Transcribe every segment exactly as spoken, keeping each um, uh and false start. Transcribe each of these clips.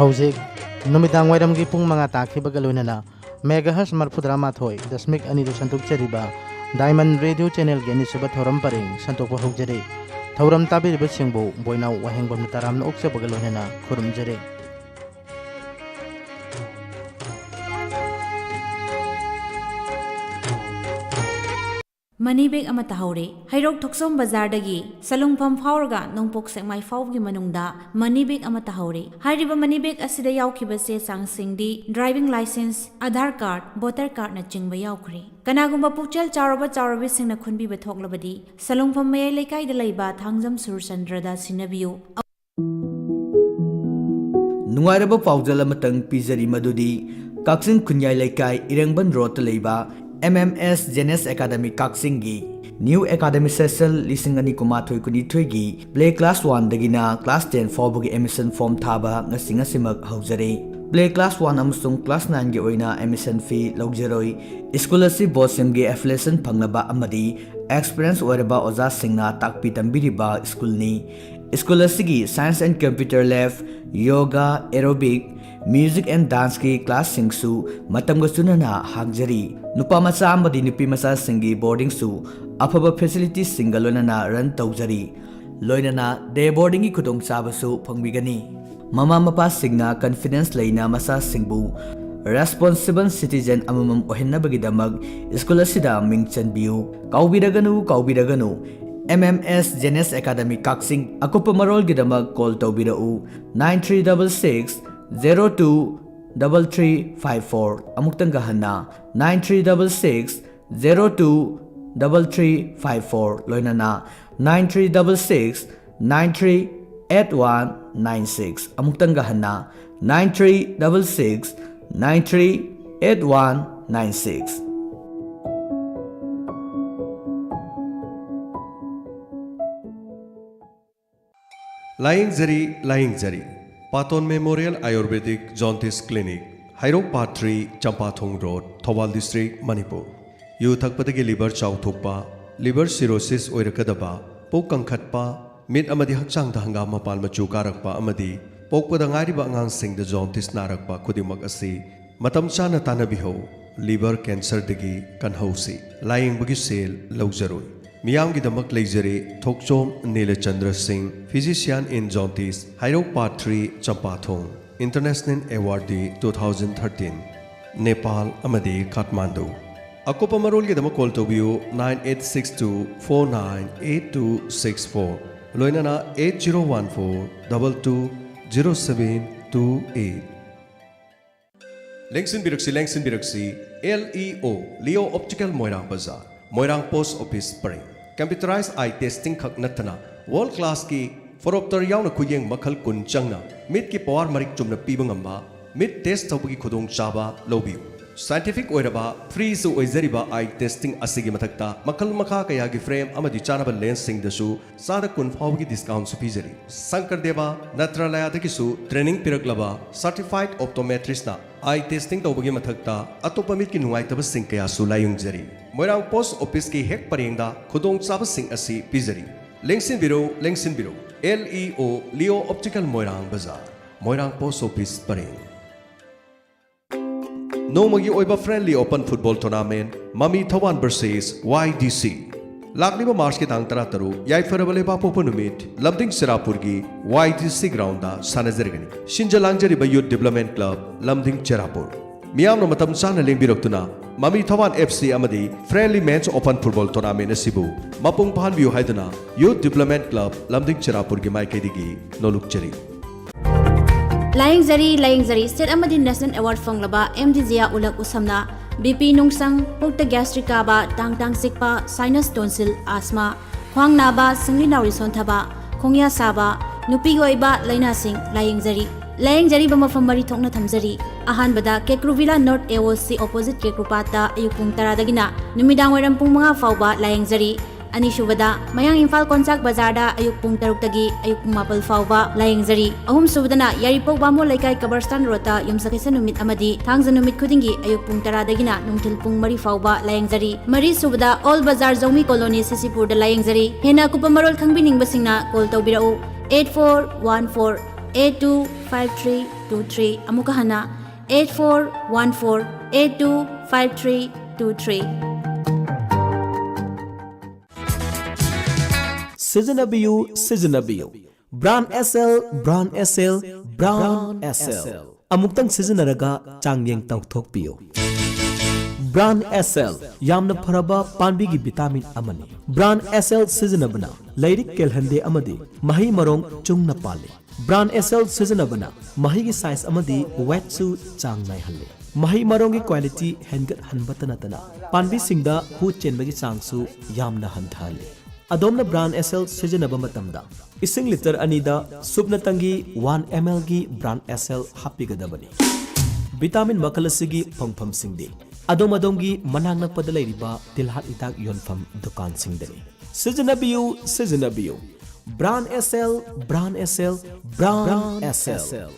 ꯍꯧꯖꯤꯛ ꯅꯨꯃꯤꯗꯥꯡ ꯋꯥꯏꯔꯝꯒꯤ ꯄꯨꯡ ꯃꯉꯥ ꯇꯥꯈꯤꯕꯒ ꯂꯣꯏꯅꯅ megahertz ꯃꯔꯤꯐꯨꯇꯔꯥ ꯃꯥꯊꯣꯏ ꯗꯁꯃꯤꯛ ꯑꯅꯤꯗ ꯁꯟꯗꯣꯛꯆꯔꯤꯕ Diamond Radio channelꯒꯤ ꯑꯅꯤꯁꯨꯕ ꯊꯧꯔꯝ ꯄꯔꯦꯡ ꯁꯟꯗꯣꯛꯄ ꯍꯧꯖꯔꯤ꯫ ꯊꯧꯔꯝ ꯇꯥꯕꯤꯔꯤꯕꯁꯤꯡꯕꯨ ꯕꯣꯏꯅꯥꯎ ꯋꯥꯍꯦꯡꯕꯝꯅ ꯇꯔꯥꯝꯅ ꯑꯣꯛꯆꯕꯒ ꯂꯣꯏꯅꯅ ꯈꯨꯔꯨꯝꯖꯔꯤ꯫ Money bag ꯑꯃ ꯇꯥꯍꯧꯔꯦ꯫ ꯍꯩꯔꯣꯛ ꯊꯣꯛꯆꯣꯝ ꯕꯖꯥꯔꯗꯒꯤ ꯁꯂꯨꯡꯐꯝ ꯐꯥꯎꯔꯒ ꯅꯣꯡꯄꯣꯛ ꯁꯦꯛꯃꯥꯏ ꯐꯥꯎꯕꯒꯤ ꯃꯅꯨꯡꯗ money bag ꯑꯃ ꯇꯥꯍꯧꯔꯦ꯫ ꯍꯥꯏꯔꯤꯕ money bag ꯑꯁꯤꯗ ꯌꯥꯎꯈꯤꯕ ꯆꯦ ꯆꯥꯡꯁꯤꯡꯗꯤ driving licence, Aadhaar card, voter cardꯅꯆꯤꯡꯕ ꯌꯥꯎꯈ꯭ꯔꯦ꯫ ꯀꯅꯥꯒꯨꯝꯕ ꯄꯨꯛꯆꯦꯜ ꯆꯥꯎꯔꯕ ꯆꯥꯎꯔꯕꯤꯁꯤꯡꯅ ꯈꯨꯟꯕꯤꯕ ꯊꯣꯛꯂꯕꯗꯤ ꯁꯂꯨꯡꯐꯝ ꯃꯌꯥꯏ ꯂꯩꯀꯥꯏꯗ ꯂꯩꯕ ꯊꯥꯡꯖꯝ ꯁꯨꯔꯆꯟꯗ꯭ꯔꯗ ꯁꯤꯟꯅꯕꯤꯌꯨ꯫ ꯅꯨꯡꯉꯥꯏꯔꯕ ꯄꯥꯎꯖꯦꯜ ꯑꯃꯇꯪ ꯄꯤꯖꯔꯤ, ꯃꯗꯨꯗꯤ ꯀꯛꯆꯤꯡ ꯈꯨꯟꯌꯥꯏ ꯂꯩꯀꯥꯏ ꯏꯔꯦꯡꯕꯟ ꯔꯣꯗꯇ ꯂꯩꯕ M M S Genius Academy ꯀꯛꯆꯤꯡꯒꯤ new academy session ꯂꯤꯁꯤꯡ ꯑꯅꯤ ꯀꯨꯟꯃꯥꯊꯣꯏ ꯀꯨꯟꯅꯤꯊꯣꯏꯒꯤ play class oneꯗꯒꯤꯅ class ten ꯐꯥꯎꯕꯒꯤ admission form ꯊꯥꯕ ꯉꯁꯤ ꯉꯁꯤꯃꯛ ꯍꯧꯖꯔꯤ꯫ Play class one ꯑꯃꯁꯨꯡ class nineꯒꯤ ꯑꯣꯏꯅ admission fee ꯂꯧꯖꯔꯣꯏ꯫ ꯁ꯭ꯀꯨꯜ ꯑꯁꯤ ꯕꯣꯁꯤꯝꯒꯤ affiliation ꯐꯪꯂꯕ ꯑꯃꯗꯤ experience ꯑꯣꯏꯔꯕ ꯑꯣꯖꯥꯁꯤꯡꯅ ꯇꯥꯛꯄꯤ ꯇꯝꯕꯤꯔꯤꯕ ꯁ꯭ꯀꯨꯜꯅꯤ꯫ ꯁ꯭ꯀꯨꯜ ꯑꯁꯤꯒꯤ science and computer lab, yoga, aerobic, music and danceꯀꯤ classꯁꯤꯡꯁꯨ ꯃꯇꯝꯒ ꯆꯨꯅꯅ ꯍꯥꯡꯖꯔꯤ꯫ ꯅꯨꯄꯥ ꯃꯆꯥ ꯑꯃꯗꯤ ꯅꯨꯄꯤ ꯃꯆꯥꯁꯤꯡꯒꯤ boardingꯁꯨ ꯑꯐꯕ facilitiesꯁꯤꯡꯒ ꯂꯣꯏꯅꯅ run ꯇꯧꯖꯔꯤ꯫ ꯂꯣꯏꯅꯅ day boardingꯒꯤ ꯈꯨꯗꯣꯡꯆꯥꯕꯁꯨ ꯐꯪꯕꯤꯒꯅꯤ꯫ ꯃꯃꯥ ꯃꯄꯥꯁꯤꯡꯅ confidence ꯂꯩꯅ ꯃꯆꯥꯁꯤꯡꯕꯨ responsible citizen ꯑꯃꯃꯝ ꯑꯣꯏꯍꯟꯅꯕꯒꯤꯗꯃꯛ ꯁ꯭ꯀꯨꯜ ꯑꯁꯤꯗ ꯃꯤꯡ ꯆꯟꯕꯤꯌꯨ꯫ ꯀꯥꯎꯕꯤꯔꯒꯅꯨ, ꯀꯥꯎꯕꯤꯔꯒꯅꯨ, M M S Genius Academy ꯀꯛꯆꯤꯡ꯫ ꯑꯀꯨꯞꯄ ꯃꯔꯣꯜꯒꯤꯗꯃꯛ call ꯇꯧꯕꯤꯔꯛꯎ, nine three double six zero two double three five four꯫ ꯑꯃꯨꯛꯇꯪꯒ ꯍꯟꯅ, nine three double six zero two double three five four, ꯂꯣꯏꯅꯅ nine three double six nine three eight one nine six꯫ ꯑꯃꯨꯛꯇꯪꯒ ꯍꯟꯅ, nine three double six nine three eight one nine six꯫ ꯂꯥꯌꯦꯡꯖꯔꯤ, ꯂꯥꯌꯦꯡꯖꯔꯤ꯫ Paton Memorial Ayurvedic Jaundice Clinic, Heirok part three, Champathong Road, Thoubal District, Manipur. ꯌꯨ ꯊꯛꯄꯗꯒꯤ liver ꯆꯥꯎꯊꯣꯛꯄ, liver cirrhosis ꯑꯣꯏꯔꯛꯀꯗꯕ, ꯄꯨꯛ ꯀꯪꯈꯠꯄ, ꯃꯤꯠ ꯑꯃꯗꯤ ꯍꯛꯆꯥꯡꯗ ꯍꯪꯒꯥꯝ ꯃꯄꯥꯟ ꯃꯆꯨ ꯀꯥꯔꯛꯄ ꯑꯃꯗꯤ ꯄꯣꯛꯄꯗ ꯉꯥꯏꯔꯤꯕ ꯑꯉꯥꯡꯁꯤꯡꯗ ꯖꯣꯟꯗꯤꯁ ꯅꯥꯔꯛꯄ ꯈꯨꯗꯤꯡꯃꯛ ꯑꯁꯤ ꯃꯇꯝ ꯆꯥꯅ ꯇꯥꯟꯅꯕꯤꯍꯧ꯫ ꯂꯤꯚꯔ ꯀꯦꯟꯁꯔꯗꯒꯤ ꯀꯟꯍꯧꯁꯤ꯫ ꯂꯥꯌꯦꯡꯕꯒꯤ ꯁꯦꯜ ꯂꯧꯖꯔꯣꯏ꯫ ꯃꯤꯌꯥꯝꯒꯤꯗꯃꯛ ꯂꯩꯖꯔꯦ ꯊꯣꯛꯆꯣꯝ ꯅꯤꯂꯆꯟꯗ꯭ꯔ ꯁꯤꯡ, Physician in Jaundice, Heirok part three, Champathong. International Awardee two thousand thirteen, Nepal ꯑꯃꯗꯤ ꯀꯥꯊꯃꯥꯟꯗꯨ꯫ ꯑꯀꯨꯞꯄ ꯃꯔꯣꯜꯒꯤꯗꯃꯛ ꯀꯣꯜ ꯇꯧꯕꯤꯌꯨ nine eight six two four nine eight two six four, ꯂꯣꯏꯅꯅ eight zero one four double two zero seven two eight꯫ ꯂꯦꯡꯁꯤꯟꯕꯤꯔꯛꯁꯤ, ꯂꯦꯡꯁꯤꯟꯕꯤꯔꯛꯁꯤ, L E O, Leo Optical, ꯃꯣꯏꯔꯥꯡ ꯕꯖꯥꯔ, ꯃꯣꯏꯔꯥꯡ post office ꯄꯔꯦꯡ꯫ Computerized eye testing ꯈꯛ ꯅꯠꯇꯅ world ꯀ꯭ꯂꯥꯁꯀꯤ ꯐꯣꯔꯣꯞꯇꯔ ꯌꯥꯎꯅ ꯈꯨꯌꯦꯡ ꯃꯈꯜ ꯀꯨꯟ ꯆꯪꯅ ꯃꯤꯠꯀꯤ ꯄꯋꯥꯔ ꯃꯔꯤꯛ ꯆꯨꯝꯅ ꯄꯤꯕ ꯉꯝꯕ ꯃꯤꯠ ꯇꯦꯁ ꯇꯧꯕꯒꯤ ꯈꯨꯗꯣꯡꯆꯥꯕ ꯂꯧꯕꯤꯌꯨ꯫ ꯁꯥꯏꯟꯇꯤꯐꯤꯛ ꯑꯣꯏꯔꯕ, ꯐ꯭ꯔꯤꯁꯨ ꯑꯣꯏꯖꯔꯤꯕ ꯑꯥꯏ ꯇꯦꯁꯇꯤꯡ ꯑꯁꯤꯒꯤ ꯃꯊꯛꯇ ꯃꯈꯜ ꯃꯈꯥ ꯀꯌꯥꯒꯤ ꯐ꯭ꯔꯦꯝ ꯑꯃꯗꯤ ꯆꯥꯅꯕ ꯂꯦꯟꯁꯁꯤꯡꯗꯁꯨ ꯆꯥꯗ ꯀꯨꯟ ꯐꯥꯎꯕꯒꯤ ꯗꯤꯁꯀꯥꯎꯟꯁꯨ ꯄꯤꯖꯔꯤ꯫ ꯁꯪꯀꯔꯗꯦꯕ ꯅꯠꯇ꯭ꯔꯥꯂꯌꯥꯗꯒꯤꯁꯨ ꯇ꯭ꯔꯦꯅꯤꯡ ꯄꯤꯔꯛꯂꯕ ꯁꯔꯇꯤꯐꯥꯏꯗ ꯑꯣꯞꯇꯣꯃꯦꯇ꯭ꯔꯤꯁꯅ ꯑꯥꯏ ꯇꯦꯁꯇꯤꯡ ꯇꯧꯕꯒꯤ ꯃꯊꯛꯇ ꯑꯇꯣꯞꯄ ꯃꯤꯠꯀꯤ ꯅꯨꯡꯉꯥꯏꯇꯕꯁꯤꯡ ꯀꯌꯥꯁꯨ ꯂꯥꯌꯦꯡꯖꯔꯤ꯫ ꯃꯣꯏꯔꯥꯡ ꯄꯣꯁ ꯑꯣꯐꯤꯁꯀꯤ ꯍꯦꯛ ꯄꯔꯦꯡꯗ ꯈꯨꯗꯣꯡꯆꯥꯕꯁꯤꯡ ꯑꯁꯤ ꯄꯤꯖꯔꯤ꯫ ꯂꯦꯡꯁꯤꯟꯕꯤꯔꯣ, ꯂꯦꯡꯁꯤꯟꯕꯤꯔꯣ, L E O, Leo Optical, ꯃꯣꯏꯔꯥꯡ ꯕꯖꯥꯔ, ꯃꯣꯏꯔꯥꯡ ꯄꯣꯁ ꯑꯣꯐꯤꯁ ꯄꯔꯦꯡ꯫ ꯅꯣꯡꯃꯒꯤ ꯑꯣꯏꯕ friendly open football tournament, ꯃꯃꯤ ꯊꯋꯥꯟ versus Y D C꯫ ꯂꯥꯛꯂꯤꯕ ꯃꯥꯔꯆꯀꯤ ꯇꯥꯡ ꯇꯔꯥꯇꯔꯨꯛ, ꯌꯥꯏꯐꯔꯕ ꯂꯩꯕꯥꯛꯄꯣꯛꯄ ꯅꯨꯃꯤꯠ, ꯂꯝꯗꯤꯡ ꯆꯦꯔꯥꯄꯨꯔꯒꯤ Y D C ꯒ꯭ꯔꯥꯎꯟꯗ ꯁꯥꯟꯅꯖꯔꯒꯅꯤ꯫ ꯁꯤꯟꯖ ꯂꯥꯡꯖꯔꯤꯕ ꯌꯨꯠ ꯗꯤꯕ꯭ꯂꯞꯃꯦꯟ ꯀ꯭ꯂꯕ, ꯂꯝꯗꯤꯡ ꯆꯦꯔꯥꯄꯨꯔ꯫ ꯃꯤꯌꯥꯝꯅ ꯃꯇꯝ ꯆꯥꯅ ꯂꯦꯡꯕꯤꯔꯛꯇꯨꯅ ꯃꯃꯤ ꯊꯋꯥꯟ F C ꯑꯃꯗꯤ friendly men's open football tournament ꯑꯁꯤꯕꯨ ꯃꯄꯨꯡ ꯐꯥꯍꯟꯕꯤꯌꯨ ꯍꯥꯏꯗꯨꯅ ꯌꯨꯠ ꯗꯤꯕ꯭ꯂꯞꯃꯦꯟ ꯀ꯭ꯂꯕ, ꯂꯝꯗꯤꯡ ꯆꯦꯔꯥꯄꯨꯔꯒꯤ ꯃꯥꯏꯀꯩꯗꯒꯤ ꯅꯣꯂꯨꯛꯆꯔꯤ꯫ ꯂꯥꯌꯦꯡꯖꯔꯤ, ꯂꯥꯌꯦꯡꯖꯔꯤ꯫ State ꯑꯃꯗꯤ national award ꯐꯪꯂꯕ M D Jia ꯎꯂꯛ ꯎꯁꯝꯅ B P ꯅꯨꯡꯁꯪ, ꯄꯨꯛꯇ gastric ꯀꯥꯕ, ꯇꯥꯡ ꯇꯥꯡ ꯆꯤꯛꯄ, sinus, tonsil, asthma, ꯈ꯭ꯋꯥꯡ ꯅꯥꯕ, ꯁꯤꯡꯂꯤ ꯅꯥꯎꯔꯤ ꯁꯣꯟꯊꯕ, ꯈꯣꯡꯌꯥ ꯁꯥꯕ, ꯅꯨꯄꯤꯒꯤ ꯑꯣꯏꯕ ꯂꯥꯏꯅꯥꯁꯤꯡ ꯂꯥꯌꯦꯡꯖꯔꯤ꯫ ꯂꯥꯌꯦꯡꯖꯔꯤꯕ ꯃꯐꯝ ꯃꯔꯤ ꯊꯣꯛꯅ ꯊꯝꯖꯔꯤ꯫ ꯑꯍꯥꯟꯕꯗ Kekru villa North A O C opposite ꯀꯦꯀ꯭ꯔꯨꯄꯥꯠꯇ ꯑꯌꯨꯛ ꯄꯨꯡ ꯇꯔꯥꯗꯒꯤꯅ ꯅꯨꯃꯤꯗꯥꯡ ꯋꯥꯏꯔꯝ ꯄꯨꯡ ꯃꯉꯥ ꯐꯥꯎꯕ ꯂꯥꯌꯦꯡꯖꯔꯤ꯫ ꯑꯅꯤꯁꯨꯕꯗ, ꯃꯌꯥꯡ ꯏꯝꯐꯥꯜ ꯀꯣꯟꯆꯥꯛ ꯕꯖꯥꯔꯗ ꯑꯌꯨꯛ ꯄꯨꯡ ꯇꯔꯨꯛꯇꯒꯤ ꯑꯌꯨꯛ ꯄꯨꯡ ꯃꯥꯄꯜ ꯐꯥꯎꯕ ꯂꯥꯌꯦꯡꯖꯔꯤ꯫ ꯑꯍꯨꯝꯁꯨꯕꯗꯅ, ꯌꯥꯏꯔꯤꯄꯣꯛ ꯕꯥꯃꯣꯟ ꯂꯩꯀꯥꯏ ꯀꯕꯔꯁꯇꯥꯟ ꯔꯣꯗꯇ ꯌꯨꯝꯁꯀꯩꯁ ꯅꯨꯃꯤꯠ ꯑꯃꯗꯤ ꯊꯥꯡꯖ ꯅꯨꯃꯤꯠ ꯈꯨꯗꯤꯡꯒꯤ ꯑꯌꯨꯛ ꯄꯨꯡ ꯇꯔꯥꯗꯒꯤꯅ ꯅꯨꯡꯊꯤꯜ ꯄꯨꯡ ꯃꯔꯤ ꯐꯥꯎꯕ ꯂꯥꯌꯦꯡꯖꯔꯤ꯫ ꯃꯔꯤꯁꯨꯕꯗ, ꯑꯣꯜ ꯕꯖꯥꯔ ꯖꯧꯃꯤ ꯀꯣꯂꯣꯅꯤ ꯁꯤꯁꯤꯄꯨꯔꯗ ꯂꯥꯌꯦꯡꯖꯔꯤ꯫ ꯍꯦꯟꯅ ꯑꯀꯨꯞꯄ ꯃꯔꯣꯜ ꯈꯪꯕꯤꯅꯤꯡꯕꯁꯤꯡꯅ ꯀꯣꯜ ꯇꯧꯕꯤꯔꯛꯎ, eight four one four eight two five three two three꯫ ꯑꯃꯨꯛꯀ ꯍꯟꯅ, eight four one four eight two five three two three꯫ ꯁꯤꯖꯤꯟꯅꯕꯤꯌꯨ, ꯁꯤꯖꯤꯟꯅꯕꯤꯌꯨ꯫ ꯕ꯭ꯔꯥꯟ ꯑꯦꯁ ꯑꯦꯜ, ꯕ꯭ꯔꯥꯟ ꯑꯦꯁ ꯑꯦꯜ, ꯕ꯭ꯔꯥꯟ ꯑꯦꯁ ꯑꯦꯜ꯫ ꯑꯃꯨꯛꯇꯪ ꯁꯤꯖꯤꯟꯅꯔꯒ ꯆꯥꯡꯌꯦꯡ ꯇꯧꯊꯣꯛꯄꯤꯌꯨ꯫ ꯕ꯭ꯔꯥꯟ ꯑꯦꯁ ꯑꯦꯜ ꯌꯥꯝꯅ ꯐꯔꯕ ꯄꯥꯝꯕꯤꯒꯤ ꯚꯤꯇꯥꯃꯤꯟ ꯑꯃꯅꯤ꯫ ꯕ꯭ꯔꯥꯟ ꯑꯦꯁ ꯑꯦꯜ ꯁꯤꯖꯤꯟꯅꯕꯅ ꯂꯥꯏꯔꯤꯛ ꯀꯦꯜꯍꯟꯗꯦ ꯑꯃꯗꯤ ꯃꯍꯩ ꯃꯔꯣꯡ ꯆꯨꯝꯅ ꯄꯥꯜꯂꯤ꯫ ꯕ꯭ꯔꯥꯟ ꯑꯦꯁ ꯑꯦꯜ ꯁꯤꯖꯤꯟꯅꯕꯅ ꯃꯍꯩꯒꯤ ꯁꯥꯏꯖ ꯑꯃꯗꯤ ꯋꯦꯠꯁꯨ ꯆꯥꯡ ꯅꯥꯏꯍꯜꯂꯤ꯫ ꯃꯍꯩ ꯃꯔꯣꯡꯒꯤ ꯀ꯭ꯋꯥꯂꯤꯇꯤ ꯍꯦꯟꯒꯠꯍꯟꯕꯇ ꯅꯠꯇꯅ ꯄꯥꯝꯕꯤꯁꯤꯡꯗ ꯍꯨ ꯆꯦꯟꯕꯒꯤ ꯆꯥꯡꯁꯨ ꯌꯥꯝꯅ ꯍꯟꯊꯍꯜꯂꯤ꯫ ꯑꯗꯣꯝꯅ ꯕ꯭ꯔꯥꯟ ꯑꯦꯁ ꯑꯦꯜ ꯁꯤꯖꯤꯟꯅꯕ ꯃꯇꯝꯗ ꯏꯁꯤꯡ ꯂꯤꯇꯔ ꯑꯅꯤꯗ ꯁꯨꯞꯅꯇꯪꯒꯤ ꯋꯥꯟ ꯑꯦꯝ ꯑꯦꯜꯒꯤ ꯕ꯭ꯔꯥꯟ ꯑꯦꯁ ꯑꯦꯜ ꯍꯥꯞꯄꯤꯒꯗꯕꯅꯤ꯫ ꯚꯤꯇꯥꯃꯤꯟ ꯃꯈꯜ ꯑꯁꯤꯒꯤ ꯐꯪꯐꯝꯁꯤꯡꯗꯤ ꯑꯗꯣꯝ ꯑꯗꯣꯝꯒꯤ ꯃꯅꯥꯛ ꯅꯛꯄꯗ ꯂꯩꯔꯤꯕ ꯇꯤꯜꯍꯥꯠ ꯍꯤꯗꯥꯛ ꯌꯣꯟꯐꯝ ꯗꯨꯀꯥꯟꯁꯤꯡꯗꯅꯤ꯫ ꯁꯤꯖꯤꯟꯅꯕꯤꯌꯨ, ꯁꯤꯖꯤꯟꯅꯕꯤꯌꯨ꯫ Brand S L, brand S L, brand S L.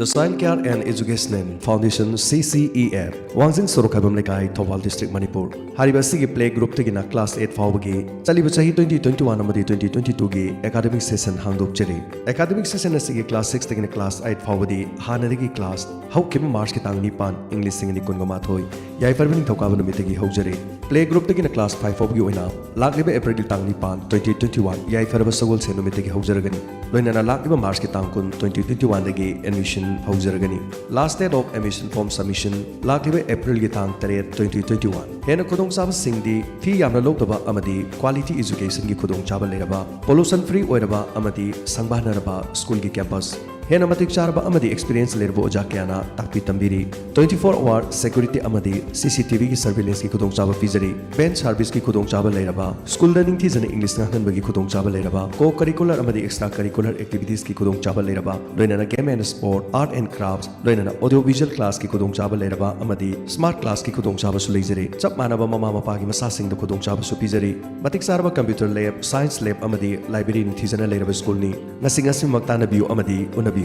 The Child Care and Educational Foundation, C C E F, ꯋꯥꯡꯖꯤꯡ ꯁꯣꯔꯣꯛ ꯈꯥꯏꯕꯝ ꯂꯩꯀꯥꯏ, ꯊꯧꯕꯥꯜ district, ꯃꯅꯤꯄꯨꯔ꯫ ꯍꯥꯏꯔꯤꯕ ꯑꯁꯤꯒꯤ play group ꯇꯒꯤꯅ class eight ꯐꯥꯎꯕꯒꯤ ꯆꯠꯂꯤꯕ ꯆꯍꯤ twenty twenty-one ꯑꯃꯗꯤ twenty twenty-two ꯒꯤ academic session ꯍꯥꯡꯗꯣꯛꯆꯔꯤ꯫ Academic session ꯑꯁꯤꯒꯤ class six ꯇꯒꯤꯅ class eight ꯐꯥꯎꯕꯗꯤ ꯍꯥꯟꯅꯗꯒꯤ class ꯍꯧꯈꯤꯕ March ꯀꯤ ꯇꯥꯡ ꯅꯤꯄꯥꯟ, ꯏꯪ ꯂꯤꯁꯤꯡ ꯑꯅꯤ ꯀꯨꯟꯒ ꯃꯥꯊꯣꯏ, ꯌꯥꯏꯐꯔꯕ ꯅꯤꯡꯊꯧꯀꯥꯕ ꯅꯨꯃꯤꯠꯇꯒꯤ ꯍꯧꯖꯔꯤ꯫ Play group ꯇꯒꯤꯅ class five ꯐꯥꯎꯕꯒꯤ ꯑꯣꯏꯅ ꯂꯥꯛꯂꯤꯕ April ꯒꯤ ꯇꯥꯡ ꯅꯤꯄꯥꯟ, twenty twenty-one, ꯌꯥꯏꯐꯔꯕ ꯁꯒꯣꯜꯁꯦꯟ ꯅꯨꯃꯤꯠꯇꯒꯤ ꯍꯧꯖꯔꯒꯅꯤ꯫ ꯂꯣꯏꯅꯅ ꯂꯥꯛꯂꯤꯕ March ꯀꯤ ꯇꯥꯡ ꯀꯨꯟ, twenty twenty-one ꯗꯒꯤ admission ꯍꯧꯖꯔꯒꯅꯤ꯫ Last date of admission form submission ꯂꯥꯛꯂꯤꯕ April ꯒꯤ ꯇꯥꯡ ꯇꯔꯦꯠ, twenty twenty-one꯫ ꯍꯦꯟꯅ ꯈꯨꯗꯣꯡꯆꯥꯕꯁꯤꯡꯗꯤ ꯐꯤ ꯌꯥꯝꯅ ꯂꯧꯗꯕ ꯑꯃꯗꯤ quality education ꯒꯤ ꯈꯨꯗꯣꯡꯆꯥꯕ ꯂꯩꯔꯕ, pollution free ꯑꯣꯏꯔꯕ ꯑꯃꯗꯤ ꯁꯪꯕꯥꯅꯔꯕ school ꯒꯤ campus꯫ ꯍꯦꯟꯅ ꯃꯇꯤꯛ ꯆꯥꯔꯕ ꯑꯃꯗꯤ experience ꯂꯩꯔꯕ ꯑꯣꯖꯥ ꯀꯌꯥꯅ ꯇꯥꯛꯄꯤ ꯇꯝꯕꯤꯔꯤ꯫ Twenty four hour security ꯑꯃꯗꯤ C C T V ꯒꯤ surveillance ꯀꯤ ꯈꯨꯗꯣꯡꯆꯥꯕ ꯄꯤꯖꯔꯤ꯫ Bench service ꯀꯤ ꯈꯨꯗꯣꯡꯆꯥꯕ ꯂꯩꯔꯕ, school ꯗ ꯅꯤꯡꯊꯤꯖꯅ English ꯉꯥꯡꯍꯟꯕꯒꯤ ꯈꯨꯗꯣꯡꯆꯥꯕ ꯂꯩꯔꯕ, co curricular ꯑꯃꯗꯤ extra curricular activities ꯀꯤ ꯈꯨꯗꯣꯡꯆꯥꯕ ꯂꯩꯔꯕ, ꯂꯣꯏꯅꯅ game and sport, art and crafts, ꯂꯣꯏꯅꯅ audio visual class ꯀꯤ ꯈꯨꯗꯣꯡꯆꯥꯕ ꯂꯩꯔꯕ ꯑꯃꯗꯤ smart class ꯀꯤ ꯈꯨꯗꯣꯡꯆꯥꯕꯁꯨ ꯂꯩꯖꯔꯤ꯫ ꯆꯞ ꯃꯥꯟꯅꯕ ꯃꯃꯥ ꯃꯄꯥꯒꯤ ꯃꯆꯥꯁꯤꯡꯗ ꯈꯨꯗꯣꯡꯆꯥꯕꯁꯨ ꯄꯤꯖꯔꯤ꯫ ꯃꯇꯤꯛ ꯆꯥꯔꯕ computer lab, science lab ꯑꯃꯗꯤ library ꯅꯤꯡꯊꯤꯖꯅ ꯂꯩꯔꯕ school ꯅꯤ꯫ ꯉꯁꯤ ꯉꯁꯤꯃꯛ ꯇꯥꯟꯅꯕꯤꯌꯨ ꯑꯃꯗꯤ ꯎꯅꯕꯤꯌꯨ꯫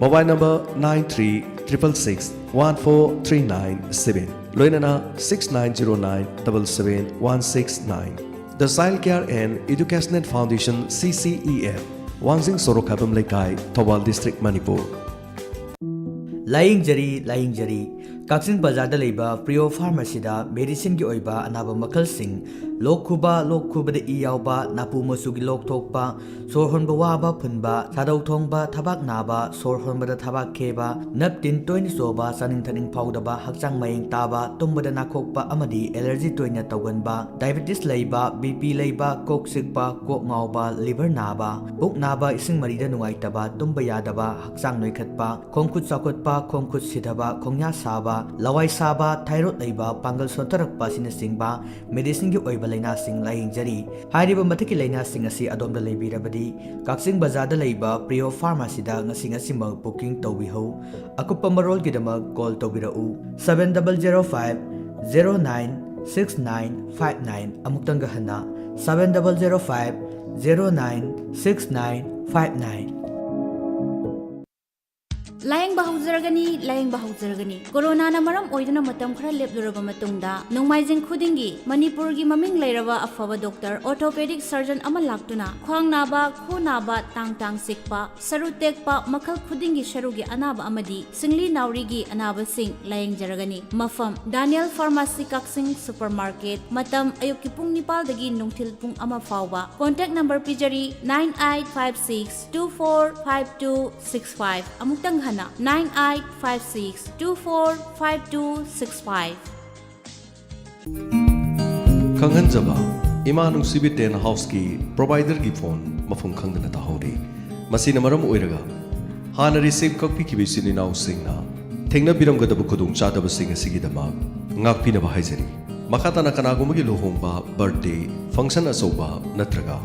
Mobile number nine three triple six one four three nine seven, ꯂꯣꯏꯅꯅ six nine zero nine double seven one six nine꯫ The Child Care and Educational Foundation, C C E F, ꯋꯥꯡꯖꯤꯡ ꯁꯣꯔꯣꯛ, ꯈꯥꯏꯕꯝ ꯂꯩꯀꯥꯏ, Thoubal district, Manipur. ꯂꯥꯌꯦꯡꯖꯔꯤ, ꯂꯥꯌꯦꯡꯖꯔꯤ꯫ ꯀꯛꯆꯤꯡ ꯕꯖꯥꯔꯗ ꯂꯩꯕ ꯄ꯭ꯔꯤꯌꯣ ꯐꯥꯔꯃꯥꯁꯤꯗ ꯃꯦꯗꯤꯁꯤꯟꯒꯤ ꯑꯣꯏꯕ ꯑꯅꯥꯕ ꯃꯈꯜꯁꯤꯡ, ꯂꯣꯛ ꯈꯨꯕ, ꯂꯣꯛ ꯈꯨꯕꯗ E ꯌꯥꯎꯕ, ꯅꯥꯄꯨ ꯃꯆꯨꯒꯤ ꯂꯣꯛ ꯊꯣꯛꯄ, ꯁꯣꯔ ꯍꯣꯟꯕ ꯋꯥꯕ, ꯐꯨꯟꯕ, ꯁꯥꯗꯧ ꯊꯣꯡꯕ, ꯊꯕꯥꯛ ꯅꯥꯕ, ꯁꯣꯔ ꯍꯣꯟꯕꯗ ꯊꯕꯥꯛ ꯈꯦꯕ, ꯅꯞ ꯇꯤꯟ ꯇꯣꯏꯅ ꯆꯣꯕ, ꯆꯥꯅꯤꯡ ꯊꯛꯅꯤꯡ ꯐꯥꯎꯗꯕ, ꯍꯛꯆꯥꯡ ꯃꯌꯦꯡ ꯇꯥꯕ, ꯇꯨꯝꯕꯗ ꯅꯥꯈꯣꯛꯄ ꯑꯃꯗꯤ ꯑꯦꯂꯔꯖꯤ ꯇꯣꯏꯅ ꯇꯧꯒꯟꯕ, ꯗꯥꯏꯕꯦꯇꯤꯁ ꯂꯩꯕ, ꯕꯤ ꯄꯤ ꯂꯩꯕ, ꯀꯣꯛ ꯆꯤꯛꯄ, ꯀꯣꯛ ꯉꯥꯎꯕ, ꯂꯤꯚꯔ ꯅꯥꯕ, ꯄꯨꯛ ꯅꯥꯕ, ꯏꯁꯤꯡ ꯃꯔꯤꯗ ꯅꯨꯡꯉꯥꯏꯇꯕ, ꯇꯨꯝꯕ ꯌꯥꯗꯕ, ꯍꯛꯆꯥꯡ ꯅꯣꯏꯈꯠꯄ, ꯈꯣꯡ ꯈꯨꯠ ꯆꯥꯎꯈꯠꯄ, ꯈꯣꯡ ꯈꯨꯠ ꯁꯤꯊꯕ, ꯈꯣꯡꯌꯥ ꯁꯥꯕ, ꯂꯋꯥꯏ ꯁꯥꯕ, ꯊꯥꯏꯔꯣꯏꯗ ꯂꯩꯕ, ꯄꯥꯡꯒꯜ ꯁꯣꯟꯊꯔꯛꯄ ꯑꯁꯤꯅꯆꯤꯡꯕ ꯃꯦꯗꯤꯁꯤꯟꯒꯤ ꯑꯣꯏꯕ ꯂꯥꯏꯅꯥꯁꯤꯡ ꯂꯥꯌꯦꯡꯖꯔꯤ꯫ ꯍꯥꯏꯔꯤꯕ ꯃꯊꯛꯀꯤ ꯂꯥꯏꯅꯥꯁꯤꯡ ꯑꯁꯤ ꯑꯗꯣꯝꯗ ꯂꯩꯕꯤꯔꯕꯗꯤ ꯀꯛꯆꯤꯡ ꯕꯖꯥꯔꯗ ꯂꯩꯕ ꯄ꯭ꯔꯤꯌꯣ ꯐꯥꯔꯃꯥꯁꯤꯗ ꯉꯁꯤ ꯉꯁꯤꯃꯛ ꯕꯨꯀꯤꯡ ꯇꯧꯕꯤꯍꯧ꯫ ꯑꯀꯨꯞꯄ ꯃꯔꯣꯜꯒꯤꯗꯃꯛ ꯀꯣꯜ ꯇꯧꯕꯤꯔꯛꯎ, seven double zero five zero nine six nine five nine꯫ ꯑꯃꯨꯛꯇꯪꯒ ꯍꯟꯅ, seven double zero five zero nine six nine five nine꯫ ꯂꯥꯌꯦꯡꯕ ꯍꯧꯖꯔꯒꯅꯤ, ꯂꯥꯌꯦꯡꯕ ꯍꯧꯖꯔꯒꯅꯤ꯫ ꯀꯣꯔꯣꯅꯥꯅ ꯃꯔꯝ ꯑꯣꯏꯗꯨꯅ ꯃꯇꯝ ꯈꯔ ꯂꯦꯞꯂꯨꯔꯕ ꯃꯇꯨꯡꯗ, ꯅꯣꯡꯃꯥꯏꯖꯤꯡ ꯈꯨꯗꯤꯡꯒꯤ ꯃꯅꯤꯄꯨꯔꯒꯤ ꯃꯃꯤꯡ ꯂꯩꯔꯕ ꯑꯐꯕ ꯗꯣꯛꯇꯔ orthopedic surgeon ꯑꯃ ꯂꯥꯛꯇꯨꯅ ꯈ꯭ꯋꯥꯡ ꯅꯥꯕ, ꯈꯨ ꯅꯥꯕ, ꯇꯥꯡ ꯇꯥꯡ ꯆꯤꯛꯄ, ꯁꯔꯨ ꯇꯦꯛꯄ, ꯃꯈꯜ ꯈꯨꯗꯤꯡꯒꯤ ꯁꯔꯨꯒꯤ ꯑꯅꯥꯕ ꯑꯃꯗꯤ ꯁꯤꯡꯂꯤ ꯅꯥꯎꯔꯤꯒꯤ ꯑꯅꯥꯕꯁꯤꯡ ꯂꯥꯌꯦꯡꯖꯔꯒꯅꯤ꯫ ꯃꯐꯝ: ꯗꯥꯅꯤꯌꯦꯜ ꯐꯥꯔꯃꯥꯁꯤ ꯀꯛꯆꯤꯡ ꯁꯨꯄꯔ ꯃꯥꯔꯀꯦꯠ꯫ ꯃꯇꯝ: ꯑꯌꯨꯛꯀꯤ ꯄꯨꯡ ꯅꯤꯄꯥꯜꯗꯒꯤ ꯅꯨꯡꯊꯤꯜ ꯄꯨꯡ ꯑꯃ ꯐꯥꯎꯕ꯫ Contact number ꯄꯤꯖꯔꯤ, nine eight five six two four five two six five꯫ ꯑꯃꯨꯛꯇꯪ ꯍꯟꯅ, nine eight five six two four five two six five꯫ ꯈꯪꯍꯟꯖꯕ: ꯏꯃꯥ ꯅꯨꯡꯁꯤꯕꯤ ꯇꯦꯟ ꯍꯥꯎꯁꯀꯤ ꯄ꯭ꯔꯣꯚꯥꯏꯗꯔꯒꯤ ꯐꯣꯟ ꯃꯐꯝ ꯈꯪꯗꯅ ꯇꯥꯍꯧꯔꯤ꯫ ꯃꯁꯤꯅ ꯃꯔꯝ ꯑꯣꯏꯔꯒ ꯍꯥꯟꯅ ꯔꯤꯁꯤꯞ ꯀꯛꯄꯤꯈꯤꯕ ꯏꯆꯤꯟ ꯏꯅꯥꯎꯁꯤꯡꯅ ꯊꯦꯡꯅꯕꯤꯔꯝꯒꯗꯕ ꯈꯨꯗꯣꯡꯆꯥꯗꯕꯁꯤꯡ ꯑꯁꯤꯒꯤꯗꯃꯛ ꯉꯥꯛꯄꯤꯅꯕ ꯍꯥꯏꯖꯔꯤ꯫ ꯃꯈꯥ ꯇꯥꯅ ꯀꯅꯥꯒꯨꯝꯕꯒꯤ ꯂꯨꯍꯣꯡꯕ, ꯕꯔꯊꯗꯦ, ꯐꯪꯁꯟ ꯑꯆꯧꯕ ꯅꯠꯇ꯭ꯔꯒ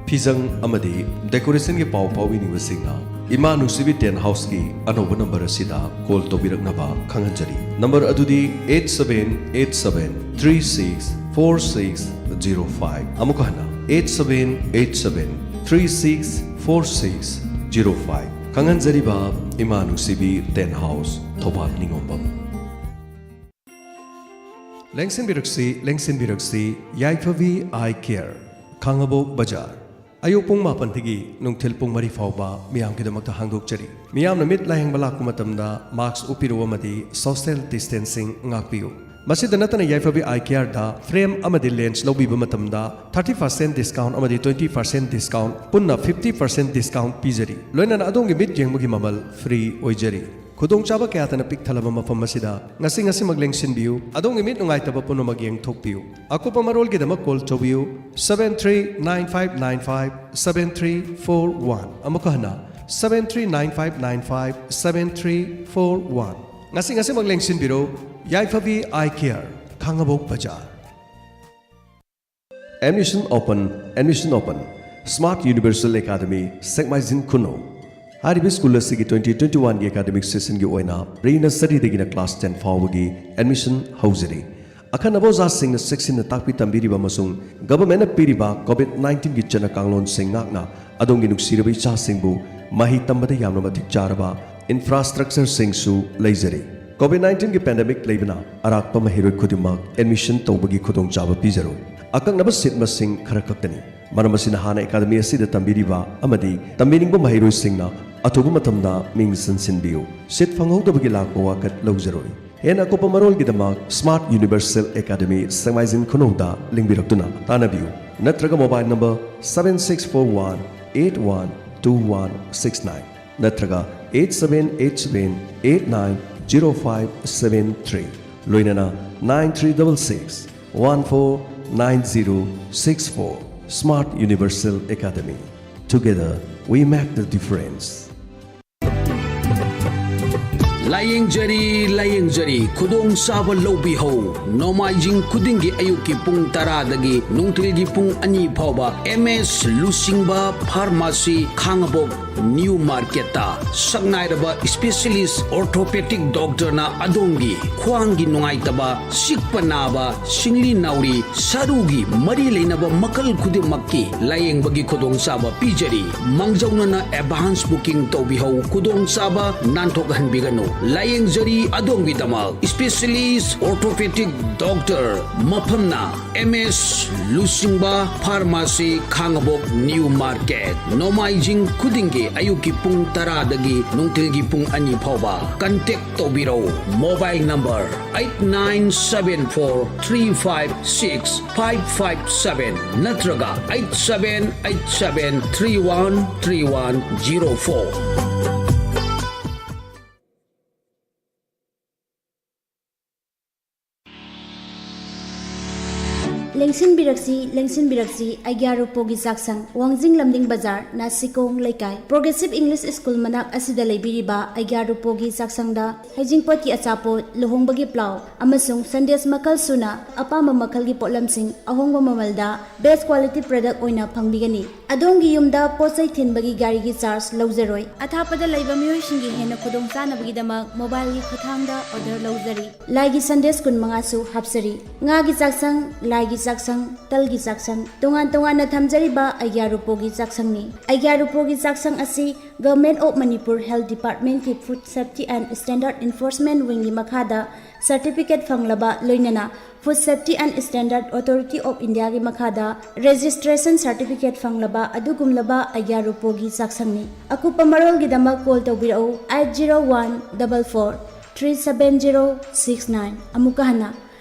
ꯐꯤꯖꯪ ꯑꯃꯗꯤ ꯗꯦꯀꯣꯔꯦꯁꯟꯒꯤ ꯄꯥꯎ ꯐꯥꯎꯕꯤꯅꯤꯡꯕꯁꯤꯡꯅ ꯏꯃꯥ ꯅꯨꯡꯁꯤꯕꯤ ꯇꯦꯟ ꯍꯥꯎꯁꯀꯤ ꯑꯅꯧꯕ ꯅꯝꯕꯔ ꯑꯁꯤꯗ ꯀꯣꯜ ꯇꯧꯕꯤꯔꯛꯅꯕ ꯈꯪꯍꯟꯖꯔꯤ꯫ ꯅꯝꯕꯔ ꯑꯗꯨꯗꯤ eight seven eight seven three six four six zero five꯫ ꯑꯃꯨꯛꯀ ꯍꯟꯅ, eight seven eight seven three six four six zero five꯫ ꯈꯪꯍꯟꯖꯔꯤꯕ ꯏꯃꯥ ꯅꯨꯡꯁꯤꯕꯤ ꯇꯦꯟ ꯍꯥꯎꯁ, ꯊꯧꯕꯥꯜ ꯅꯤꯉꯣꯝꯕꯝ꯫ ꯂꯦꯡꯁꯤꯟꯕꯤꯔꯛꯁꯤ, ꯂꯦꯡꯁꯤꯟꯕꯤꯔꯛꯁꯤ, ꯌꯥꯏꯐꯕꯤ ꯑꯥꯏ ꯀꯦꯌꯔ, ꯈꯥꯡꯉꯕꯣꯛ ꯕꯖꯥꯔ꯫ ꯑꯌꯨꯛ ꯄꯨꯡ ꯃꯥꯄꯟꯗꯒꯤ ꯅꯨꯡꯊꯤꯜ ꯄꯨꯡ ꯃꯔꯤ ꯐꯥꯎꯕ ꯃꯤꯌꯥꯝꯒꯤꯗꯃꯛꯇ ꯍꯥꯡꯗꯣꯛꯆꯔꯤ꯫ ꯃꯤꯌꯥꯝꯅ ꯃꯤꯠ ꯂꯥꯌꯦꯡꯕ ꯂꯥꯛꯄ ꯃꯇꯝꯗ ꯃꯥꯁꯛ ꯎꯞꯄꯤꯔꯨ ꯑꯃꯗꯤ ꯁꯣꯁꯤꯌꯦꯜ ꯗꯤꯁꯇꯦꯟꯁꯤꯡ ꯉꯥꯛꯄꯤꯌꯨ꯫ ꯃꯁꯤꯗ ꯅꯠꯇꯅ ꯌꯥꯏꯐꯕꯤ ꯑꯥꯏ ꯀꯦꯌꯔꯗ ꯐ꯭ꯔꯦꯝ ꯑꯃꯗꯤ ꯂꯦꯟꯁ ꯂꯧꯕꯤꯕ ꯃꯇꯝꯗ ꯊꯥꯔꯇꯤ ꯄꯥꯔꯁꯦꯟ ꯗꯤꯁꯀꯥꯎꯟ ꯑꯃꯗꯤ ꯇ꯭ꯋꯦꯟꯇꯤ ꯄꯥꯔꯁꯦꯟ ꯗꯤꯁꯀꯥꯎꯟ, ꯄꯨꯟꯅ ꯐꯤꯐꯇꯤ ꯄꯥꯔꯁꯦꯟ ꯗꯤꯁꯀꯥꯎꯟ ꯄꯤꯖꯔꯤ꯫ ꯂꯣꯏꯅꯅ ꯑꯗꯣꯝꯒꯤ ꯃꯤꯠ ꯌꯦꯡꯕꯒꯤ ꯃꯃꯜ ꯐ꯭ꯔꯤ ꯑꯣꯏꯖꯔꯤ꯫ ꯈꯨꯗꯣꯡꯆꯥꯕ ꯀꯌꯥꯇꯅ ꯄꯤꯛ ꯊꯜꯂꯕ ꯃꯐꯝ ꯑꯁꯤꯗ ꯉꯁꯤ ꯉꯁꯤꯃꯛ ꯂꯦꯡꯁꯤꯟꯕꯤꯌꯨ꯫ ꯑꯗꯣꯝꯒꯤ ꯃꯤꯠ ꯅꯨꯡꯉꯥꯏꯇꯕ ꯄꯨꯝꯅꯃꯛ ꯌꯦꯡꯊꯣꯛꯄꯤꯌꯨ꯫ ꯑꯀꯨꯞꯄ ꯃꯔꯣꯜꯒꯤꯗꯃꯛ ꯀꯣꯜ ꯇꯧꯕꯤꯌꯨ, seven three nine five nine five seven three four one꯫ ꯑꯃꯨꯛꯀ ꯍꯟꯅ, seven three nine five nine five seven three four one꯫ ꯉꯁꯤ ꯉꯁꯤꯃꯛ ꯂꯦꯡꯁꯤꯟꯕꯤꯔꯣ, ꯌꯥꯏꯐꯕꯤ ꯑꯥꯏ ꯀꯦꯌꯔ, ꯈꯥꯡꯉꯕꯣꯛ ꯕꯖꯥꯔ꯫ Admission open, admission open꯫ Smart Universal Academy, ꯁꯦꯛꯃꯥꯏꯖꯤꯡ ꯈꯨꯅꯧ꯫ ꯍꯥꯏꯔꯤꯕ ꯁ꯭ꯀꯨꯜ ꯑꯁꯤꯒꯤ twenty twenty-one ꯒꯤ academic ꯁꯦꯁꯟꯒꯤ ꯑꯣꯏꯅ pre ꯅꯔꯁꯔꯤꯗꯒꯤꯅ class ten ꯐꯥꯎꯕꯒꯤ ꯑꯦꯗꯃꯤꯁꯟ ꯍꯧꯖꯔꯤ꯫ ꯑꯈꯟꯅꯕ ꯑꯣꯖꯥꯁꯤꯡꯅ ꯆꯦꯛꯁꯤꯟꯅ ꯇꯥꯛꯄꯤ ꯇꯝꯕꯤꯔꯤꯕ ꯑꯃꯁꯨꯡ ꯒꯚꯔꯟꯃꯦꯟꯠꯅ ꯄꯤꯔꯤꯕ ꯀꯣꯚꯤꯗ ꯅꯥꯏꯟꯇꯤꯟꯒꯤ ꯆꯠꯅ ꯀꯥꯡꯂꯣꯟꯁꯤꯡ ꯉꯥꯛꯅ ꯑꯗꯣꯝꯒꯤ ꯅꯨꯡꯁꯤꯔꯕ ꯏꯆꯥꯁꯤꯡꯕꯨ ꯃꯍꯩ ꯇꯝꯕꯗ ꯌꯥꯝꯅ ꯃꯇꯤꯛ ꯆꯥꯔꯕ ꯏꯟꯐ꯭ꯔꯥꯁ꯭ꯇ꯭ꯔꯛꯆꯔꯁꯤꯡꯁꯨ ꯂꯩꯖꯔꯤ꯫ ꯀꯣꯚꯤꯗ ꯅꯥꯏꯟꯇꯤꯟꯒꯤ ꯄꯦꯟꯗꯦꯃꯤꯛ ꯂꯩꯕꯅ ꯑꯔꯥꯛꯄ ꯃꯍꯩꯔꯣꯏ ꯈꯨꯗꯤꯡꯃꯛ ꯑꯦꯗꯃꯤꯁꯟ ꯇꯧꯕꯒꯤ ꯈꯨꯗꯣꯡꯆꯥꯕ ꯄꯤꯖꯔꯣꯏ꯫ ꯑꯀꯛꯅꯕ ꯁꯤꯠ ꯃꯁꯤꯡ ꯈꯔ ꯈꯛꯇꯅꯤ꯫ ꯃꯔꯝ ꯑꯁꯤꯅ ꯍꯥꯟꯅ ꯑꯦꯀꯥꯗꯃꯤ ꯑꯁꯤꯗ ꯇꯝꯕꯤꯔꯤꯕ ꯑꯃꯗꯤ ꯇꯝꯕꯤꯅꯤꯡꯕ ꯃꯍꯩꯔꯣꯏꯁꯤꯡꯅ ꯑꯊꯨꯕ ꯃꯇꯝꯗ ꯃꯤꯡ ꯆꯟꯁꯤꯟꯕꯤꯌꯨ꯫ ꯁꯤꯠ ꯐꯪꯍꯧꯗꯕꯒꯤ ꯂꯥꯛꯄ ꯋꯥꯀꯠ ꯂꯧꯖꯔꯣꯏ꯫ ꯍꯦꯟꯅ ꯑꯀꯨꯞꯄ ꯃꯔꯣꯜꯒꯤꯗꯃꯛ Smart Universal Academy, ꯁꯦꯛꯃꯥꯏꯖꯤꯡ ꯈꯨꯅꯧꯗ ꯂꯦꯡꯕꯤꯔꯛꯇꯨꯅ ꯇꯥꯟꯅꯕꯤꯌꯨ, ꯅꯠꯇ꯭ꯔꯒ mobile number seven six four one eight one two one six nine ꯅꯠꯇ꯭ꯔꯒ eight seven eight seven eight nine zero five seven three, ꯂꯣꯏꯅꯅ nine three double six one four nine zero six four꯫ Smart Universal Academy, together we make the difference꯫ ꯂꯥꯌꯦꯡꯖꯔꯤ, ꯂꯥꯌꯦꯡꯖꯔꯤ, ꯈꯨꯗꯣꯡꯆꯥꯕ ꯂꯧꯕꯤꯍꯧ꯫ ꯅꯣꯡꯃꯥꯏꯖꯤꯡ ꯈꯨꯗꯤꯡꯒꯤ ꯑꯌꯨꯛꯀꯤ ꯄꯨꯡ ꯇꯔꯥꯗꯒꯤ ꯅꯨꯡꯊꯤꯜꯒꯤ ꯄꯨꯡ ꯑꯅꯤ ꯐꯥꯎꯕ ꯑꯦꯝ ꯑꯦꯁ ꯂꯨꯆꯤꯡꯕ ꯐꯥꯔꯃꯥꯁꯤ, ꯈꯥꯡꯉꯕꯣꯛ, ꯅ꯭ꯌꯨ ꯃꯥꯔꯀꯦꯠꯇ ꯁꯛꯅꯥꯏꯔꯕ ꯏꯁꯄꯦꯁꯤꯌꯦꯂꯤꯁ ꯑꯣꯔꯊꯣꯄꯦꯗꯤꯛ ꯗꯣꯛꯇꯔꯅ ꯑꯗꯣꯝꯒꯤ ꯈ꯭ꯋꯥꯡꯒꯤ ꯅꯨꯡꯉꯥꯏꯇꯕ, ꯆꯤꯛꯄ ꯅꯥꯕ, ꯁꯤꯡꯂꯤ ꯅꯥꯎꯔꯤ, ꯁꯔꯨꯒꯤ ꯃꯔꯤ ꯂꯩꯅꯕ ꯃꯈꯜ ꯈꯨꯗꯤꯡꯃꯛꯀꯤ ꯂꯥꯌꯦꯡꯕꯒꯤ ꯈꯨꯗꯣꯡꯆꯥꯕ ꯄꯤꯖꯔꯤ꯫ ꯃꯥꯡꯖꯧꯅꯅ ꯑꯦꯗꯚꯥꯟꯁ ꯕꯨꯀꯤꯡ ꯇꯧꯕꯤꯍꯧ꯫ ꯈꯨꯗꯣꯡꯆꯥꯕ ꯅꯥꯟꯊꯣꯛꯍꯟꯕꯤꯒꯅꯨ꯫ ꯂꯥꯌꯦꯡꯖꯔꯤ ꯑꯗꯣꯝꯒꯤꯗꯃꯛ ꯏꯁꯄꯦꯁꯤꯌꯦꯂꯤꯁ ꯑꯣꯔꯊꯣꯄꯦꯗꯤꯛ ꯗꯣꯛꯇꯔ꯫ ꯃꯐꯝꯅ ꯑꯦꯝ ꯑꯦꯁ ꯂꯨꯆꯤꯡꯕ ꯐꯥꯔꯃꯥꯁꯤ, ꯈꯥꯉꯕꯣꯛ ꯅ꯭ꯌꯨ ꯃꯥꯔꯀꯦꯠ꯫ ꯅꯣꯡꯃꯥꯏꯖꯤꯡ ꯈꯨꯗꯤꯡꯒꯤ ꯑꯌꯨꯛꯀꯤ ꯄꯨꯡ ꯇꯔꯥꯗꯒꯤ ꯅꯨꯡꯊꯤꯜꯒꯤ ꯄꯨꯡ ꯑꯅꯤ ꯐꯥꯎꯕ꯫ ꯀꯟꯇꯦꯛ ꯇꯧꯕꯤꯔꯧ꯫ Mobile number eight nine seven four three five six five five seven ꯅꯠꯇ꯭ꯔꯒ eight seven eight seven three one three one zero four꯫ ꯂꯦꯡꯁꯤꯟꯕꯤꯔꯛꯁꯤ, ꯂꯦꯡꯁꯤꯟꯕꯤꯔꯛꯁꯤ, ꯑꯩꯒ꯭ꯌꯥ ꯔꯨꯄꯣꯒꯤ ꯆꯥꯛꯁꯪ, ꯋꯥꯡꯖꯤꯡ ꯂꯝꯗꯤꯡ ꯕꯖꯥꯔ, ꯅꯥꯁꯤꯀꯣꯡ ꯂꯩꯀꯥꯏ꯫ ꯄ꯭ꯔꯣꯒ꯭ꯔꯦꯁꯤꯞ ꯏꯪꯂꯤꯁ ꯁ꯭ꯀꯨꯜ ꯃꯅꯥꯛ ꯑꯁꯤꯗ ꯂꯩꯕꯤꯔꯤꯕ ꯑꯩꯒ꯭ꯌꯥ ꯔꯨꯄꯣꯒꯤ ꯆꯥꯛꯁꯪꯗ ꯍꯩꯖꯤꯡꯄꯣꯠꯀꯤ ꯑꯆꯥꯄꯣꯠ, ꯂꯨꯍꯣꯡꯕꯒꯤ ꯄ꯭ꯂꯥꯎ ꯑꯃꯁꯨꯡ ꯁꯟꯗꯦꯁ ꯃꯈꯜ ꯁꯨꯅ ꯑꯄꯥꯝꯕ ꯃꯈꯜꯒꯤ ꯄꯣꯠꯂꯝꯁꯤꯡ ꯑꯍꯣꯡꯕ ꯃꯃꯜꯗ best quality product ꯑꯣꯏꯅ ꯐꯪꯕꯤꯒꯅꯤ꯫ ꯑꯗꯣꯝꯒꯤ ꯌꯨꯝꯗ ꯄꯣꯠ ꯆꯩ ꯊꯤꯟꯕꯒꯤ ꯒꯥꯔꯤꯒꯤ ꯆꯥꯔꯖ ꯂꯧꯖꯔꯣꯏ꯫ ꯑꯊꯥꯞꯄꯗ ꯂꯩꯕ ꯃꯤꯑꯣꯏꯁꯤꯡꯒꯤ ꯍꯦꯟꯅ ꯈꯨꯗꯣꯡꯆꯥꯅꯕꯒꯤꯗꯃꯛ ꯃꯣꯕꯥꯏꯜꯒꯤ ꯈꯨꯠꯊꯥꯡꯗ ꯑꯣꯔꯗꯔ ꯂꯧꯖꯔꯤ꯫ ꯂꯥꯏꯒꯤ ꯁꯟꯗꯦꯁ ꯀꯨꯟꯃꯉꯥꯁꯨ ꯍꯥꯞꯆꯔꯤ꯫ ꯉꯥꯒꯤ ꯆꯥꯛꯁꯪ, ꯂꯥꯏꯒꯤ ꯆꯥꯛꯁꯪ, ꯇꯜꯒꯤ ꯆꯥꯛꯁꯪ, ꯇꯣꯉꯥꯟ ꯇꯣꯉꯥꯟꯅ ꯊꯝꯖꯔꯤꯕ ꯑꯩꯒ꯭ꯌꯥ ꯔꯨꯄꯣꯒꯤ ꯆꯥꯛꯁꯪꯅꯤ꯫ ꯑꯩꯒ꯭ꯌꯥ ꯔꯨꯄꯣꯒꯤ ꯆꯥꯛꯁꯪ ꯑꯁꯤ Government of Manipur Health Departmentꯀꯤ Food Safety and Standard Enforcement Wingꯒꯤ ꯃꯈꯥꯗ certificate ꯐꯪꯂꯕ, ꯂꯣꯏꯅꯅ Food Safety and Standard Authority of Indiaꯒꯤ ꯃꯈꯥꯗ registration certificate ꯐꯪꯂꯕ ꯑꯗꯨꯒꯨꯝꯂꯕ ꯑꯩꯒ꯭ꯌꯥ ꯔꯨꯄꯣꯒꯤ ꯆꯥꯛꯁꯪꯅꯤ꯫ ꯑꯀꯨꯞꯄ ꯃꯔꯣꯜꯒꯤꯗꯃꯛ call ꯇꯧꯕꯤꯔꯛꯎ, eight zero one double four three seven zero six nine꯫ ꯑꯃꯨꯛꯀ ꯍꯟꯅ,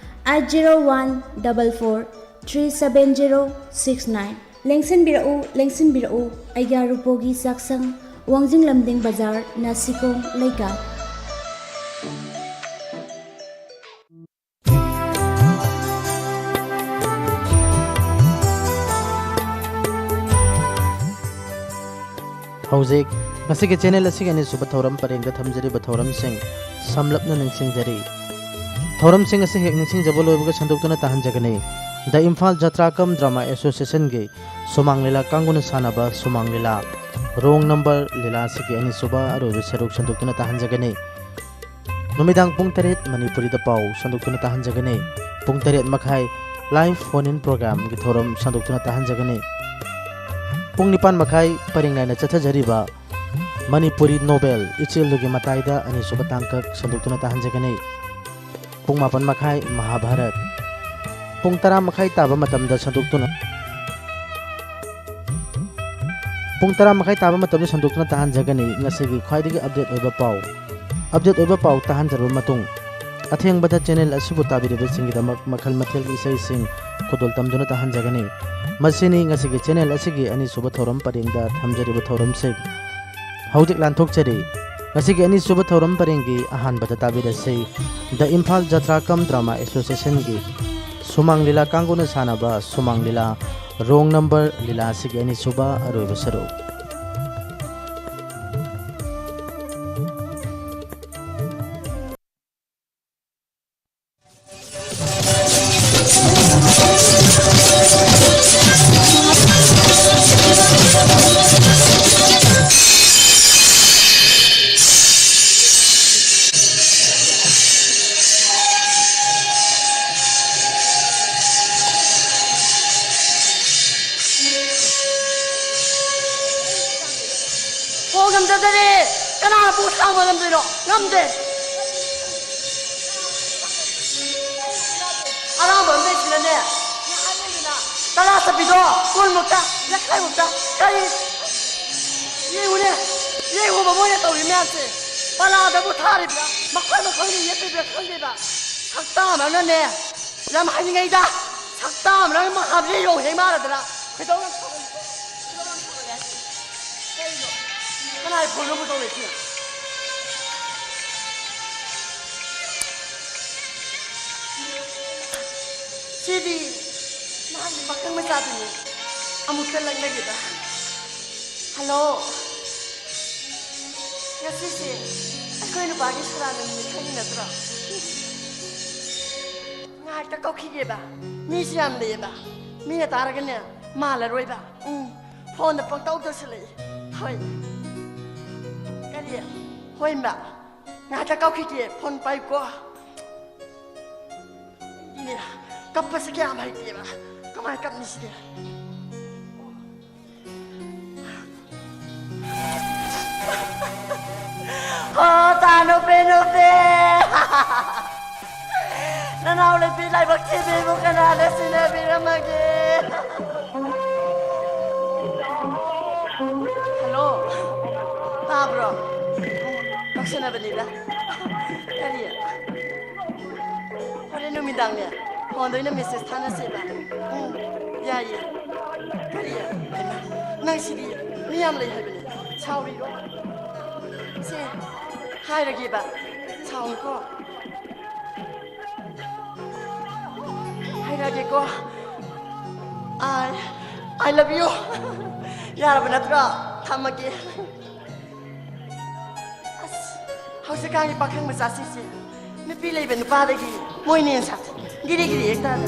eight zero one double four three seven zero six nine꯫ ꯂꯦꯡꯁꯤꯟꯕꯤꯔꯛꯎ, ꯂꯦꯡꯁꯤꯟꯕꯤꯔꯛꯎ, ꯑꯩꯒ꯭ꯌꯥ ꯔꯨꯄꯣꯒꯤ ꯆꯥꯛꯁꯪ, ꯋꯥꯡꯖꯤꯡ ꯂꯝꯗꯤꯡ ꯕꯖꯥꯔ, ꯅꯥꯁꯤꯀꯣꯡ ꯂꯩꯀꯥꯏ꯫ ꯍꯧꯖꯤꯛ ꯉꯁꯤꯒꯤ ꯆꯦꯅꯦꯜ ꯑꯁꯤꯒꯤ ꯑꯅꯤꯁꯨꯕ ꯊꯧꯔꯝ ꯄꯔꯦꯡꯗ ꯊꯝꯖꯔꯤꯕ ꯊꯧꯔꯝꯁꯤꯡ ꯁꯝꯂꯞꯅ ꯅꯤꯡꯁꯤꯡꯖꯔꯤ꯫ ꯊꯧꯔꯝꯁꯤꯡ ꯑꯁꯤ ꯍꯦꯛ ꯅꯤꯡꯁꯤꯡꯖꯕ ꯂꯣꯏꯕꯒ ꯁꯟꯗꯣꯛꯇꯨꯅ ꯇꯥꯍꯟꯖꯒꯅꯤ꯫ The Imphal Jatra cum Drama Associationꯒꯤ ꯁꯨꯃꯥꯡ ꯂꯤꯂꯥ ꯀꯥꯡꯕꯨꯅ ꯁꯥꯟꯅꯕ ꯁꯨꯃꯥꯡ ꯂꯤꯂꯥ꯫ Wrong Number ꯂꯤꯂꯥ ꯑꯁꯤꯒꯤ ꯑꯅꯤꯁꯨꯕ ꯑꯔꯣꯏꯕ ꯁꯔꯨꯛ ꯁꯟꯗꯣꯛꯇꯨꯅ ꯇꯥꯍꯟꯖꯒꯅꯤ꯫ ꯅꯨꯃꯤꯗꯥꯡ ꯄꯨꯡ ꯇꯔꯦꯠ ꯃꯅꯤꯄꯨꯔꯤꯗ ꯄꯥꯎ ꯁꯟꯗꯣꯛꯇꯨꯅ ꯇꯥꯍꯟꯖꯒꯅꯤ꯫ ꯄꯨꯡ ꯇꯔꯦꯠ ꯃꯈꯥꯏ live phone in programꯒꯤ ꯊꯧꯔꯝ ꯁꯟꯗꯣꯛꯇꯨꯅ ꯇꯥꯍꯟꯖꯒꯅꯤ꯫ ꯄꯨꯡ ꯅꯤꯄꯥꯟ ꯃꯈꯥꯏ ꯄꯔꯦꯡ ꯅꯥꯏꯅ ꯆꯠꯊꯖꯔꯤꯕ ꯃꯅꯤꯄꯨꯔꯤ novel ꯏꯆꯦꯜꯗꯨꯒꯤ ꯃꯇꯥꯏꯗ ꯑꯅꯤꯁꯨꯕ ꯇꯥꯡꯀꯛ ꯁꯟꯗꯣꯛꯇꯨꯅ ꯇꯥꯍꯟꯖꯒꯅꯤ꯫ ꯄꯨꯡ ꯃꯥꯄꯟ ꯃꯈꯥꯏ ꯃꯍꯥꯚꯥꯔꯠ꯫ ꯄꯨꯡ ꯇꯔꯥ ꯃꯈꯥꯏ ꯇꯥꯕ ꯃꯇꯝꯗ ꯁꯟꯗꯣꯛꯇꯨꯅ, ꯄꯨꯡ ꯇꯔꯥ ꯃꯈꯥꯏ ꯇꯥꯕ ꯃꯇꯝꯗ ꯁꯟꯗꯣꯛꯇꯨꯅ ꯇꯥꯍꯟꯖꯒꯅꯤ ꯉꯁꯤꯒꯤ ꯈ꯭ꯋꯥꯏꯗꯒꯤ update ꯑꯣꯏꯕ ꯄꯥꯎ꯫ Update ꯑꯣꯏꯕ ꯄꯥꯎ ꯇꯥꯍꯟꯖꯔꯕ ꯃꯇꯨꯡ, ꯑꯊꯦꯡꯕꯗ channel ꯑꯁꯤꯕꯨ ꯇꯥꯕꯤꯔꯤꯕꯁꯤꯡꯒꯤꯗꯃꯛ ꯃꯈꯜ ꯃꯊꯦꯜꯒꯤ ꯏꯁꯩꯁꯤꯡ ꯈꯨꯗꯣꯜ ꯇꯝꯗꯨꯅ ꯇꯥꯍꯟꯖꯒꯅꯤ꯫ ꯃꯁꯤꯅꯤ ꯉꯁꯤꯒꯤ channel ꯑꯁꯤꯒꯤ ꯑꯅꯤꯁꯨꯕ ꯊꯧꯔꯝ ꯄꯔꯦꯡꯗ ꯊꯝꯖꯔꯤꯕ ꯊꯧꯔꯝꯁꯤꯡ꯫ ꯍꯧꯖꯤꯛ ꯂꯥꯟꯊꯣꯛꯆꯔꯤ꯫ ꯉꯁꯤꯒꯤ ꯑꯅꯤꯁꯨꯕ ꯊꯧꯔꯝ ꯄꯔꯦꯡꯒꯤ ꯑꯍꯥꯟꯕꯗ ꯇꯥꯕꯤꯔꯁꯤ, The Imphal Jatra cum Drama Associationꯒꯤ ꯁꯨꯃꯥꯡ ꯂꯤꯂꯥ ꯀꯥꯡꯕꯨꯅ ꯁꯥꯟꯅꯕ ꯁꯨꯃꯥꯡ ꯂꯤꯂꯥ Wrong Number ꯂꯤꯂꯥ ꯑꯁꯤꯒꯤ ꯑꯅꯤꯁꯨꯕ ꯑꯔꯣꯏꯕ ꯁꯔꯨꯛ꯫ ꯍꯣ, ꯉꯝꯖꯗꯔꯦ꯫ ꯀꯅꯥꯅ ꯄꯨ ꯊꯥꯡꯕ ꯉꯝꯗꯣꯏꯅꯣ? ꯉꯝꯗꯦ꯫ ꯑꯔꯥꯡꯕ ꯑꯃ ꯂꯩꯁꯤꯅꯅꯦ, ꯇꯔꯥ ꯆꯠꯄꯤꯗꯣ ꯀꯨꯟꯃꯨꯛꯇ, ꯌꯥꯡꯈꯩꯃꯨꯛꯇ꯫ ꯀꯔꯤ? ꯌꯦꯡꯉꯨꯅꯦ, ꯌꯦꯡꯉꯨꯕ ꯃꯣꯏꯅ ꯇꯧꯔꯤ ꯃꯌꯥꯝꯁꯦ꯫ ꯄꯂꯥꯗꯕꯨ ꯊꯥꯔꯤꯕ꯭ꯔꯥ, ꯃꯈꯣꯏ ꯃꯈꯣꯏꯅ ꯌꯦꯠꯂꯤꯕ꯭ꯔꯥ ꯈꯪꯗꯦꯕ꯫ ꯁꯛꯇꯥ ꯑꯃꯅꯅꯦ, ꯌꯥꯝ ꯍꯥꯏꯅꯤꯡꯉꯩꯗ, ꯁꯛꯇꯥ ꯑꯃꯅ ꯃꯍꯥꯕꯂꯤ ꯌꯧ ꯍꯦꯛ ꯃꯥꯟꯅꯗꯅ ꯈꯣꯏꯗꯧ ꯌꯥꯝ ꯁꯥꯎꯒꯠꯂꯦ꯫ ꯈꯣꯏꯗꯧ ꯌꯥꯝ ꯁꯥꯎꯒꯠꯂꯦ꯫ ꯀꯩꯅꯣ? ꯀꯅꯥꯏ ꯐꯣꯟꯅꯣ ꯇꯧꯔꯛꯏꯁꯤꯅ? ꯁꯤꯗꯤ ꯅꯍꯥꯟꯒꯤ ꯄꯥꯈꯪ ꯃꯆꯥꯗꯨꯅꯤ꯫ ꯑꯃꯨꯛꯇ ꯂꯛꯅꯒꯦꯗ꯫ ꯍꯜꯂꯣ꯫ ꯉꯁꯤꯁꯦ ꯑꯩꯈꯣꯏ ꯅꯨꯄꯥꯒꯤ ꯁꯣꯔꯥꯠ ꯅꯨꯃꯤꯠꯅꯤ, ꯈꯪꯉꯤ ꯅꯠꯇ꯭ꯔꯣ? ꯉꯥꯏꯍꯥꯛꯇ ꯀꯧꯈꯤꯒꯦꯕ꯫ ꯃꯤꯁꯨ ꯌꯥꯝ ꯂꯩꯌꯦꯕ꯫ ꯃꯤꯅ ꯇꯥꯔꯒꯅꯦ, ꯃꯥꯜꯂꯔꯣꯏꯕ꯫ ꯎꯝ꯫ ꯐꯣꯟꯗ ꯄꯪꯇꯧ ꯇꯧꯁꯜꯂꯛꯏ꯫ ꯍꯣꯏ꯫ ꯀꯔꯤ? ꯍꯣꯏ, ꯏꯃꯥ꯫ ꯉꯥꯏꯍꯥꯛꯇ ꯀꯛꯈꯤꯒꯦ, ꯐꯣꯟ ꯄꯥꯏꯌꯨꯀꯣ꯫ ꯏꯅꯦ, ꯀꯞꯄꯁꯦ ꯀꯌꯥꯝ ꯍꯩꯇꯦꯕ꯫ ꯀꯃꯥꯏꯅ ꯀꯞꯅꯤ ꯁꯤꯗꯤ? ꯍꯣ, ꯇꯥ ꯅꯨꯄꯤ, ꯅꯨꯄꯤ꯫ ꯅꯅꯥꯎ ꯅꯨꯄꯤ ꯂꯥꯏꯕꯛ ꯊꯤꯕꯤꯕꯨ ꯀꯅꯥꯅ ꯁꯤꯟꯅꯕꯤꯔꯝꯃꯒꯦ? ꯍꯜꯂꯣ, ꯇꯥꯕ꯭ꯔꯣ? ꯇꯧꯁꯟꯅꯕꯅꯤꯗ꯫ ꯀꯔꯤ? ꯍꯣꯔꯦꯟ ꯅꯨꯃꯤꯗꯥꯡꯅꯦ, ꯐꯣꯟꯗ ꯑꯣꯏꯅ ꯃꯦꯁꯦꯖ ꯊꯥꯅꯁꯦꯕ꯫ ꯎꯝ, ꯌꯥꯏꯌꯦ꯫ ꯀꯔꯤ? ꯍꯩꯃꯥ, ꯅꯪ ꯁꯤꯗꯤ ꯃꯤ ꯌꯥꯝ ꯂꯩ ꯍꯥꯏꯕꯅꯦ꯫ ꯁꯥꯎꯔꯤꯔꯣ? ꯁꯦ, ꯍꯥꯏꯔꯒꯦꯕ꯫ ꯁꯥꯎꯅꯨꯀꯣ꯫ ꯍꯥꯏꯔꯒꯦꯀꯣ꯫ I, I love you꯫ ꯌꯥꯔꯕ ꯅꯠꯇ꯭ꯔꯣ? ꯊꯝꯃꯒꯦ꯫ ꯑꯁ, ꯍꯧꯖꯤꯛꯀꯥꯟꯒꯤ ꯄꯥꯈꯪ ꯃꯆꯥꯁꯤꯡꯁꯦ ꯅꯨꯄꯤ ꯂꯩꯕ ꯅꯨꯄꯥꯗꯒꯤ ꯃꯣꯏꯅ ꯍꯦꯟꯅ ꯁꯥꯊꯤ꯫ ꯒꯤꯔꯤ ꯒꯤꯔꯤ ꯍꯦꯛ ꯇꯥꯗꯅ꯫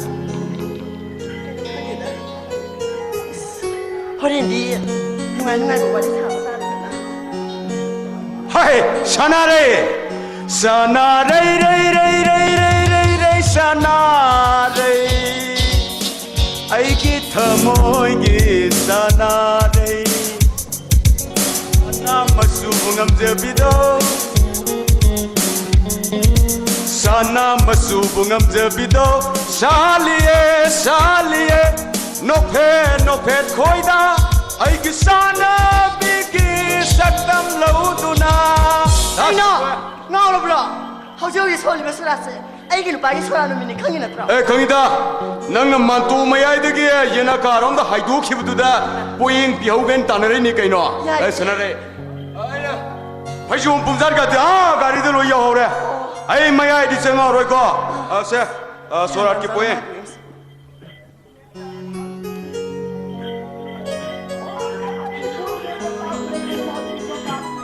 ꯈꯪꯗꯦꯗ꯫ ꯑꯁ, ꯍꯣꯔꯦꯟꯗꯤ ꯅꯨꯡꯉꯥꯏ ꯅꯨꯡꯉꯥꯏꯕ ꯋꯥꯔꯤ ꯁꯥꯕ ꯇꯥꯔꯦꯗꯅ꯫ ꯍꯥꯏ, ꯁꯥꯟꯅꯔꯦ! ꯁꯥꯟꯅꯔꯩ, ꯔꯩ, ꯔꯩ, ꯁꯥꯟꯅꯔꯩ꯫ ꯑꯩꯒꯤ ꯊꯃꯣꯏꯒꯤ ꯁꯥꯟꯅꯔꯩ꯫ ꯁꯅꯥ ꯃꯆꯨꯕꯨ ꯉꯝꯖꯕꯤꯗꯣ, ꯁꯅꯥ ꯃꯆꯨꯕꯨ ꯉꯝꯖꯕꯤꯗꯣ, ꯁꯥꯠꯂꯤꯌꯦ, ꯁꯥꯠꯂꯤꯌꯦ, ꯅꯣꯛꯐꯦꯠ ꯅꯣꯛꯐꯦꯠ ꯈꯣꯏꯗ ꯑꯩꯒꯤ ꯆꯥꯟꯅꯕꯤꯒꯤ ꯁꯛꯇꯝ ꯂꯧꯗꯨꯅ꯫ ꯀꯩꯅꯣ? ꯉꯥꯎꯔꯕ꯭ꯔꯣ? ꯍꯧꯖꯤꯛ ꯍꯧꯖꯤꯛ ꯁꯣꯜꯂꯤꯕ ꯁꯣꯔꯥꯠꯁꯦ ꯑꯩꯒꯤ ꯅꯨꯄꯥꯒꯤ ꯁꯣꯔꯥꯠ ꯅꯨꯃꯤꯠꯅꯤ, ꯈꯪꯉꯤ ꯅꯠꯇ꯭ꯔꯣ? ꯑꯦ, ꯈꯪꯉꯤꯗ꯫ ꯅꯪꯅ ꯃꯥꯟꯇꯣ ꯃꯌꯥꯏꯗꯒꯤ ꯌꯦꯅꯈꯥꯔꯣꯝꯗ ꯍꯥꯏꯗꯣꯛꯈꯤꯕꯗꯨꯗ ꯄꯣꯌꯦꯡ ꯄꯤꯍꯧꯒꯦꯅ ꯇꯥꯟꯅꯔꯛꯏꯅꯤ ꯀꯩꯅꯣ꯫ ꯌꯥꯏ꯫ ꯑꯦ, ꯁꯥꯟꯅꯔꯦ꯫ ꯑꯩꯅ ꯐꯩꯖꯣꯝ ꯄꯨꯝꯖꯥꯠꯀꯗꯤ ꯑꯥ ꯒꯥꯔꯤꯗ ꯂꯣꯏ ꯌꯧꯍꯧꯔꯦ꯫ ꯑꯩ ꯃꯌꯥꯏꯗꯤ ꯆꯪꯉꯛꯑꯔꯣꯏꯀꯣ꯫ ꯑ, ꯁꯦ, ꯑ, ꯁꯣꯔꯥꯠꯀꯤ ꯄꯣꯌꯦꯡ꯫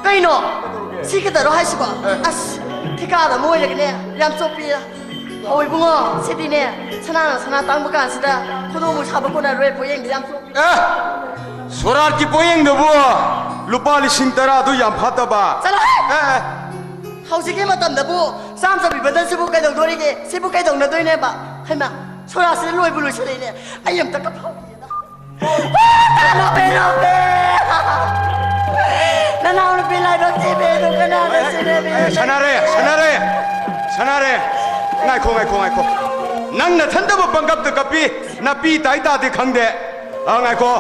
ꯀꯩꯅꯣ? ꯁꯤ ꯈꯛꯇꯔꯣ ꯍꯥꯏꯁꯤꯕꯣ? ꯑꯁ, ꯊꯤꯀꯥꯗ ꯑꯃ ꯑꯣꯏꯔꯒꯅꯦ, ꯌꯥꯝ ꯆꯣꯞꯄꯤ꯫ ꯍꯣꯏ ꯏꯕꯨꯡꯉꯣ, ꯁꯤꯗꯤꯅꯦ, ꯁꯅꯥꯅ ꯁꯅꯥ ꯇꯥꯡꯕ ꯀꯥꯟꯁꯤꯗ ꯈꯨꯗꯣꯡꯕꯨ ꯁꯥꯕ ꯀꯣꯟꯅꯔꯣꯏ, ꯄꯣꯌꯦꯡꯗꯤ ꯌꯥꯝ ꯆꯣꯞꯄꯤ꯫ ꯑꯦ, ꯁꯣꯔꯥꯠꯀꯤ ꯄꯣꯌꯦꯡꯗꯨꯕꯨ ꯂꯨꯄꯥ ꯂꯤꯁꯤꯡ ꯇꯔꯥꯗꯨ ꯌꯥꯝ ꯐꯠꯇꯕ꯫ ꯆꯠꯂꯣꯍꯦ! ꯑꯦ, ꯑꯦ꯫ ꯍꯧꯖꯤꯛꯀꯤ ꯃꯇꯝꯗꯕꯨ ꯆꯥꯝ ꯆꯠꯄꯤ ꯕꯟꯗꯜꯁꯤꯕꯨ ꯀꯩꯗꯧꯗꯣꯔꯤꯒꯦ? ꯁꯤꯕꯨ ꯀꯩꯗꯧꯅꯗꯣꯏꯅꯦꯕ? ꯍꯩꯃꯥ, ꯁꯣꯔꯥꯁꯤꯗ ꯂꯣꯏꯕꯨ ꯂꯣꯏꯁꯤꯜꯂꯛꯏꯅꯦ꯫ ꯑꯩ ꯑꯝꯇ ꯀꯞꯍꯧꯈꯤꯒꯦꯗ꯫ ꯅꯅꯥꯎꯅꯨꯄꯤ ꯂꯥꯏꯕꯛ ꯊꯤꯕꯤꯗꯨ ꯀꯅꯥꯅ ꯁꯤꯟꯅꯕꯤꯅꯤ? ꯁꯥꯟꯅꯔꯦ, ꯁꯥꯟꯅꯔꯦ, ꯁꯥꯟꯅꯔꯦ꯫ ꯉꯥꯏꯈꯣ, ꯉꯥꯏꯈꯣ, ꯉꯥꯏꯈꯣ꯫ ꯅꯪ ꯅꯊꯟꯇꯕꯨ ꯄꯪꯀꯞꯇ ꯀꯞꯄꯤ, ꯅꯥꯄꯤ ꯇꯥꯏ ꯇꯥꯗꯦ ꯈꯪꯗꯦ꯫ ꯑ, ꯉꯥꯏꯈꯣ꯫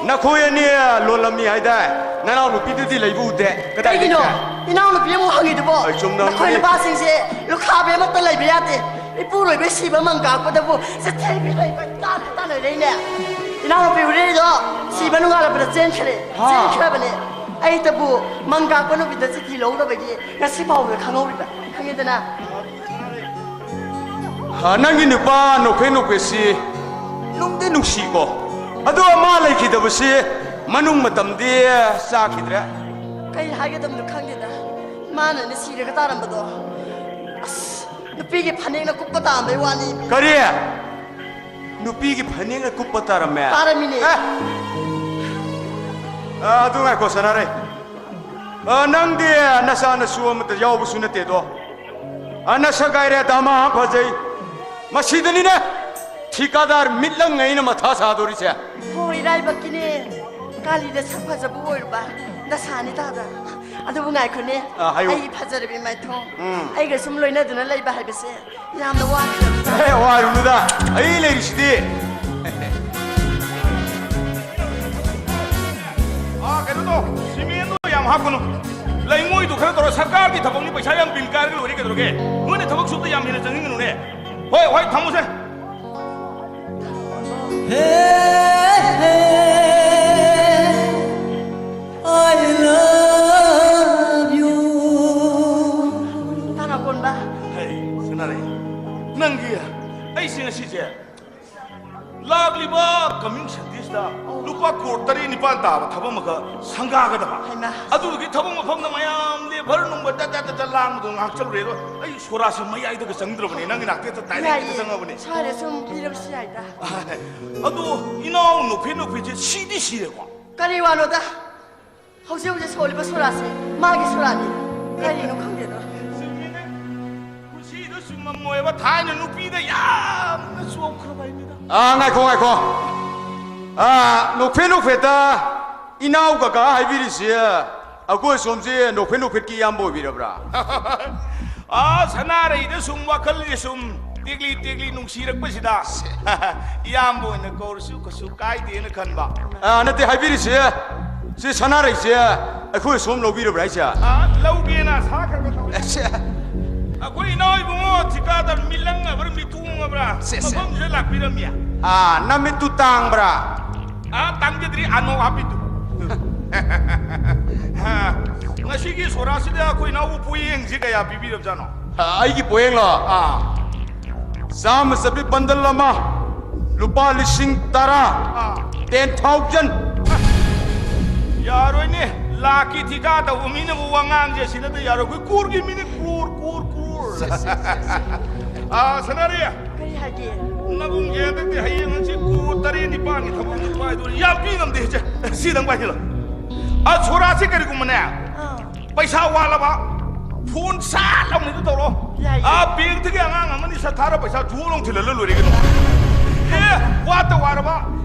ꯅꯈꯣꯏ ꯑꯅꯤ ꯂꯣꯜꯂꯝꯃꯤ ꯍꯥꯏꯗꯥꯏ? ꯅꯅꯥꯎ ꯅꯨꯄꯤꯗꯨꯗꯤ ꯂꯩꯕ ꯎꯗꯦ꯫ ꯀꯗꯥꯏ ꯀꯩꯒꯤꯅꯣ? ꯂꯩꯈ꯭ꯔꯦ? ꯏꯅꯥꯎꯅꯨꯄꯤ ꯑꯃꯨꯛ ꯍꯪꯉꯤꯗꯨꯕꯣ? ꯑꯩ ꯆꯨꯝꯅ ꯅꯈꯣꯏ ꯍꯪꯕꯅꯤ꯫ ꯅꯨꯄꯥꯁꯤꯡꯁꯦ ꯂꯨꯈꯥꯕꯤ ꯑꯃꯠꯇ ꯂꯩꯕ ꯌꯥꯗꯦ꯫ ꯏꯄꯨꯔꯣꯏꯕ ꯁꯤꯕ ꯃꯪ ꯀꯥꯛꯄꯗꯕꯨ ꯆꯤꯊꯤꯕꯤ ꯂꯩꯕ ꯇꯥꯅ ꯇꯥꯅ ꯂꯩꯅꯦ꯫ ꯏꯅꯥꯎꯅꯨꯄꯤ ꯍꯨꯔꯦꯟꯗꯣ ꯁꯤꯕ ꯅꯣꯡꯉꯥꯜꯂꯛꯄꯗ ꯆꯦꯟꯈ꯭ꯔꯦ꯫ ꯍꯥ꯫ ꯆꯦꯟꯈ꯭ꯔꯕꯅꯦ꯫ ꯑꯩꯇꯕꯨ ꯃꯪ ꯀꯥꯛꯄ ꯅꯨꯃꯤꯠꯇ ꯆꯤꯊꯤ ꯂꯧꯗꯕꯒꯤ ꯉꯁꯤ ꯐꯥꯎꯕꯗ ꯈꯪꯍꯧꯔꯤꯕ꯫ ꯈꯪꯉꯦꯗꯅ? ꯍꯥ, ꯅꯪꯒꯤ ꯅꯨꯄꯥ ꯅꯣꯛꯐꯦ ꯅꯣꯛꯐꯦꯁꯤ ꯅꯨꯡꯗꯤ ꯅꯨꯡꯁꯤꯀꯣ꯫ ꯑꯗꯣ ꯃꯥ ꯂꯩꯈꯤꯗꯕꯁꯤ ꯃꯅꯨꯡ ꯃꯇꯝꯗꯤ ꯆꯥꯈꯤꯗ꯭ꯔꯦ꯫ ꯀꯩ ꯍꯥꯏꯒꯗꯕꯅꯣ ꯈꯪꯗꯦꯗ꯫ ꯃꯥꯅꯅꯦ ꯁꯤꯔꯒ ꯇꯥꯔꯝꯕꯗꯣ꯫ ꯑꯁ, ꯅꯨꯄꯤꯒꯤ ꯐꯅꯦꯛꯅ ꯀꯨꯞꯄ ꯇꯥꯔꯝꯕꯩ ꯋꯥꯅꯤ꯫ ꯀꯔꯤ? ꯅꯨꯄꯤꯒꯤ ꯐꯅꯦꯛꯅ ꯀꯨꯞꯄ ꯇꯥꯔꯝꯃꯦ? ꯇꯥꯔꯝꯃꯤꯅꯦ꯫ ꯑꯦ! ꯑ, ꯑꯗꯨ ꯉꯥꯏꯈꯣ, ꯁꯅꯥꯔꯩ꯫ ꯑ, ꯅꯪꯗꯤ ꯅꯆꯥ ꯅꯁꯨ ꯑꯃꯠꯇ ꯌꯥꯎꯕꯁꯨ ꯅꯠꯇꯦꯗꯣ꯫ ꯑ, ꯅꯁꯛ ꯍꯥꯏꯔꯦ ꯗꯥꯃꯥ ꯐꯖꯩ꯫ ꯃꯁꯤꯗꯅꯤꯅꯦ ꯊꯤꯀꯥꯗꯥꯔ ꯃꯤꯠꯂꯪ ꯑꯩꯅ ꯃꯊꯥ ꯁꯥꯗꯣꯔꯤꯁꯦ꯫ ꯍꯣ, ꯏꯔꯥꯏꯕꯛꯀꯤꯅꯦ꯫ ꯀꯥꯂꯤꯗ ꯁꯛ ꯐꯖꯕ ꯑꯣꯏꯔꯨꯕ ꯗꯁꯥꯅꯤ ꯇꯥꯗ꯫ ꯑꯗꯨꯕꯨ ꯉꯥꯏꯈꯣꯅꯦ꯫ ꯑ, ꯍꯥꯏꯌꯨ꯫ ꯑꯩꯒꯤ ꯐꯖꯔꯕꯤ ꯃꯥꯏꯊꯣꯡ꯫ ꯎꯝ꯫ ꯑꯩꯒ ꯁꯨꯝ ꯂꯣꯏꯅꯗꯨꯅ ꯂꯩꯕ ꯍꯥꯏꯕꯁꯦ ꯌꯥꯝꯅ ꯋꯥꯈ꯭ꯔꯕ꯫ ꯑꯦ, ꯋꯥꯔꯨꯅꯨꯗ, ꯑꯩ ꯂꯩꯔꯤꯁꯤꯗꯤ꯫ ꯑꯥ, ꯀꯩꯅꯣ ꯇꯧ, ꯁꯤꯃꯦꯟꯗꯣ ꯌꯥꯝ ꯍꯥꯞꯀꯅꯨ꯫ ꯂꯩꯉꯣꯏꯗꯣ ꯈꯔ ꯇꯧꯔ, ꯁꯔꯀꯥꯔꯒꯤ ꯊꯕꯛꯅꯤ, ꯄꯩꯁꯥ ꯌꯥꯝ ꯕꯤꯜ ꯀꯥꯏꯔꯒ ꯂꯣꯏꯔꯦ ꯀꯩꯗꯧꯔꯒꯦ? ꯅꯣꯏꯅ ꯊꯕꯛ ꯁꯨꯕꯗ ꯌꯥꯝ ꯍꯦꯟꯅ ꯆꯪꯁꯤꯟꯒꯅꯨꯅꯦ꯫ ꯍꯣꯏ, ꯍꯣꯏ, ꯊꯝꯃꯨꯁꯦ꯫ Hey, hey, I love you. ꯇꯥꯔꯥ ꯀꯣꯟꯕ꯫ ꯍꯩ, ꯁꯅꯥꯔꯩ, ꯅꯪꯒꯤ ꯑꯩꯁꯦ ꯉꯁꯤꯁꯦ ꯂꯥꯛꯂꯤꯕ coming Saturdayꯗ ꯂꯨꯄꯥ ꯀ꯭ꯔꯣꯔ ꯇꯔꯦꯠ ꯅꯤꯄꯥꯟ ꯇꯥꯕ ꯊꯕꯛ ꯑꯃꯈꯛ ꯁꯪꯒꯥꯒꯗꯕ꯫ ꯍꯩꯃꯥ꯫ ꯑꯗꯨꯗꯨꯒꯤ ꯊꯕꯛ ꯃꯐꯝꯗ ꯃꯌꯥꯝ ꯂꯦꯕꯔ ꯅꯨꯡꯕꯔ ꯇꯠ ꯇꯠ ꯇꯠ ꯇꯠ ꯂꯥꯡꯕꯗꯣ ꯉꯥꯏꯍꯥꯛ ꯆꯠꯂꯨꯔꯦ꯫ ꯑꯗꯣ ꯑꯩ ꯁꯣꯔꯥꯁꯦ ꯃꯌꯥꯏꯗꯒ ꯆꯪꯗ꯭ꯔꯕꯅꯦ, ꯅꯪꯒꯤ ꯅꯥꯛꯇ ꯍꯦꯛꯇ direct ꯍꯦꯛꯇ ꯌꯥꯏꯌꯦ꯫ ꯆꯪꯉꯕꯅꯦ꯫ ꯁ꯭ꯋꯥꯏꯗ ꯁꯨꯝ ꯄꯤꯔꯝꯁꯨ ꯌꯥꯏꯗ꯫ ꯑꯗꯣ ꯏꯅꯥꯎ ꯅꯣꯛꯐꯦ ꯅꯣꯛꯐꯦꯁꯦ ꯁꯤꯗꯤ ꯁꯤꯔꯦꯀꯣ? ꯀꯔꯤ ꯋꯥꯅꯣꯗ? ꯍꯧꯖꯤꯛ ꯍꯧꯖꯤꯛ ꯁꯣꯜꯂꯤꯕ ꯁꯣꯔꯥꯁꯦ ꯃꯥꯒꯤ ꯁꯣꯔꯥꯅꯤ꯫ ꯀꯔꯤꯅꯣ ꯈꯪꯗꯦꯗꯣ꯫ ꯆꯨꯝꯃꯤꯅꯦ꯫ ꯄꯨꯟꯁꯤꯗ ꯆꯨꯝꯃꯝꯃꯣꯏꯕ, ꯊꯥꯏꯅ ꯅꯨꯄꯤꯗ ꯌꯥꯝꯅ ꯆꯣꯞꯈ꯭ꯔꯕ ꯑꯩꯅꯤꯗ꯫ ꯑꯥ, ꯉꯥꯏꯈꯣ, ꯉꯥꯏꯈꯣ꯫ ꯑꯥ, ꯅꯣꯛꯐꯦꯠ ꯅꯣꯛꯐꯦꯠꯇ ꯏꯅꯥꯎ ꯀꯀꯥ ꯍꯥꯏꯕꯤꯔꯤꯁꯤ ꯑꯩꯈꯣꯏ ꯁꯣꯝꯁꯦ ꯅꯣꯛꯐꯦꯠ ꯅꯣꯛꯐꯦꯠꯀꯤ ꯏꯌꯥꯝꯕ ꯑꯣꯏꯕꯤꯔꯕ꯭ꯔꯥ? ꯑꯥ, ꯁꯅꯥꯔꯩꯗ ꯁꯨꯝ ꯋꯥꯈꯜꯁꯦ ꯁꯨꯝ ꯇꯦꯛꯂꯤ ꯇꯦꯛꯂꯤ ꯅꯨꯡꯁꯤꯔꯛꯄꯁꯤꯗ ꯏꯌꯥꯝꯕ ꯑꯣꯏꯅ ꯀꯧꯔꯁꯨ ꯀꯩꯁꯨ ꯀꯥꯏꯗꯦꯅ ꯈꯟꯕ꯫ ꯑꯥ, ꯅꯠꯇꯦ, ꯍꯥꯏꯕꯤꯔꯤꯁꯦ, ꯁꯤ ꯁꯅꯥꯔꯩꯁꯦ ꯑꯩꯈꯣꯏ ꯁꯣꯝ ꯂꯧꯕꯤꯔꯕ꯭ꯔꯥ ꯍꯥꯏꯁꯦ? ꯑꯥ, ꯂꯧꯒꯦꯅ ꯁꯥꯈ꯭ꯔꯕ ꯊꯕꯛ꯫ ꯑꯁꯦ꯫ ꯑꯩꯈꯣꯏ ꯏꯅꯥꯎ ꯏꯕꯨꯡꯉꯣ ꯊꯤꯀꯥꯗꯔ ꯃꯤꯂꯪ ꯍꯥꯏꯕ꯭ꯔꯥ, ꯃꯤꯇꯣꯡ ꯍꯥꯏꯕ꯭ꯔꯥ? ꯁꯦ, ꯁꯦ꯫ ꯃꯐꯝꯁꯤꯗ ꯂꯥꯛꯄꯤꯔꯝꯃꯤ꯫ ꯑꯥ, ꯅꯃꯤꯠꯇꯨ ꯇꯥꯡꯕ꯭ꯔꯥ? ꯑꯥ, ꯇꯥꯡꯖꯗ꯭ꯔꯤ, ꯑꯅꯣꯛ ꯍꯥꯞꯄꯤꯗꯨ꯫ ꯑꯥ, ꯉꯁꯤꯒꯤ ꯁꯣꯔꯥꯁꯤꯗ ꯑꯩꯈꯣꯏ ꯏꯅꯥꯎꯕꯨ ꯄꯣꯌꯦꯡꯁꯤ ꯀꯌꯥ ꯄꯤꯕꯤꯔꯕꯖꯥꯠꯅꯣ? ꯑꯥ, ꯑꯩꯒꯤ ꯄꯣꯌꯦꯡꯂꯣ? ꯑꯥ꯫ ꯆꯥꯝꯃ ꯆꯠꯄꯤ ꯕꯟꯗꯜ ꯑꯃ, ꯂꯨꯄꯥ ꯂꯤꯁꯤꯡ ꯇꯔꯥ, ꯑꯥ꯫ Ten thousand꯫ ꯌꯥꯔꯣꯏꯅꯦ, ꯂꯥꯛꯀꯤ ꯊꯤꯀꯥ ꯇꯧꯕ ꯃꯤꯅꯕꯨ ꯋꯥꯉꯥꯡꯁꯦ ꯁꯤꯗꯗ ꯌꯥꯔꯣꯏ꯫ ꯑꯩꯈꯣꯏ ꯀ꯭ꯔꯣꯔꯒꯤ ꯃꯤꯅꯤ, ꯀ꯭ꯔꯣꯔ, ꯀ꯭ꯔꯣꯔ, ꯀ꯭ꯔꯣꯔ꯫ ꯁꯦ, ꯁꯦ, ꯁꯦ, ꯁꯦ꯫ ꯑꯥ, ꯁꯅꯥꯔꯩ꯫ ꯀꯔꯤ ꯍꯥꯏꯒꯦ? ꯅꯕꯨꯡꯁꯦ ꯍꯟꯗꯛꯇꯤ ꯍꯌꯦꯡ ꯍꯪꯆꯤꯠ ꯀ꯭ꯔꯣꯔ ꯇꯔꯦꯠ ꯅꯤꯄꯥꯟꯒꯤ ꯊꯕꯛ ꯑꯃ ꯄꯥꯏꯗꯣꯔꯤ꯫ ꯌꯥꯝ ꯄꯤ ꯉꯝꯗꯦ ꯏꯆꯦ꯫ ꯁꯤꯗꯪ ꯄꯥꯏꯁꯤꯜꯂꯣ꯫ ꯑꯥ, ꯁꯣꯔꯥꯁꯤ ꯀꯔꯤꯒꯨꯝꯕꯅꯦ꯫ ꯑꯥ꯫ ꯄꯩꯁꯥ ꯋꯥꯠꯂꯕ, ꯐꯣꯟ ꯁꯠ ꯂꯥꯎꯅ ꯑꯗꯨ ꯇꯧꯔꯣ꯫ ꯌꯥꯏꯌꯦ꯫ ꯑꯥ, ꯕꯦꯡꯛꯇꯒꯤ ꯑꯉꯥꯡ ꯑꯃꯅꯤ ꯁꯠ ꯊꯥꯔ ꯄꯩꯁꯥ ꯖꯣ ꯂꯥꯎ ꯊꯤꯜꯍꯜꯂ ꯂꯣꯏꯔꯦ ꯀꯩꯅꯣ꯫ ꯑꯦ, ꯋꯥꯠꯇ ꯋꯥꯔꯕ,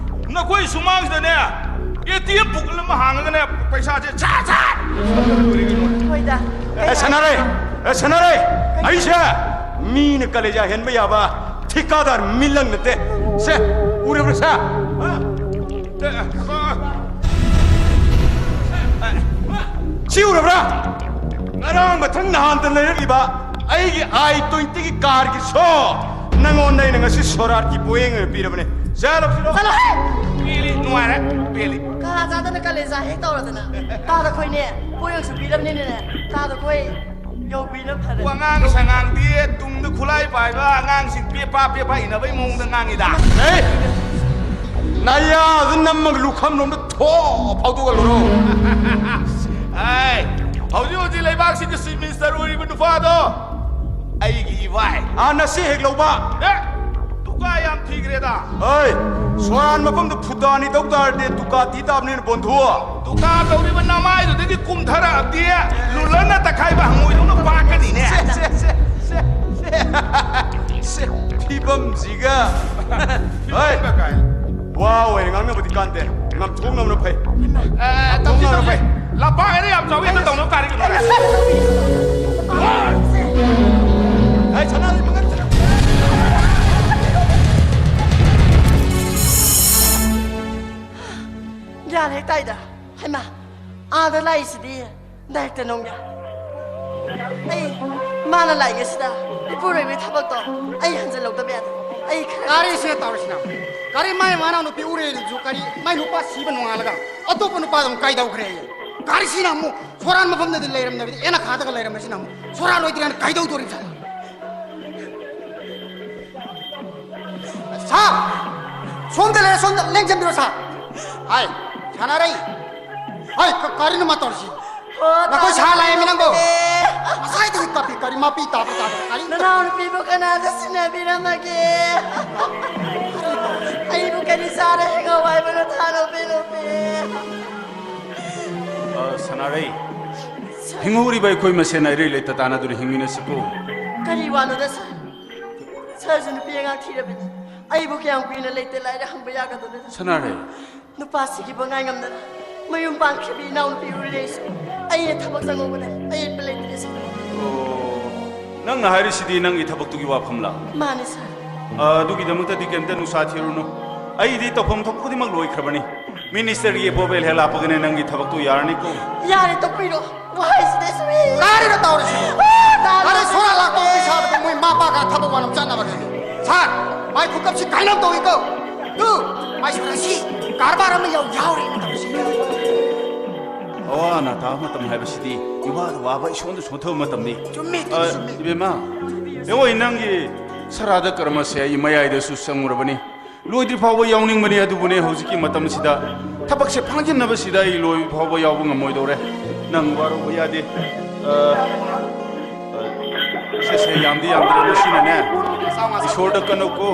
ꯅꯈꯣꯏ ꯁꯨꯃꯥꯡꯁꯤꯗꯅꯦ, ꯑꯦ ꯇꯤ ꯑꯦꯝ ꯕꯨꯛ ꯑꯃ ꯍꯥꯡꯉꯒꯅꯦ, ꯄꯩꯁꯥꯁꯦ ꯁꯠ ꯁꯠ ꯂꯣꯏꯔꯦ ꯀꯩꯅꯣ꯫ ꯍꯣꯏꯗ꯫ ꯑꯦ, ꯁꯅꯥꯔꯩ, ꯑꯦ, ꯁꯅꯥꯔꯩ, ꯑꯩꯁꯦ ꯃꯤꯅ ꯀꯂꯦꯖꯥ ꯍꯦꯟꯕ ꯌꯥꯕ ꯊꯤꯀꯥꯗꯥꯔ ꯃꯤꯂꯪ ꯅꯠꯇꯦ꯫ ꯁꯦ, ꯎꯔꯕ꯭ꯔꯥ ꯁꯦ? ꯍꯥ? ꯁꯤ ꯎꯔꯕ꯭ꯔꯥ? ꯉꯔꯥꯡ ꯃꯊꯪ ꯅꯍꯥꯟꯇ ꯂꯩꯔꯛꯂꯤꯕ ꯑꯩꯒꯤ ꯑꯥꯏ ꯇ꯭ꯋꯦꯟꯇꯤꯒꯤ ꯀꯥꯔꯒꯤ ꯁꯣ ꯅꯪꯉꯣꯟꯗ ꯑꯩꯅ ꯉꯁꯤ ꯁꯣꯔꯥꯠꯀꯤ ꯄꯣꯌꯦꯡ ꯑꯣꯏꯅ ꯄꯤꯔꯕꯅꯦ꯫ ꯁꯦ, ꯂꯧꯁꯤꯜꯂꯣ꯫ ꯆꯠꯂꯣꯍꯦ! ꯄꯦꯜꯂꯤ, ꯅꯨꯡꯉꯥꯏꯔꯦ, ꯄꯦꯜꯂꯤ꯫ ꯀꯂꯥ ꯆꯥꯗꯅ ꯀꯂꯦꯖꯥ ꯍꯦꯛ ꯇꯧꯔꯗꯅ꯫ ꯇꯥꯗ ꯈꯣꯏꯅꯦ, ꯄꯣꯌꯦꯡꯁꯨ ꯄꯤꯔꯕꯅꯤꯅꯅꯦ, ꯇꯥꯗ ꯈꯣꯏ ꯌꯧꯕꯤꯅ ꯐꯔꯦ꯫ ꯋꯥꯉꯥꯡ ꯁꯉꯥꯡꯗꯤ ꯇꯨꯡꯗ ꯈꯨꯠꯂꯥꯏ ꯄꯥꯏꯕ ꯑꯉꯥꯡꯁꯤꯡ ꯄꯦꯄꯥ ꯄꯦꯄꯥ ꯏꯅꯕꯩ ꯃꯑꯣꯡꯗ ꯉꯥꯡꯉꯤꯗ꯫ ꯑꯦ! ꯅꯌꯥꯗꯨ ꯅꯝꯃꯒ ꯂꯨꯈꯝꯂꯣꯝꯗ ꯊꯣꯛ ꯐꯥꯎꯗꯣꯛꯍꯜꯂꯨꯔꯣ꯫ ꯑꯦ! ꯍꯧꯖꯤꯛ ꯍꯧꯖꯤꯛ ꯂꯩꯕꯥꯛꯁꯤꯒꯤ ꯆꯤꯐ ꯃꯤꯅꯤꯁꯇꯔ ꯑꯣꯏꯔꯤꯕ ꯅꯨꯄꯥꯗꯣ ꯑꯩꯒꯤ ꯏꯕꯥꯏ꯫ ꯑꯥ, ꯅꯁꯤ ꯍꯦꯛ ꯂꯧꯕ꯫ ꯑꯦ! ꯗꯨꯀꯥ ꯌꯥꯝ ꯊꯤꯈ꯭ꯔꯦꯗ꯫ ꯍꯣꯏ, ꯁꯣꯔꯥꯟ ꯃꯐꯝꯗ ꯐꯨꯇꯥꯅꯤ ꯇꯧ ꯇꯥꯔꯗꯤ ꯗꯨꯀꯥ ꯊꯤ ꯇꯥꯕꯅꯤꯅ ꯕꯣꯟꯊꯨ꯫ ꯗꯨꯀꯥ ꯇꯧꯔꯤꯕ ꯅꯃꯥꯏꯗꯨꯗꯒꯤ ꯀꯨꯝꯊꯔꯛꯑꯗꯤ ꯂꯨꯂꯟꯅ ꯇꯛꯈꯥꯏꯕ ꯍꯪꯉꯣꯏꯗꯧꯅ ꯄꯥꯛꯀꯅꯤꯅꯦ꯫ ꯁꯦ, ꯁꯦ, ꯁꯦ, ꯁꯦ, ꯁꯦ, ꯐꯤꯕꯝꯁꯤꯒ꯫ ꯍꯣꯏ, ꯐꯤꯕꯝꯒ ꯀꯥꯏ꯫ ꯋꯥ ꯑꯣꯏꯅ ꯉꯥꯡꯅꯕꯗꯤ ꯀꯥꯟꯗꯦ, ꯉꯥꯝꯊꯣꯛꯅꯕꯅ ꯐꯩ꯫ ꯑꯦ, ꯇꯧꯁꯤ, ꯉꯥꯝꯊꯣꯛꯅꯕꯅ ꯇꯧꯁꯤ꯫ ꯐꯩ꯫ ꯂꯄꯥ ꯑꯩꯅ ꯌꯥꯝ ꯆꯥꯎꯋꯤ, ꯑꯝꯇ ꯇꯧꯅꯕ ꯇꯥꯔꯦ ꯀꯩꯅꯣ꯫ ꯍꯥꯏ, ꯁꯅꯥꯔꯩ ꯃꯉꯟ꯫ ꯒ꯭ꯌꯥꯟ ꯍꯦꯛ ꯇꯥꯏꯗ꯫ ꯍꯩꯃꯥ, ꯑꯥꯗ ꯂꯥꯛꯏꯁꯤꯗꯤ ꯗꯥꯏꯔꯦꯛꯇꯔ ꯅꯣꯡꯌꯥ꯫ ꯑꯩ, ꯃꯥꯅ ꯂꯥꯛꯏꯉꯩꯁꯤꯗ ꯏꯄꯨꯔꯣꯏꯕꯒꯤ ꯊꯕꯛꯇꯣ ꯑꯩ ꯍꯟꯖꯤꯜꯍꯧꯗꯕ ꯌꯥꯗꯦ꯫ ꯑꯩ ꯈꯔ ꯀꯔꯤꯁꯤꯅ ꯇꯧꯔꯤꯁꯤꯅ? ꯀꯔꯤ ꯃꯥꯏ ꯃꯅꯥꯎꯅꯨꯄꯤ ꯎꯔꯦꯗꯨꯁꯨ ꯀꯔꯤ ꯃꯥꯏ ꯅꯨꯄꯥ ꯁꯤꯕ ꯅꯣꯡꯉꯥꯜꯂꯒ ꯑꯇꯣꯞꯄ ꯅꯨꯄꯥꯗ ꯑꯃꯨꯛ ꯀꯥꯏꯗꯧꯈ꯭ꯔꯦ꯫ ꯀꯔꯤꯁꯤꯅ ꯑꯃꯨꯛ ꯁꯣꯔꯥꯟ ꯃꯐꯝꯗꯗꯤ ꯂꯩꯔꯝꯗꯕꯤꯗ ꯑꯦꯅ ꯈꯥꯗꯒ ꯂꯩꯔꯝꯕꯁꯤꯅ ꯑꯃꯨꯛ ꯁꯣꯔꯥꯟ ꯑꯣꯏꯗ꯭ꯔꯤꯀꯥꯟꯗ ꯀꯥꯏꯗꯧꯗꯣꯔꯤꯕ ꯖꯥꯠꯂ? ꯁꯥꯔ! ꯁꯣꯝꯗ ꯂꯩꯔꯦ, ꯁꯣꯝꯗ ꯂꯦꯡꯁꯤꯟꯕꯤꯔꯣ, ꯁꯥꯔ꯫ ꯍꯥꯏ, ꯁꯥꯟꯅꯔꯩ꯫ ꯍꯥꯏ, ꯀ-, ꯀꯔꯤꯅꯣ ꯃꯥ ꯇꯧꯔꯤꯁꯤ? ꯍꯣ, ꯅꯈꯣꯏ ꯁꯥꯔ ꯂꯥꯛꯑꯦꯃꯤ ꯅꯪꯕꯣ? ꯇꯥꯗꯦ꯫ ꯉꯁꯥꯏꯗꯒꯤ ꯀꯞꯄꯤ, ꯀꯔꯤ ꯃꯄꯤ ꯇꯥꯕ ꯇꯥꯗꯕ, ꯀꯔꯤ? ꯅꯅꯥꯎꯅꯨꯄꯤꯕꯨ ꯀꯅꯥꯗ ꯁꯤꯟꯅꯕꯤꯔꯝꯃꯒꯦ? ꯑꯩꯕꯨ ꯀꯔꯤ ꯆꯥꯔ ꯍꯤꯡꯍꯧ ꯍꯥꯏꯕꯅꯣ, ꯊꯥꯅꯧ ꯄꯦꯅꯧꯄꯤ? ꯑ, ꯁꯅꯥꯔꯩ, ꯍꯤꯡꯍꯧꯔꯤꯕ ꯑꯩꯈꯣꯏ ꯃꯁꯦꯟ ꯑꯩꯔꯩ ꯂꯩꯇ ꯇꯥꯟꯅꯗꯨꯅ ꯍꯤꯡꯃꯤꯟꯅꯁꯤꯀꯣ꯫ ꯀꯔꯤ ꯋꯥꯅꯣꯗ, ꯁꯥꯔ? ꯁꯥꯔꯁꯨ ꯅꯨꯄꯤ ꯑꯉꯥꯡ ꯊꯤꯔꯕꯅꯤ꯫ ꯑꯩꯕꯨ ꯀꯌꯥꯝ ꯀꯨꯏꯅ ꯂꯩꯇ ꯂꯥꯏꯔ ꯍꯪꯕ ꯌꯥꯒꯗꯕꯅꯣ? ꯁꯅꯥꯔꯩ꯫ ꯅꯨꯄꯥ ꯁꯤꯈꯤꯕ ꯉꯥꯏ ꯉꯝꯗꯅ ꯃꯌꯨꯝ ꯄꯥꯟꯈ꯭ꯔꯕꯤ ꯏꯅꯥꯎꯅꯨꯄꯤ ꯎꯔꯤꯔꯩꯁꯨ ꯑꯩꯅ ꯊꯕꯛ ꯆꯪꯍꯧꯕꯗ ꯑꯌꯦꯠꯄ ꯂꯩꯇ꯭ꯔꯦ, ꯁꯥꯔ꯫ ꯑꯣ, ꯅꯪꯅ ꯍꯥꯏꯔꯤꯁꯤꯗꯤ ꯅꯪꯒꯤ ꯊꯕꯛꯇꯨꯒꯤ ꯋꯥꯐꯝꯂꯥ? ꯃꯥꯅꯤ, ꯁꯥꯔ꯫ ꯑ, ꯑꯗꯨꯒꯤꯗꯃꯛꯇꯗꯤ ꯀꯩꯝꯇ ꯅꯨꯡꯁꯥ ꯊꯤꯔꯨꯅꯨ꯫ ꯑꯩꯗꯤ ꯇꯧꯐꯝ ꯊꯣꯛꯄ ꯈꯨꯗꯤꯡꯃꯛ ꯂꯣꯏꯈ꯭ꯔꯕꯅꯤ꯫ ꯃꯤꯅꯤꯁꯇꯔꯒꯤ ꯑꯦꯄ꯭ꯔꯨꯚꯦꯜ ꯍꯦꯛ ꯂꯥꯛꯄꯒꯅꯦ ꯅꯪꯒꯤ ꯊꯕꯛꯇꯣ ꯌꯥꯔꯅꯤꯀꯣ꯫ ꯌꯥꯔꯦ, ꯇꯣꯛꯄꯤꯔꯣ꯫ ꯋꯥꯍꯩꯁꯤꯗꯤ ꯁꯨꯏ꯫ ꯀꯔꯤꯅꯣ ꯇꯧꯔꯤꯁꯤ? ꯑꯥ, ꯇꯥꯔꯦ꯫ ꯑꯔꯦ, ꯁꯣꯔꯥ ꯂꯥꯛꯄ ꯄꯩꯁꯥꯗꯨꯕꯨ ꯃꯣꯏ ꯃꯥ ꯄꯥꯒ ꯊꯕꯛ ꯋꯥꯅ ꯆꯠꯅꯕꯒꯤ꯫ ꯁꯥꯔ, ꯃꯥꯏ ꯈꯨꯀꯞꯁꯤ ꯀꯥꯏꯅꯕ ꯇꯧꯏꯀꯣ꯫ ꯇꯨ, ꯃꯥꯏ ꯁꯣꯔꯥꯁꯤ ꯀꯔꯕꯥꯔ ꯑꯃ ꯌꯥꯎ-, ꯌꯥꯎꯔꯦꯅ ꯇꯧꯔꯤꯁꯤ꯫ ꯑꯋꯥ ꯑꯅꯥ ꯇꯥꯕ ꯃꯇꯝ ꯍꯥꯏꯕꯁꯤꯗꯤ ꯏꯋꯥꯗ ꯋꯥꯕ, ꯏꯁꯣꯟꯗ ꯁꯣꯟꯊꯕ ꯃꯇꯝꯅꯤ꯫ ꯆꯨꯝꯃꯤ, ꯑ, ꯆꯨꯝꯃꯤ꯫ ꯏꯕꯦꯝꯃ, ꯌꯦꯡꯉꯣ, ꯅꯪꯒꯤ ꯁꯔꯥꯗ ꯀꯔꯃꯁꯦ ꯑꯩ ꯃꯌꯥꯏꯗꯁꯨ ꯆꯪꯉꯨꯔꯕꯅꯤ꯫ ꯂꯣꯏꯗ꯭ꯔꯤ ꯐꯥꯎꯕ ꯌꯥꯎꯅꯤꯡꯕꯅꯤ, ꯑꯗꯨꯕꯨꯅꯦ ꯍꯧꯖꯤꯛꯀꯤ ꯃꯇꯝꯁꯤꯗ ꯊꯕꯛꯁꯦ ꯐꯥꯡꯖꯤꯟꯅꯕꯁꯤꯗ ꯑꯩ ꯂꯣꯏꯕ ꯐꯥꯎꯕ ꯌꯥꯎꯕ ꯉꯝꯃꯣꯏꯗꯧꯔꯦ꯫ ꯅꯪ ꯋꯥꯔꯧꯕ ꯌꯥꯗꯦ꯫ ꯑ, ꯑ, ꯁꯦ, ꯁꯦ, ꯌꯥꯝꯗꯤ ꯌꯥꯝꯗ꯭ꯔꯦ, ꯃꯁꯤꯅꯅꯦ꯫ ꯏꯁꯣꯔꯗ ꯀꯠꯅꯧꯀꯣ꯫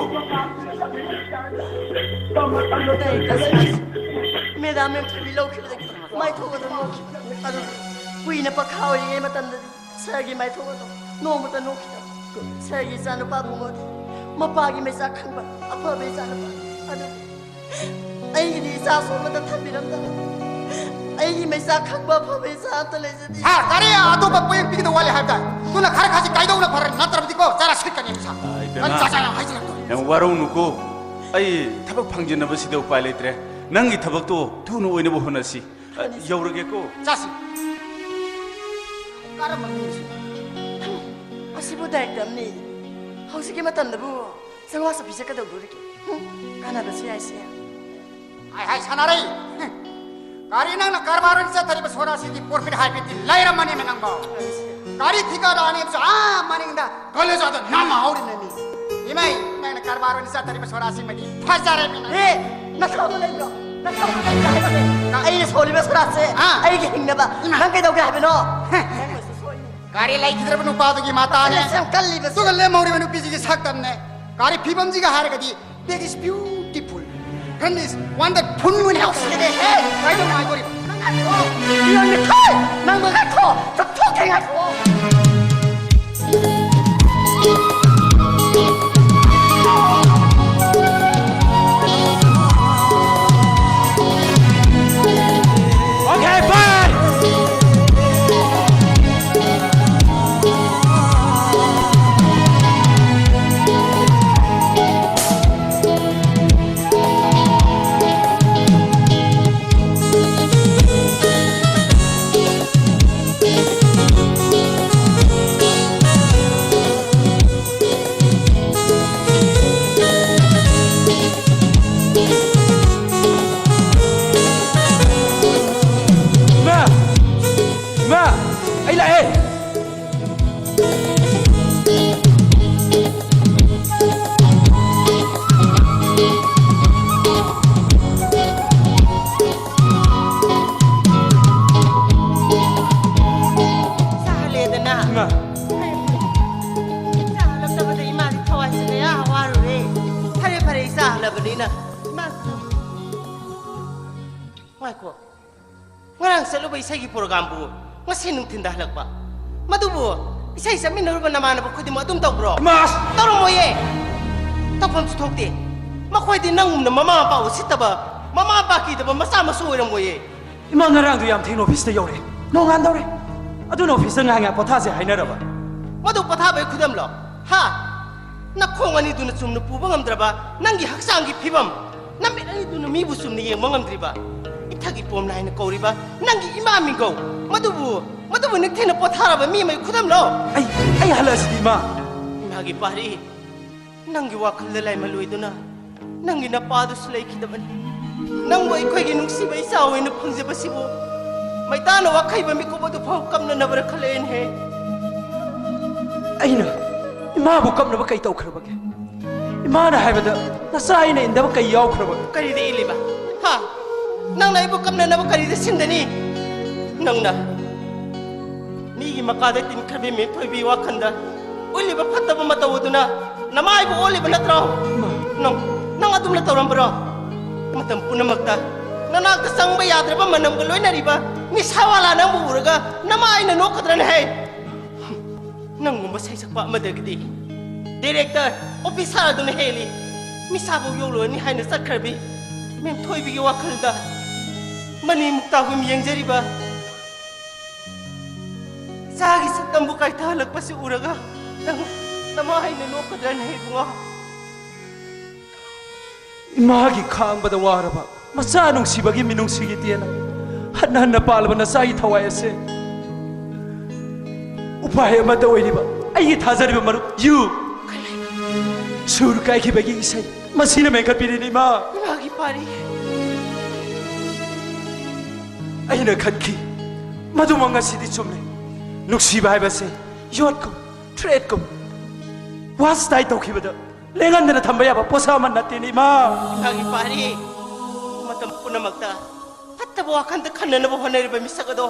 ꯃꯦꯗꯥꯝ ꯃꯦꯝꯊꯣꯏꯕꯤ ꯂꯧꯈꯤꯕꯗꯒꯤ ꯃꯥꯏꯊꯣꯡ ꯑꯗꯨ ꯅꯣꯛꯈꯤꯕ꯫ ꯑꯗꯨ ꯀꯨꯏꯅ ꯄꯛꯈꯥ ꯑꯣꯏꯔꯤꯉꯩ ꯃꯇꯝꯗꯗꯤ ꯁꯥꯔꯒꯤ ꯃꯥꯏꯊꯣꯡ ꯑꯗꯣ ꯅꯣꯡꯃꯇ ꯅꯣꯛꯈꯤꯗꯕ꯫ ꯁꯥꯔꯒꯤ ꯏꯆꯥꯅꯨꯄꯥ ꯕꯨꯡꯉꯣꯗꯤ ꯃꯄꯥꯒꯤ ꯃꯩꯆꯥꯛ ꯈꯪꯕ ꯑꯐꯕ ꯏꯆꯥꯅꯨꯄꯥ꯫ ꯑꯗꯨ ꯑꯩꯒꯤꯗꯤ ꯏꯆꯥꯁꯨ ꯑꯃꯠꯇ ꯊꯝꯕꯤꯔꯝꯗꯕ꯫ ꯑꯩꯒꯤ ꯃꯩꯆꯥꯛ ꯈꯪꯕ ꯑꯐꯕ ꯏꯆꯥ ꯑꯝꯇ ꯂꯩꯖꯗꯦ꯫ ꯁꯥꯔ, ꯀꯔꯤ? ꯑꯇꯣꯞꯄ ꯄꯣꯌꯦꯡ ꯄꯤꯒꯗꯧ ꯋꯥꯠꯂꯤ ꯍꯥꯏꯕ ꯇꯥꯏ꯫ ꯑꯗꯨꯅ ꯈꯔ ꯈꯔꯁꯤ ꯀꯥꯏꯗꯧꯅ ꯐꯔꯦ, ꯅꯠꯇ꯭ꯔꯕꯗꯤꯀꯣ ꯆꯔꯥ ꯁꯤꯠꯀꯅꯤ ꯏꯁꯥ꯫ ꯑꯥ, ꯏꯕꯦꯝꯃ, ꯅꯪ ꯆꯥ ꯆꯥ ꯌꯥꯝ ꯍꯥꯏꯖꯤꯜꯂꯛꯇꯣꯔꯦ꯫ ꯌꯥꯝ ꯋꯥꯔꯧꯅꯨꯀꯣ꯫ ꯑꯩ ꯊꯕꯛ ꯐꯪꯖꯅꯕꯁꯤꯗ ꯎꯄꯥꯏ ꯂꯩꯇ꯭ꯔꯦ꯫ ꯅꯪꯒꯤ ꯊꯕꯛꯇꯣ ꯊꯨꯅ ꯑꯣꯏꯅꯕ ꯍꯣꯠꯅꯁꯤ꯫ ꯑ, ꯌꯧꯔꯒꯦꯀꯣ꯫ ꯆꯥꯁꯤ꯫ ꯀꯔꯝꯕ ꯃꯤꯅꯣ ꯁꯤ? ꯑꯁꯤꯕꯨ ꯗꯥꯏꯔꯦꯛꯇꯔꯅꯤ꯫ ꯍꯧꯖꯤꯛꯀꯤ ꯃꯇꯝꯗꯕꯨ ꯆꯥꯝꯃꯉꯥ ꯆꯠꯄꯤꯁꯦ ꯀꯩꯗꯧꯗꯣꯔꯤꯒꯦ? ꯍꯨꯝ, ꯀꯥꯟꯅꯕꯁꯨ ꯌꯥꯏꯁꯦ꯫ ꯍꯥꯏ, ꯍꯥꯏ, ꯁꯥꯟꯅꯔꯩ꯫ ꯀꯔꯤ ꯅꯪꯅ ꯀꯔꯕꯥꯔ ꯑꯣꯏꯅ ꯆꯠꯊꯔꯤꯕ ꯁꯣꯔꯥꯁꯤꯗꯤ profit ꯍꯥꯏꯐꯦꯠꯇꯤ ꯂꯩꯔꯝꯃꯅꯦꯃꯦ ꯅꯪꯕꯣ? ꯀꯔꯤ ꯊꯤꯀꯥꯗꯥꯔꯅꯦꯕꯁꯨ ꯑꯥ ꯃꯅꯤꯡꯗ ꯀꯣꯂꯦꯖ ꯑꯗꯣ ꯅꯝꯃ ꯍꯧꯔꯤꯕꯅꯤ꯫ ꯏꯃꯩ, ꯅꯪꯅ ꯀꯔꯕꯥꯔ ꯑꯣꯏꯅ ꯆꯠꯊꯔꯤꯕ ꯁꯣꯔꯥꯁꯤꯃꯗꯤ ꯐꯖꯔꯦꯃꯦ ꯅꯪ꯫ ꯑꯦ, ꯅꯊꯧꯗꯣ ꯂꯩꯕ꯭ꯔꯣ? ꯅꯊꯧꯗꯣ ꯂꯩꯕ꯭ꯔꯣ ꯍꯥꯏꯕꯅꯦ꯫ ꯑꯩꯅ ꯁꯣꯜꯂꯤꯕ ꯁꯣꯔꯥꯁꯦ ꯑꯥ꯫ ꯑꯩꯒꯤ ꯍꯤꯡꯅꯕ ꯏꯃꯥ꯫ ꯅꯪ ꯀꯩꯗꯧꯒꯦ ꯍꯥꯏꯕꯅꯣ? ꯅꯪꯅꯁꯨ ꯁꯣꯏꯅꯦ꯫ ꯒꯥꯔꯤ ꯂꯩꯈꯤꯗ꯭ꯔꯕ ꯅꯨꯄꯥꯗꯨꯒꯤ ꯃꯇꯥꯅꯦ꯫ ꯑꯁ, ꯌꯥꯝ ꯀꯜꯂꯤꯕꯁꯦ꯫ ꯑꯗꯨꯒ ꯂꯦꯝꯍꯧꯔꯤꯕ ꯅꯨꯄꯤꯁꯤꯒꯤ ꯁꯛꯇꯝꯅꯦ꯫ ꯒꯥꯔꯤ ꯐꯤꯕꯝꯁꯤꯒ ꯍꯥꯏꯔꯒꯗꯤ That is beautiful. That is wonderful. ꯅꯨꯡꯉꯥꯏꯗꯧꯔꯤ꯫ ꯅꯪ ꯉꯥꯏꯈꯣ꯫ ꯅꯪ ꯉꯥꯏꯈꯣ꯫ ꯆꯠꯊꯣꯛꯀꯦ ꯉꯥꯏꯈꯣ꯫ Okay, bye. ꯏꯃꯥ! ꯏꯃꯥ! ꯑꯩ ꯂꯥꯛꯑꯦ! ꯁꯥꯍꯜꯂꯦꯗꯅ꯫ ꯏꯃꯥ! ꯏꯁꯩꯒꯤ ꯄ꯭ꯔꯣꯒ꯭ꯔꯥꯝꯕꯨ ꯉꯁꯤ ꯅꯨꯡꯊꯤꯟꯗ ꯍꯜꯂꯛꯄ꯫ ꯃꯗꯨꯕꯨ ꯏꯁꯩ ꯆꯠꯃꯤꯟꯅꯔꯨꯕ ꯅꯃꯥꯟꯅꯕ ꯈꯨꯗꯤꯡꯃꯛ ꯑꯗꯨꯝ ꯇꯧꯕ꯭ꯔꯣ? ꯏꯃꯥ! ꯇꯧꯔꯝꯃꯣꯏꯌꯦ꯫ ꯇꯧꯐꯝꯁꯨ ꯊꯣꯛꯇꯦ꯫ ꯃꯈꯣꯏꯗꯤ ꯅꯪꯒꯨꯝꯅ ꯃꯃꯥ ꯃꯄꯥ ꯎꯁꯤꯠꯇꯕ, ꯃꯃꯥ ꯃꯄꯥ ꯀꯤꯗꯕ ꯃꯆꯥ ꯃꯁꯨ ꯑꯣꯏꯔꯝꯃꯣꯏꯌꯦ꯫ ꯏꯃꯥ, ꯉꯔꯥꯡꯗꯣ ꯌꯥꯝ ꯊꯦꯡꯅ ꯑꯣꯐꯤꯁꯇ ꯌꯧꯔꯛꯑꯦ꯫ ꯅꯣꯡꯉꯥꯟꯗꯧꯔꯦ꯫ ꯑꯗꯨꯅ ꯑꯣꯐꯤꯁꯇ ꯉꯥꯏꯍꯥꯛ ꯉꯥꯏꯍꯥꯛ ꯄꯣꯊꯥꯁꯦ ꯍꯥꯏꯅꯔꯕ꯫ ꯃꯗꯨ ꯄꯣꯊꯥꯕꯒꯤ ꯈꯨꯗꯝꯂꯣ? ꯍꯥ? ꯅꯈꯣꯡ ꯑꯅꯤꯗꯨꯅ ꯆꯨꯝꯅ ꯄꯨꯕ ꯉꯝꯗ꯭ꯔꯕ ꯅꯪꯒꯤ ꯍꯛꯆꯥꯡꯒꯤ ꯐꯤꯕꯝ, ꯅꯃꯤꯠ ꯑꯅꯤꯗꯨꯅ ꯃꯤꯕꯨ ꯆꯨꯝꯅ ꯌꯦꯡꯕ ꯉꯝꯗ꯭ꯔꯤꯕ, ꯏꯊꯒꯤ ꯄꯣꯝ ꯅꯥꯏꯅ ꯀꯧꯔꯤꯕ ꯅꯪꯒꯤ ꯏꯃꯥ ꯃꯤꯡꯒꯧ, ꯃꯗꯨꯕꯨ, ꯃꯗꯨꯕꯨ ꯅꯤꯡꯊꯤꯅ ꯄꯣꯊꯥꯔꯕ ꯃꯤ ꯑꯃꯒꯤ ꯈꯨꯗꯝꯂꯣ? ꯑꯩ, ꯑꯩ ꯍꯜꯂꯛꯑꯁꯤꯗꯤ, ꯏꯃꯥ꯫ ꯏꯃꯥꯒꯤ ꯄꯥꯔꯤ, ꯅꯪꯒꯤ ꯋꯥꯈꯜꯗ ꯂꯥꯏꯃꯜꯂꯣꯏꯗꯨꯅ, ꯅꯪꯒꯤ ꯅꯄꯥꯗꯨꯁꯨ ꯂꯩꯈꯤꯗꯕꯅꯤ꯫ ꯅꯪꯕꯨ ꯑꯩꯈꯣꯏꯒꯤ ꯅꯨꯡꯁꯤꯕ ꯏꯆꯥ ꯑꯣꯏꯅ ꯐꯪꯖꯕꯁꯤꯕꯨ ꯃꯩꯇꯥꯅ ꯋꯥꯈꯩꯕ ꯃꯤꯀꯨꯞ ꯑꯗꯨ ꯐꯥꯎ ꯀꯞꯅꯅꯕꯔ ꯈꯜꯂꯛꯑꯦꯅꯦꯍꯦ꯫ ꯑꯩꯅ ꯏꯃꯥꯕꯨ ꯀꯞꯅꯕ ꯀꯩ ꯇꯧꯈ꯭ꯔꯕꯒꯦ? ꯏꯃꯥꯅ ꯍꯥꯏꯕꯗ ꯅꯆꯥ ꯑꯩꯅ ꯏꯟꯗꯕ ꯀꯩ ꯌꯥꯎꯈ꯭ꯔꯕꯒꯦ? ꯀꯔꯤꯗ ꯏꯜꯂꯤꯕ? ꯍꯥ? ꯅꯪꯅ ꯑꯩꯕꯨ ꯀꯞꯅꯅꯕ ꯀꯔꯤꯗ ꯁꯤꯟꯗꯅꯤ? ꯅꯪꯅ ꯃꯤꯒꯤ ꯃꯀꯥꯗ ꯇꯤꯟꯈ꯭ꯔꯕꯤ ꯃꯦꯝꯊꯣꯏꯕꯤ ꯋꯥꯈꯜꯗ ꯎꯠꯂꯤꯕ ꯐꯠꯇꯕ ꯃꯇꯧ ꯑꯗꯨꯅ ꯅꯃꯥꯏꯕꯨ ꯑꯣꯜꯂꯤꯕ ꯅꯠꯇ꯭ꯔꯣ? ꯅꯪ, ꯅꯪ ꯑꯗꯨꯝꯅ ꯇꯧꯔꯝꯕ꯭ꯔꯣ? ꯃꯇꯝ ꯄꯨꯝꯅꯃꯛꯇ ꯅꯅꯥꯛꯇ ꯆꯪꯕ ꯌꯥꯗ꯭ꯔꯕ ꯃꯅꯝꯒ ꯂꯣꯏꯅꯔꯤꯕ ꯅꯤꯁꯥꯋꯥꯂꯥ ꯅꯪꯕꯨ ꯎꯔꯒ ꯅꯃꯥꯏꯅ ꯅꯣꯛꯀꯗ꯭ꯔꯅꯦ ꯍꯦ? ꯅꯪꯒꯨꯝꯕ ꯁꯩꯁꯛꯄ ꯑꯃꯗꯒꯤꯗꯤ ꯗꯤꯔꯦꯛꯇꯔ, ꯑꯣꯐꯤꯁꯥꯔ ꯑꯗꯨꯅ ꯍꯦꯜꯂꯤ꯫ ꯃꯤꯁꯥꯐꯧ ꯌꯧꯔꯨꯔꯅꯤ ꯍꯥꯏꯅ ꯆꯠꯈ꯭ꯔꯕꯤ ꯃꯦꯝꯊꯣꯏꯕꯤꯒꯤ ꯋꯥꯈꯜꯗ ꯃꯅꯤ ꯃꯨꯛꯇꯥꯒꯨꯝ ꯌꯦꯡꯖꯔꯤꯕ ꯏꯆꯥꯒꯤ ꯁꯛꯇꯝꯕꯨ ꯀꯥꯏꯊꯍꯜꯂꯛꯄꯁꯤ ꯎꯔꯒ ꯅꯪ ꯅꯃꯥ ꯑꯩꯅ ꯅꯣꯛꯀꯗ꯭ꯔꯅꯦ ꯏꯕꯨꯡꯉꯣ? ꯏꯃꯥꯒꯤ ꯈꯥꯡꯕꯗ ꯋꯥꯔꯕ ꯃꯆꯥ ꯅꯨꯡꯁꯤꯕꯒꯤ ꯃꯤꯅꯨꯡꯁꯤꯒꯤ ꯇꯦꯟꯅ ꯍꯟꯅ ꯍꯟꯅ ꯄꯥꯜꯂꯕ ꯅꯆꯥꯒꯤ ꯊꯋꯥꯏ ꯑꯁꯦ ꯎꯄꯥꯏ ꯑꯃꯠꯇ ꯑꯣꯏꯔꯤꯕ ꯑꯩꯒꯤ ꯊꯥꯖꯔꯤꯕ ꯃꯔꯨꯞ ꯌꯨ꯫ ꯁꯨꯔ ꯀꯥꯏꯈꯤꯕꯒꯤ ꯏꯁꯩ ꯃꯁꯤꯅ ꯃꯦꯟꯈꯠꯄꯤꯔꯤꯅꯤ, ꯏꯃꯥ꯫ ꯏꯃꯥꯒꯤ ꯄꯥꯔꯤ꯫ ꯑꯩꯅ ꯈꯟꯈꯤ, ꯃꯗꯨꯃꯛ ꯉꯁꯤꯗꯤ ꯆꯨꯝꯂꯦ꯫ ꯅꯨꯡꯁꯤꯕ ꯍꯥꯏꯕꯁꯦ ꯌꯣꯠꯀꯨꯝ, ꯊ꯭ꯔꯦꯠꯀꯨꯝ, ꯋꯥꯁ ꯇꯥꯏ ꯇꯧꯈꯤꯕꯗ ꯂꯦꯡꯍꯟꯗꯅ ꯊꯝꯕ ꯌꯥꯕ ꯄꯣꯠꯁꯛ ꯑꯃ ꯅꯠꯇꯦꯅꯦ, ꯏꯃꯥ꯫ ꯏꯃꯥꯒꯤ ꯄꯥꯔꯤ꯫ ꯃꯇꯝ ꯄꯨꯝꯅꯃꯛꯇ ꯐꯠꯇꯕ ꯋꯥꯈꯜꯗ ꯈꯟꯅꯅꯕ ꯍꯣꯠꯅꯔꯤꯕ ꯃꯤꯁꯛ ꯑꯗꯣ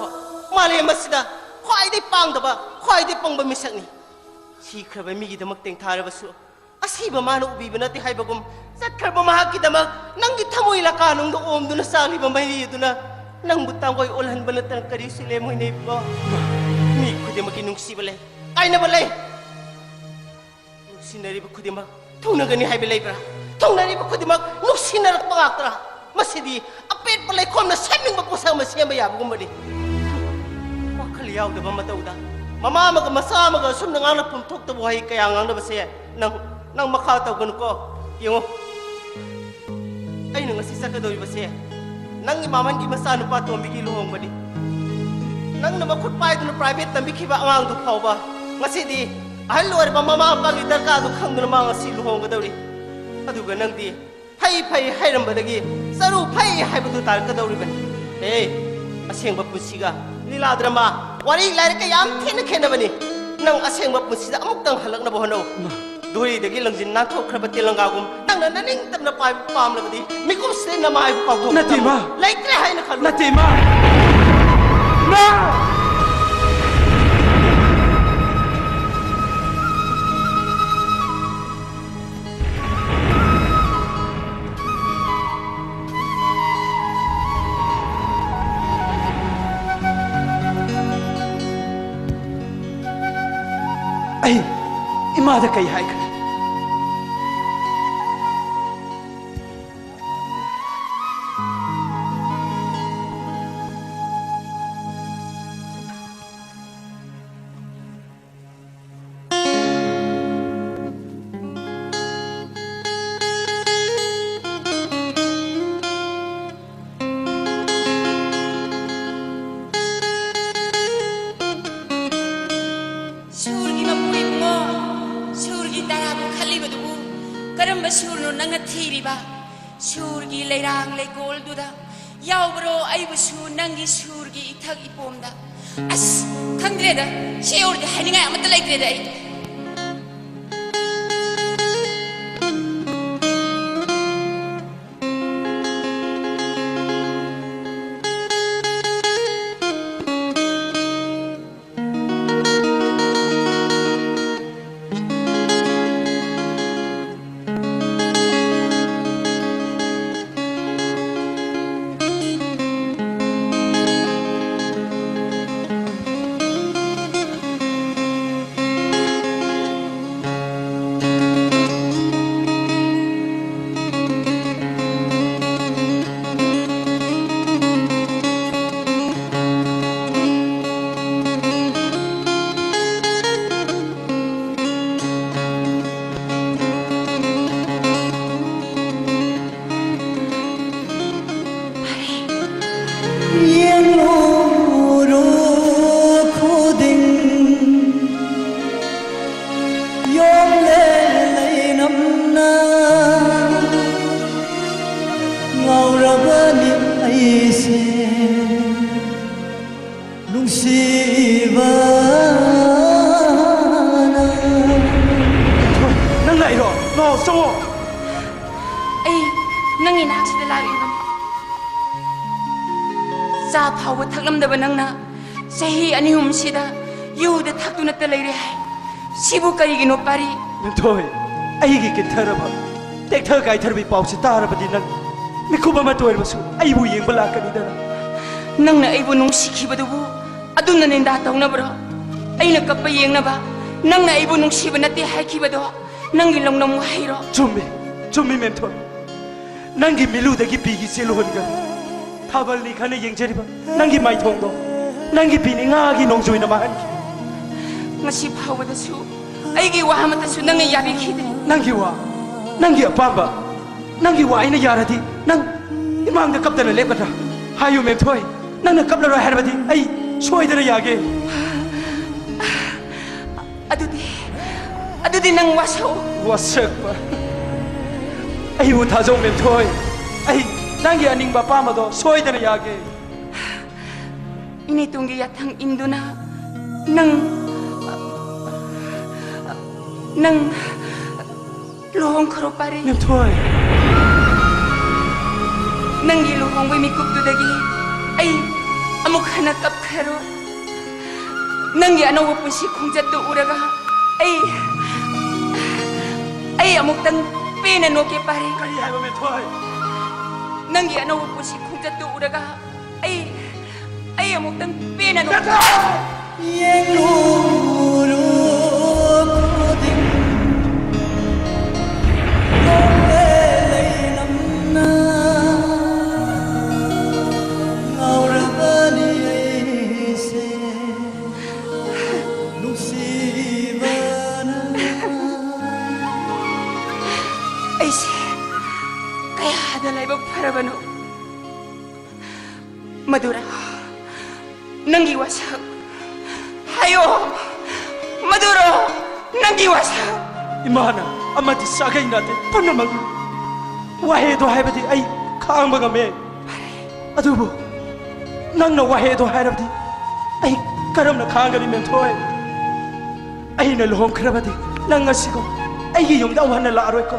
ꯃꯥꯂꯦꯝ ꯑꯁꯤꯗ ꯈ꯭ꯋꯥꯏꯗꯒꯤ ꯄꯥꯡꯗꯕ, ꯈ꯭ꯋꯥꯏꯗꯒꯤ ꯄꯪꯕ ꯃꯤꯁꯛꯅꯤ꯫ ꯁꯤꯈ꯭ꯔꯕ ꯃꯤꯒꯤꯗꯃꯛ ꯇꯦꯡꯊꯥꯔꯕꯁꯨ ꯑꯁꯤꯕ ꯃꯥꯅ ꯎꯕꯤꯕ ꯅꯠꯇꯦ ꯍꯥꯏꯕꯒꯨꯝ, ꯆꯠꯈ꯭ꯔꯕ ꯃꯍꯥꯛꯀꯤꯗꯃꯛ ꯅꯪꯒꯤ ꯊꯃꯣꯏ ꯂꯀꯥꯅꯨꯡꯗ ꯑꯣꯝꯗꯨꯅ ꯆꯥꯛꯂꯤꯕ ꯃꯩꯔꯤ ꯑꯗꯨꯅ ꯅꯪꯕꯨ ꯇꯥꯡꯒꯣꯏ ꯑꯣꯜꯍꯟꯕ ꯅꯠꯇꯅ ꯀꯔꯤꯁꯨ ꯂꯦꯝꯃꯣꯏꯅꯦ ꯏꯕꯨꯡꯉꯣ꯫ ꯃꯤ ꯈꯨꯗꯤꯡꯃꯛꯀꯤ ꯅꯨꯡꯁꯤꯕ ꯂꯩ, ꯀꯥꯏꯅꯕ ꯂꯩ꯫ ꯅꯨꯡꯁꯤꯅꯔꯤꯕ ꯈꯨꯗꯤꯡꯃꯛ ꯊꯨꯡꯅꯒꯅꯤ ꯍꯥꯏꯕ ꯂꯩꯕ꯭ꯔꯥ? ꯊꯨꯡꯅꯔꯤꯕ ꯈꯨꯗꯤꯡꯃꯛ ꯅꯨꯡꯁꯤꯅꯔꯛꯄ ꯉꯥꯛꯇ꯭ꯔꯥ? ꯃꯁꯤꯗꯤ ꯑꯄꯦꯠꯄ ꯂꯩꯈꯣꯝꯅ ꯁꯦꯝꯅꯤꯡꯕ ꯄꯣꯠꯁꯛ ꯑꯃ ꯁꯦꯝꯕ ꯌꯥꯕꯒꯨꯝꯕꯅꯤ꯫ ꯋꯥꯈꯜ ꯌꯥꯎꯗꯕ ꯃꯇꯧꯗ ꯃꯃꯥ ꯑꯃꯒ ꯃꯆꯥ ꯑꯃꯒ ꯑꯁꯨꯝꯅ ꯉꯥꯡꯅꯐꯝ ꯊꯣꯛꯇꯕ ꯋꯥꯍꯩ ꯀꯌꯥ ꯉꯥꯡꯅꯕꯁꯦ ꯅꯪ, ꯅꯪ ꯃꯈꯥ ꯇꯧꯒꯅꯨꯀꯣ꯫ ꯌꯦꯡꯉꯣ, ꯑꯩꯅ ꯉꯁꯤ ꯆꯠꯀꯗꯧꯔꯤꯕꯁꯦ ꯅꯪꯒꯤ ꯃꯥꯃꯟꯒꯤ ꯃꯆꯥꯅꯨꯄꯥ ꯇꯣꯝꯕꯤꯒꯤ ꯂꯨꯍꯣꯡꯕꯅꯤ꯫ ꯅꯪꯅ ꯃꯈꯨꯠ ꯄꯥꯏꯗꯨꯅ ꯄ꯭ꯔꯥꯏꯚꯦꯠ ꯇꯝꯕꯤꯈꯤꯕ ꯑꯉꯥꯡꯗꯨ ꯐꯥꯎꯕ ꯉꯁꯤꯗꯤ ꯑꯍꯜ ꯑꯣꯏꯔꯕ ꯃꯃꯥ ꯃꯄꯥꯒꯤ ꯗꯔꯀꯥꯔꯗꯨ ꯈꯪꯗꯨꯅ ꯃꯥ ꯉꯁꯤ ꯂꯨꯍꯣꯡꯒꯗꯧꯔꯤ꯫ ꯑꯗꯨꯒ ꯅꯪꯗꯤ ꯐꯩ ꯐꯩ ꯍꯥꯏꯔꯝꯕꯗꯒꯤ ꯆꯔꯨ ꯐꯩ ꯍꯥꯏꯕꯗꯨ ꯇꯥꯔꯛꯀꯗꯧꯔꯤꯕꯅꯤ꯫ ꯑꯦ, ꯑꯁꯦꯡꯕ ꯄꯨꯟꯁꯤꯒ ꯂꯤꯂꯥ ꯗ꯭ꯔꯃꯥ, ꯋꯥꯔꯤ ꯂꯥꯏꯔꯤꯛꯀ ꯌꯥꯝ ꯊꯤꯅ ꯈꯦꯠꯅꯕꯅꯤ꯫ ꯅꯪ ꯑꯁꯦꯡꯕ ꯄꯨꯟꯁꯤꯗ ꯑꯃꯨꯛꯇꯪ ꯍꯜꯂꯛꯅꯕ ꯍꯣꯠꯅꯧ꯫ ꯙꯨꯔꯤꯗꯒꯤ ꯂꯪꯖꯤꯟ ꯅꯥꯟꯊꯣꯛꯈ꯭ꯔꯕ ꯇꯦꯂꯪꯒꯥꯒꯨꯝ ꯅꯪꯅ ꯅꯅꯤꯡꯇꯝꯅ ꯄꯥꯏꯕ ꯄꯥꯝꯂꯕꯗꯤ ꯃꯤꯀꯨꯞꯁꯤꯗ ꯅꯃꯥꯏꯕꯨ ꯀꯥꯎꯊꯣꯛꯄ ꯅꯠꯇꯦ, ꯏꯃꯥ꯫ ꯂꯩꯇ꯭ꯔꯦ ꯍꯥꯏꯅ ꯈꯜꯂꯨ꯫ ꯅꯠꯇꯦ, ꯏꯃꯥ꯫ ꯏꯃꯥ! ꯑꯩ ꯏꯃꯥꯗ ꯀꯩ ꯍꯥꯏꯈ꯭ꯔꯦ? ꯁꯨꯔꯒꯤ ꯃꯄꯨ ꯏꯕꯨꯡꯉꯣ, ꯁꯨꯔꯒꯤ ꯇꯔꯥꯕꯨ ꯈꯜꯂꯤꯕꯗꯨꯕꯨ ꯀꯔꯝꯕ ꯁꯨꯔꯅꯣ ꯅꯪꯅ ꯊꯤꯔꯤꯕ? ꯁꯨꯔꯒꯤ ꯂꯩꯔꯥꯡ ꯂꯩꯀꯣꯜꯗꯨꯗ ꯌꯥꯎꯕ꯭ꯔꯣ ꯑꯩꯕꯨꯁꯨ ꯅꯪꯒꯤ ꯁꯨꯔꯒꯤ ꯏꯊꯛ ꯏꯄꯣꯝꯗ? ꯑꯁ, ꯈꯪꯗ꯭ꯔꯦꯗ, ꯁꯤ ꯌꯧꯔꯗꯤ ꯍꯥꯏꯅꯤꯡꯉꯥꯏ ꯑꯃꯠꯇ ꯂꯩꯇ꯭ꯔꯦꯗ ꯑꯩ꯫ ꯉꯝꯗꯕ ꯅꯪꯅ ꯆꯍꯤ ꯑꯅꯤ ꯑꯍꯨꯝꯁꯤꯗ ꯌꯨꯗ ꯊꯛꯇꯨꯅꯇ ꯂꯩꯔꯦ ꯍꯥꯏ꯫ ꯁꯤꯕꯨ ꯀꯔꯤꯒꯤꯅꯣ, ꯄꯥꯔꯤ? ꯃꯦꯝꯊꯣꯏ, ꯑꯩꯒꯤ ꯀꯤꯟꯊꯔꯕ, ꯇꯦꯛꯊ ꯀꯥꯏꯊꯔꯕ ꯏꯄꯥꯎꯁꯤ ꯇꯥꯔꯕꯗꯤ ꯅꯪ ꯃꯤꯀꯨꯞ ꯑꯃꯇ ꯑꯣꯏꯔꯕꯁꯨ ꯑꯩꯕꯨ ꯌꯦꯡꯕ ꯂꯥꯛꯀꯅꯤꯗꯅ꯫ ꯅꯪꯅ ꯑꯩꯕꯨ ꯅꯨꯡꯁꯤꯈꯤꯕꯗꯨꯕꯨ ꯑꯗꯨꯝꯅ ꯅꯤꯟꯗꯥ ꯇꯧꯅꯕ꯭ꯔꯣ? ꯑꯩꯅ ꯀꯞꯄ ꯌꯦꯡꯅꯕ ꯅꯪꯅ ꯑꯩꯕꯨ ꯅꯨꯡꯁꯤꯕ ꯅꯠꯇꯦ ꯍꯥꯏꯈꯤꯕꯗꯣ ꯅꯪꯒꯤ ꯂꯧꯅꯝ ꯋꯥꯍꯩꯔꯣ? ꯆꯨꯝꯃꯤ, ꯆꯨꯝꯃꯤ ꯃꯦꯝꯊꯣꯏ꯫ ꯅꯪꯒꯤ ꯃꯤꯠꯂꯨꯗꯒꯤ ꯄꯤꯒꯤ ꯆꯦꯜꯍꯣꯟꯒꯅꯤ꯫ ꯊꯥꯕꯜꯅꯤ ꯈꯟꯅ ꯌꯦꯡꯖꯔꯤꯕ ꯅꯪꯒꯤ ꯃꯥꯏꯊꯣꯡꯗꯣ ꯅꯪꯒꯤ ꯄꯤꯅꯤ ꯉꯥꯒꯤ ꯅꯣꯡꯖꯨꯅ ꯃꯥꯡꯍꯟꯈꯤ꯫ ꯉꯁꯤ ꯐꯥꯎꯕꯗꯁꯨ ꯑꯩꯒꯤ ꯋꯥ ꯑꯃꯠꯇꯁꯨ ꯅꯪꯅ ꯌꯥꯕꯤꯈꯤꯗꯦ꯫ ꯅꯪꯒꯤ ꯋꯥ, ꯅꯪꯒꯤ ꯑꯄꯥꯝꯕ, ꯅꯪꯒꯤ ꯋꯥ ꯑꯩꯅ ꯌꯥꯔꯗꯤ ꯅꯪ ꯏꯃꯥꯡꯗ ꯀꯞꯇꯅ ꯂꯦꯞꯀꯗ꯭ꯔꯥ? ꯍꯥꯏꯌꯨ ꯃꯦꯝꯊꯣꯏ, ꯅꯪꯅ ꯀꯞꯂꯔꯣꯏ ꯍꯥꯏꯔꯕꯗꯤ ꯑꯩ ꯁꯣꯏꯗꯅ ꯌꯥꯒꯦ꯫ ꯑꯗꯨꯗꯤ, ꯑꯗꯨꯗꯤ ꯅꯪ ꯋꯥꯁꯛꯎ꯫ ꯋꯥꯁꯛꯄ? ꯑꯩꯕꯨ ꯊꯥꯖꯧ ꯃꯦꯝꯊꯣꯏ, ꯑꯩ ꯅꯪꯒꯤ ꯑꯅꯤꯡꯕ ꯑꯄꯥꯝꯕꯗꯣ ꯁꯣꯏꯗꯅ ꯌꯥꯒꯦ꯫ ꯏꯅꯦꯇꯣꯟꯒꯤ ꯌꯥꯊꯪ ꯏꯟꯗꯨꯅ ꯅꯪ, ꯅꯪ ꯂꯨꯍꯣꯡꯈ꯭ꯔꯣ ꯄꯥꯔꯤ꯫ ꯃꯦꯝꯊꯣꯏ꯫ ꯅꯪꯒꯤ ꯂꯨꯍꯣꯡꯕꯒꯤ ꯃꯤꯀꯨꯞꯇꯨꯗꯒꯤ ꯑꯩ ꯑꯃꯨꯛ ꯍꯟꯅ ꯀꯞꯈ꯭ꯔꯔꯣꯏ꯫ ꯅꯪꯒꯤ ꯑꯅꯧꯕ ꯄꯨꯟꯁꯤ ꯈꯣꯡꯆꯠꯇꯨ ꯎꯔꯒ ꯑꯩ, ꯑꯩ ꯑꯃꯨꯛꯇꯪ ꯄꯦꯟꯅ ꯅꯣꯛꯀꯦ ꯄꯥꯔꯤ꯫ ꯀꯔꯤ ꯍꯥꯏꯕ ꯃꯦꯝꯊꯣꯏ? ꯅꯪꯒꯤ ꯑꯅꯧꯕ ꯄꯨꯟꯁꯤ ꯈꯣꯡꯆꯠꯇꯨ ꯎꯔꯒ ꯑꯩ, ꯑꯩ ꯑꯃꯨꯛꯇꯪ ꯄꯦꯟꯅ ꯅꯣꯛꯀꯦ꯫ ꯌꯦꯡꯂꯨꯔꯨ ꯈꯨꯗꯤꯡ ꯅꯣꯛꯂꯦ ꯂꯩꯅꯝꯅ ꯉꯥꯎꯔꯕꯅꯤ ꯑꯩꯁꯦ ꯅꯨꯡꯁꯤꯕꯅ꯫ ꯑꯩꯁꯦ ꯀꯌꯥꯗ ꯂꯥꯏꯕꯛ ꯐꯔꯕꯅꯣ꯫ ꯃꯗꯨꯔ ꯅꯪꯒꯤ ꯋꯥꯁꯛ ꯍꯥꯏꯌꯣ꯫ ꯃꯗꯨꯔ ꯅꯪꯒꯤ ꯋꯥꯁꯛ꯫ ꯏꯃꯥꯅ ꯑꯃꯗꯤ ꯁꯥꯒꯩ ꯅꯥꯇꯩ ꯄꯨꯝꯅꯃꯛ ꯋꯥꯍꯩꯗꯣ ꯍꯥꯏꯕꯗꯤ ꯑꯩ ꯈꯥꯡꯕ ꯉꯝꯃꯦ꯫ ꯑꯗꯨꯕꯨ ꯅꯪꯅ ꯋꯥꯍꯩꯗꯣ ꯍꯥꯏꯔꯕꯗꯤ ꯑꯩ ꯀꯔꯝꯅ ꯈꯥꯡꯒꯅꯤ ꯃꯦꯝꯊꯣꯏ? ꯑꯩꯅ ꯂꯨꯍꯣꯡꯈ꯭ꯔꯕꯗꯤ ꯅꯪ ꯉꯁꯤꯒꯨꯝ ꯑꯩꯒꯤ ꯌꯨꯝꯗ ꯑꯃꯨꯛ ꯍꯟꯅ ꯂꯥꯛꯑꯔꯣꯏꯀꯣ꯫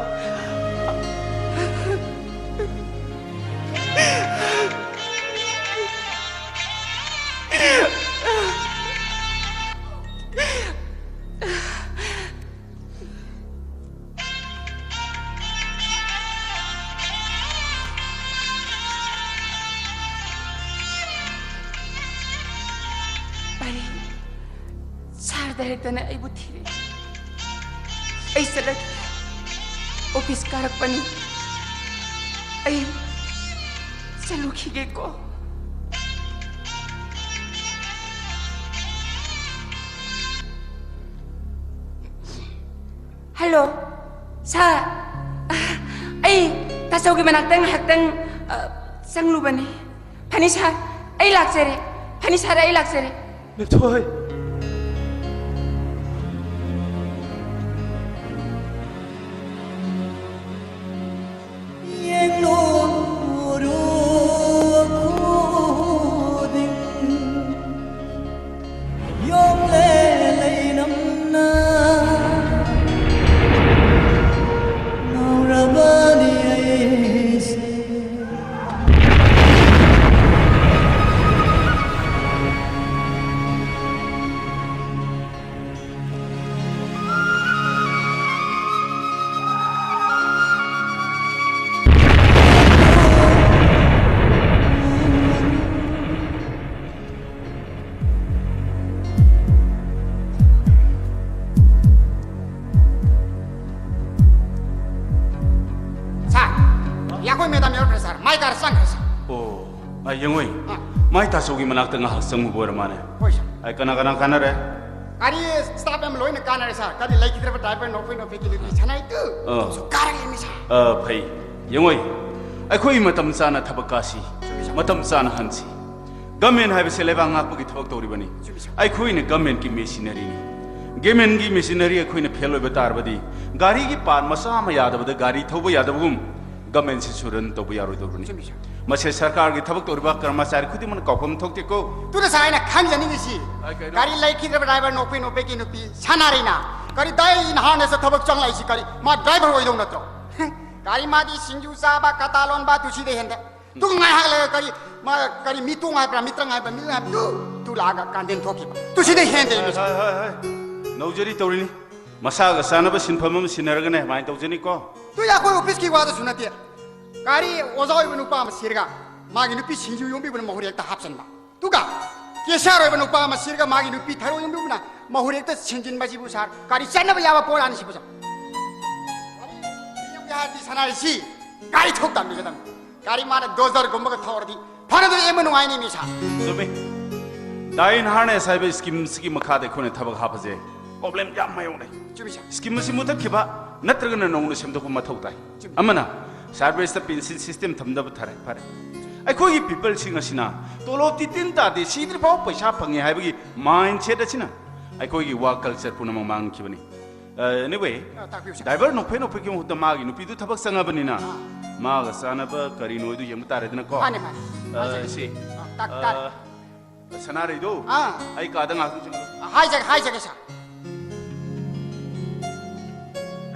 ꯗꯥꯏꯔꯦꯛꯇꯔꯅ ꯑꯩꯕꯨ ꯊꯤꯔꯦ꯫ ꯑꯩ ꯆꯠꯂꯒꯦ꯫ ꯑꯣꯐꯤꯁ ꯀꯥꯔꯛꯄꯅꯤ꯫ ꯑꯩ ꯆꯠꯂꯨꯈꯤꯒꯦꯀꯣ꯫ ꯍꯜꯂꯣ, ꯁꯥꯔ꯫ ꯑꯩ ꯇꯥꯆꯧꯒꯤ ꯃꯅꯥꯛꯇ ꯉꯥꯏꯍꯥꯛꯇꯪ, ꯑ, ꯆꯪꯂꯨꯕꯅꯤ꯫ ꯐꯅꯤ ꯁꯥꯔ, ꯑꯩ ꯂꯥꯛꯆꯔꯦ꯫ ꯐꯅꯤ ꯁꯥꯔ, ꯑꯩ ꯂꯥꯛꯆꯔꯦ꯫ ꯃꯦꯝꯊꯣꯏ꯫ ꯁꯥꯔ, ꯌꯥꯡꯈꯣꯏ ꯃꯦꯗꯥꯝ ꯌꯧꯔꯛꯈ꯭ꯔꯦ ꯁꯥꯔ꯫ ꯃꯥꯏ ꯀꯥꯔ ꯆꯪꯈ꯭ꯔꯦ ꯁꯥꯔ꯫ ꯑꯣ, ꯑ, ꯌꯦꯡꯉꯣꯏ꯫ ꯑ꯫ ꯃꯥꯏ ꯇꯥꯆꯧꯒꯤ ꯃꯅꯥꯛꯇ ꯉꯥꯏꯍꯥꯛ ꯆꯪꯉꯨꯕ ꯑꯣꯏꯔ ꯃꯥꯜꯂꯦ꯫ ꯍꯣꯏ ꯁꯥꯔ꯫ ꯑꯩ ꯀꯅꯥ ꯀꯅꯥ ꯀꯥꯟꯅꯔꯦ? ꯒꯥꯔꯤ ꯁ꯭ꯇꯥꯐ ꯑꯃ ꯂꯣꯏꯅ ꯀꯥꯟꯅꯔꯦ ꯁꯥꯔ꯫ ꯀꯔꯤ ꯂꯩꯈꯤꯗ꯭ꯔꯕ ꯗ꯭ꯔꯥꯏꯚꯔ ꯅꯣꯛꯐꯩ ꯅꯣꯛꯐꯩꯒꯤ ꯅꯨꯄꯤ ꯁꯅꯥꯏꯗꯨ ꯑ꯫ ꯇꯧꯁꯨ ꯀꯥꯔꯛꯑꯦꯃꯤ ꯁꯥꯔ꯫ ꯑ, ꯐꯩ꯫ ꯌꯦꯡꯉꯣꯏ, ꯑꯩꯈꯣꯏ ꯃꯇꯝ ꯆꯥꯅ ꯊꯕꯛ ꯀꯥꯁꯤ, ꯆꯨꯝꯃꯤ ꯁꯥꯔ꯫ ꯃꯇꯝ ꯆꯥꯅ ꯍꯟꯁꯤ꯫ ꯒꯃꯦꯟ ꯍꯥꯏꯕꯁꯦ ꯂꯩꯕꯥꯛ ꯉꯥꯛꯄꯒꯤ ꯊꯕꯛ ꯇꯧꯔꯤꯕꯅꯤ꯫ ꯆꯨꯝꯃꯤ ꯁꯥꯔ꯫ ꯑꯩꯈꯣꯏꯅ ꯒꯃꯦꯟꯒꯤ ꯃꯦꯁꯤꯅꯔꯤꯅꯤ꯫ ꯒꯃꯦꯟꯒꯤ ꯃꯦꯁꯤꯅꯔꯤ ꯑꯩꯈꯣꯏꯅ ꯐꯦꯜ ꯑꯣꯏꯕ ꯇꯥꯔꯕꯗꯤ ꯒꯥꯔꯤꯒꯤ ꯄꯥꯔꯠ ꯃꯆꯥ ꯑꯃ ꯌꯥꯗꯕꯗ ꯒꯥꯔꯤ ꯊꯧꯕ ꯌꯥꯗꯕꯒꯨꯝ ꯒꯃꯦꯟꯁꯤꯁꯨ ꯔꯟ ꯇꯧꯕ ꯌꯥꯔꯣꯏꯗꯧꯔꯤꯕꯅꯤ꯫ ꯆꯨꯝꯃꯤ ꯁꯥꯔ꯫ ꯃꯁꯦ ꯁꯔꯀꯥꯔꯒꯤ ꯊꯕꯛ ꯇꯧꯔꯤꯕ ꯀꯔꯃꯆꯥꯔꯤ ꯈꯨꯗꯤꯡꯃꯛꯅ ꯀꯥꯎꯐꯝ ꯊꯣꯛꯇꯦꯀꯣ꯫ ꯑꯗꯨꯅ ꯁꯥꯔ ꯑꯩꯅ ꯈꯪꯖꯅꯤꯡꯉꯤꯁꯤ, ꯑ, ꯀꯩꯅꯣ? ꯒꯥꯔꯤ ꯂꯩꯈꯤꯗ꯭ꯔꯕ ꯗ꯭ꯔꯥꯏꯚꯔ ꯅꯣꯛꯐꯩ ꯅꯣꯛꯐꯩꯒꯤ ꯅꯨꯄꯤ ꯁꯅꯥꯔꯤꯅ ꯀꯔꯤ ꯗꯥꯏ ꯏꯟ ꯍꯥꯔꯅꯦꯁꯇ ꯊꯕꯛ ꯆꯪꯂꯛꯏꯁꯤ ꯀꯔꯤ ꯃꯥ ꯗ꯭ꯔꯥꯏꯚꯔ ꯑꯣꯏꯗꯧ ꯅꯠꯇ꯭ꯔꯣ? ꯒꯥꯔꯤ ꯃꯥꯗꯤ ꯁꯤꯡꯖꯨ ꯆꯥꯕ, ꯀꯇꯥ ꯂꯣꯟꯕ, ꯇꯨꯁꯤꯗ ꯍꯦꯟꯗꯦ꯫ ꯇꯨ ꯉꯥꯏꯍꯥꯛ ꯂꯩꯔꯒ ꯀꯔꯤ, ꯃꯥ ꯀꯔꯤ ꯃꯤꯇꯣꯡ ꯍꯥꯏꯕ꯭ꯔꯥ, ꯃꯤꯇ꯭ꯔꯪ ꯍꯥꯏꯕ꯭ꯔꯥ, ꯃꯤ ꯍꯥꯏꯕ꯭ꯔꯥ, ꯇꯨ, ꯇꯨ ꯂꯥꯛꯑꯒ ꯀꯥꯟꯗꯦꯟ ꯊꯣꯛꯈꯤꯕ꯫ ꯇꯨ ꯁꯤꯗꯩ ꯍꯦꯟꯗꯦ ꯍꯣꯏ, ꯃꯤꯁꯦ꯫ ꯍꯣꯏ, ꯍꯣꯏ, ꯍꯣꯏ꯫ ꯅꯧꯖꯔꯤ ꯇꯧꯔꯤꯅꯤ꯫ ꯃꯁꯥꯒ ꯆꯥꯅꯕ ꯁꯤꯟꯐꯝ ꯑꯃ ꯁꯤꯟꯅꯔꯒꯅꯦ ꯃꯥꯏꯅ ꯇꯧꯖꯅꯤꯀꯣ꯫ ꯇꯨ ꯌꯥꯈꯣꯏ ꯑꯣꯐꯤꯁꯀꯤ ꯋꯥꯗꯁꯨ ꯅꯠꯇꯦ꯫ ꯒꯥꯔꯤ ꯑꯣꯖꯥ ꯑꯣꯏꯕ ꯅꯨꯄꯥ ꯑꯃ ꯁꯤꯔꯒ ꯃꯥꯒꯤ ꯅꯨꯄꯤ ꯁꯤꯡꯖꯨ ꯌꯣꯟꯕꯤꯕꯅ ꯃꯍꯨꯠ ꯍꯦꯛꯇ ꯍꯥꯞꯆꯟꯕ꯫ ꯇꯨꯒ ꯀꯦꯁꯤꯌꯥꯔ ꯑꯣꯏꯕ ꯅꯨꯄꯥ ꯑꯃ ꯁꯤꯔꯒ ꯃꯥꯒꯤ ꯅꯨꯄꯤ ꯊꯔꯣꯏ ꯌꯨꯝꯗꯨꯅ ꯃꯍꯨꯔꯦꯛꯇ ꯁꯤꯟꯖꯤꯟꯕꯁꯤꯕꯨ ꯁꯥꯔ, ꯀꯔꯤ ꯆꯠꯅꯕ ꯌꯥꯕ ꯄꯣꯠꯂꯥꯅꯤ ꯁꯤꯕꯨ ꯁꯥꯔ? ꯀꯔꯤ ꯍꯥꯏꯔꯗꯤ ꯁꯅꯥꯔꯩꯁꯤ ꯒꯥꯔꯤ ꯊꯧ ꯇꯝꯕꯤꯒꯗꯕꯅꯤ꯫ ꯒꯥꯔꯤ ꯃꯥꯅ ꯗꯣꯖꯔꯒꯨꯝꯕꯒ ꯊꯧꯔꯗꯤ ꯐꯅꯗꯨ ꯌꯦꯡꯕ ꯅꯨꯡꯉꯥꯏꯅꯤ ꯃꯤ ꯁꯥꯔ꯫ ꯆꯨꯝꯃꯤ꯫ ꯗꯥꯏꯟ ꯍꯥꯔꯅꯦꯁ ꯍꯥꯏꯕ ꯁ꯭ꯀꯤꯝꯁꯤꯒꯤ ꯃꯈꯥꯗ ꯑꯩꯈꯣꯏꯅ ꯊꯕꯛ ꯍꯥꯞꯄꯁꯦ ꯄ꯭ꯔꯣꯕ꯭ꯂꯦꯝ ꯌꯥꯝ ꯃꯥꯌꯣꯛꯅꯩ꯫ ꯆꯨꯝꯃꯤ ꯁꯥꯔ꯫ ꯁ꯭ꯀꯤꯝ ꯑꯁꯤ ꯃꯨꯊꯠꯈꯤꯕ ꯅꯠꯇ꯭ꯔꯒꯅ ꯅꯧꯅ ꯁꯦꯝꯗꯣꯛꯄ ꯃꯊꯧ ꯇꯥꯏ꯫ ꯆꯨꯝꯃꯤ꯫ ꯑꯃꯅ ꯁꯥꯔꯚꯤꯁꯇ ꯄꯦꯟꯁꯤꯜ ꯁꯤꯁꯇꯦꯝ ꯊꯝꯗꯕ ꯊꯔꯦ ꯐꯔꯦ꯫ ꯑꯩꯈꯣꯏꯒꯤ ꯄꯤꯄꯜꯁꯤꯡ ꯑꯁꯤꯅ ꯇꯣꯂꯣꯞꯇꯤ ꯇꯤꯟ ꯇꯥꯗꯦ, ꯁꯤꯗ꯭ꯔꯤꯐꯥꯎ ꯄꯩꯁꯥ ꯐꯪꯉꯦ ꯍꯥꯏꯕꯒꯤ ꯃꯥꯏꯟ ꯁꯦꯠ ꯑꯁꯤꯅ ꯑꯩꯈꯣꯏꯒꯤ ꯋꯥꯔꯛ ꯀꯜꯆꯔ ꯄꯨꯝꯅꯃꯛ ꯃꯥꯡꯈꯤꯕꯅꯤ꯫ ꯑꯦꯅꯤꯋꯦ, ꯑ, ꯇꯥꯛꯄꯤꯌꯨ, ꯁꯥꯔ꯫ ꯗ꯭ꯔꯥꯏꯚꯔ ꯅꯣꯛꯐꯦ ꯅꯣꯛꯐꯦꯒꯤ ꯃꯍꯨꯠꯇ ꯃꯥꯒꯤ ꯅꯨꯄꯤꯗꯨ ꯊꯕꯛ ꯆꯪꯉꯕꯅꯤꯅ ꯑꯥ꯫ ꯃꯥꯒ ꯆꯥꯟꯅꯕ ꯀꯔꯤꯅꯣ ꯍꯥꯏꯗꯨ ꯌꯦꯡꯕ ꯇꯥꯔꯦꯗꯅꯀꯣ꯫ ꯃꯥꯅꯦ, ꯃꯥꯅꯦ꯫ ꯑ, ꯍꯥꯏꯖꯒꯦ꯫ ꯁꯤ, ꯑ, ꯇꯥꯛ-, ꯑ, ꯇꯥꯔꯦ꯫ ꯁꯅꯥꯔꯩꯗꯣ, ꯑꯥ꯫ ꯑꯩ ꯀꯥꯗ ꯉꯥꯏꯍꯥꯛꯇꯪ ꯆꯪꯉꯛꯑꯣ꯫ ꯑ, ꯍꯥꯏꯖꯒꯦ, ꯍꯥꯏꯖꯒꯦ, ꯁꯥꯔ꯫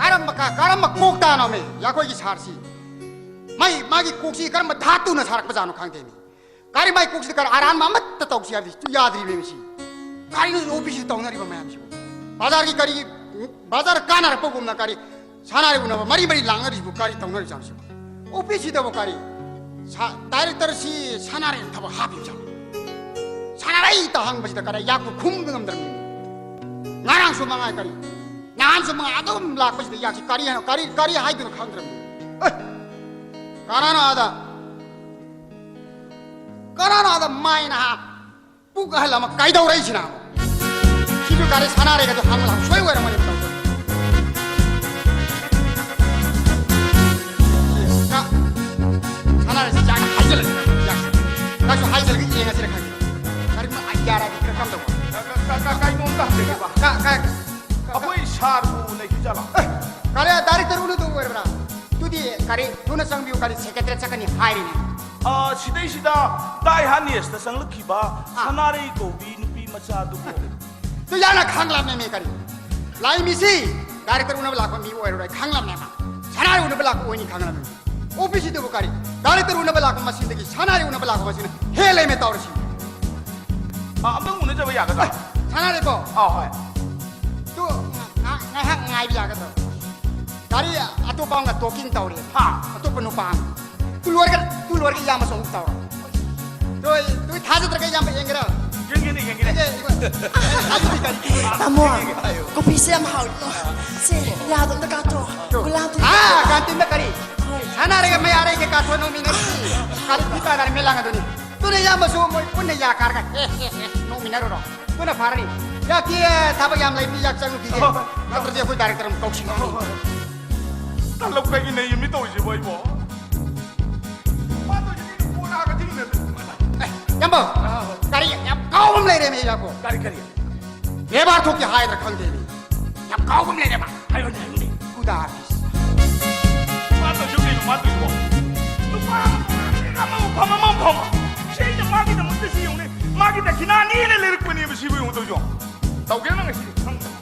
ꯀꯔꯝꯕ ꯀ-, ꯀꯔꯝꯕ ꯀꯣꯛ ꯇꯥꯅꯣꯃꯤ ꯌꯥꯈꯣꯏꯒꯤ ꯁꯥꯔꯁꯤ? ꯃꯥꯏ, ꯃꯥꯒꯤ ꯀꯣꯛꯁꯤ ꯀꯔꯝꯕ ꯙꯥꯇꯨꯅ ꯁꯥꯔꯛꯄꯖꯥꯠꯅꯣ ꯈꯪꯗꯦꯃꯤ꯫ ꯀꯔꯤ ꯃꯥꯏ ꯀꯣꯛꯁꯤꯗ ꯀꯔꯤ ꯑꯔꯥꯟꯕ ꯑꯃꯠꯇ ꯇꯧꯁꯤ ꯍꯥꯏꯕꯁꯤ ꯌꯥꯗ꯭ꯔꯤꯕꯅꯤ ꯃꯁꯤ꯫ ꯀꯔꯤꯅꯣ ꯑꯣ ꯕꯤ ꯁꯤ ꯇꯧꯅꯔꯤꯕ ꯃꯌꯥꯝꯁꯤꯕꯨ? ꯕꯖꯥꯔꯒꯤ ꯀꯔꯤ, ꯕꯖꯥꯔ ꯀꯥꯟꯅꯔꯛꯄꯒꯨꯝꯅ ꯀꯔꯤ ꯁꯅꯥꯔꯩ ꯎꯅꯕ ꯃꯔꯤ ꯃꯔꯤ ꯂꯥꯡꯅꯔꯤꯁꯤꯕꯨ ꯀꯔꯤ ꯇꯧꯅꯔꯤꯖꯥꯠꯅꯣ ꯁꯤꯕꯨ? ꯑꯣ ꯕꯤ ꯁꯤꯗꯕꯨ ꯀꯔꯤ ꯁꯥ-, ꯗꯥꯏꯔꯦꯛꯇꯔꯁꯤ ꯁꯅꯥꯔꯩꯅ ꯊꯕꯛ ꯍꯥꯞꯄꯤꯕꯖꯥꯠꯅꯣ? ꯁꯅꯥꯔꯩ ꯇ ꯍꯪꯕꯁꯤꯗ ꯀꯔꯤ ꯌꯥꯛꯄ ꯈꯨꯝꯕ ꯉꯝꯗ꯭ꯔꯕꯅꯤ꯫ ꯉꯔꯥꯡꯁꯨ ꯃꯉꯥꯏ ꯀꯔꯤ, ꯅꯍꯥꯟꯁꯨ ꯃꯉꯥꯏ ꯑꯗꯨꯝ ꯂꯥꯛꯄꯁꯤꯗ ꯌꯥꯛꯁꯤ ꯀꯔꯤ ꯍꯥꯏꯅꯣ, ꯀꯔꯤ, ꯀꯔꯤ ꯍꯥꯏꯗꯣꯏꯅꯣ ꯈꯪꯗ꯭ꯔꯕꯅꯤ꯫ ꯑꯦ! ꯀꯅꯥꯅꯣ ꯑꯥꯗ? ꯀꯅꯥꯅꯣ ꯑꯥꯗ ꯃꯥꯏꯅ ꯍꯥ ꯄꯨꯛ ꯑꯍꯜ ꯑꯃ ꯀꯩꯗꯧꯔꯛꯏꯁꯤꯅ ꯑꯃꯨꯛ? ꯁꯤꯁꯨ ꯒꯥꯔꯤ ꯁꯅꯥꯔꯩꯒꯗꯣ ꯍꯥꯡꯕ ꯂꯥꯛꯄ ꯁꯣꯏ ꯑꯣꯏꯔꯝꯃꯅꯤ ꯇꯧꯗꯣꯏ꯫ ꯀ-, ꯁꯅꯥꯔꯩꯁꯤ ꯌꯥꯝ ꯍꯥꯏꯖꯤꯜꯂꯛꯏ꯫ ꯌꯥꯝ-, ꯅꯪꯁꯨ ꯍꯥꯏꯖꯤꯜꯂꯒ ꯌꯦꯡꯉꯁꯤꯔ ꯈꯪꯗꯦ꯫ ꯀꯔꯤꯒꯨꯝꯕ ꯑꯥꯏꯗꯤꯌꯥ ꯂꯩꯔꯗꯤ ꯈꯔ ꯀꯝꯗꯧꯕ? ꯀ-, ꯀ-, ꯀ-, ꯀꯩꯅꯣꯝꯇ ꯍꯪꯖꯒꯦꯕ꯫ ꯀ-, ꯀ-, ꯑꯩꯈꯣꯏ ꯁꯥꯔꯕꯨ ꯂꯩꯈꯤꯖꯥꯠꯂꯣ? ꯑꯦ, ꯀꯔꯤ ꯗꯥꯏꯔꯦꯛꯇꯔ ꯎꯅꯗꯧ ꯑꯣꯏꯔꯕ꯭ꯔꯥ? ꯑꯗꯨꯗꯤ ꯀꯔꯤ ꯊꯨꯅ ꯆꯪꯕꯤꯌꯨ, ꯀꯔꯤ ꯁꯦꯀ꯭ꯔꯦꯇꯔꯤ ꯆꯠꯀꯅꯤ ꯍꯥꯏꯔꯤꯅꯦ꯫ ꯑ, ꯁꯤꯗꯩꯁꯤꯗ ꯗꯥꯏ ꯍꯥꯔꯅꯦꯁꯇ ꯆꯪꯂꯛꯈꯤꯕ ꯑꯥ꯫ ꯁꯅꯥꯔꯩ ꯀꯧꯕꯤ ꯅꯨꯄꯤ ꯃꯆꯥꯗꯨꯕꯨ꯫ ꯑꯗꯨ ꯌꯥꯝꯅ ꯈꯪꯂꯝꯃꯦꯃꯦ ꯀꯔꯤ꯫ ꯂꯥꯛꯏ ꯃꯤꯁꯤ ꯗꯥꯏꯔꯦꯛꯇꯔ ꯎꯅꯕ ꯂꯥꯛꯄ ꯃꯤ ꯑꯣꯏꯔꯔꯣꯏ ꯈꯪꯂꯝꯃꯦꯕ꯫ ꯁꯅꯥꯔꯩ ꯎꯅꯕ ꯂꯥꯛꯄ ꯑꯣꯏꯅꯤ ꯈꯪꯂꯝꯃꯦ꯫ ꯑꯣ ꯕꯤ ꯁꯤꯗꯨꯕꯨ ꯀꯔꯤ? ꯗꯥꯏꯔꯦꯛꯇꯔ ꯎꯅꯕ ꯂꯥꯛꯄ ꯃꯁꯤꯡꯗꯒꯤ ꯁꯅꯥꯔꯩ ꯎꯅꯕ ꯂꯥꯛꯄ ꯃꯁꯤꯡꯅ ꯍꯦꯜꯂꯦꯃꯦ ꯇꯧꯔꯤꯁꯤ꯫ ꯑ, ꯑꯝꯇꯪ ꯎꯅꯖꯕ ꯌꯥꯒꯗ꯭ꯔꯥ? ꯑ, ꯁꯅꯥꯔꯩꯀꯣ? ꯑꯥ, ꯍꯣꯏ꯫ ꯑꯗꯨ ꯉꯥꯏꯍꯥꯛ, ꯉꯥꯏꯍꯥꯛ ꯉꯥꯏꯕ ꯌꯥꯒꯗ꯭ꯔꯣ? ꯒꯥꯔꯤ ꯑꯇꯣꯞꯄ ꯑꯃꯒ ꯇꯣꯀꯤꯡ ꯇꯧꯔꯤ꯫ ꯍꯥ? ꯑꯇꯣꯞꯄ ꯅꯨꯄꯥ ꯑꯃ꯫ ꯇꯨ ꯂꯣꯏꯔꯒ, ꯇꯨ ꯂꯣꯏꯔꯒ ꯏꯌꯥꯝꯕꯁꯨ ꯑꯃꯨꯛ ꯇꯧꯔꯣ꯫ ꯇꯨ, ꯇꯨ ꯊꯥꯖꯗ꯭ꯔꯒ ꯏꯌꯥꯝꯕ ꯌꯦꯡꯒꯦꯔꯣ? ꯌꯦꯡꯒꯦꯅꯦ, ꯌꯦꯡꯒꯦꯅꯦ꯫ ꯇꯥꯃꯣ, ꯀꯣꯐꯤꯁꯦ ꯌꯥꯝ ꯍꯥꯎꯏꯀꯣ꯫ ꯁꯦ, ꯌꯥꯗꯣ ꯑꯝꯇ ꯀꯥꯊꯣꯛꯑꯣ꯫ ꯒꯨꯂꯥꯞ ꯊꯨꯝ꯫ ꯀꯥꯟꯇꯤꯟꯗ ꯀꯔꯤ? ꯍꯣꯏ꯫ ꯁꯥꯟꯅꯔꯒ ꯃꯌꯥꯔꯩꯒ ꯀꯥꯊꯣꯛꯑ ꯅꯣꯡꯃꯤꯟꯅꯔꯁꯤ꯫ ꯀꯥꯂꯤ ꯐꯤ ꯇꯥꯅꯔꯦ ꯃꯦꯂꯥꯡ ꯑꯗꯨꯅꯤ꯫ ꯑꯗꯨꯅ ꯏꯌꯥꯝꯕꯁꯨ ꯃꯣꯏ ꯄꯨꯟꯅ ꯌꯥ ꯀꯥꯔꯒ ꯍꯦ, ꯍꯦ, ꯍꯦ, ꯅꯣꯡꯃꯤꯟꯅꯔꯨꯔꯣ꯫ ꯑꯗꯨꯅ ꯐꯔꯅꯤ꯫ ꯌꯥꯇꯦ, ꯊꯕꯛ ꯌꯥꯝ ꯂꯩꯕꯅꯤ, ꯌꯥ ꯆꯪꯉꯨꯈꯤꯒꯦ꯫ ꯍꯣꯏ, ꯍꯣꯏ꯫ ꯅꯠꯇ꯭ꯔꯗꯤ ꯑꯩꯈꯣꯏ ꯗꯥꯏꯔꯦꯛꯇꯔ ꯑꯃꯨꯛ ꯀꯧꯁꯤꯟꯒꯅꯤ꯫ ꯍꯣꯏ, ꯍꯣꯏ꯫ ꯇꯂꯞ ꯀꯩꯒꯤ ꯅꯩꯔꯤꯃꯤ ꯇꯧꯔꯤꯁꯤꯕꯣ ꯑꯩꯕꯣ? ꯃꯥ ꯇꯧꯔꯤꯁꯤ ꯃꯤꯅ ꯄꯣꯔꯛꯑꯒ ꯊꯤꯡꯅꯗꯣꯏ꯫ ꯑꯦ, ꯏꯌꯥꯝꯕ, ꯑꯥ꯫ ꯒꯥꯔꯤ ꯌꯥꯝ ꯀꯥꯎꯕ ꯑꯃ ꯂꯩꯔꯦꯃꯤ, ꯏꯌꯥꯝꯕ꯫ ꯒꯥꯔꯤ ꯀꯔꯤ? ꯂꯦꯕꯥꯔ ꯊꯣꯛꯀꯦ ꯍꯥꯏꯗ꯭ꯔꯥ ꯈꯪꯗꯦꯅꯦ꯫ ꯌꯥꯝ ꯀꯥꯎꯕ ꯑꯃ ꯂꯩꯔꯦꯕ꯫ ꯍꯥꯏꯔꯣꯅꯦ, ꯍꯥꯏꯔꯣꯅꯦ꯫ ꯈꯨꯗꯥ ꯑꯥꯔꯇꯤꯁ꯫ ꯃꯥ ꯇꯧꯔꯤꯁꯤ ꯀꯩꯅꯣ, ꯃꯥ ꯇꯧꯔꯤꯁꯤꯕꯣ? ꯅꯨꯄꯥ ꯑꯃ ꯐꯝ, ꯑꯃ ꯐꯝ꯫ ꯁꯤ ꯑꯩꯅ ꯃꯥꯒꯤꯗꯃꯛꯇ ꯁꯤ ꯌꯦꯡꯉꯨꯅꯦ꯫ ꯃꯥꯒꯤ ꯗꯈꯤꯅꯥ ꯑꯅꯤ ꯍꯦꯟꯅ ꯂꯩꯔꯛꯄꯅꯦꯕ ꯁꯤꯕꯨ ꯌꯦꯡꯉꯨ ꯇꯧꯔꯤꯁꯤꯕꯣ꯫ ꯇꯧꯒꯦ ꯅꯪ ꯉꯁꯤꯗꯤ ꯈꯪꯗꯕ꯫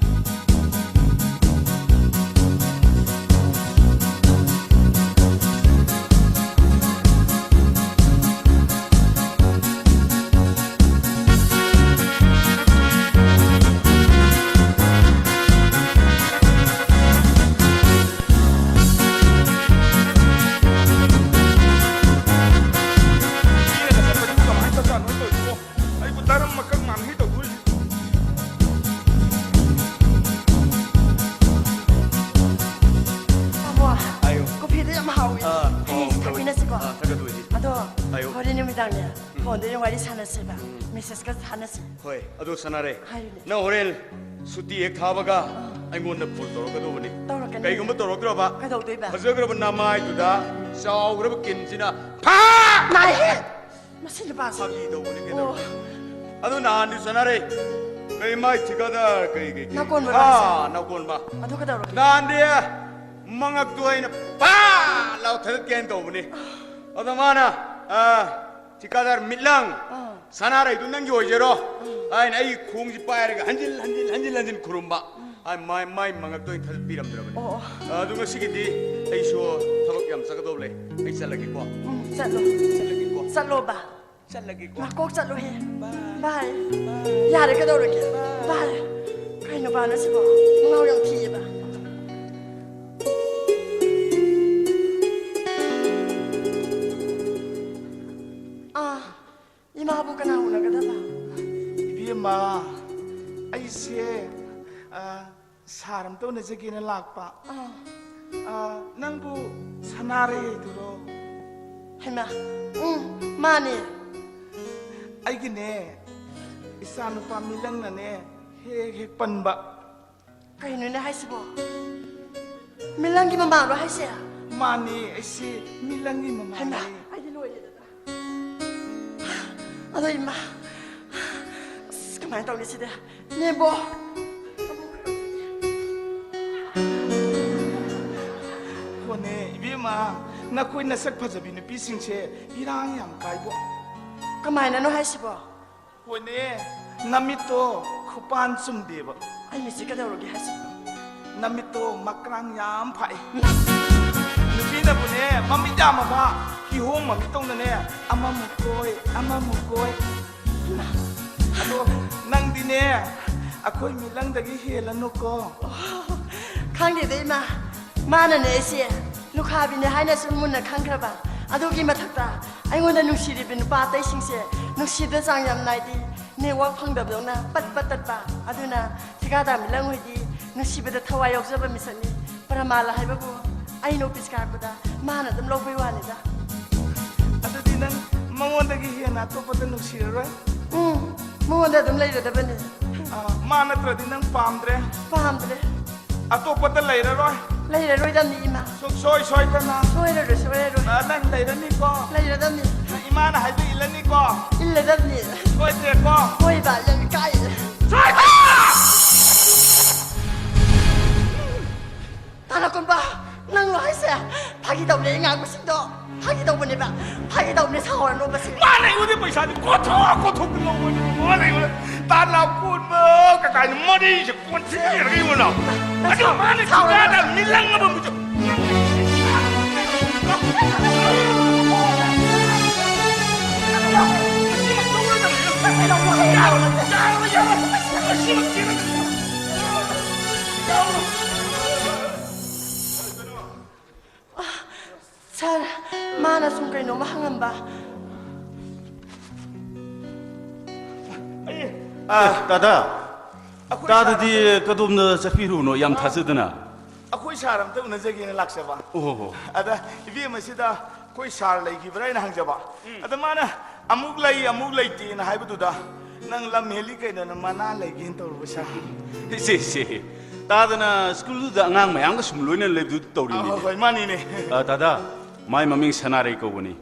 ꯃꯤꯅꯒ ꯆꯠꯄꯁꯤꯕꯨ ꯀꯃꯥꯏꯅ ꯆꯠꯆꯥꯅꯣ ꯇꯧꯔꯤꯁꯤꯕꯣ? ꯑꯩꯕꯨ ꯗꯔꯝ ꯃꯀꯛ ꯃꯥꯟꯈꯩ ꯇꯧꯗꯣꯔꯤꯁꯤ꯫ ꯇꯥꯃꯣ, ꯑꯌꯣ꯫ ꯀꯣꯐꯤꯗꯣ ꯌꯥꯝ ꯍꯥꯎꯋꯤ꯫ ꯑꯥ, ꯍꯌꯦꯡꯁꯤ ꯍꯥꯎꯋꯤ, ꯍꯥꯎꯋꯤ꯫ ꯊꯛꯃꯤꯟꯅꯁꯤꯀꯣ꯫ ꯑꯥ, ꯊꯛꯀꯗꯣꯏꯁꯤ꯫ ꯑꯗꯣ ꯑꯌꯣ꯫ ꯍꯣꯔꯦꯟ ꯅꯨꯃꯤꯗꯥꯡꯅꯦ, ꯎꯝ꯫ ꯐꯣꯟꯗ ꯑꯣꯏꯅ ꯋꯥꯔꯤ ꯁꯥꯟꯅꯁꯦꯕ꯫ ꯎꯝ꯫ ꯃꯦꯁꯦꯖꯀ ꯊꯥꯅꯁꯦ꯫ ꯍꯣꯏ, ꯑꯗꯣ ꯁꯅꯥꯔꯩ, ꯍꯥꯏꯌꯨꯅꯦ꯫ ꯅꯪ ꯍꯣꯔꯦꯟ ꯁꯨꯇꯤ ꯍꯦꯛ ꯊꯥꯕꯒ ꯑꯥ꯫ ꯑꯩꯉꯣꯟꯗ ꯐꯣꯟ ꯇꯧꯔꯛꯀꯗꯧꯕꯅꯤ꯫ ꯇꯧꯔꯛꯀꯅꯤ꯫ ꯀꯩꯒꯨꯝꯕ ꯇꯧꯔꯛꯇ꯭ꯔꯕ, ꯀꯩꯗꯧꯗꯣꯏꯕ? ꯐꯖꯈ꯭ꯔꯕ ꯅꯃꯥꯏꯗꯨꯗ ꯆꯥꯎꯈ꯭ꯔꯕ ꯀꯤꯟꯁꯤꯅ ꯐꯥ! ꯅꯥꯏꯍꯦ! ꯃꯁꯤ ꯅꯨꯄꯥꯁꯦ꯫ ꯐꯥꯒꯤ ꯇꯧꯕꯅꯤ, ꯀꯩꯗꯧꯔꯒꯦ? ꯑꯣ꯫ ꯑꯗꯨ ꯅꯍꯥꯟꯗꯤ ꯁꯥꯟꯅꯔꯦ꯫ ꯀꯔꯤ ꯃꯥꯏ ꯊꯤꯀꯥꯗꯥꯔ ꯀꯔꯤ ꯀꯔꯤ ꯀꯔꯤ? ꯅꯥꯀꯣꯟꯕꯔꯣ ꯑꯥ, ꯍꯥꯏꯁꯦ? ꯅꯥꯀꯣꯟꯕ꯫ ꯑꯗꯨ ꯀꯩꯗꯧꯔꯒꯦ? ꯅꯍꯥꯟꯗꯤ ꯃꯉꯛꯇꯨ ꯑꯩꯅ ꯄꯥ ꯂꯥꯎ ꯊꯥꯗꯠꯀꯦꯅ ꯇꯧꯕꯅꯤ꯫ ꯑꯗꯣ ꯃꯥꯅ, ꯑꯥ, ꯊꯤꯀꯥꯗꯥꯔ ꯃꯤꯠꯂꯪ, ꯑꯥ꯫ ꯁꯅꯥꯔꯩꯗꯨ ꯅꯪꯒꯤ ꯑꯣꯏꯖꯔꯣ꯫ ꯎꯝ꯫ ꯍꯥꯏꯅ ꯑꯩꯒꯤ ꯈꯣꯡꯁꯤ ꯄꯥꯏꯔꯒ ꯍꯟꯖꯤꯜ, ꯍꯟꯖꯤꯜ, ꯍꯟꯖꯤꯜ, ꯍꯟꯖꯤꯜ ꯈꯨꯔꯨꯝꯕ꯫ ꯎꯝ꯫ ꯍꯥꯏ, ꯃꯥꯏ, ꯃꯥꯏ ꯃꯉꯛꯇ ꯑꯣꯏꯅ ꯊꯥꯗꯠꯄꯤꯔꯝꯗ꯭ꯔꯕꯅꯤ꯫ ꯑꯣ, ꯑꯣ꯫ ꯑ, ꯑꯗꯨ ꯉꯁꯤꯒꯤꯗꯤ ꯑꯩꯁꯨ ꯊꯕꯛ ꯌꯥꯝ ꯆꯠꯀꯗꯧꯕ ꯂꯩ꯫ ꯑꯩ ꯆꯠꯂꯒꯦꯀꯣ꯫ ꯎꯝ, ꯆꯠꯂꯣ꯫ ꯆꯠꯂꯒꯦꯀꯣ꯫ ꯆꯠꯂꯣꯕ꯫ ꯆꯠꯂꯒꯦꯀꯣ꯫ ꯃꯥ ꯀꯣꯛ ꯆꯠꯂꯣꯍꯦ꯫ ꯕꯥꯏ꯫ ꯕꯥꯏ꯫ ꯕꯥꯏ꯫ ꯌꯥꯔꯦ, ꯀꯩꯗꯧꯔꯒꯦ? ꯕꯥꯏ꯫ ꯕꯥꯏ꯫ ꯀꯩꯅꯣ ꯕꯥꯅ ꯁꯤꯕꯣ? ꯃꯉꯥꯎ ꯌꯥꯝ ꯊꯤꯌꯦꯕ꯫ ꯑꯥ꯫ ꯏꯃꯥꯕꯨ ꯀꯅꯥ ꯎꯅꯒꯗꯕ? ꯑꯩꯁꯦ, ꯑ, ꯁꯥꯔ ꯑꯝꯇ ꯎꯅꯖꯒꯦꯅ ꯂꯥꯛꯄ꯫ ꯑꯥ꯫ ꯑ, ꯅꯪꯕꯨ ꯁꯅꯥꯔꯩ ꯍꯥꯏꯗꯨꯔꯣ? ꯍꯩꯃꯥ, ꯎꯝ, ꯃꯥꯅꯦ꯫ ꯑꯩꯒꯤꯅꯦ, ꯏꯆꯥꯅꯨꯄꯥ ꯃꯤꯂꯪꯅꯅꯦ, ꯍꯦꯛ ꯍꯦꯛ ꯄꯟꯕ꯫ ꯀꯩꯅꯣꯅꯦ ꯍꯥꯏꯁꯤꯕꯣ? ꯃꯤꯂꯪꯒꯤ ꯃꯃꯥꯔꯣ ꯍꯥꯏꯁꯦ? ꯃꯥꯅꯦ, ꯑꯩꯁꯦ ꯃꯤꯂꯪꯒꯤ ꯃꯃꯥꯅꯦ꯫ ꯍꯩꯃꯥ, ꯑꯩꯗꯤ ꯂꯣꯏꯔꯦꯗꯅ꯫ ꯑꯗꯣ ꯏꯃꯥ, ꯑꯁ, ꯀꯃꯥꯏꯅ ꯇꯧꯅꯤ ꯁꯤꯗꯤ? ꯅꯦꯝꯕꯣ꯫ ꯍꯣꯅꯦ, ꯏꯕꯦꯝꯃ, ꯅꯈꯣꯏ ꯅꯁꯛ ꯐꯖꯕꯤ ꯅꯨꯄꯤꯁꯤꯡꯁꯦ ꯏꯔꯥꯡ ꯌꯥꯝ ꯀꯥꯏꯕꯣ꯫ ꯀꯃꯥꯏꯅꯅꯣ ꯍꯥꯏꯁꯤꯕꯣ? ꯍꯣꯏꯅꯦ, ꯅꯃꯤꯠꯇꯣ ꯈꯨꯄꯥꯟ ꯆꯨꯝꯗꯦꯕ꯫ ꯑꯩ ꯃꯤꯠꯁꯦ ꯀꯩꯗꯧꯔꯒꯦ ꯍꯥꯏꯁꯤꯕꯣ? ꯅꯃꯤꯠꯇꯣ ꯃꯀ꯭ꯔꯥꯡ ꯌꯥꯝ ꯐꯥꯛꯏ꯫ ꯅꯨꯄꯤꯅꯕꯨꯅꯦ, ꯃꯃꯤꯠ ꯌꯥꯝꯃꯕ ꯀꯤꯍꯣꯝ ꯃꯃꯤꯠ ꯇꯧꯅꯅꯦ, ꯑꯃꯃꯨꯛ ꯀꯣꯏ, ꯑꯃꯃꯨꯛ ꯀꯣꯏ꯫ ꯑꯗꯣ ꯅꯪꯗꯤꯅꯦ, ꯑꯩꯈꯣꯏ ꯃꯤꯂꯪꯗꯒꯤ ꯍꯦꯜꯂꯅꯨꯀꯣ꯫ ꯈꯪꯗꯦꯗ ꯏꯃꯥ, ꯃꯥꯅꯅꯦ ꯑꯩꯁꯦ ꯂꯨꯈꯥꯕꯤꯅꯦ ꯍꯥꯏꯅ ꯁꯨꯝ ꯃꯨꯟꯅ ꯈꯪꯈ꯭ꯔꯕ꯫ ꯑꯗꯨꯒꯤ ꯃꯊꯛꯇ ꯑꯩꯉꯣꯟꯗ ꯅꯨꯡꯁꯤꯔꯤꯕ ꯅꯨꯄꯥ ꯑꯇꯩꯁꯤꯡꯁꯦ ꯅꯨꯡꯁꯤꯕꯗ ꯆꯥꯡ ꯌꯥꯝ ꯅꯥꯏꯗꯦ, ꯅꯦꯠꯋꯥꯛ ꯐꯪꯗꯕꯗꯧꯅ ꯄꯠ ꯄꯠ ꯇꯠꯄ꯫ ꯑꯗꯨꯅ ꯊꯤꯀꯥꯗꯥꯔ ꯃꯤꯂꯪ ꯍꯣꯏꯗꯤ ꯅꯨꯡꯁꯤꯕꯗ ꯊꯋꯥꯏ ꯌꯥꯎꯖꯕ ꯃꯤꯁꯛꯅꯤ꯫ ꯄ꯭ꯔꯃꯥꯟ ꯍꯥꯏꯕꯕꯨ ꯑꯩꯅ ꯑꯣꯐꯤꯁ ꯀꯥꯔꯛꯄꯗ ꯃꯥꯅ ꯑꯗꯨꯝ ꯂꯧꯕꯩ ꯋꯥꯅꯤꯗ꯫ ꯑꯗꯨꯗꯤ ꯅꯪ ꯃꯉꯣꯟꯗꯒꯤ ꯍꯦꯟꯅ ꯑꯇꯣꯞꯄꯗ ꯅꯨꯡꯁꯤꯔꯔꯣꯏ? ꯎꯝ, ꯃꯉꯣꯟꯗ ꯑꯗꯨꯝ ꯂꯩꯔꯗꯕꯅꯤ꯫ ꯑ, ꯃꯥ ꯅꯠꯇ꯭ꯔꯗꯤ ꯅꯪ ꯄꯥꯝꯗ꯭ꯔꯦ? ꯄꯥꯝꯗ꯭ꯔꯦ꯫ ꯑꯇꯣꯞꯄꯗ ꯂꯩꯔꯔꯣꯏ? ꯂꯩꯔꯔꯣꯏꯗꯕꯅꯤ ꯏꯃꯥ꯫ ꯁꯨꯡꯁꯣꯏ ꯁꯣꯏꯗꯅ? ꯁꯣꯏꯔꯔꯣꯏ, ꯁꯣꯏꯔꯔꯣꯏ꯫ ꯑ, ꯅꯪ ꯂꯩꯔꯅꯤꯀꯣ? ꯂꯩꯔꯗꯕꯅꯤ꯫ ꯅꯪ ꯏꯃꯥꯅ ꯍꯥꯏꯕ ꯏꯜꯂꯅꯤꯀꯣ? ꯏꯜꯂꯗꯕꯅꯤ꯫ ꯁꯣꯏꯗ꯭ꯔꯦꯀꯣ? ꯍꯣꯏꯕ, ꯌꯥꯝ ꯏꯀꯥꯏ꯫ ꯁꯣꯏꯗꯅ! ꯇꯥꯂꯛꯀꯨꯝꯕ, ꯅꯪꯂꯣ ꯍꯥꯏꯁꯦ? ꯐꯥꯒꯤ ꯇꯧꯕꯅꯦ, ꯑꯩ ꯉꯥꯡꯕꯁꯤꯡꯗꯣ꯫ ꯐꯥꯒꯤ ꯇꯧꯕꯅꯦꯕ꯫ ꯐꯥꯒꯤ ꯇꯧꯕꯅꯦ, ꯁꯥꯎꯔꯅꯣꯕ ꯁꯤ꯫ ꯃꯥꯅ ꯑꯩꯉꯣꯟꯗ ꯄꯩꯁꯥꯗꯤ ꯀꯣꯠꯊꯣꯛ ꯀꯣꯠꯊꯣꯛꯇ ꯂꯧꯕꯅꯤ꯫ ꯃꯥꯅ ꯑꯩꯉꯣꯟꯗ ꯇꯥꯂꯛꯀꯨꯝꯕ ꯀꯀꯥꯏꯅ ꯃꯔꯤꯁꯦ ꯀꯣꯟꯁꯤꯟꯅꯔꯒ ꯑꯩꯉꯣꯟꯗ꯫ ꯑꯗꯨ ꯃꯥꯅ ꯁꯥꯎꯔꯅꯣ꯫ ꯆꯤꯡꯖꯥꯗ ꯃꯤꯂꯪ ꯑꯃ ꯃꯨꯁꯨ-, ꯁꯥꯔ, ꯃꯥꯅ ꯁꯨꯝ ꯀꯩꯅꯣꯝꯃ ꯍꯪꯉꯝꯕ꯫ ꯑꯦ, ꯗꯥꯗꯥ, ꯑꯩꯈꯣꯏ ꯇꯥꯗꯗꯤ ꯁꯥꯔ ꯑꯝꯇ ꯀꯗꯣꯝꯗ ꯆꯠꯄꯤꯔꯨꯕꯅꯣ? ꯌꯥꯝ ꯊꯥꯖꯗꯅ꯫ ꯑꯩꯈꯣꯏ ꯁꯥꯔ ꯑꯝꯇ ꯎꯅꯖꯒꯦꯅ ꯂꯥꯛꯆꯕ꯫ ꯑꯣ꯫ ꯑꯗ ꯏꯕꯦꯝ ꯑꯁꯤꯗ ꯑꯩꯈꯣꯏ ꯁꯥꯔ ꯂꯩꯈꯤꯕ꯭ꯔꯥ ꯍꯥꯏꯅ ꯍꯪꯖꯕ꯫ ꯎꯝ꯫ ꯑꯗ ꯃꯥꯅ ꯑꯃꯨꯛ ꯂꯩ, ꯑꯃꯨꯛ ꯂꯩꯇꯦꯅ ꯍꯥꯏꯕꯗꯨꯗ, "ꯅꯪ ꯂꯝ ꯍꯦꯜꯂꯤ ꯀꯩꯅꯣ, ꯅꯃꯅꯥ ꯂꯩꯒꯦꯅ ꯇꯧꯔꯨꯕ ꯁꯥꯔ?" ꯏꯆꯦ, ꯏꯆꯦ, ꯇꯥꯗꯅ ꯁ꯭ꯀꯨꯜꯗꯨꯗ ꯑꯉꯥꯡ ꯃꯌꯥꯝꯒ ꯁꯨꯝ ꯂꯣꯏꯅ ꯂꯩꯕꯗꯨ ꯇꯧꯔꯤꯅꯤꯅꯦ꯫ ꯑ, ꯍꯣꯏ, ꯃꯥꯅꯤꯅꯦ꯫ ꯑ, ꯇꯥꯗꯥ, ꯃꯥꯏ ꯃꯃꯤꯡ ꯁꯅꯥꯔꯩ ꯀꯧꯕꯅꯤ꯫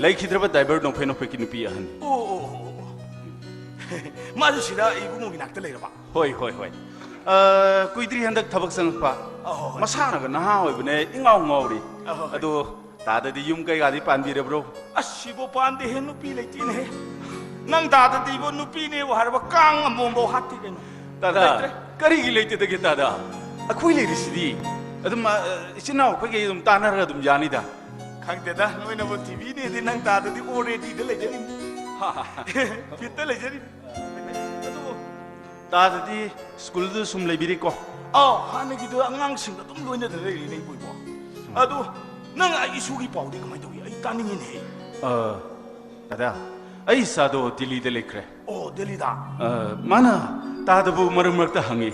ꯂꯩꯈꯤꯗ꯭ꯔꯕ ꯗ꯭ꯔꯥꯏꯚꯔ ꯅꯣꯛꯐꯦ ꯅꯣꯛꯐꯦꯠꯀꯤ ꯅꯨꯄꯤ ꯑꯍꯟ꯫ ꯑꯣ, ꯑꯣ, ꯑꯣ, ꯑꯣ꯫ ꯃꯥꯁꯨ ꯁꯤꯗ ꯏꯕꯨꯡꯉꯣꯒꯤ ꯅꯥꯛꯇ ꯂꯩꯔꯕ? ꯍꯣꯏ, ꯍꯣꯏ, ꯍꯣꯏ꯫ ꯑ, ꯀꯨꯏꯗ꯭ꯔꯤ ꯍꯟꯗꯛ ꯊꯕꯛ ꯆꯪꯉꯛꯄ꯫ ꯑ, ꯍꯣꯏ, ꯍꯣꯏ꯫ ꯃꯁꯥꯅꯒ ꯅꯍꯥ ꯑꯣꯏꯕꯅꯦ, ꯏꯉꯥꯎ ꯉꯥꯎꯔꯤ꯫ ꯑ, ꯍꯣꯏ, ꯍꯣꯏ꯫ ꯑꯗꯣ ꯇꯥꯗꯗꯤ ꯌꯨꯝ ꯀꯩꯀꯥꯗꯤ ꯄꯥꯟꯕꯤꯔꯕ꯭ꯔꯣ? ꯑꯁ, ꯁꯤꯕꯨ ꯄꯥꯟꯗꯦꯍꯦ, ꯅꯨꯄꯤ ꯂꯩꯇꯦꯅꯦꯍꯦ꯫ ꯅꯪ ꯇꯥꯗꯗꯤ ꯏꯕꯣ, ꯅꯨꯄꯤꯅꯦꯕꯨ ꯍꯥꯏꯔꯕ ꯀꯥꯡ ꯑꯃꯣꯝꯕꯧ ꯍꯥꯠꯇꯦ ꯀꯩꯅꯣ꯫ ꯇꯥꯗꯥ, ꯂꯩꯇ꯭ꯔꯦ꯫ ꯀꯔꯤꯒꯤ ꯂꯩꯇꯗꯒꯦ ꯇꯥꯗꯥ? ꯑꯩꯈꯣꯏ ꯂꯩꯔꯤꯁꯤꯗꯤ꯫ ꯑꯗꯨꯝ, ꯑ, ꯏꯆꯤꯟ ꯏꯅꯥꯎ ꯑꯩꯈꯣꯏꯈꯩ ꯑꯗꯨꯝ ꯇꯥꯟꯅꯔꯒ ꯑꯗꯨꯝ ꯌꯥꯅꯤꯗ꯫ ꯈꯪꯗꯦꯗ, ꯅꯣꯏꯅꯕꯨ ꯊꯤꯕꯤꯅꯦꯗꯤ ꯅꯪ ꯇꯥꯗꯗꯤ already ꯗ ꯂꯩꯖꯔꯤꯅꯤ꯫ ꯐꯤꯠꯇ ꯂꯩꯖꯔꯤꯅꯤ꯫ ꯑꯗꯨꯕꯨ ꯇꯥꯗꯗꯤ ꯁ꯭ꯀꯨꯜꯗꯨ ꯁꯨꯝ ꯂꯩꯕꯤꯔꯤꯀꯣ? ꯑꯥꯎ, ꯍꯥꯟꯅꯒꯤꯗꯨ ꯑꯉꯥꯡꯁꯤꯡꯒ ꯑꯗꯨꯝ ꯂꯣꯏꯅꯗꯅ ꯂꯩꯔꯤꯅꯦ, ꯏꯄꯨ ꯏꯕꯣ꯫ ꯑꯗꯨ ꯅꯪ ꯑꯩ ꯏꯁꯨꯒꯤ ꯄꯥꯎꯗꯤ ꯀꯃꯥꯏꯅ ꯇꯧꯏ? ꯑꯩ ꯇꯥꯅꯤꯡꯉꯤꯅꯦꯍꯦ꯫ ꯑ, ꯇꯥꯗꯥ, ꯑꯩ ꯏꯆꯥꯗꯣ ꯗꯤꯜꯂꯤꯗ ꯂꯩꯈ꯭ꯔꯦ꯫ ꯑꯣ, ꯗꯤꯜꯂꯤꯗ? ꯑ, ꯃꯥꯅ ꯇꯥꯗꯕꯨ ꯃꯔꯛ ꯃꯔꯛꯇ ꯍꯪꯉꯤ꯫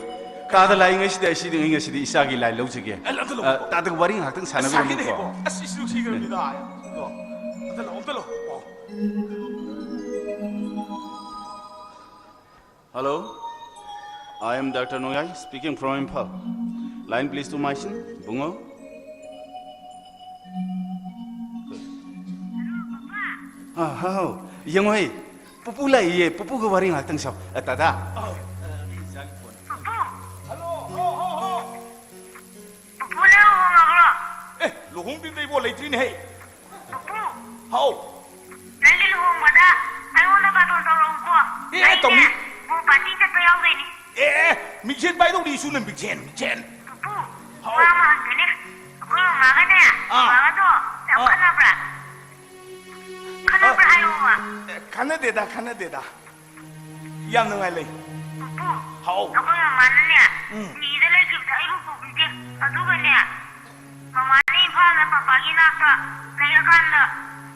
ꯇꯥꯗ ꯂꯥꯛꯏꯉꯩꯁꯤꯗ ꯑꯩ ꯁꯤꯗꯤ ꯉꯁꯤꯗꯤ ꯏꯆꯥꯒꯤ ꯂꯥꯏꯟ ꯂꯧꯖꯒꯦ꯫ ꯑꯦ, ꯑꯝꯇ ꯂꯧ-, ꯑ, ꯇꯥꯗꯒ ꯋꯥꯔꯤ ꯉꯥꯏꯍꯥꯛꯇꯪ ꯑꯁ, ꯁꯥꯟꯅꯕꯤꯔꯝꯃꯨꯀꯣ꯫ ꯁꯥꯒꯦꯅꯦꯍꯦ꯫ ꯑꯁ, ꯏꯁ, ꯅꯨꯡꯁꯤꯈ꯭ꯔꯕꯅꯤꯗ꯫ ꯑꯣ, ꯑꯝꯇ ꯂꯧ-, ꯑꯝꯇ ꯂꯧ-, ꯑꯣ꯫ Hello, I am Doctor Noyai speaking from Imphal. Line please to my son, ꯏꯕꯨꯡꯉꯣ꯫ ꯑ, ꯍꯥꯎ, ꯍꯥꯎ, ꯌꯦꯡꯉꯣꯍꯦ, ꯄꯨꯄꯨ ꯂꯥꯛꯏꯌꯦ, ꯄꯨꯄꯨꯒ ꯋꯥꯔꯤ ꯉꯥꯛꯇꯪ ꯁꯥꯎ꯫ ꯑ, ꯇꯥꯗꯥ꯫ ꯄꯨꯄꯨ! ꯄꯨꯄꯨ ꯂꯨꯍꯣꯡꯉꯕ꯭ꯔꯣ? ꯑꯦ, ꯂꯨꯍꯣꯡꯗ꯭ꯔꯤꯗ ꯏꯕꯣ, ꯂꯩꯇ꯭ꯔꯤꯅꯦꯍꯦ꯫ ꯄꯨꯄꯨ! ꯍꯥꯎ꯫ ꯅꯪꯒꯤ ꯂꯨꯍꯣꯡꯕꯗ ꯑꯩꯉꯣꯟꯗ ꯕꯥꯇꯣꯟ ꯇꯧꯔꯛꯎꯀꯣ꯫ ꯑꯦ, ꯑꯩꯅꯦ, ꯇꯧꯅꯤ꯫ ꯄꯨꯡ ꯄꯥꯔꯇꯤ ꯆꯠꯄ ꯌꯥꯎꯗꯣꯏꯅꯤ꯫ ꯑꯦ, ꯑꯦ, ꯃꯤꯡꯁꯦꯟ ꯄꯥꯏꯗꯧꯔꯤ ꯏꯁꯨꯅ, ꯃꯤꯡꯁꯦꯟ, ꯃꯤꯡꯁꯦꯟ꯫ ꯄꯨꯄꯨ, ꯍꯥꯎ꯫ ꯋꯥ ꯑꯃ ꯍꯪꯒꯦꯅꯦ꯫ ꯑꯩꯈꯣꯏ ꯃꯃꯥꯒꯅꯦ, ꯑꯥ꯫ ꯕꯕꯥꯒꯗꯣ ꯌꯥꯝ ꯑꯥ꯫ ꯈꯠꯅꯕ꯭ꯔꯥ? ꯈꯠꯅꯕ꯭ꯔꯥ ꯑꯥ꯫ ꯍꯥꯏꯌꯣꯕ꯫ ꯑꯦ, ꯈꯠꯅꯗꯦꯗ, ꯈꯠꯅꯗꯦꯗ꯫ ꯌꯥꯝ ꯅꯨꯡꯉꯥꯏ ꯂꯩ꯫ ꯄꯨꯄꯨ, ꯍꯥꯎ꯫ ꯑꯩꯈꯣꯏ ꯃꯃꯥꯅꯅꯦ, ꯎꯝ꯫ ꯗꯤꯜꯂꯤꯗ ꯂꯩꯈꯤꯕꯗ ꯑꯩꯕꯨ ꯄꯨꯕꯤꯗꯦ꯫ ꯑꯗꯨꯒꯅꯦ, ꯃꯃꯥꯅ ꯏꯝꯐꯥꯜꯗ ꯄꯄꯥꯒꯤ ꯅꯥꯛꯇ ꯂꯩꯔꯀꯥꯟꯗ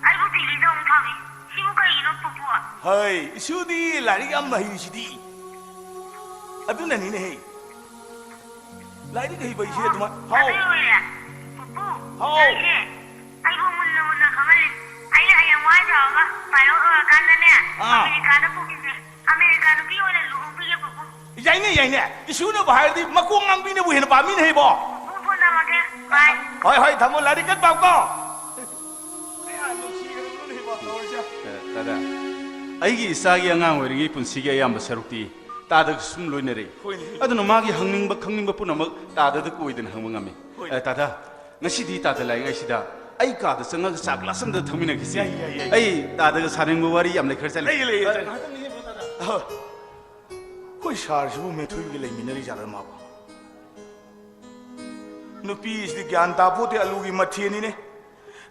ꯑꯩꯕꯨ ꯗꯤꯜꯂꯤꯗ ꯑꯃꯨꯛ ꯊꯝꯃꯤ꯫ ꯁꯤꯕꯨ ꯀꯩꯒꯤꯅꯣ, ꯄꯨꯄꯨ? ꯍꯩ, ꯏꯁꯨꯗꯤ ꯂꯥꯏꯔꯤꯛ ꯌꯥꯝ ꯍꯩꯔꯤꯁꯤꯗꯤ꯫ ꯑꯗꯨꯅꯅꯤꯅꯦꯍꯦ꯫ ꯂꯥꯏꯔꯤꯛ ꯍꯩꯕ ꯑꯩꯁꯦ ꯑꯗꯨꯃꯥꯏ-, ꯍꯥꯎ꯫ ꯑꯗꯨ ꯑꯣꯏꯔꯦ꯫ ꯄꯨꯄꯨ, ꯍꯥꯎ꯫ ꯑꯩꯁꯦ, ꯑꯩꯕꯨ ꯃꯨꯟꯅ ꯃꯨꯟꯅ ꯈꯪꯍꯜꯂꯤ꯫ ꯑꯩꯅ ꯍꯌꯦꯡ ꯋꯥꯏ ꯆꯥꯎꯔꯒ pilot ꯑꯣꯏꯔꯀꯥꯟꯗꯅꯦ, ꯑꯥ꯫ ꯑꯃꯦꯔꯤꯀꯥꯗ ꯄꯨꯈꯤꯁꯦ꯫ ꯑꯃꯦꯔꯤꯀꯥ ꯅꯨꯄꯤ ꯑꯣꯏꯅ ꯂꯨꯍꯣꯡꯕꯤꯒꯦ, ꯄꯨꯄꯨ꯫ ꯌꯥꯏꯅꯦ, ꯌꯥꯏꯅꯦ꯫ ꯏꯁꯨꯅꯕ ꯍꯥꯏꯔꯗꯤ ꯃꯀꯣꯛ ꯉꯥꯡꯕꯤꯅꯕꯨ ꯍꯦꯟꯅ ꯄꯥꯝꯃꯤꯅꯦ ꯍꯩꯕꯣ꯫ ꯄꯨꯄꯨ, ꯐꯣꯟ ꯊꯝꯃꯒꯦ꯫ ꯕꯥꯏ꯫ ꯍꯣꯏ, ꯍꯣꯏ, ꯊꯝꯃꯣ꯫ ꯂꯥꯏꯔꯤꯛ ꯀꯟꯅ ꯄꯥꯎꯀꯣ꯫ ꯑꯦ, ꯇꯥꯗꯥ, ꯑꯩꯒꯤ ꯏꯆꯥꯒꯤ ꯑꯉꯥꯡ ꯑꯣꯏꯔꯤꯉꯩ ꯄꯨꯟꯁꯤꯒꯤ ꯑꯌꯥꯝꯕ ꯁꯔꯨꯛꯇꯤ ꯇꯥꯗꯒ ꯁꯨꯝ ꯂꯣꯏꯅꯔꯦ꯫ ꯍꯣꯏꯅꯦ꯫ ꯑꯗꯨꯅ ꯃꯥꯒꯤ ꯍꯪꯅꯤꯡꯕ ꯈꯪꯅꯤꯡꯕ ꯄꯨꯝꯅꯃꯛ ꯇꯥꯗꯗ ꯀꯣꯏꯗꯅ ꯍꯪꯕ ꯉꯝꯃꯤ꯫ ꯍꯣꯏꯅꯦ꯫ ꯑꯦ, ꯇꯥꯗꯥ, ꯉꯁꯤꯗꯤ ꯇꯥꯗ ꯂꯥꯛꯏꯉꯩꯁꯤꯗ ꯑꯩ ꯀꯥꯗ ꯆꯪꯉꯒ ꯆꯥ glass ꯑꯃꯗ ꯊꯛꯃꯤꯟꯅꯈꯤꯁꯤ꯫ ꯌꯥꯏ, ꯌꯥꯏ, ꯌꯥꯏ꯫ ꯑꯩ ꯇꯥꯗꯒ ꯁꯥꯅꯤꯡꯕ ꯋꯥꯔꯤ ꯌꯥꯝ ꯂꯩꯈ꯭ꯔ ꯆꯠꯂꯤ꯫ ꯂꯩ, ꯂꯩ, ꯑ, ꯂꯩ꯫ ꯉꯥꯏꯍꯥꯛꯇꯪ ꯂꯦꯞꯄꯣ, ꯇꯥꯗꯥ꯫ ꯑ, ꯑꯩꯈꯣꯏ ꯁꯥꯔꯁꯤꯕꯨ ꯃꯦꯊꯣꯏꯕꯤꯒ ꯂꯩꯃꯤꯟꯅꯔꯤ ꯖꯥꯠꯂ ꯃꯥꯕꯨ? ꯅꯨꯄꯤꯁꯤꯗꯤ ꯒ꯭ꯌꯥꯟ ꯇꯥꯄꯣꯠꯇꯦ, ꯑꯂꯨꯒꯤ ꯃꯊꯦꯜꯅꯤꯅꯦ꯫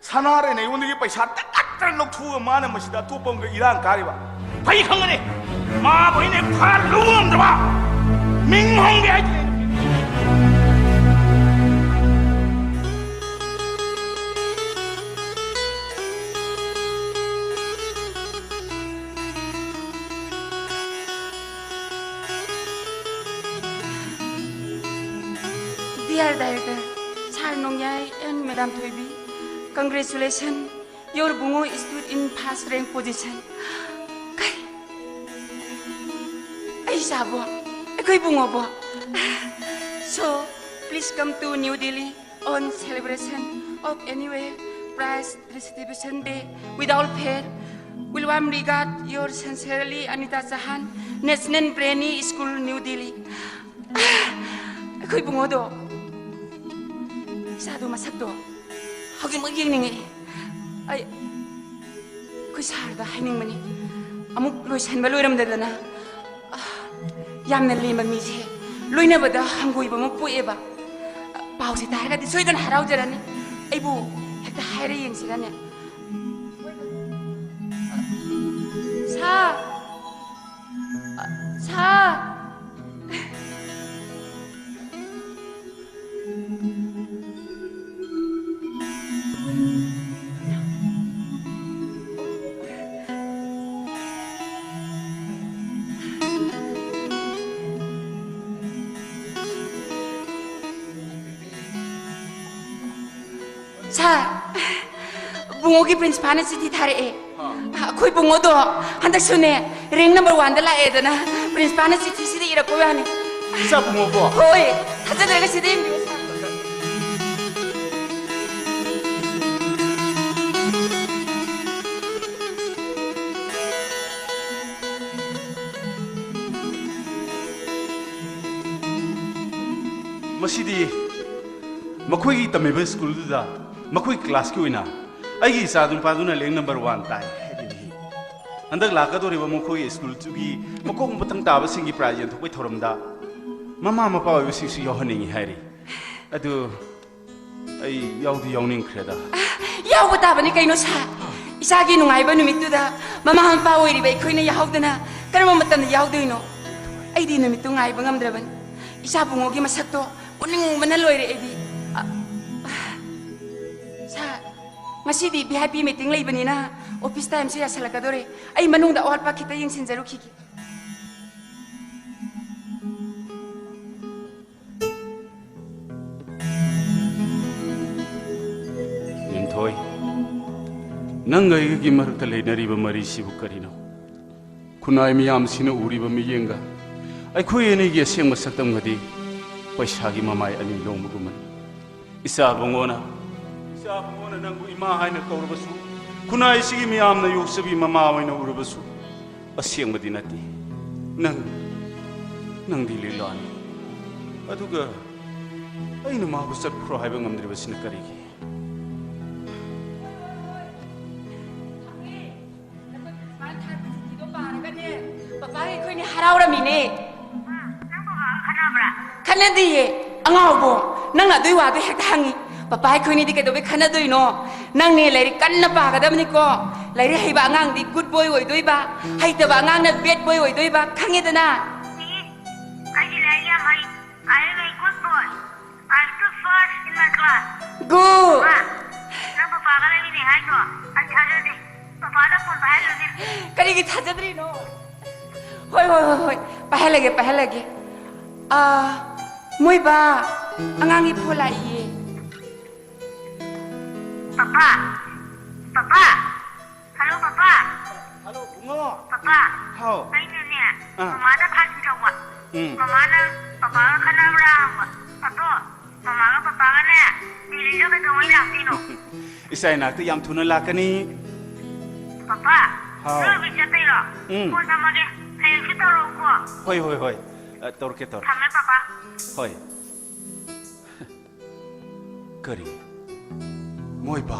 ꯁꯅꯥꯔꯦꯅ ꯑꯩꯉꯣꯟꯗꯒꯤ ꯄꯩꯁꯥ ꯇꯛꯈꯠꯇꯅ ꯂꯧꯊꯣꯛꯑꯒ ꯃꯥꯅ ꯃꯁꯤꯗ ꯑꯇꯣꯞꯄ ꯑꯃꯒ ꯏꯔꯥꯡ ꯀꯥꯔꯤꯕ꯫ ꯐꯩ ꯈꯪꯒꯅꯤ, ꯃꯥꯕꯨ ꯑꯩꯅ ꯐꯥꯔ ꯂꯧꯕ ꯉꯝꯗ꯭ꯔꯕ꯫ ꯃꯤꯡ ꯍꯣꯡꯒꯦ ꯍꯥꯏꯗꯨꯅꯦ꯫ Dear director, Sir Nongyai and Madam Thoibi, congratulations, your bungo stood in first rank position. ꯀꯩ? ꯑꯩ ꯏꯆꯥꯕꯣ? ꯑꯩꯈꯣꯏ ꯕꯨꯡꯉꯣꯕꯣ? So, please come to New Delhi on celebration of annual prize distribution day without fail. With warm regard, your sincerely, Anita Chauhan, National Brainy School, New Delhi. ꯑꯩꯈꯣꯏ ꯕꯨꯡꯉꯣꯗꯣ, ꯏꯆꯥꯗꯣ ꯃꯁꯛꯇꯣ ꯍꯧꯖꯤꯛꯃꯛ ꯌꯦꯡꯅꯤꯡꯉꯛꯑꯦ꯫ ꯑꯩ ꯑꯩꯈꯣꯏ ꯁꯥꯔꯗ ꯍꯥꯏꯅꯤꯡꯕꯅꯤ꯫ ꯑꯃꯨꯛ ꯂꯣꯏꯁꯟꯕ ꯂꯣꯏꯔꯝꯗꯗꯅ, ꯑ, ꯌꯥꯝꯅ ꯂꯦꯝꯕ ꯃꯤꯁꯦ ꯂꯣꯏꯅꯕꯗ ꯍꯪꯒꯣꯏꯕ ꯑꯃ ꯄꯣꯛꯑꯦꯕ꯫ ꯑ, ꯄꯥꯎꯁꯦ ꯇꯥꯔꯒꯗꯤ ꯁꯣꯏꯗꯅ ꯍꯔꯥꯎꯖꯔꯅꯤ꯫ ꯑꯩꯕꯨ ꯍꯦꯛꯇ ꯍꯥꯏꯔ ꯌꯦꯡꯁꯤꯔꯅꯦ? ꯁꯥꯔ! ꯁꯥꯔ! ꯁꯥꯔ, ꯕꯨꯡꯉꯣꯒꯤ ꯄ꯭ꯔꯤꯟꯁꯤꯄꯥꯜꯅ ꯆꯤꯊꯤ ꯊꯥꯔꯛꯑꯦ꯫ ꯑꯥ꯫ ꯑꯩꯈꯣꯏ ꯕꯨꯡꯉꯣꯗꯣ ꯍꯟꯗꯛꯁꯨꯅꯦ, ꯔꯦꯡ ꯅꯝꯕꯔ ꯋꯥꯟꯗ ꯂꯥꯛꯑꯦꯗꯅ ꯄ꯭ꯔꯤꯟꯁꯤꯄꯥꯜꯅ ꯆꯤꯊꯤꯁꯤꯗ ꯏꯔꯛꯄ ꯋꯥꯅꯤ꯫ ꯏꯆꯥ ꯕꯨꯡꯉꯣꯀꯣ? ꯍꯣꯏ, ꯊꯥꯖꯗ꯭ꯔꯒ ꯁꯤꯗ ꯌꯦꯡꯕꯤꯌꯨ, ꯁꯥꯔ꯫ ꯃꯁꯤꯗꯤ ꯃꯈꯣꯏꯒꯤ ꯇꯝꯃꯤꯕ ꯁ꯭ꯀꯨꯜꯗꯨꯗ ꯃꯈꯣꯏꯒꯤ ꯀ꯭ꯂꯥꯁꯀꯤ ꯑꯣꯏꯅ ꯑꯩꯒꯤ ꯏꯆꯥ ꯅꯨꯄꯥꯗꯨꯅ ꯔꯦꯡ ꯅꯝꯕꯔ ꯋꯥꯟ ꯇꯥꯏ ꯍꯥꯏꯔꯤꯕꯅꯤ꯫ ꯍꯟꯗꯛ ꯂꯥꯛꯀꯗꯧꯔꯤꯕ ꯃꯈꯣꯏꯒꯤ ꯁ꯭ꯀꯨꯜꯗꯨꯒꯤ ꯃꯀꯣꯛ ꯃꯊꯪ ꯇꯥꯕꯁꯤꯡꯒꯤ ꯄ꯭ꯔꯥꯏꯖ ꯌꯦꯟꯊꯣꯛꯄꯒꯤ ꯊꯧꯔꯝꯗ ꯃꯃꯥ ꯃꯄꯥ ꯑꯣꯏꯕꯁꯤꯡꯁꯨ ꯌꯥꯎꯍꯟꯅꯤꯡꯏ ꯍꯥꯏꯔꯤ꯫ ꯑꯗꯨ ꯑꯩ ꯌꯥꯎꯗꯤ ꯌꯥꯎꯅꯤꯡꯈ꯭ꯔꯦꯗ꯫ ꯌꯥꯎꯕ ꯇꯥꯕꯅꯤ ꯀꯩꯅꯣ, ꯁꯥꯔ꯫ ꯏꯆꯥꯒꯤ ꯅꯨꯡꯉꯥꯏꯕ ꯅꯨꯃꯤꯠꯇꯨꯗ ꯃꯃꯥ ꯃꯄꯥ ꯑꯣꯏꯔꯤꯕ ꯑꯩꯈꯣꯏꯅ ꯌꯥꯎꯗꯅ ꯀꯔꯝꯕ ꯃꯇꯝꯗ ꯌꯥꯎꯗꯣꯏꯅꯣ? ꯑꯩꯗꯤ ꯅꯨꯃꯤꯠꯇꯨ ꯉꯥꯏꯕ ꯉꯝꯗ꯭ꯔꯕꯅꯤ꯫ ꯏꯆꯥ ꯕꯨꯡꯉꯣꯒꯤ ꯃꯁꯛꯇꯣ ꯎꯅꯤꯡꯕꯅ ꯂꯣꯏꯔꯦ ꯑꯩꯗꯤ꯫ ꯑ, ꯁꯥꯔ, ꯉꯁꯤꯗꯤ ꯚꯤ ꯑꯥꯏ ꯄꯤ ꯃꯤꯇꯤꯡ ꯂꯩꯕꯅꯤꯅ ꯑꯣꯐꯤꯁ ꯇꯥꯏꯝꯁꯨ ꯌꯥꯁꯜꯂꯛꯀꯗꯣꯔꯦ꯫ ꯑꯩ ꯃꯅꯨꯡꯗ ꯑꯋꯥꯠꯄ ꯈꯤꯇ ꯌꯦꯡꯁꯤꯟꯖꯔꯨꯈꯤꯒꯦ꯫ ꯂꯤꯟꯊꯣꯏ, ꯅꯪꯒ ꯑꯩꯒꯒꯤ ꯃꯔꯛꯇ ꯂꯩꯅꯔꯤꯕ ꯃꯔꯤꯁꯤꯕꯨ ꯀꯔꯤꯅꯣ? ꯈꯨꯟꯅꯥꯏ ꯃꯤꯌꯥꯝꯁꯤꯅ ꯎꯔꯤꯕ ꯃꯤꯠꯌꯦꯡꯒ ꯑꯩꯈꯣꯏ ꯑꯅꯤꯒꯤ ꯑꯁꯦꯡꯕ ꯁꯛꯇꯝꯒꯗꯤ ꯄꯩꯁꯥꯒꯤ ꯃꯃꯥꯏ ꯑꯅꯤ ꯂꯣꯡꯕꯒꯨꯝꯕꯅꯤ꯫ ꯏꯆꯥ ꯕꯨꯡꯉꯣꯅ, ꯏꯆꯥ ꯕꯨꯡꯉꯣꯅ ꯅꯪꯕꯨ ꯏꯃꯥ ꯍꯥꯏꯅ ꯀꯧꯔꯕꯁꯨ, ꯈꯨꯟꯅꯥꯏꯁꯤꯒꯤ ꯃꯤꯌꯥꯝꯅ ꯌꯣꯛꯆꯕꯤ ꯃꯃꯥ ꯑꯣꯏꯅ ꯎꯔꯕꯁꯨ, ꯑꯁꯦꯡꯕꯗꯤ ꯅꯠꯇꯦ꯫ ꯅꯪ, ꯅꯪꯗꯤ ꯂꯤꯂꯥꯅꯤ꯫ ꯑꯗꯨꯒ ꯑꯩꯅ ꯃꯥꯕꯨ ꯆꯠꯈ꯭ꯔꯣ ꯍꯥꯏꯕ ꯉꯝꯗ꯭ꯔꯤꯕꯁꯤꯅ ꯀꯔꯤꯒꯤ? ꯄꯄꯥꯒ ꯑꯩꯈꯣꯏꯅꯤ ꯍꯔꯥꯎꯔꯝꯃꯤꯅꯦ꯫ ꯅꯪ ꯄꯄꯥꯒ ꯈꯠꯅꯕ꯭ꯔꯥ? ꯈꯠꯅꯗꯤꯌꯦ꯫ ꯑꯉꯥꯎꯕꯣ, ꯅꯪꯅ ꯑꯗꯨꯏ ꯋꯥꯗꯣ ꯍꯦꯛꯇ ꯍꯪꯉꯤ꯫ ꯄꯄꯥ ꯑꯩꯈꯣꯏꯅꯤꯗꯤ ꯀꯩꯗꯧꯕꯩ ꯈꯠꯅꯗꯣꯏꯅꯣ? ꯅꯪꯅꯦ ꯂꯥꯏꯔꯤꯛ ꯀꯟꯅ ꯄꯥꯒꯗꯕꯅꯤꯀꯣ꯫ ꯂꯥꯏꯔꯤꯛ ꯍꯩꯕ ꯑꯉꯥꯡꯗꯤ ꯒꯨꯗ ꯕꯣꯏ ꯑꯣꯏꯗꯣꯏꯕ, ꯍꯩꯇꯕ ꯑꯉꯥꯡꯅ ꯕꯦꯗ ꯕꯣꯏ ꯑꯣꯏꯗꯣꯏꯕ, ꯈꯪꯉꯦꯗꯅ? ꯑꯩꯗꯤ ꯂꯥꯏꯔꯤꯛ ꯌꯥꯝ ꯍꯩ꯫ I am a good boy. I took first in my class. Good. ꯃꯥ, ꯅꯪ ꯄꯄꯥꯒ ꯂꯩꯃꯤꯟꯅꯩ ꯍꯥꯏꯗ꯭ꯔꯣ? ꯑꯩ ꯊꯥꯖꯗꯦ꯫ ꯄꯄꯥꯗ ꯐꯣꯟ ꯄꯥꯏꯍꯜꯂꯨꯅꯦ꯫ ꯀꯔꯤꯒꯤ ꯊꯥꯖꯗ꯭ꯔꯤꯅꯣ? ꯍꯣꯏ, ꯍꯣꯏ, ꯍꯣꯏ, ꯍꯣꯏ꯫ ꯄꯥꯏꯍꯜꯂꯒꯦ, ꯄꯥꯏꯍꯜꯂꯒꯦ꯫ ꯑꯥ, ꯃꯣꯏ ꯕꯥ, ꯑꯉꯥꯡꯒꯤ ꯐꯣꯟ ꯂꯥꯛꯏꯌꯦ꯫ Papa! Papa! Hello, papa! Hello, ꯕꯨꯡꯉꯣ! ꯄꯄꯥ! ꯍꯥꯎ꯫ ꯑꯩꯅꯅꯦ, ꯑꯥ꯫ ꯃꯃꯥꯗ ꯐꯥꯒꯤ ꯇꯧꯕ꯫ ꯎꯝ꯫ ꯃꯃꯥꯅ ꯄꯄꯥꯒ ꯈꯠꯅꯕ꯭ꯔꯥ ꯍꯪꯕ꯫ ꯑꯗꯣ ꯃꯃꯥꯒ ꯄꯄꯥꯒꯅꯦ, ꯗꯤꯜꯂꯤꯗ ꯀꯩꯗꯧꯉꯩ ꯂꯥꯛꯇꯣꯏꯅꯣ? ꯏꯆꯥ ꯏꯅꯥꯛꯇ ꯌꯥꯝ ꯊꯨꯅ ꯂꯥꯛꯀꯅꯤ꯫ ꯄꯄꯥ! ꯍꯥꯎ꯫ ꯅꯣꯏ ꯑꯣꯐꯤꯁ ꯆꯠꯇꯣꯏꯔꯣ? ꯎꯝ꯫ ꯐꯣꯟ ꯊꯝꯃꯒꯦ꯫ ꯍꯌꯦꯡꯁꯨ ꯇꯧꯔꯛꯎꯀꯣ꯫ ꯍꯣꯏ, ꯍꯣꯏ, ꯍꯣꯏ꯫ ꯑ, ꯇꯧꯔꯛꯀꯦ, ꯇꯧꯔꯛꯀꯦ꯫ ꯊꯝꯃꯦ, ꯄꯄꯥ꯫ ꯍꯣꯏ꯫ ꯀꯔꯤ? ꯃꯣꯏꯕꯥ꯫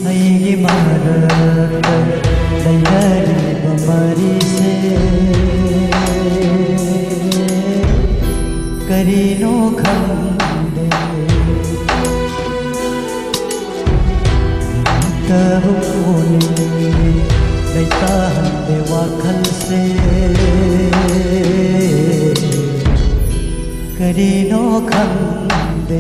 ꯑꯩꯒꯤ ꯃꯔꯛꯇ ꯂꯩꯅꯔꯤꯕ ꯃꯔꯤꯁꯦ ꯀꯔꯤꯅꯣ ꯈꯪꯗꯦ꯫ ꯇꯕꯨ ꯄꯨꯛꯅꯤꯡ ꯂꯩꯇꯥꯍꯟꯗꯦ ꯋꯥꯈꯜꯁꯦ ꯀꯔꯤꯅꯣ ꯈꯪꯗꯦ꯫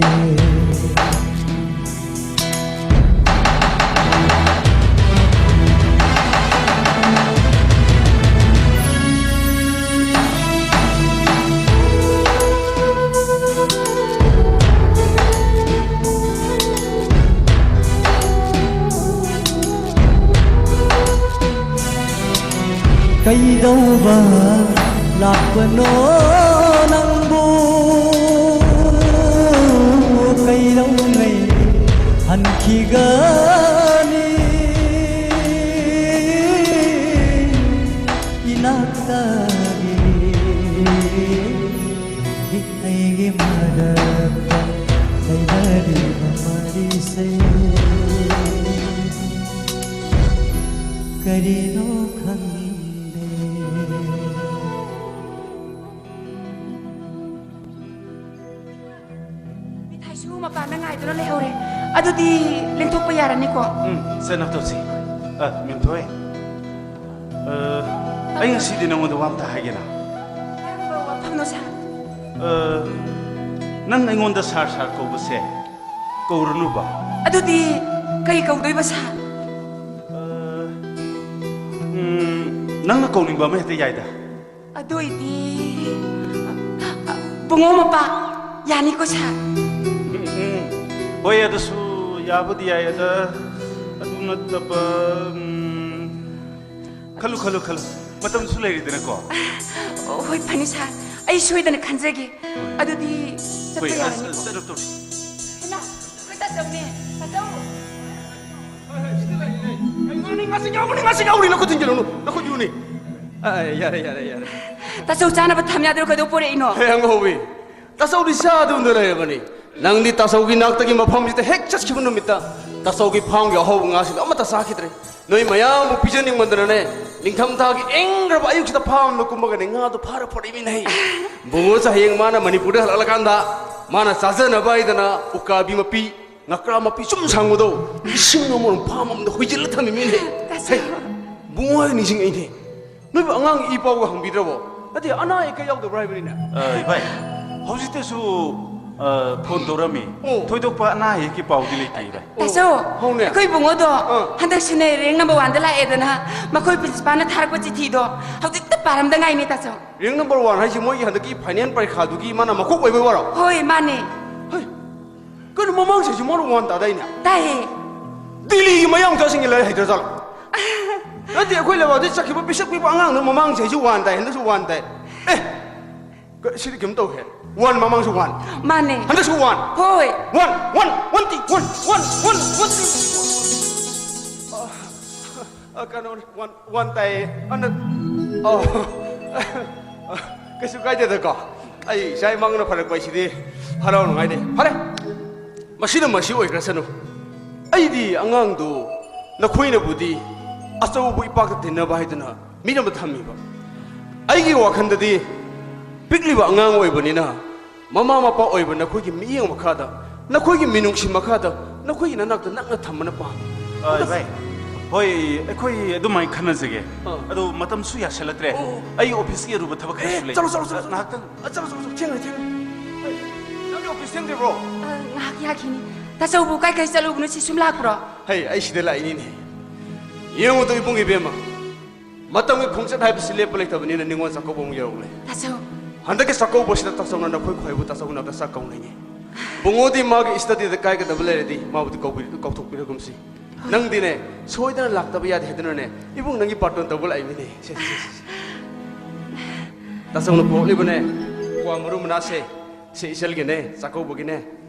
ꯀꯩꯗꯧꯕ ꯂꯥꯛꯄꯅꯣ ꯅꯪꯕꯨ? ꯀꯩꯗꯧꯉꯩ ꯍꯟꯈꯤꯒꯅꯤ ꯏꯅꯥꯛꯇꯒꯤ? ꯑꯩꯒꯤ ꯃꯔꯛꯇ ꯂꯩꯅꯔꯤꯕ ꯃꯔꯤꯁꯦ ꯀꯔꯤꯅꯣ ꯈꯪꯗꯦ꯫ ꯃꯤꯊꯥꯏꯁꯨ ꯃꯄꯥꯟꯗ ꯉꯥꯏꯗꯨꯅ ꯂꯩꯍꯧꯔꯦ꯫ ꯑꯗꯨꯗꯤ ꯂꯦꯡꯊꯣꯛꯄ ꯌꯥꯔꯅꯤꯀꯣ? ꯎꯝ, ꯆꯠꯅꯕ ꯇꯧꯁꯤ꯫ ꯑ, ꯃꯦꯝꯊꯣꯏ꯫ ꯑ, ꯑꯩ ꯉꯁꯤꯗꯤ ꯅꯉꯣꯟꯗ ꯋꯥ ꯑꯝꯇ ꯍꯥꯏꯒꯦꯅ꯫ ꯀꯔꯝꯕ ꯋꯥꯐꯝꯅꯣ, ꯁꯥꯔ? ꯑ, ꯅꯪ ꯑꯩꯉꯣꯟꯗ ꯁꯥꯔ, ꯁꯥꯔ ꯀꯧꯕꯁꯦ ꯀꯧꯔꯨꯅꯨꯕ꯫ ꯑꯗꯨꯗꯤ ꯀꯩ ꯀꯧꯗꯣꯏꯕ, ꯁꯥꯔ? ꯑ, ꯎꯝ, ꯅꯪꯅ ꯀꯧꯅꯤꯡꯕ ꯑꯃ ꯍꯦꯛꯇ ꯌꯥꯏꯗ꯫ ꯑꯗꯨ ꯑꯣꯏꯗꯤ, ꯑ, ꯑ, ꯕꯨꯡꯉꯣ ꯃꯄꯥ ꯌꯥꯅꯤꯀꯣ, ꯁꯥꯔ? ꯎꯝ, ꯎꯝ꯫ ꯍꯣꯏ, ꯑꯗꯨꯁꯨ ꯌꯥꯕꯨꯗꯤ ꯌꯥꯏ꯫ ꯑꯗ, ꯑꯗꯨ ꯅꯠꯇꯕ, ꯎꯝ, ꯈꯜꯂꯨ, ꯈꯜꯂꯨ, ꯈꯜꯂꯨ꯫ ꯃꯇꯝꯁꯨ ꯂꯩꯔꯤꯗꯅꯀꯣ꯫ ꯑꯣ, ꯍꯣꯏ, ꯐꯅꯤ, ꯁꯥꯔ꯫ ꯑꯩ ꯁꯣꯏꯗꯅ ꯈꯟꯖꯒꯦ꯫ ꯑꯗꯨꯗꯤ ꯆꯠꯄ ꯍꯣꯏ, ꯑꯁ, ꯌꯥꯔꯅꯤꯀꯣ? ꯆꯠꯂꯨ, ꯆꯠꯂꯨ꯫ ꯍꯩꯃꯥ, ꯑꯩꯈꯣꯏ ꯇꯥꯆꯧꯅꯦ꯫ ꯇꯥꯆꯧ꯫ ꯍꯣꯏ, ꯍꯣꯏ, ꯁꯤꯗ ꯂꯩ, ꯂꯩ꯫ ꯀꯩꯅꯣ, ꯅꯪ ꯉꯁꯤ ꯌꯥꯎꯕꯅꯤ, ꯉꯁꯤ ꯌꯥꯎꯕꯅꯤ, ꯅꯈꯨꯠ ꯊꯤꯡꯖꯤꯜꯂꯨꯅꯨ, ꯅꯈꯨꯠ ꯌꯨꯅꯤ꯫ ꯑ, ꯌꯥꯔꯦ, ꯌꯥꯔꯦ, ꯌꯥꯔꯦ꯫ ꯇꯥꯆꯧ ꯆꯥꯅꯕ ꯊꯝ ꯌꯥꯗ꯭ꯔꯣ? ꯀꯩꯗꯧ ꯄꯣꯔꯛꯏꯅꯣ? ꯍꯦ, ꯑꯉꯧꯕꯤ, ꯇꯥꯆꯧꯗꯤ ꯆꯥꯗꯨꯝꯗ ꯂꯩꯔꯕꯅꯤ꯫ ꯅꯪꯗꯤ ꯇꯥꯆꯧꯒꯤ ꯅꯥꯛꯇꯒꯤ ꯃꯐꯝꯁꯤꯗ ꯍꯦꯛ ꯆꯠꯈꯤꯕ ꯅꯨꯃꯤꯠꯇ ꯇꯥꯆꯧꯒꯤ ꯐꯥꯝꯒꯤ ꯑꯍꯧꯕ ꯉꯥꯁꯤꯡꯗꯣ ꯑꯃꯠꯇ ꯆꯥꯈꯤꯗ꯭ꯔꯦ꯫ ꯅꯣꯏ ꯃꯌꯥꯝꯕꯨ ꯄꯤꯖꯅꯤꯡꯃꯟꯗꯅꯅꯦ, ꯅꯤꯡꯊꯝꯊꯥꯒꯤ ꯏꯪꯈ꯭ꯔꯕ ꯑꯌꯨꯛꯁꯤꯗ ꯐꯥꯝꯗ ꯀꯨꯝꯃꯒꯅꯦ ꯉꯥꯗꯣ ꯐꯥꯔ ꯄꯣꯔꯛꯏꯃꯤꯅꯦ꯫ ꯕꯨꯡꯉꯣꯁꯨ ꯍꯌꯦꯡ ꯃꯥꯅ ꯃꯅꯤꯄꯨꯔꯗ ꯍꯜꯂꯛꯂꯀꯥꯟꯗ ꯃꯥꯅ ꯆꯥꯖꯅꯕ ꯍꯥꯏꯗꯅ ꯎꯀꯥꯕꯤ ꯃꯄꯤ, ꯉꯀ꯭ꯔꯥ ꯃꯄꯤ ꯆꯨꯝ ꯁꯥꯡꯕꯗꯣ ꯂꯤꯁꯤꯡ ꯑꯃꯔꯣꯝ ꯐꯥꯝ ꯑꯃꯗ ꯍꯣꯏꯖꯤꯜꯂ ꯊꯝꯃꯤꯃꯤꯅꯦ꯫ ꯇꯥꯆꯧ꯫ ꯍꯦ, ꯕꯨꯡꯉꯣ ꯍꯥꯏ ꯅꯤꯡꯁꯤꯡꯉꯛꯏꯅꯦ꯫ ꯅꯣꯏꯕꯨ ꯑꯉꯥꯡ ꯏ ꯄꯥꯎꯒ ꯍꯪꯕꯤꯗ꯭ꯔꯕꯣ? ꯅꯠꯇꯦ, ꯑꯅꯥ ꯑꯌꯦꯛꯀ ꯌꯥꯎꯗꯕ꯭ꯔꯥ ꯍꯥꯏꯕꯅꯤꯅꯦ? ꯑ, ꯏꯚꯥꯏ, ꯍꯧꯖꯤꯛꯇꯁꯨ, ꯑ, ꯐꯣꯟ ꯇꯧꯔꯝꯃꯤ꯫ ꯑꯣ꯫ ꯊꯣꯏꯗꯣꯛꯄ ꯑꯅꯥ ꯑꯌꯦꯛꯀꯤ ꯄꯥꯎꯗꯤ ꯂꯩꯇꯦ, ꯏꯚꯥꯏ꯫ ꯇꯥꯆꯧ, ꯍꯧꯅꯦ꯫ ꯑꯩꯈꯣꯏ ꯏꯕꯨꯡꯉꯣꯗꯣ ꯑꯥ꯫ ꯍꯟꯗꯛꯁꯨꯅꯦ ꯔꯦꯡ ꯅꯝꯕꯔ ꯋꯥꯟꯗ ꯂꯥꯛꯑꯦꯗꯅ ꯃꯈꯣꯏ ꯄ꯭ꯔꯤꯟꯁꯤꯄꯥꯜꯅ ꯊꯥꯔꯛꯄ ꯆꯤꯊꯤꯗꯣ ꯍꯧꯖꯤꯛꯇ ꯄꯥꯔꯝꯗ ꯉꯥꯏꯅꯦ, ꯇꯥꯆꯧ꯫ ꯔꯦꯡ ꯅꯝꯕꯔ ꯋꯥꯟ ꯍꯥꯏꯁꯦ ꯃꯣꯏꯒꯤ ꯍꯟꯗꯛꯀꯤ ꯐꯥꯏꯅꯦꯜ ꯄꯔꯤꯈꯥꯗꯨꯒꯤ ꯃꯥꯅ ꯃꯀꯣꯛ ꯑꯣꯏꯕ ꯋꯥꯔꯣ? ꯍꯣꯏ, ꯃꯥꯅꯦ꯫ ꯍꯩ, ꯀꯩꯅꯣ, ꯃꯃꯥꯡ ꯆꯍꯤꯁꯨ ꯃꯥꯅ ꯋꯥꯟ ꯇꯥꯗꯥꯏꯅꯦ? ꯇꯥꯏꯌꯦ꯫ ꯗꯤꯜꯂꯤꯒꯤ ꯃꯌꯥꯡ ꯃꯆꯥꯁꯤꯡꯒꯤ ꯂꯥꯏꯔꯤꯛ ꯍꯩꯇ꯭ꯔꯖꯥꯠꯂꯣ? ꯅꯠꯇꯦ, ꯑꯩꯈꯣꯏ ꯂꯩꯕꯥꯛꯇ ꯆꯠꯈꯤꯕ ꯄꯤꯁꯛ ꯄꯤꯛꯄ ꯑꯉꯥꯡꯗꯨ ꯃꯃꯥꯡ ꯆꯍꯤꯁꯨ ꯋꯥꯟ ꯇꯥꯏ, ꯍꯟꯗꯛꯁꯨ ꯋꯥꯟ ꯇꯥꯏ꯫ ꯑꯦ, ꯀ-, ꯁꯤꯗꯤ ꯀꯩꯝ ꯇꯧꯈ꯭ꯔꯦ꯫ ꯋꯥꯟ ꯃꯃꯥꯡꯁꯨ ꯋꯥꯟ꯫ ꯃꯥꯅꯦ꯫ ꯍꯟꯗꯛꯁꯨ ꯋꯥꯟ꯫ ꯍꯣꯏ꯫ ꯋꯥꯟ, ꯋꯥꯟ, ꯋꯥꯟ ꯇꯤ, ꯋꯥꯟ, ꯋꯥꯟ, ꯋꯥꯟ ꯇꯤ꯫ ꯑ, ꯀꯩꯅꯣꯅꯦ, ꯋꯥꯟ, ꯋꯥꯟ ꯇꯥꯏꯌꯦ꯫ ꯑꯅ-, ꯑꯣ꯫ ꯀꯩꯁꯨ ꯀꯥꯏꯗꯦꯗꯀꯣ꯫ ꯑꯩ ꯏꯆꯥ ꯏꯃꯥꯡꯅ ꯐꯔꯛꯄ ꯍꯥꯏꯁꯤꯗꯤ ꯍꯔꯥꯎ ꯅꯨꯡꯉꯥꯏꯅꯤ꯫ ꯐꯔꯦ꯫ ꯃꯁꯤꯅ ꯃꯁꯤ ꯑꯣꯏꯈ꯭ꯔꯁꯅꯨ꯫ ꯑꯩꯗꯤ ꯑꯉꯥꯡꯗꯨ ꯅꯈꯣꯏꯅꯕꯨꯗꯤ ꯑꯆꯧꯕ ꯏꯄꯥꯛꯇ ꯇꯤꯟꯅꯕ ꯍꯥꯏꯗꯨꯅ ꯃꯤꯠ ꯑꯃ ꯊꯝꯃꯤꯕ꯫ ꯑꯩꯒꯤ ꯋꯥꯈꯜꯗꯗꯤ ꯄꯤꯛꯂꯤꯕ ꯑꯉꯥꯡ ꯑꯣꯏꯕꯅꯤꯅ ꯃꯃꯥ ꯃꯄꯥ ꯑꯣꯏꯕ ꯅꯈꯣꯏꯒꯤ ꯃꯤꯠꯌꯦꯡ ꯃꯈꯥꯗ, ꯅꯈꯣꯏꯒꯤ ꯃꯤꯅꯨꯡꯁꯤ ꯃꯈꯥꯗ, ꯅꯈꯣꯏꯒꯤ ꯅꯅꯥꯛꯇ ꯅꯛꯅ ꯊꯝꯕꯅ ꯄꯥꯝꯃꯤ꯫ ꯑ, ꯚꯥꯏ, ꯍꯣꯏ, ꯑꯩꯈꯣꯏ ꯑꯗꯨꯃꯥꯏꯅ ꯈꯟꯅꯖꯒꯦ꯫ ꯑ꯫ ꯑꯗꯣ ꯃꯇꯝꯁꯨ ꯌꯥꯁꯤꯜꯂꯛꯇ꯭ꯔꯦ꯫ ꯑꯣ, ꯑꯣ꯫ ꯑꯩ ꯑꯣꯐꯤꯁꯀꯤ ꯑꯔꯨꯕ ꯊꯕꯛ ꯑꯦ, ꯈꯔꯁꯨ ꯂꯩ꯫ ꯆꯠꯂꯣ, ꯆꯠꯂꯣ, ꯆꯠꯂꯣ, ꯑ, ꯆꯠꯂꯣ꯫ ꯉꯥꯏꯍꯥꯛꯇꯪ꯫ ꯑ, ꯆꯠꯂꯣ, ꯆꯠꯂꯣ, ꯆꯠꯂꯣ, ꯊꯦꯡꯉꯦ, ꯊꯦꯡꯉꯦ꯫ ꯑ, ꯉꯥꯏꯍꯥꯛ ꯌꯥꯈꯤꯅꯤ꯫ ꯇꯥꯆꯧꯕꯨ ꯀꯥꯏ ꯀꯥꯏ ꯆꯠꯂꯨꯕꯅꯣ, ꯁꯤ ꯁꯨꯝ ꯂꯥꯛꯄ꯭ꯔꯣ? ꯍꯩ, ꯑꯩ ꯁꯤꯗ ꯂꯥꯛꯏꯅꯤꯅꯦ꯫ ꯌꯦꯡꯉꯨꯗꯣ ꯏꯕꯨꯡ ꯏꯕꯦꯝꯃ, ꯃꯇꯝꯒꯤ ꯈꯣꯡꯆꯠ ꯍꯥꯏꯕꯁꯤ ꯂꯦꯞꯄ ꯂꯩꯇꯕꯅꯤꯅ ꯅꯤꯉꯣꯜ ꯆꯥꯛꯀꯧꯕ ꯑꯃꯨꯛ ꯌꯧꯔꯛꯂꯦ꯫ ꯇꯥꯆꯧ꯫ ꯍꯟꯗꯛꯀꯤ ꯆꯥꯛꯀꯧꯕꯁꯤꯗ ꯇꯥꯆꯧꯅ ꯅꯈꯣꯏ ꯈ꯭ꯋꯥꯏꯕꯨ ꯇꯥꯆꯧ ꯅꯥꯛꯇ ꯆꯥꯛ ꯀꯧꯅꯤꯡꯉꯤ꯫ ꯕꯨꯡꯉꯣꯗꯤ ꯃꯥꯒꯤ studyꯗ ꯀꯥꯏꯒꯗꯕ ꯂꯩꯔꯗꯤ ꯃꯥꯕꯨꯗꯤ ꯀꯧꯕꯤ-, ꯀꯧꯊꯣꯛꯄꯤꯔꯒꯨꯝꯁꯤ꯫ ꯅꯪꯗꯤꯅꯦ, ꯁꯣꯏꯗꯅ ꯂꯥꯛꯇꯕ ꯌꯥꯗꯦ ꯍꯥꯏꯗꯨꯅꯅꯦ, ꯏꯕꯨꯡ ꯅꯪꯒꯤ ꯕꯥꯔꯇꯣꯟ ꯇꯧꯕ ꯂꯥꯛꯏꯃꯤꯅꯦ꯫ ꯁꯦ, ꯁꯦ, ꯁꯦ, ꯁꯦ꯫ ꯇꯥꯆꯧꯅ ꯄꯨꯔꯛꯂꯤꯕꯅꯦ, ꯀ꯭ꯋꯥ ꯃꯔꯨ ꯃꯅꯥꯁꯦ, ꯁꯦ, ꯏꯆꯜꯒꯤꯅꯦ, ꯆꯥꯛꯀꯧꯕꯒꯤꯅꯦ,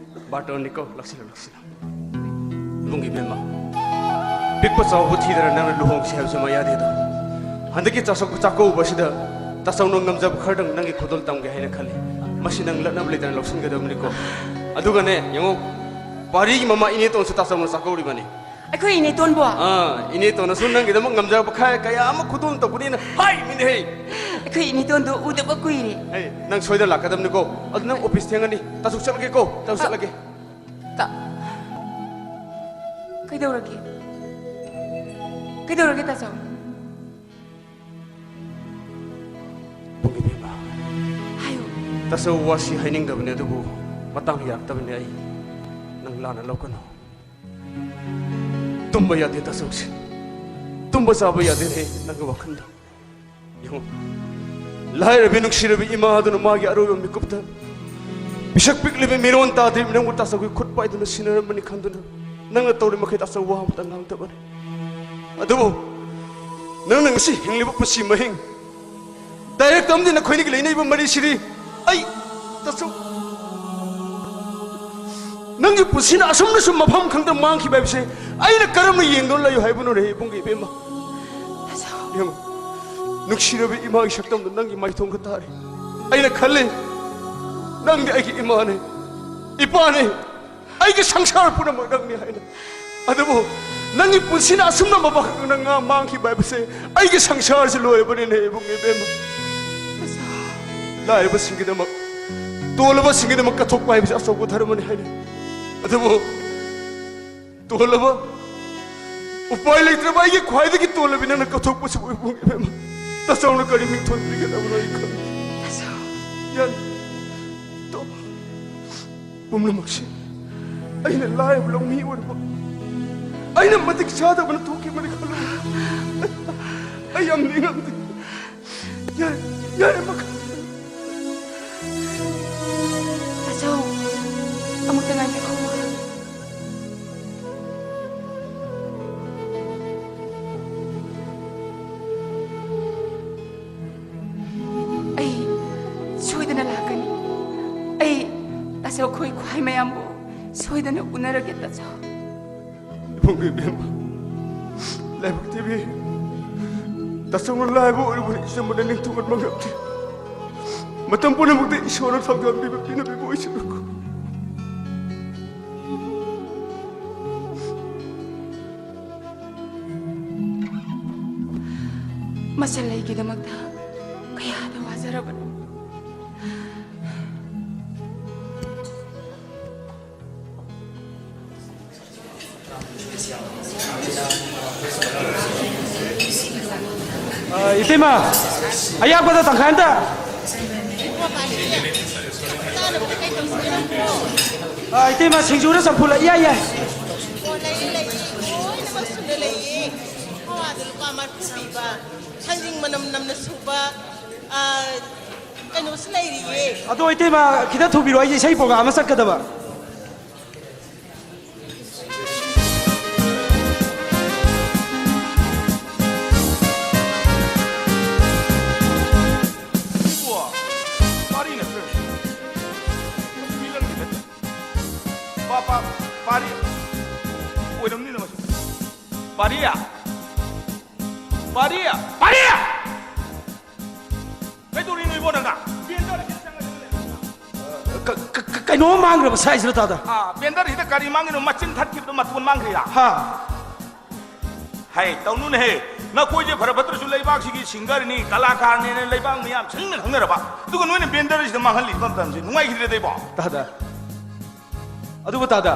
ꯕꯥꯔꯇꯣꯟꯅꯤꯀꯣ, ꯂꯥꯛꯁꯤꯜꯂꯣ, ꯂꯥꯛꯁꯤꯜꯂꯣ꯫ ꯏꯕꯨꯡ ꯏꯕꯦꯝꯃ, ꯄꯤꯛꯄ ꯆꯥꯎꯕ ꯊꯤꯗꯅ ꯅꯪꯅ ꯂꯨꯍꯣꯡꯁꯤ ꯍꯥꯏꯕꯁꯤ ꯃꯌꯥꯗꯦꯗꯣ꯫ ꯍꯟꯗꯛꯀꯤ ꯆꯥꯛꯁ-, ꯆꯥꯛꯀꯧꯕꯁꯤꯗ ꯇꯥꯆꯧꯅ ꯉꯝꯖꯕ ꯈꯔꯗꯪ ꯅꯪꯒꯤ ꯈꯨꯗꯣꯜ ꯇꯝꯒꯦ ꯍꯥꯏꯅ ꯈꯜꯂꯤ꯫ ꯃꯁꯤ ꯅꯪ ꯂꯠꯅꯕ ꯂꯩꯇꯅ ꯂꯧꯁꯤꯟꯒꯗꯕꯅꯤꯀꯣ꯫ ꯑꯗꯨꯒꯅꯦ, ꯌꯦꯡꯉꯣ, ꯄꯥꯔꯤꯒꯤ ꯃꯃꯥ ꯏꯅꯦꯇꯣꯟꯁꯨ ꯇꯥꯆꯧꯅ ꯆꯥꯛꯀꯧꯔꯤꯕꯅꯤ꯫ ꯑꯩꯈꯣꯏ ꯏꯅꯦꯇꯣꯟꯕꯣ? ꯑꯥ, ꯏꯅꯦꯇꯣꯟꯅꯁꯨ ꯅꯪꯒꯤꯗꯃꯛ ꯉꯝꯖꯕ ꯈꯔ ꯀꯌꯥ ꯑꯃ ꯈꯨꯗꯣꯜ ꯇꯧꯒꯅꯤꯅ ꯍꯥꯏꯃꯤꯅꯦꯍꯦ꯫ ꯑꯩꯈꯣꯏ ꯏꯅꯦꯇꯣꯟꯗꯣ ꯎꯗꯕ ꯀꯨꯏꯔꯦ꯫ ꯑꯩ, ꯅꯪ ꯁꯣꯏꯗꯅ ꯂꯥꯛꯀꯗꯕꯅꯤꯀꯣ꯫ ꯑꯗꯨ ꯅꯪ ꯑꯣꯐꯤꯁ ꯊꯦꯡꯉꯅꯤ꯫ ꯇꯥꯆꯧ ꯆꯠꯂꯒꯦꯀꯣ꯫ ꯇꯥꯆꯧ ꯆꯠꯂꯒꯦ꯫ ꯇ-, ꯀꯩꯗꯧꯔꯒꯦ? ꯀꯩꯗꯧꯔꯒꯦ, ꯇꯥꯆꯧ? ꯏꯕꯨꯡ ꯏꯕꯦꯝꯃ, ꯍꯥꯏꯌꯨ꯫ ꯇꯥꯆꯧ ꯋꯥꯁꯤ ꯍꯥꯏꯅꯤꯡꯗꯕꯅꯦ, ꯑꯗꯨꯕꯨ ꯃꯇꯥꯡ ꯌꯥꯔꯛꯇꯕꯅꯦ꯫ ꯑꯩ ꯅꯪ ꯂꯥꯟꯅ ꯂꯧꯒꯅꯨ꯫ ꯇꯨꯝꯕ ꯌꯥꯗꯦ ꯇꯥꯆꯧꯁꯦ꯫ ꯇꯨꯝꯕ ꯆꯥꯕ ꯌꯥꯗꯦꯅꯦ ꯅꯪꯒꯤ ꯋꯥꯈꯜꯗ꯫ ꯌꯦꯡꯉꯨ, ꯂꯥꯏꯔꯕꯤ ꯅꯨꯡꯁꯤꯔꯕꯤ ꯏꯃꯥ ꯑꯗꯨꯅ ꯃꯥꯒꯤ ꯑꯔꯣꯏꯕ ꯃꯤꯀꯨꯞꯇ ꯄꯤꯁꯛ ꯄꯤꯛꯂꯤꯕꯤ ꯃꯤꯔꯣꯟ ꯇꯥꯗ꯭ꯔꯤꯕꯤ ꯅꯪꯕꯨ ꯇꯥꯆꯧꯒꯤ ꯈꯨꯠ ꯄꯥꯏꯗꯨꯅ ꯁꯤꯟꯅꯔꯝꯕꯅꯤ ꯈꯟꯗꯨꯅ ꯅꯪꯅ ꯇꯧꯔꯤ ꯃꯈꯩ ꯇꯥꯆꯧ ꯋꯥ ꯑꯃꯇ ꯉꯥꯡꯗꯕꯅꯤ꯫ ꯑꯗꯨꯕꯨ ꯅꯪꯅ ꯉꯁꯤ ꯍꯤꯡꯂꯤꯕ ꯄꯨꯟꯁꯤ ꯃꯍꯤꯡ, ꯗꯥꯏꯔꯦꯛ ꯇꯝꯗꯤ ꯅꯈꯣꯏꯅꯤꯒꯤ ꯂꯩꯅꯔꯤꯕ ꯃꯔꯤꯁꯤꯗꯤ ꯑꯩ ꯇꯥꯆꯧ, ꯅꯪꯒꯤ ꯄꯨꯟꯁꯤꯅ ꯑꯁꯨꯝꯅ ꯁꯨꯝ ꯃꯐꯝ ꯈꯪꯗꯅ ꯃꯥꯡꯈꯤꯕ ꯍꯥꯏꯕꯁꯦ ꯑꯩꯅ ꯀꯔꯝꯅ ꯌꯦꯡꯗꯨꯅ ꯂꯩꯌꯨ ꯍꯥꯏꯕꯅꯣꯅꯦ ꯏꯕꯨꯡꯒꯤ ꯏꯕꯦꯝꯃ? ꯌꯦꯡꯉꯨ, ꯅꯨꯡꯁꯤꯔꯕꯤ ꯏꯃꯥꯒꯤ ꯁꯛꯇꯝꯗꯣ ꯅꯪꯒꯤ ꯃꯥꯏꯊꯣꯡꯗ ꯇꯥꯔꯦ꯫ ꯑꯩꯅ ꯈꯜꯂꯤ, ꯅꯪꯗꯤ ꯑꯩꯒꯤ ꯏꯃꯥꯅꯦ, ꯏꯄꯥꯅꯦ, ꯑꯩꯒꯤ ꯁꯪꯁꯥꯔ ꯄꯨꯝꯅꯃꯛ ꯅꯪꯅꯤ ꯍꯥꯏꯅ꯫ ꯑꯗꯨꯕꯨ ꯅꯪꯒꯤ ꯄꯨꯟꯁꯤꯅ ꯑꯁꯨꯝꯅ ꯃꯄꯥꯈꯛꯅ ꯉꯥ ꯃꯥꯡꯈꯤꯕ ꯍꯥꯏꯕꯁꯦ ꯑꯩꯒꯤ ꯁꯪꯁꯥꯔꯁꯤ ꯂꯣꯏꯔꯕꯅꯤꯅꯦ ꯏꯕꯨꯡ ꯏꯕꯦꯝꯃ꯫ ꯂꯥꯏꯔꯕꯁꯤꯡꯒꯤꯗꯃꯛ, ꯇꯣꯜꯂꯕꯁꯤꯡꯒꯤꯗꯃꯛ ꯀꯠꯊꯣꯛꯄ ꯍꯥꯏꯕꯁꯤ ꯑꯆꯧꯕ ꯙꯔꯃꯅꯤ ꯍꯥꯏꯅ꯫ ꯑꯗꯨꯕꯨ ꯇꯣꯜꯂꯕ, ꯎꯄꯥꯏ ꯂꯩꯇ꯭ꯔꯕ ꯑꯩꯒꯤ ꯈ꯭ꯋꯥꯏꯗꯒꯤ ꯇꯣꯜꯂꯕꯤ ꯅꯪꯅ ꯀꯠꯊꯣꯛꯄꯁꯤꯕꯨ ꯏꯕꯨꯡ ꯏꯕꯦꯝꯃ, ꯇꯥꯆꯧꯅ ꯀꯔꯤ ꯃꯤꯡꯊꯣꯟ ꯄꯤꯒꯗꯕꯅꯣ ꯑꯩ ꯈꯪꯗꯦ꯫ ꯇꯥꯆꯧ꯫ ꯌꯥꯅꯤ꯫ ꯇꯣ-, ꯄꯨꯝꯅꯃꯛꯁꯤ ꯑꯩꯅ ꯂꯥꯏꯔꯕ ꯂꯧꯃꯤ ꯑꯣꯏꯔꯨꯕ, ꯑꯩꯅ ꯃꯇꯤꯛ ꯆꯥꯗꯕꯅ ꯊꯣꯛꯈꯤꯕꯅꯤ ꯈꯜꯂꯨ꯫ ꯑꯩ ꯌꯥꯝ ꯅꯤꯡꯉꯝꯗꯦ꯫ ꯌꯥꯔꯦ, ꯌꯥꯔꯦ, ꯃꯈꯥ꯫ ꯇꯥꯆꯧ, ꯑꯃꯨꯛꯇ ꯉꯥꯏꯕꯤꯈꯣ꯫ ꯑꯩ ꯁꯣꯏꯗꯅ ꯂꯥꯛꯀꯅꯤ꯫ ꯑꯩ ꯇꯥꯆꯧꯈꯣꯏ ꯈ꯭ꯋꯥꯏ ꯃꯌꯥꯝꯕꯨ ꯁꯣꯏꯗꯅ ꯎꯅꯔꯒꯦ, ꯇꯥꯆꯧ꯫ ꯏꯕꯨꯡꯒꯤ ꯏꯕꯦꯝꯃ, ꯂꯥꯏꯕꯛ ꯊꯤꯕꯤ꯫ ꯇꯥꯆꯧꯅ ꯂꯥꯏꯕ ꯑꯣꯏꯔꯨꯕꯅ ꯏꯆꯝꯕꯗ ꯅꯤꯡꯊꯧꯒꯟꯕ ꯉꯝꯗꯦ꯫ ꯃꯇꯝ ꯄꯨꯝꯅꯃꯛꯇ ꯏꯁꯣꯔꯅ ꯊꯧꯖꯥꯜ ꯄꯤꯕ ꯄꯤꯅꯕꯤꯕ ꯑꯣꯏꯁꯅꯨꯀꯣ꯫ ꯃꯆꯜ ꯑꯩꯒꯤꯗꯃꯛꯇ ꯀꯌꯥꯗ ꯋꯥꯖꯔꯕꯅꯣ꯫ ꯑ, ꯏꯇꯩꯃ, ꯑꯌꯥꯛꯄꯗ ꯇꯪꯈꯥꯏ ꯑꯝꯇ꯫ ꯑ, ꯏꯇꯩꯃ, ꯁꯤꯡꯖꯨꯔ ꯆꯝꯐꯨꯠꯂ? ꯏꯌꯥ ꯌꯥꯏ꯫ ꯑꯣ, ꯂꯩꯌꯦ, ꯂꯩꯌꯦ꯫ ꯂꯣꯏꯅꯃꯛ ꯁꯨꯅ ꯂꯩꯌꯦ꯫ ꯄꯋꯥꯗ ꯂꯨꯄꯥ ꯃꯔꯤꯐꯨ ꯄꯤꯕ, ꯊꯥꯡꯖꯤꯡ ꯃꯅꯝ ꯅꯝꯅ ꯁꯨꯕ, ꯑ, ꯀꯩꯅꯣꯁꯨ ꯂꯩꯔꯤꯌꯦ꯫ ꯑꯗꯣ ꯏꯇꯩꯃ, ꯈꯤꯇ ꯊꯨꯕꯤꯔꯣ, ꯑꯩꯁꯦ ꯏꯁꯩ program ꯑꯃ ꯆꯠꯀꯗꯕ꯫ ꯄꯥꯔꯤ ꯅꯠꯇ꯭ꯔꯣ? ꯃꯁꯤ ꯃꯤ ꯂꯪꯒꯤ ꯅꯠꯇ꯭ꯔꯣ? ꯄꯥ-, ꯄꯥ-, ꯄꯥꯔꯤ ꯑꯣꯏꯔꯝꯅꯤꯅ ꯃꯁꯤ꯫ ꯄꯥꯔꯤ! ꯄꯥꯔꯤ! ꯄꯥꯔꯤ! ꯀꯩꯗꯧꯔꯤꯅꯣ ꯏꯕꯣ ꯅꯪꯅ? ꯕꯦꯟꯗꯔ ꯍꯦꯛ ꯆꯪꯉꯒ ꯂꯩꯔꯝꯃꯤꯅ꯫ ꯀ-, ꯀ-, ꯀ-, ꯀꯩꯅꯣꯝ ꯃꯥꯡꯈ꯭ꯔꯕ ꯁ꯭ꯋꯥꯏꯁꯤꯗ, ꯇꯥꯗ꯫ ꯑꯥ, ꯕꯦꯟꯗꯔ ꯍꯦꯛꯇ ꯀꯔꯤ ꯃꯥꯡꯉꯤꯅꯣ? ꯃꯆꯤꯟ ꯊꯠꯈꯤꯕꯗꯣ ꯃꯇꯣꯟ ꯃꯥꯡꯈ꯭ꯔꯤꯔꯥ? ꯍꯥ꯫ ꯍꯩ, ꯇꯧꯅꯨꯅꯦꯍꯦ꯫ ꯅꯈꯣꯏꯁꯦ ꯐꯔ ꯐꯠꯇ꯭ꯔꯁꯨ ꯂꯩꯕꯥꯛꯁꯤꯒꯤ ꯁꯤꯡꯒꯔꯅꯤ, ꯀꯂꯥꯀꯥꯔꯅꯦꯅ ꯂꯩꯕꯥꯛ ꯃꯤꯌꯥꯝ ꯁꯤꯡꯅ ꯈꯪꯅꯔꯕ꯫ ꯑꯗꯨꯒ ꯅꯣꯏꯅ ꯕꯦꯟꯗꯔꯁꯤꯗ ꯃꯥꯡꯍꯜꯂꯤꯕ ꯃꯇꯝꯁꯦ ꯅꯨꯡꯉꯥꯏꯈꯤꯗ꯭ꯔꯦꯗ ꯏꯕꯣ꯫ ꯇꯥꯗ꯫ ꯑꯗꯨꯕꯨ ꯇꯥꯗ,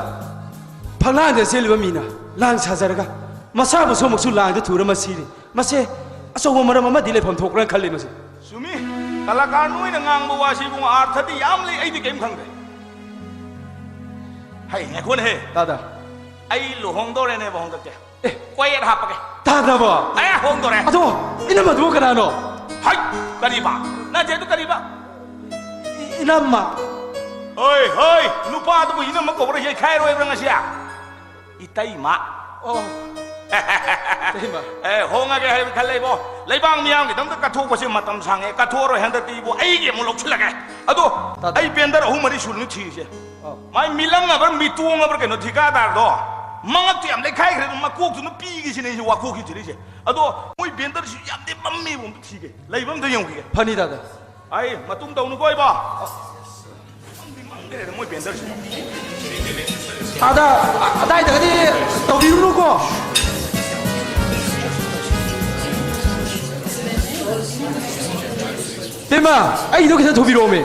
ꯐꯛꯂꯥꯡꯗ ꯆꯦꯜꯂꯤꯕ ꯃꯤꯅ ꯂꯥꯡ ꯁꯥꯖꯔꯒ ꯃꯁꯥ ꯃꯁꯨꯃꯛꯁꯨ ꯂꯥꯡꯗ ꯊꯨꯔ ꯃꯁꯤꯔꯦ꯫ ꯃꯁꯦ ꯑꯆꯧꯕ ꯃꯔꯝ ꯑꯃꯗꯤ ꯂꯩꯐꯝ ꯊꯣꯛꯄ꯭ꯔꯥ ꯈꯜꯂꯤ ꯃꯁꯤ꯫ ꯆꯨꯝꯃꯤ꯫ ꯀꯂꯥꯀꯥꯔ ꯅꯣꯏꯅ ꯉꯥꯡꯕ ꯋꯥꯁꯤ ꯏꯕꯨꯡꯉꯣ ꯑꯥꯔꯊꯗꯤ ꯌꯥꯝ ꯂꯩ, ꯑꯩꯗꯤ ꯀꯔꯤꯝ ꯈꯪꯗ꯭ꯔꯦ꯫ ꯍꯩ, ꯉꯥꯏꯈꯣꯅꯦꯍꯦ꯫ ꯇꯥꯗ꯫ ꯑꯩ ꯂꯨꯍꯣꯡꯗꯧꯔꯦꯅꯦꯕ, ꯍꯣꯡꯗꯣꯛꯀꯦ꯫ ꯑꯦ꯫ ꯀꯣꯌꯦꯠ ꯍꯥꯞꯄꯒꯦ꯫ ꯇꯥꯗꯕꯣ? ꯑꯦ, ꯍꯣꯡꯗꯣꯔꯦ꯫ ꯑꯗꯣ, ꯏꯅꯝꯃꯗꯨꯕꯨ ꯀꯅꯥꯅꯣ? ꯍꯩ! ꯀꯔꯤꯕ? ꯅꯠꯇꯦ, ꯑꯗꯨ ꯀꯔꯤꯕ? ꯏ-, ꯏꯅꯝꯃ꯫ ꯍꯣꯏ, ꯍꯣꯏ, ꯅꯨꯄꯥꯗꯨꯕꯨ ꯏꯅꯝꯃ ꯀꯧꯕ꯭ꯔꯥ? ꯌꯩꯈꯥꯏꯔꯣꯏꯕ꯭ꯔꯥ ꯉꯁꯤ? ꯏꯇꯩꯃ꯫ ꯑꯣ꯫ ꯏꯇꯩꯃ꯫ ꯑꯦ, ꯍꯣꯡꯉꯒꯦ ꯍꯥꯏꯕ ꯈꯜꯂꯦ, ꯏꯕꯣ꯫ ꯂꯩꯕꯥꯛ ꯃꯤꯌꯥꯝꯒꯤꯗꯃꯛꯇ ꯀꯠꯊꯣꯛꯄꯁꯦ ꯃꯇꯝ ꯁꯥꯡꯉꯦ꯫ ꯀꯠꯊꯣꯛꯑꯔꯣꯏ ꯍꯟꯗꯛꯇꯤ, ꯏꯕꯣ꯫ ꯑꯩꯒꯤ ꯑꯃꯨꯛ ꯂꯧꯁꯤꯜꯂꯒꯦ꯫ ꯑꯗꯣ, ꯇꯥꯗ꯫ ꯑꯩ ꯕꯦꯟꯗꯔ ꯑꯍꯨꯝ ꯃꯔꯤ ꯁꯨꯔꯅꯤ ꯊꯤꯔꯤꯁꯦ꯫ ꯑꯣ꯫ ꯃꯥꯏ ꯃꯤꯂꯪꯉꯕ꯭ꯔꯥ, ꯃꯤꯇꯣꯡꯉꯕ꯭ꯔꯥ ꯀꯩꯅꯣ ꯊꯤꯀꯥꯗꯥꯔꯗꯣ? ꯃꯉꯛꯇꯣ ꯌꯥꯝ ꯂꯩꯈꯥꯏꯈ꯭ꯔꯦ, ꯑꯗꯨ ꯃꯀꯣꯛꯇꯨꯅ ꯄꯤꯒꯦꯁꯤꯅꯦ ꯑꯩꯁꯦ ꯋꯥꯀꯣꯛ ꯊꯤꯔꯤꯁꯦ꯫ ꯑꯗꯣ, ꯃꯣꯏ ꯕꯦꯟꯗꯔꯁꯨ ꯌꯥꯝꯗꯤ ꯃꯝꯃꯦꯕ, ꯑꯝꯇ ꯊꯤꯒꯦ꯫ ꯂꯩꯕ ꯑꯝꯇ ꯌꯦꯡꯉꯨꯈꯤꯒꯦ꯫ ꯐꯅꯤ, ꯇꯥꯗ꯫ ꯑꯩ ꯃꯇꯨꯡ ꯇꯧꯅꯨꯀꯣ, ꯏꯕꯣ꯫ ꯃꯝꯗꯤ ꯃꯝꯈ꯭ꯔꯦꯗ ꯃꯣꯏ ꯕꯦꯟꯗꯔꯁꯦ꯫ ꯑꯗ, ꯑꯗꯥꯏꯗꯒꯗꯤ ꯇꯧꯕꯤꯔꯨꯅꯨꯀꯣ꯫ ꯏꯇꯩꯃ, ꯑꯩꯒꯤꯗꯣ ꯈꯤꯇ ꯊꯨꯕꯤꯔꯛꯑꯣꯃꯦ꯫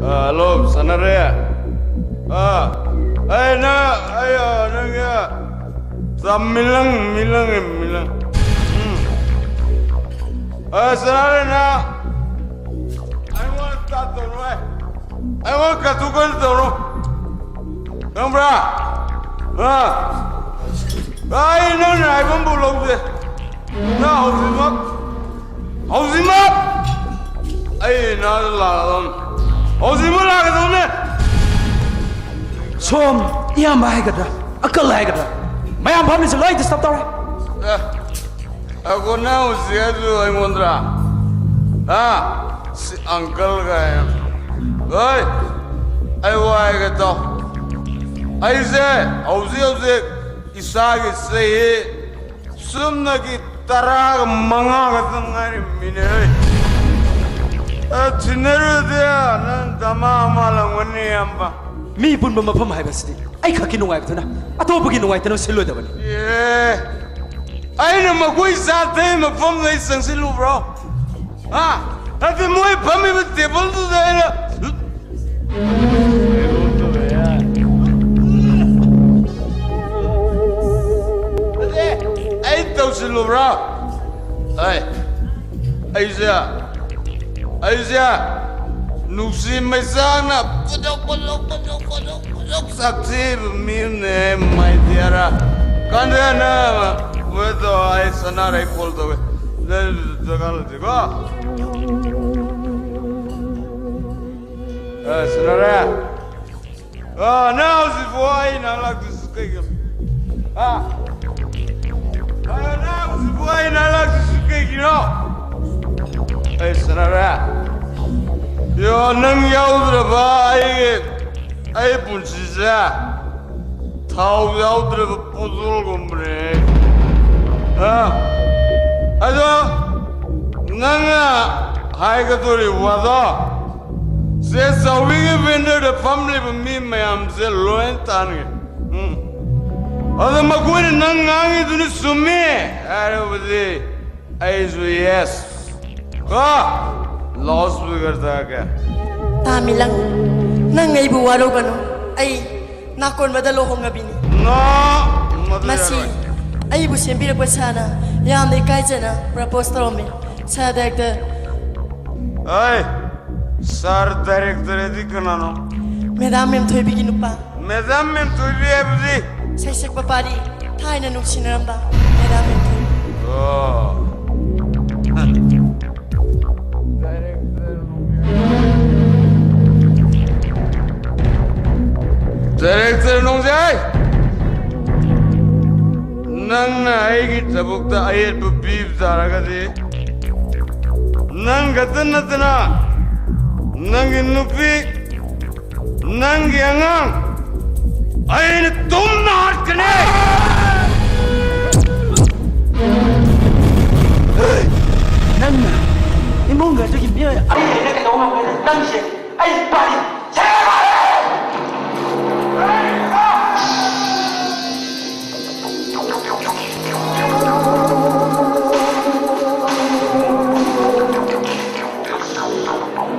ꯑ, ꯍꯜꯂꯣ, ꯁꯥꯟꯅꯔꯦ꯫ ꯑ, ꯑꯩ ꯅꯪ, ꯑꯩ, ꯑ, ꯅꯪꯒꯤ, ꯑ, ꯃꯤꯂꯪ, ꯃꯤꯂꯪ, ꯃꯤꯂꯪ꯫ ꯎꯝ꯫ ꯑ, ꯁꯥꯟꯅꯔꯦ ꯅꯪ꯫ ꯑꯩꯉꯣꯟꯗ ꯇꯥꯠ ꯇꯧꯔꯣꯏ꯫ ꯑꯩꯉꯣꯟꯗ ꯀꯇꯨ ꯀꯔꯟ ꯇꯧꯔꯣ꯫ ꯈꯪꯕ꯭ꯔꯥ? ꯑ? ꯑꯩ ꯅꯪꯅ ꯍꯥꯏꯕ ꯑꯃꯕꯨ ꯂꯧꯗꯦ꯫ ꯅꯪ ꯍꯧꯖꯤꯛꯃꯛ, ꯍꯧꯖꯤꯛꯃꯛ ꯑꯩ ꯅꯥꯗ ꯂꯥꯛꯀꯗꯧꯅꯤ꯫ ꯍꯧꯖꯤꯛꯃꯛ ꯂꯥꯛꯀꯗꯧꯅꯤ꯫ ꯁꯣꯝ ꯏꯌꯥꯝꯕ ꯍꯥꯏꯒꯗ꯭ꯔꯥ, ꯑꯀꯜ ꯍꯥꯏꯒꯗ꯭ꯔꯥ, ꯃꯌꯥꯝ ꯐꯝꯃꯤꯁꯦ ꯂꯣꯏ ꯗꯤꯁꯇꯔꯕ ꯇꯧꯔꯦ꯫ ꯑꯦ, ꯑꯒꯣ, ꯅꯪ ꯍꯧꯖꯤꯛ ꯍꯥꯏꯗꯨ ꯑꯩꯉꯣꯟꯗꯔꯥ? ꯍꯥ? ꯁꯤ ꯑꯪꯀꯜ ꯀꯥꯏꯅ꯫ ꯍꯣꯏ, ꯑꯩ ꯋꯥ ꯍꯥꯏꯒꯦ ꯇꯥꯎ꯫ ꯑꯩꯁꯦ ꯍꯧꯖꯤꯛ ꯍꯧꯖꯤꯛ ꯏꯁꯥꯒꯤ ꯆꯍꯤ ꯆꯨꯝꯅꯒꯤ ꯇꯔꯥꯒ ꯃꯉꯥ ꯈꯛꯇ ꯉꯥꯏꯔꯤꯕꯅꯤꯅꯦ꯫ ꯑ, ꯊꯤꯟꯅꯔꯨꯗꯦ, ꯅꯪ ꯗꯃꯥ ꯑꯃ ꯂꯪꯕꯅꯤ, ꯏꯌꯥꯝꯕ꯫ ꯃꯤ ꯄꯨꯟꯕ ꯃꯐꯝ ꯍꯥꯏꯕꯁꯤꯗꯤ ꯑꯩ ꯈꯛꯀꯤ ꯅꯨꯡꯉꯥꯏꯕꯗꯨꯅ ꯑꯇꯣꯞꯄꯒꯤ ꯅꯨꯡꯉꯥꯏꯇꯅꯕ ꯁꯤꯜꯂꯣꯏꯗꯕꯅꯤ꯫ ꯑꯦ, ꯑꯩꯅ ꯃꯈꯣꯏ ꯆꯥ ꯊꯛꯏ ꯃꯐꯝꯗ ꯑꯩ ꯆꯪꯁꯤꯜꯂꯨꯕ꯭ꯔꯣ? ꯍꯥ? ꯅꯠꯇꯦ, ꯃꯣꯏ ꯐꯝꯃꯤꯕ ꯇꯦꯕꯜꯗꯨꯗ ꯑꯩꯅ ꯑꯗꯦ, ꯑꯩ ꯇꯧꯁꯤꯜꯂꯨꯕ꯭ꯔꯣ? ꯑꯩ, ꯑꯩꯁꯦ, ꯑꯩꯁꯦ ꯅꯨꯡꯁꯤ ꯃꯩꯆꯥꯛꯅ ꯄꯨꯊꯣꯛ, ꯄꯨꯊꯣꯛ, ꯄꯨꯊꯣꯛ, ꯄꯨꯊꯣꯛ, ꯄꯨꯊꯣꯛ ꯆꯥꯛꯊꯤꯕ ꯃꯤꯅꯦ, my dear꯫ ꯀꯥꯟꯗꯦꯅ ꯋꯦꯗꯣ ꯑꯩ ꯁꯅꯥꯔꯩ ꯀꯣꯜ ꯇꯧꯋꯦ꯫ ꯗꯔꯀꯥꯔ ꯂꯩꯇꯦꯀꯣ꯫ ꯑꯦ, ꯁꯅꯥꯔꯩ꯫ ꯑ, ꯅꯪ ꯍꯧꯖꯤꯛꯐꯥꯎ ꯑꯩ ꯅꯥꯛ ꯂꯥꯛꯇ꯭ꯔꯤꯁꯤ ꯀꯩꯒꯤꯅꯣ? ꯍꯥ? ꯑ, ꯅꯪ ꯍꯧꯖꯤꯛꯐꯥꯎ ꯑꯩ ꯅꯥꯛ ꯂꯥꯛꯇ꯭ꯔꯤꯁꯤ ꯀꯩꯒꯤꯅꯣ? ꯑꯩ ꯁꯥꯟꯅꯔꯦ꯫ ꯌꯣ, ꯅꯪ ꯌꯥꯎꯗ꯭ꯔꯕ ꯑꯩꯒꯤ, ꯑꯩ ꯄꯨꯟꯁꯤꯁꯦ ꯊꯥꯎ ꯌꯥꯎꯗ꯭ꯔꯕ ꯄꯨꯇꯨꯜꯒꯨꯝꯕꯅꯦ꯫ ꯍꯥ? ꯑꯗꯣ ꯅꯪꯅ ꯍꯥꯏꯒꯗꯧꯔꯤ ꯋꯥꯗꯣ ꯆꯦ ꯆꯥꯎꯕꯤꯒꯤ ꯕꯦꯅꯔꯗ ꯐꯝꯂꯤꯕ ꯃꯤ ꯃꯌꯥꯝꯁꯦ ꯂꯣꯏ ꯇꯥꯟꯒꯦ꯫ ꯎꯝ꯫ ꯑꯗꯣ ꯃꯈꯣꯏꯅ ꯅꯪ ꯉꯥꯡꯉꯤꯗꯨꯅ ꯆꯨꯝꯃꯤ ꯍꯥꯏꯔꯕꯗꯤ ꯑꯩꯁꯨ yes꯫ ꯀꯣ? Loudspeaker ꯊꯥꯒꯦ꯫ ꯇꯥꯃꯤꯂꯪ, ꯅꯪ ꯑꯩꯕꯨ ꯋꯥꯔꯧꯒꯅꯨ꯫ ꯑꯩ ꯅꯥꯀꯣꯟꯕꯗ ꯂꯨꯍꯣꯡꯉꯕꯤꯅꯤ꯫ No! ꯃꯗꯨ ꯃꯁꯤ ꯌꯥꯔꯣꯏ꯫ ꯑꯩꯕꯨ ꯁꯦꯝꯕꯤꯔꯛꯄ ꯁꯥꯔꯅ ꯌꯥꯝꯅ ꯏꯀꯥꯏꯖꯅ propose ꯇꯧꯔꯝꯃꯤ꯫ Sir director꯫ ꯑꯩ, sir director ꯑꯗꯤ ꯀꯅꯥꯅꯣ? Madam ꯃꯦꯝꯊꯣꯏꯕꯤꯒꯤ ꯅꯨꯄꯥ꯫ Madam ꯃꯦꯝꯊꯣꯏꯕꯤ ꯍꯥꯏꯕꯗꯤ? ꯁꯩꯁꯛꯄ ꯄꯥꯔꯤ, ꯊꯥꯏꯅ ꯅꯨꯡꯁꯤꯅꯔꯝꯕ Madam ꯃꯦꯝꯊꯣꯏꯕꯤ꯫ ꯑꯣ꯫ Director ꯅꯣꯡꯖꯥꯏ! ꯅꯪꯅ ꯑꯩꯒꯤ ꯊꯕꯛꯇ ꯑꯌꯦꯠꯄ ꯄꯤꯕ ꯇꯥꯔꯒꯗꯤ, ꯅꯪ ꯈꯛꯇ ꯅꯠꯇꯅ, ꯅꯪꯒꯤ ꯅꯨꯄꯤ, ꯅꯪꯒꯤ ꯑꯉꯥꯡ, ꯑꯩꯅ ꯇꯨꯝꯅ ꯍꯥꯠꯀꯅꯤ! ꯅꯪꯅ ꯏꯃꯨꯡ ꯑꯗꯨꯒꯤ ꯃꯤꯑꯣꯏ ꯑꯃ ꯅꯪꯁꯦ ꯑꯩ ꯄꯥꯔꯤ ꯁꯦꯔꯥꯟ ꯇꯨꯔꯥꯟ!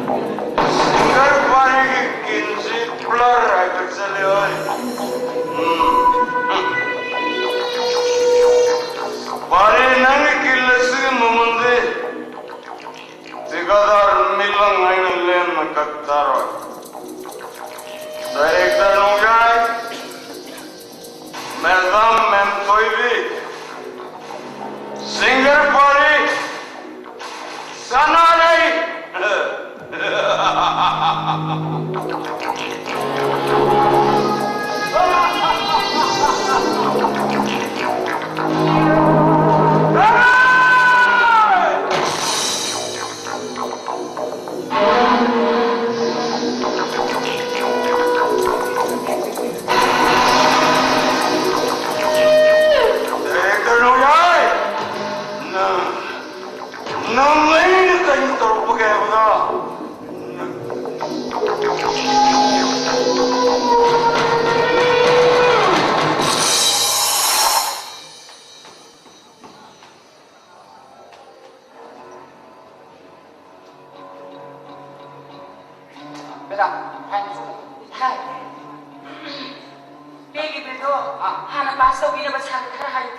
ꯁꯤꯡꯒꯔ ꯄꯥꯔꯤꯒꯤ ꯀꯤꯟꯁꯤ ꯕ꯭ꯂꯔ ꯍꯥꯏꯐꯦꯠ ꯆꯠꯂꯦ ꯍꯣꯏ꯫ ꯎꯝ꯫ ꯄꯥꯔꯤ, ꯅꯪꯒꯤ ꯀꯤꯟ ꯑꯁꯤꯒꯤ ꯃꯃꯜꯗꯤ ꯊꯤꯀꯥꯗꯥꯔ ꯃꯤꯠꯂꯪ ꯍꯥꯏꯅ ꯂꯦꯝꯅ ꯀꯛ ꯇꯥꯔꯣꯏ꯫ Director Nongyai, madam Memthoibi, singer Pari, Sanarei. Director ꯅꯣꯡꯌꯥꯏ! ꯅꯪ, ꯅꯪ ꯑꯩꯅ ꯀꯔꯤ ꯇꯧꯔꯛꯄꯒꯦ ꯍꯥꯏꯕꯗ? ꯃꯦꯗꯥꯝ, ꯐꯥꯏꯟ ꯁꯨ꯫ ꯍꯥꯏ꯫ ꯄꯦꯒꯤ ꯕꯤꯜꯗꯣ, ꯑꯥ, ꯍꯥꯟꯅ ꯄꯥꯁ ꯇꯧꯕꯤꯅꯕ ꯁꯥꯔꯗ ꯈꯔ ꯍꯥꯏꯌꯨ꯫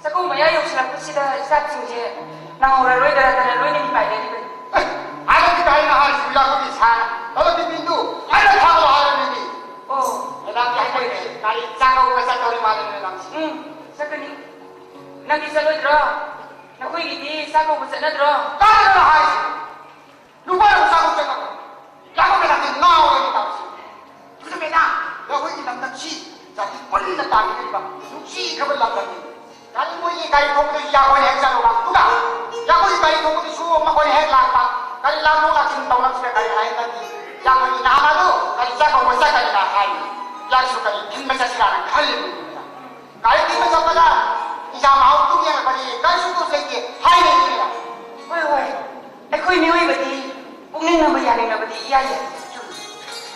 ꯆꯥꯛꯀꯧ ꯃꯌꯥ ꯌꯧꯁꯤꯜꯂꯛꯄꯁꯤꯗ ꯏꯁꯇꯥꯐꯁꯤꯡꯁꯦ ꯅꯪꯍꯧꯔꯔꯣꯏꯗ꯭ꯔꯥ ꯇꯅ ꯂꯣꯏꯅ ꯃꯤꯄꯥꯏꯅꯔꯤꯕꯅꯤ꯫ ꯑꯦ, ꯍꯥꯟꯅꯗꯤ ꯀꯥꯏꯅ ꯍꯥꯏꯔꯤꯁꯤꯕꯨ ꯌꯥꯈꯣꯏꯒꯤ ꯁꯥꯔ, ꯊꯕꯛꯀꯤ ꯕꯤꯜꯗꯨ ꯑꯩꯅ ꯊꯥꯔꯣ ꯍꯥꯏꯔꯕꯅꯤꯅꯦ꯫ ꯑꯣ, ꯃꯦꯗꯥꯝꯒꯤ ꯍꯥꯏꯖꯔꯦ꯫ ꯍꯥꯏꯖꯔꯦ꯫ ꯒꯥꯔꯤ ꯆꯥꯛꯀꯧꯕ ꯆꯠꯇꯧꯔꯤ ꯃꯥꯜꯂꯦ ꯃꯦꯗꯥꯝꯁꯦ꯫ ꯎꯝ, ꯆꯠꯀꯅꯤ꯫ ꯅꯪꯗꯤ ꯆꯠꯂꯣꯏꯗ꯭ꯔꯣ? ꯅꯈꯣꯏꯒꯤꯗꯤ ꯆꯥꯛꯀꯧꯕ ꯆꯠꯅꯗ꯭ꯔꯣ? ꯀꯥꯏꯗꯅꯣ ꯍꯥꯏꯁꯦ? ꯅꯨꯄꯥꯅ ꯃꯆꯥ ꯄꯣꯛꯆꯔꯛꯄ ꯌꯥꯝꯕ ꯃꯆꯥꯁꯦ ꯉꯥꯎꯔꯦ ꯇꯧꯔꯤꯁꯦ꯫ ꯆꯨꯝꯃꯦꯗ, ꯑꯩꯈꯣꯏꯒꯤ ꯂꯝꯗꯝꯁꯤ ꯖꯥꯇꯤ ꯄꯨꯟꯅ ꯇꯥꯃꯤꯟꯅꯔꯤꯕ ꯅꯨꯡꯁꯤꯈ꯭ꯔꯕ ꯂꯝꯗꯝꯅꯤ꯫ ꯒꯥꯔꯤ ꯃꯣꯏꯒꯤ ꯒꯥꯔꯤ ꯊꯧꯕꯗꯁꯨ ꯌꯥꯈꯣꯏꯅ ꯍꯦꯛ ꯆꯠꯂꯨꯕ꯫ ꯑꯗꯨꯒ ꯌꯥꯈꯣꯏꯒꯤ ꯒꯥꯔꯤ ꯊꯧꯕꯗꯁꯨ ꯃꯈꯣꯏꯅ ꯍꯦꯛ ꯂꯥꯛꯄ꯫ ꯒꯥꯔꯤ ꯂꯥꯛꯊꯣꯛ ꯂꯥꯛꯁꯤꯟ ꯇꯧꯅꯕꯁꯤꯗ ꯒꯥꯔꯤ ꯍꯥꯏꯔꯒꯗꯤ ꯌꯥꯈꯣꯏꯒꯤ ꯅꯍꯥꯟ ꯑꯗꯨ ꯒꯥꯔꯤ ꯆꯥꯛ ꯀꯧꯕ ꯆꯠꯀꯅꯤꯅ ꯍꯥꯏꯔꯤ꯫ ꯌꯥꯛꯁꯨ ꯀꯔꯤ ꯊꯤꯟꯕ ꯆꯠꯁꯤꯔꯥꯅ ꯈꯜꯂꯤꯕꯅꯤ꯫ ꯒꯥꯔꯤ ꯊꯤꯟꯕ ꯆꯠꯄꯗ ꯏꯟꯖꯥꯡ ꯃꯍꯥꯎ ꯇꯨꯝ ꯌꯦꯡꯉꯛꯄꯗꯤ ꯀꯔꯤꯁꯨ ꯇꯣꯠ ꯂꯩꯇꯦ ꯍꯥꯏꯅꯩ꯫ ꯍꯣꯏ, ꯍꯣꯏ꯫ ꯑꯩꯈꯣꯏ ꯃꯤꯑꯣꯏꯕꯗꯤ ꯄꯨꯛꯅꯤꯡ ꯅꯝꯕ ꯌꯥꯅꯤꯡꯂꯕꯗꯤ ꯏꯌꯥ ꯌꯥꯏ꯫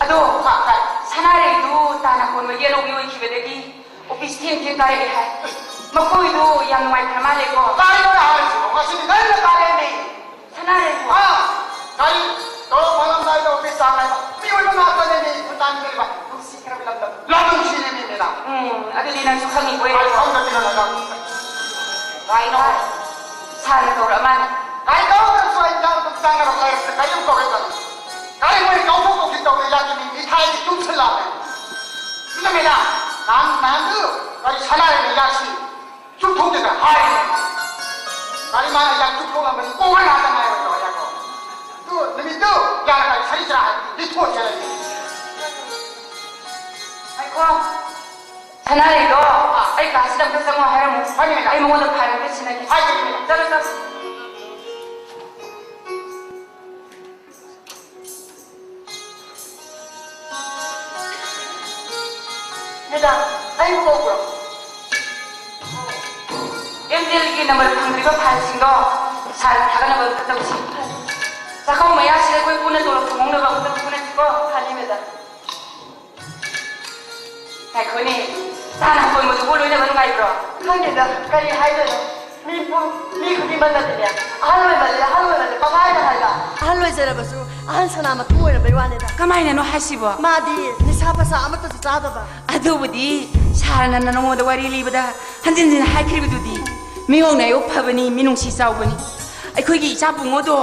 ꯑꯗꯣ, ꯍꯥ, ꯍꯥꯏ꯫ ꯁꯅꯥꯔꯩꯗꯨ ꯇꯥꯅ ꯀꯣꯟꯕꯒꯤ ꯑꯅꯧꯕꯤ ꯑꯣꯏꯈꯤꯕꯗꯒꯤ ꯑꯣꯐꯤꯁ ꯊꯦꯡ ꯊꯦꯡ ꯀꯥꯔꯛꯑꯦ ꯍꯥꯏ꯫ ꯃꯈꯣꯏꯗꯨ ꯌꯥꯝ ꯅꯨꯡꯉꯥꯏꯇ꯭ꯔ ꯃꯥꯜꯂꯦꯀꯣ꯫ ꯀꯥꯔꯤꯅꯣ ꯍꯥꯏꯔꯤꯁꯤꯕꯣ? ꯉꯁꯤꯗꯤ ꯉꯟꯅ ꯀꯥꯔꯛꯑꯦꯅꯦ꯫ ꯁꯅꯥꯔꯩꯕꯨ꯫ ꯑꯥ, ꯀꯔꯤ? ꯇꯣꯂꯣꯞ ꯐꯪꯂꯝꯗꯥꯏꯗ ꯑꯣꯐꯤꯁ ꯆꯥꯡ ꯅꯥꯏꯕ ꯃꯤꯑꯣꯏꯕ ꯉꯥꯛꯇꯅꯦ ꯃꯤ ꯈꯨꯟꯇꯥꯡꯗ ꯂꯩꯕ꯫ ꯅꯨꯡꯁꯤꯈ꯭ꯔꯕ ꯂꯝꯗꯝ꯫ ꯂꯝ ꯅꯨꯡꯁꯤꯅꯦ ꯃꯤ ꯃꯦꯗꯥꯝ꯫ ꯎꯝ, ꯑꯗꯨꯗꯤ ꯅꯪꯁꯨ ꯈꯪꯉꯤꯕꯣꯏ꯫ ꯑꯩ ꯈꯪꯗꯕꯤꯅ ꯂꯩꯕ꯫ ꯀꯥꯏꯅꯣ? ꯁꯥꯔꯅ ꯀꯧꯔꯛꯑ ꯃꯥꯜꯂꯦ꯫ ꯀꯥꯏ ꯀꯧꯗ꯭ꯔꯁꯨ ꯑꯩ ꯏꯟꯖꯥꯡ ꯑꯗꯨꯝ ꯆꯥꯅꯕ ꯂꯩꯔꯛꯇ ꯀꯔꯤꯝ ꯀꯧꯔꯛꯇꯕꯅꯤ꯫ ꯀꯔꯤ ꯃꯣꯏ ꯀꯧꯊꯣꯛ ꯀꯧꯁꯤꯟ ꯇꯧꯗ ꯌꯥꯗꯦ ꯃꯤ ꯃꯤꯊꯥꯏꯗꯤ ꯆꯨꯝꯁꯤꯜꯂꯛꯑꯕꯅꯤ꯫ ꯑꯗꯨꯅ ꯃꯦꯗꯥꯝ, ꯅꯍꯥꯟ, ꯅꯍꯥꯟꯗꯨ ꯀꯔꯤ ꯁꯅꯥꯔꯩꯅ ꯌꯥꯛꯁꯤ ꯆꯨꯝꯊꯣꯛꯇꯅ ꯍꯥꯏꯔꯤꯅꯦ꯫ ꯀꯔꯤ ꯃꯥꯅ ꯌꯥꯛ ꯆꯨꯝꯊꯣꯛꯂꯝꯕꯅꯤ ꯀꯣꯡꯍꯟ ꯉꯥꯛꯇ ꯉꯥꯏꯔꯣꯏꯗ꯭ꯔꯣ ꯌꯥꯛꯀꯣ? ꯑꯗꯨ ꯅꯨꯃꯤꯠꯇꯨ ꯌꯥꯅ ꯀꯔꯤ ꯁꯔꯤ ꯆꯔꯥ ꯍꯥꯏꯕꯗꯤ ꯂꯤꯊꯣꯛꯑꯁꯦ ꯂꯩ꯫ ꯉꯥꯏꯈꯣ꯫ ꯁꯅꯥꯔꯩꯗꯣ ꯑꯩ ꯀꯥꯁꯤꯗ ꯑꯝꯇ ꯆꯪꯉꯣ ꯍꯥꯏꯔꯝꯃꯨ꯫ ꯍꯣꯏꯅꯦ, ꯃꯦꯗꯥꯝ꯫ ꯑꯩ ꯃꯉꯣꯟꯗ ꯐꯥꯏꯜ ꯑꯝꯇ ꯁꯤꯟꯅꯒꯦ꯫ ꯍꯥꯏꯒꯦ, ꯃꯦꯗꯥꯝ꯫ ꯆꯠꯂꯣ, ꯆꯠꯂꯣ꯫ ꯃꯦꯗꯥꯝ, ꯑꯩꯕꯨ ꯀꯧꯕ꯭ꯔꯣ? ꯑꯦꯝꯗꯦꯜꯒꯤ ꯅꯝꯕꯔ ꯐꯪꯗ꯭ꯔꯤꯕ ꯐꯥꯏꯜꯁꯤꯡꯗꯣ ꯁꯥꯔ ꯊꯥꯒꯠꯅꯕ ꯑꯝꯇ ꯇꯧꯁꯤ꯫ ꯆꯥꯛꯈꯨꯝ ꯃꯌꯥꯁꯤꯗ ꯑꯩꯈꯣꯏ ꯄꯨꯟꯅ ꯇꯣꯂꯣꯞ ꯐꯪꯍꯧꯅꯕ ꯑꯝꯇ ꯐꯨꯅꯁꯤꯀꯣ꯫ ꯐꯅꯤ, ꯃꯦꯗꯥꯝ꯫ ꯉꯥꯏꯈꯣꯅꯦ, ꯇꯥꯅ ꯀꯣꯟꯕꯗꯨꯕꯨ ꯂꯣꯏꯅꯕ ꯅꯨꯡꯉꯥꯏꯕ꯭ꯔꯣ? ꯈꯪꯗꯦꯗ, ꯀꯔꯤ ꯍꯥꯏꯗꯣꯏꯅꯣ? ꯃꯤ ꯄꯨꯝ-, ꯃꯤ ꯈꯨꯗꯤꯡꯃꯛꯅꯗꯤꯅꯦ, "ꯑꯍꯜ ꯑꯣꯏꯃꯜꯂꯦ, ꯑꯍꯜ ꯑꯣꯏꯃꯜꯂꯦ" ꯄꯪꯍꯥꯏꯗ ꯍꯥꯏꯕ꯫ ꯑꯍꯜ ꯑꯣꯏꯖꯔꯕꯁꯨ ꯑꯍꯜ ꯁꯅꯥ ꯃꯇꯨꯝ ꯑꯣꯏꯔꯝꯕꯩ ꯋꯥꯅꯤꯗ꯫ ꯀꯃꯥꯏꯅꯅꯣ ꯍꯥꯏꯁꯤꯕꯣ? ꯃꯥꯗꯤ ꯅꯤꯁꯥ ꯄꯁꯥ ꯑꯃꯠꯇꯁꯨ ꯆꯥꯗꯕ꯫ ꯑꯗꯨꯕꯨꯗꯤ ꯁꯥꯔꯅ ꯅꯉꯣꯟꯗ ꯋꯥꯔꯤ ꯂꯤꯕꯗ ꯍꯟꯖꯤꯟ ꯍꯟꯖꯤꯟ ꯍꯥꯏꯈ꯭ꯔꯤꯕꯗꯨꯗꯤ꯫ ꯃꯤꯑꯣꯡꯅ ꯑꯌꯣꯛ ꯐꯕꯅꯤ, ꯃꯤꯅꯨꯡꯁꯤ ꯆꯥꯎꯕꯅꯤ꯫ ꯑꯩꯈꯣꯏꯒꯤ ꯏꯆꯥ ꯄꯨꯡꯉꯣꯗꯣ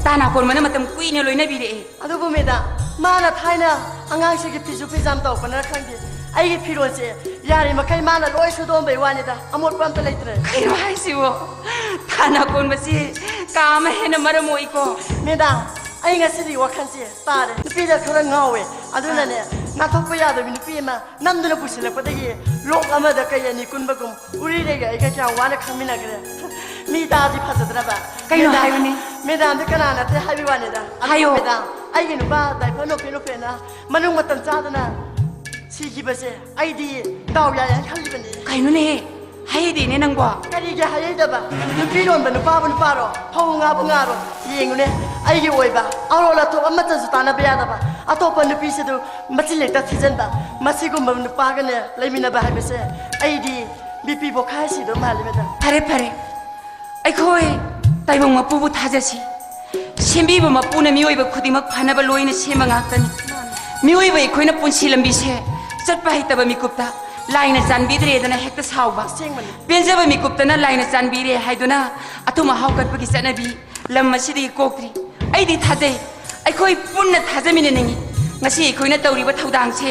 ꯇꯥꯅꯥ ꯀꯣꯟꯕꯅ ꯃꯇꯝ ꯀꯨꯏꯅ ꯂꯣꯏꯅꯕꯤꯔꯛꯑꯦ꯫ ꯑꯗꯨꯕꯨ ꯃꯦꯗꯥꯝ, ꯃꯥꯅ ꯊꯥꯏꯅ ꯑꯉꯥꯡꯁꯤꯒꯤ ꯐꯤꯁꯨ ꯐꯤꯖꯥꯝ ꯇꯧꯔꯛꯄꯅꯔ ꯈꯪꯗꯦ, ꯑꯩꯒꯤ ꯐꯤꯔꯣꯜꯁꯦ ꯌꯥꯔꯤꯃꯈꯩ ꯃꯥꯅ ꯂꯣꯏ ꯁꯨꯗꯣꯛꯑꯝꯕꯩ ꯋꯥꯅꯤꯗ, ꯑꯃꯣꯠꯄ ꯑꯝꯇ ꯂꯩꯇ꯭ꯔꯦ꯫ ꯀꯩꯅꯣ ꯍꯥꯏꯁꯤꯕꯣ? ꯊꯥꯅ ꯀꯣꯟꯕꯁꯤ ꯀꯥ ꯑꯃ ꯍꯦꯟꯅ ꯃꯔꯝ ꯃꯣꯛꯏꯀꯣ꯫ ꯃꯦꯗꯥꯝ, ꯑꯩ ꯉꯁꯤꯗꯤ ꯋꯥꯈꯜꯁꯦ ꯇꯥꯔꯦ꯫ ꯅꯨꯄꯤꯗ ꯈꯔ ꯉꯥꯎꯋꯦ, ꯑꯗꯨꯅꯅꯦ, ꯅꯥꯟꯊꯣꯛꯄ ꯌꯥꯗꯕꯤ ꯅꯨꯄꯤ ꯑꯃ ꯅꯝꯗꯨꯅ ꯄꯨꯁꯤꯜꯂꯛꯄꯗꯒꯤ ꯂꯣꯛ ꯑꯃꯗ ꯀꯩ ꯑꯅꯤ ꯀꯨꯟꯕꯒꯨꯝ ꯎꯔꯤꯔꯩꯒ ꯑꯩꯒ ꯀꯌꯥꯝ ꯋꯥꯅ ꯈꯪꯃꯤꯟꯅꯈ꯭ꯔꯦ꯫ ꯃꯤ ꯇꯥꯗꯤ ꯐꯖꯗ꯭ꯔꯕ꯫ ꯀꯩꯅꯣ ꯃꯦꯗꯥꯝ, ꯍꯥꯏꯌꯨꯅꯦ꯫ ꯃꯦꯗꯥꯝꯗꯤ ꯀꯅꯥ ꯅꯠꯇꯦ ꯍꯥꯏꯕꯤ ꯋꯥꯅꯤꯗ꯫ ꯑꯗꯨꯕꯨ ꯍꯥꯏꯌꯣ꯫ ꯃꯦꯗꯥꯝ, ꯑꯩꯒꯤ ꯅꯨꯄꯥ ꯗꯥꯏꯐꯔ ꯅꯣꯛꯐꯦ ꯅꯣꯛꯐꯦꯅ ꯃꯅꯨꯡ ꯃꯇꯝ ꯆꯥꯗꯅ ꯁꯤꯈꯤꯕꯁꯦ ꯑꯩꯗꯤ ꯗꯥꯎ ꯌꯥꯏ ꯍꯥꯏꯅ ꯈꯜꯂꯤꯕꯅꯤ꯫ ꯀꯩꯅꯣꯅꯦꯍꯦ? ꯍꯩꯗꯤꯅꯦ ꯅꯪꯕꯣ꯫ ꯀꯔꯤꯒꯤ ꯍꯩꯗꯕ? ꯅꯨꯄꯤ ꯂꯣꯟꯕ ꯅꯨꯄꯥꯕꯨ ꯅꯨꯄꯥꯔꯣ? ꯐꯧ ꯉꯥꯕꯨ ꯉꯥꯔꯣ? ꯌꯦꯡꯉꯨꯅꯦ, ꯑꯩꯒꯤ ꯑꯣꯏꯕ ꯑꯔꯣꯜ ꯑꯊꯣꯛ ꯑꯃꯠꯇꯁꯨ ꯇꯥꯟꯅꯕ ꯌꯥꯗꯕ, ꯑꯇꯣꯞꯄ ꯅꯨꯄꯤꯁꯤꯗꯨ ꯃꯆꯤꯟ ꯍꯦꯛꯇ ꯊꯤꯖꯤꯟꯕ, ꯃꯁꯤꯒꯨꯝꯕ ꯅꯨꯄꯥꯒꯅꯦ ꯂꯩꯃꯤꯟꯅꯕ ꯍꯥꯏꯕꯁꯦ ꯑꯩꯗꯤ ꯕꯤ ꯄꯤ ꯄꯣꯛꯈꯥꯏ ꯁꯤꯗꯧ ꯃꯥꯜꯂꯤ, ꯃꯦꯗꯥꯝ꯫ ꯐꯔꯦ, ꯐꯔꯦ, ꯑꯩꯈꯣꯏ ꯇꯥꯏꯕꯪ ꯃꯄꯨꯕꯨ ꯊꯥꯖꯁꯤ꯫ ꯁꯦꯝꯕꯤꯕ ꯃꯄꯨꯅ ꯃꯤꯑꯣꯏꯕ ꯈꯨꯗꯤꯡꯃꯛ ꯐꯅꯕ ꯂꯣꯏꯅ ꯁꯦꯝꯕ ꯉꯥꯛꯇꯅꯤ꯫ ꯃꯤꯑꯣꯏꯕ ꯑꯩꯈꯣꯏꯅ ꯄꯨꯟꯁꯤ ꯂꯝꯕꯤꯁꯦ ꯆꯠꯄ ꯍꯩꯇꯕ ꯃꯤꯀꯨꯞꯇ ꯂꯥꯏꯅ ꯆꯥꯟꯕꯤꯗ꯭ꯔꯦꯗꯅ ꯍꯦꯛꯇ ꯁꯥꯎꯕ, ꯑꯁꯦꯡꯕꯅꯤ꯫ ꯄꯦꯟꯖꯕ ꯃꯤꯀꯨꯞꯇꯅ ꯂꯥꯏꯅ ꯆꯥꯟꯕꯤꯔꯦ ꯍꯥꯏꯗꯨꯅ ꯑꯊꯨꯝ ꯑꯍꯥꯎ ꯀꯠꯄꯒꯤ ꯆꯠꯅꯕꯤ ꯂꯝ ꯑꯁꯤꯗꯒꯤ ꯀꯣꯛꯇ꯭ꯔꯤ꯫ ꯑꯩꯗꯤ ꯊꯥꯖꯩ, ꯑꯩꯈꯣꯏ ꯄꯨꯟꯅ ꯊꯥꯖꯃꯤꯟꯅꯅꯤꯡꯏ꯫ ꯉꯁꯤ ꯑꯩꯈꯣꯏꯅ ꯇꯧꯔꯤꯕ ꯊꯧꯗꯥꯡꯁꯦ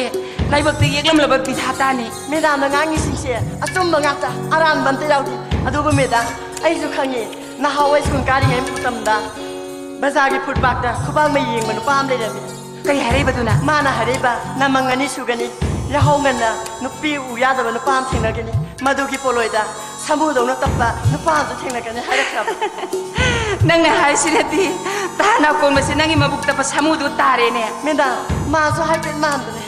ꯂꯥꯏꯕꯛꯇ ꯌꯦꯛꯂꯝꯂꯕ ꯕꯤꯙꯥꯇꯥꯅꯤ꯫ ꯃꯦꯗꯥꯝꯅ ꯉꯥꯡꯉꯤꯁꯤꯡꯁꯦ ꯑꯆꯨꯝꯕ ꯉꯥꯛꯇ, ꯑꯔꯥꯟꯕ ꯑꯝꯇ ꯌꯥꯎꯗꯦ꯫ ꯑꯗꯨꯕꯨ ꯃꯦꯗꯥꯝ, ꯑꯩꯁꯨ ꯈꯪꯉꯤ, ꯅꯍꯥꯟꯋꯥꯏ ꯁ꯭ꯀꯨꯜ ꯀꯥꯔꯤꯉꯩ ꯃꯇꯝꯗ ꯕꯖꯥꯔꯒꯤ ꯐꯨꯠꯄꯥꯠꯇ ꯈꯨꯕꯥꯛ ꯃꯩ ꯌꯦꯡꯕ ꯅꯨꯄꯥ ꯑꯃ ꯂꯩꯔꯝꯃꯤ꯫ ꯀꯔꯤ ꯍꯥꯏꯔꯛꯏꯕꯗꯨꯅ? ꯃꯥꯅ ꯍꯥꯏꯔꯛꯏꯕ, "ꯅꯃꯪ ꯑꯅꯤ ꯁꯨꯒꯅꯤ, ꯌꯥꯍꯧ ꯉꯟꯅ ꯅꯨꯄꯤ ꯎ ꯌꯥꯗꯕ ꯅꯨꯄꯥ ꯑꯃ ꯊꯦꯡꯅꯒꯅꯤ꯫ ꯃꯗꯨꯒꯤ ꯄꯣꯠꯂꯣꯏꯗ ꯁꯥꯃꯨꯗꯧꯅ ꯇꯞꯄ ꯅꯨꯄꯥ ꯑꯃꯁꯨ ꯊꯦꯡꯅꯒꯅꯤ" ꯍꯥꯏꯔꯛꯈ꯭ꯔꯕ꯫ ꯅꯪꯅ ꯍꯥꯏꯁꯤꯅꯗꯤ ꯇꯥ ꯅꯥꯀꯣꯡꯕꯁꯦ ꯅꯪꯒꯤ ꯃꯕꯨꯛ ꯇꯞꯄ ꯁꯥꯃꯨꯗꯨ ꯇꯥꯔꯦꯅꯦ꯫ ꯃꯦꯗꯥꯝ, ꯃꯥꯁꯨ ꯍꯥꯏꯐꯦꯠ ꯃꯥꯟꯕꯅꯦ꯫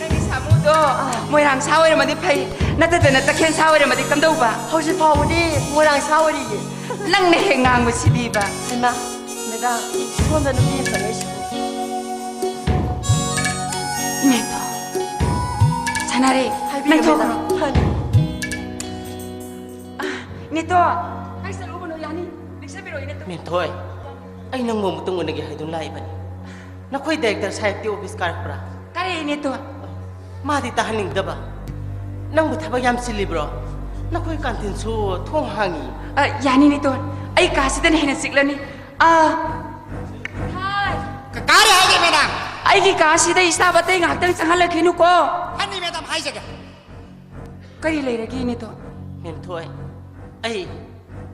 ꯅꯪꯒꯤ ꯁꯥꯃꯨꯗꯣ ꯑꯥ꯫ ꯃꯣꯏꯔꯥꯡ ꯁꯥ ꯑꯣꯏꯔꯝꯃꯗꯤ ꯐꯩ, ꯅꯠꯇꯗꯅ ꯇꯈꯦꯜ ꯁꯥ ꯑꯣꯏꯔꯝꯃꯗꯤ ꯀꯝꯗꯧꯕ? ꯍꯧꯖꯤꯛ ꯐꯥꯎꯕꯗꯤ ꯃꯣꯏꯔꯥꯡ ꯁꯥ ꯑꯣꯏꯔꯤꯌꯦ꯫ ꯅꯪꯅ ꯍꯦꯛ ꯉꯥꯡꯕꯁꯤꯗꯤꯕ꯫ ꯏꯃꯥ, ꯃꯦꯗꯥꯝ, ꯁꯣꯝꯗ ꯅꯨꯄꯤ ꯑꯃ ꯆꯪꯉꯛꯏꯁꯤꯕꯨ꯫ ꯏꯃꯥꯏꯀꯣ꯫ ꯁꯥꯟꯅꯔꯦ꯫ ꯍꯥꯏꯕꯤꯌꯨ, ꯅꯪ ꯊꯣꯛꯈ꯭ꯔꯣ꯫ ꯃꯦꯗꯥꯝ꯫ ꯐꯅꯤ꯫ ꯑꯥ, ꯅꯦꯇꯣ꯫ ꯀꯥꯏ ꯆꯠꯂꯨꯕꯅꯣ? ꯌꯥꯅꯤ꯫ ꯂꯦꯡꯁꯟꯕꯤꯔꯛꯑꯣ, ꯏꯅꯦꯇꯣ꯫ ꯃꯦꯝꯊꯣꯏ, ꯑꯩ ꯅꯪꯕꯨ ꯑꯃꯨꯛꯇꯪ ꯎꯅꯒꯦ ꯍꯥꯏꯗꯨꯅ ꯂꯥꯛꯏꯕꯅꯤ꯫ ꯅꯈꯣꯏ ꯗꯥꯏꯔꯦꯛꯇꯔ ꯁꯥꯍꯦꯕꯇꯤ ꯑꯣꯐꯤꯁ ꯀꯥꯔꯛꯄ꯭ꯔꯥ? ꯀꯥꯔꯛꯑꯦ, ꯏꯅꯦꯇꯣ꯫ ꯃꯥꯗꯤ ꯇꯥꯍꯟꯅꯤꯡꯗꯕ꯫ ꯅꯪꯕꯨ ꯊꯕꯛ ꯌꯥꯝ ꯆꯤꯜꯂꯤꯕ꯭ꯔꯣ? ꯅꯈꯣꯏ ꯀꯥꯟꯇꯤꯟꯁꯨ ꯊꯣꯡ ꯍꯥꯡꯉꯤ꯫ ꯑ, ꯌꯥꯅꯤ, ꯏꯅꯦꯇꯣ꯫ ꯑꯩ ꯀꯥꯁꯤꯗꯅ ꯍꯦꯟꯅ ꯆꯤꯛꯂꯅꯤ꯫ ꯑ, ꯀ-, ꯀꯥꯔꯤ ꯍꯥꯏꯒꯦ, ꯃꯦꯗꯥꯝ? ꯑꯩꯒꯤ ꯀꯥꯁꯤꯗ staff ꯑꯇꯩ ꯉꯥꯏꯍꯥꯛꯇꯪ ꯆꯪꯍꯜꯂꯛꯈꯤꯅꯨꯀꯣ꯫ ꯐꯅꯤ, ꯃꯦꯗꯥꯝ, ꯍꯥꯏꯖꯒꯦ꯫ ꯀꯔꯤ ꯂꯩꯔꯒꯦ, ꯏꯅꯦꯇꯣ? ꯃꯦꯝꯊꯣꯏ, ꯑꯩ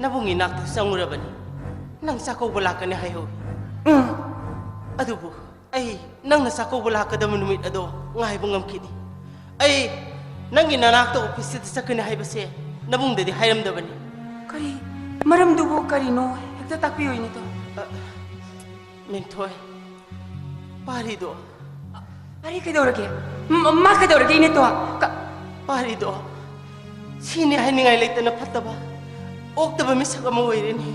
ꯅꯕꯨꯡ ꯏꯅꯥꯛꯇ ꯆꯪꯉꯨꯔꯕꯅꯤ꯫ ꯅꯪ ꯆꯥꯛꯀꯧꯕ ꯂꯥꯛꯀꯅꯤ ꯍꯥꯏꯍꯧꯏ꯫ ꯎꯝ꯫ ꯑꯗꯨꯕꯨ ꯑꯩ ꯅꯪꯅ ꯆꯥꯛꯀꯧꯕ ꯂꯥꯛꯀꯗꯕ ꯅꯨꯃꯤꯠ ꯑꯗꯣ ꯉꯥꯏꯕ ꯉꯝꯈꯤꯗꯦ꯫ ꯑꯩ ꯅꯪꯒꯤ ꯅꯅꯥꯛꯇ ꯑꯣꯐꯤꯁꯇ ꯆꯠꯀꯅꯤ ꯍꯥꯏꯕꯁꯦ ꯅꯕꯨꯡꯗꯗꯤ ꯍꯥꯏꯔꯝꯗꯕꯅꯤ꯫ ꯀꯔꯤ? ꯃꯔꯝꯗꯨꯕꯨ ꯀꯔꯤꯅꯣ? ꯍꯦꯛꯇ ꯇꯥꯛꯄꯤꯌꯨ, ꯏꯅꯦꯇꯣ꯫ ꯑ, ꯃꯦꯝꯊꯣꯏ, ꯄꯥꯔꯤꯗꯣ꯫ ꯄꯥꯔꯤ ꯀꯩꯗꯧꯔꯒꯦ? ꯃ-, ꯃꯥ ꯀꯩꯗꯧꯔꯒꯦ, ꯏꯅꯦꯇꯣ? ꯀ- ꯄꯥꯔꯤꯗꯣ ꯁꯤꯅꯤ ꯍꯥꯏꯅꯤꯡꯉꯥꯏ ꯂꯩꯇꯅ ꯐꯠꯇꯕ, ꯑꯣꯛꯇꯕ ꯃꯤꯁꯛ ꯑꯃ ꯑꯣꯏꯔꯦꯅꯦ꯫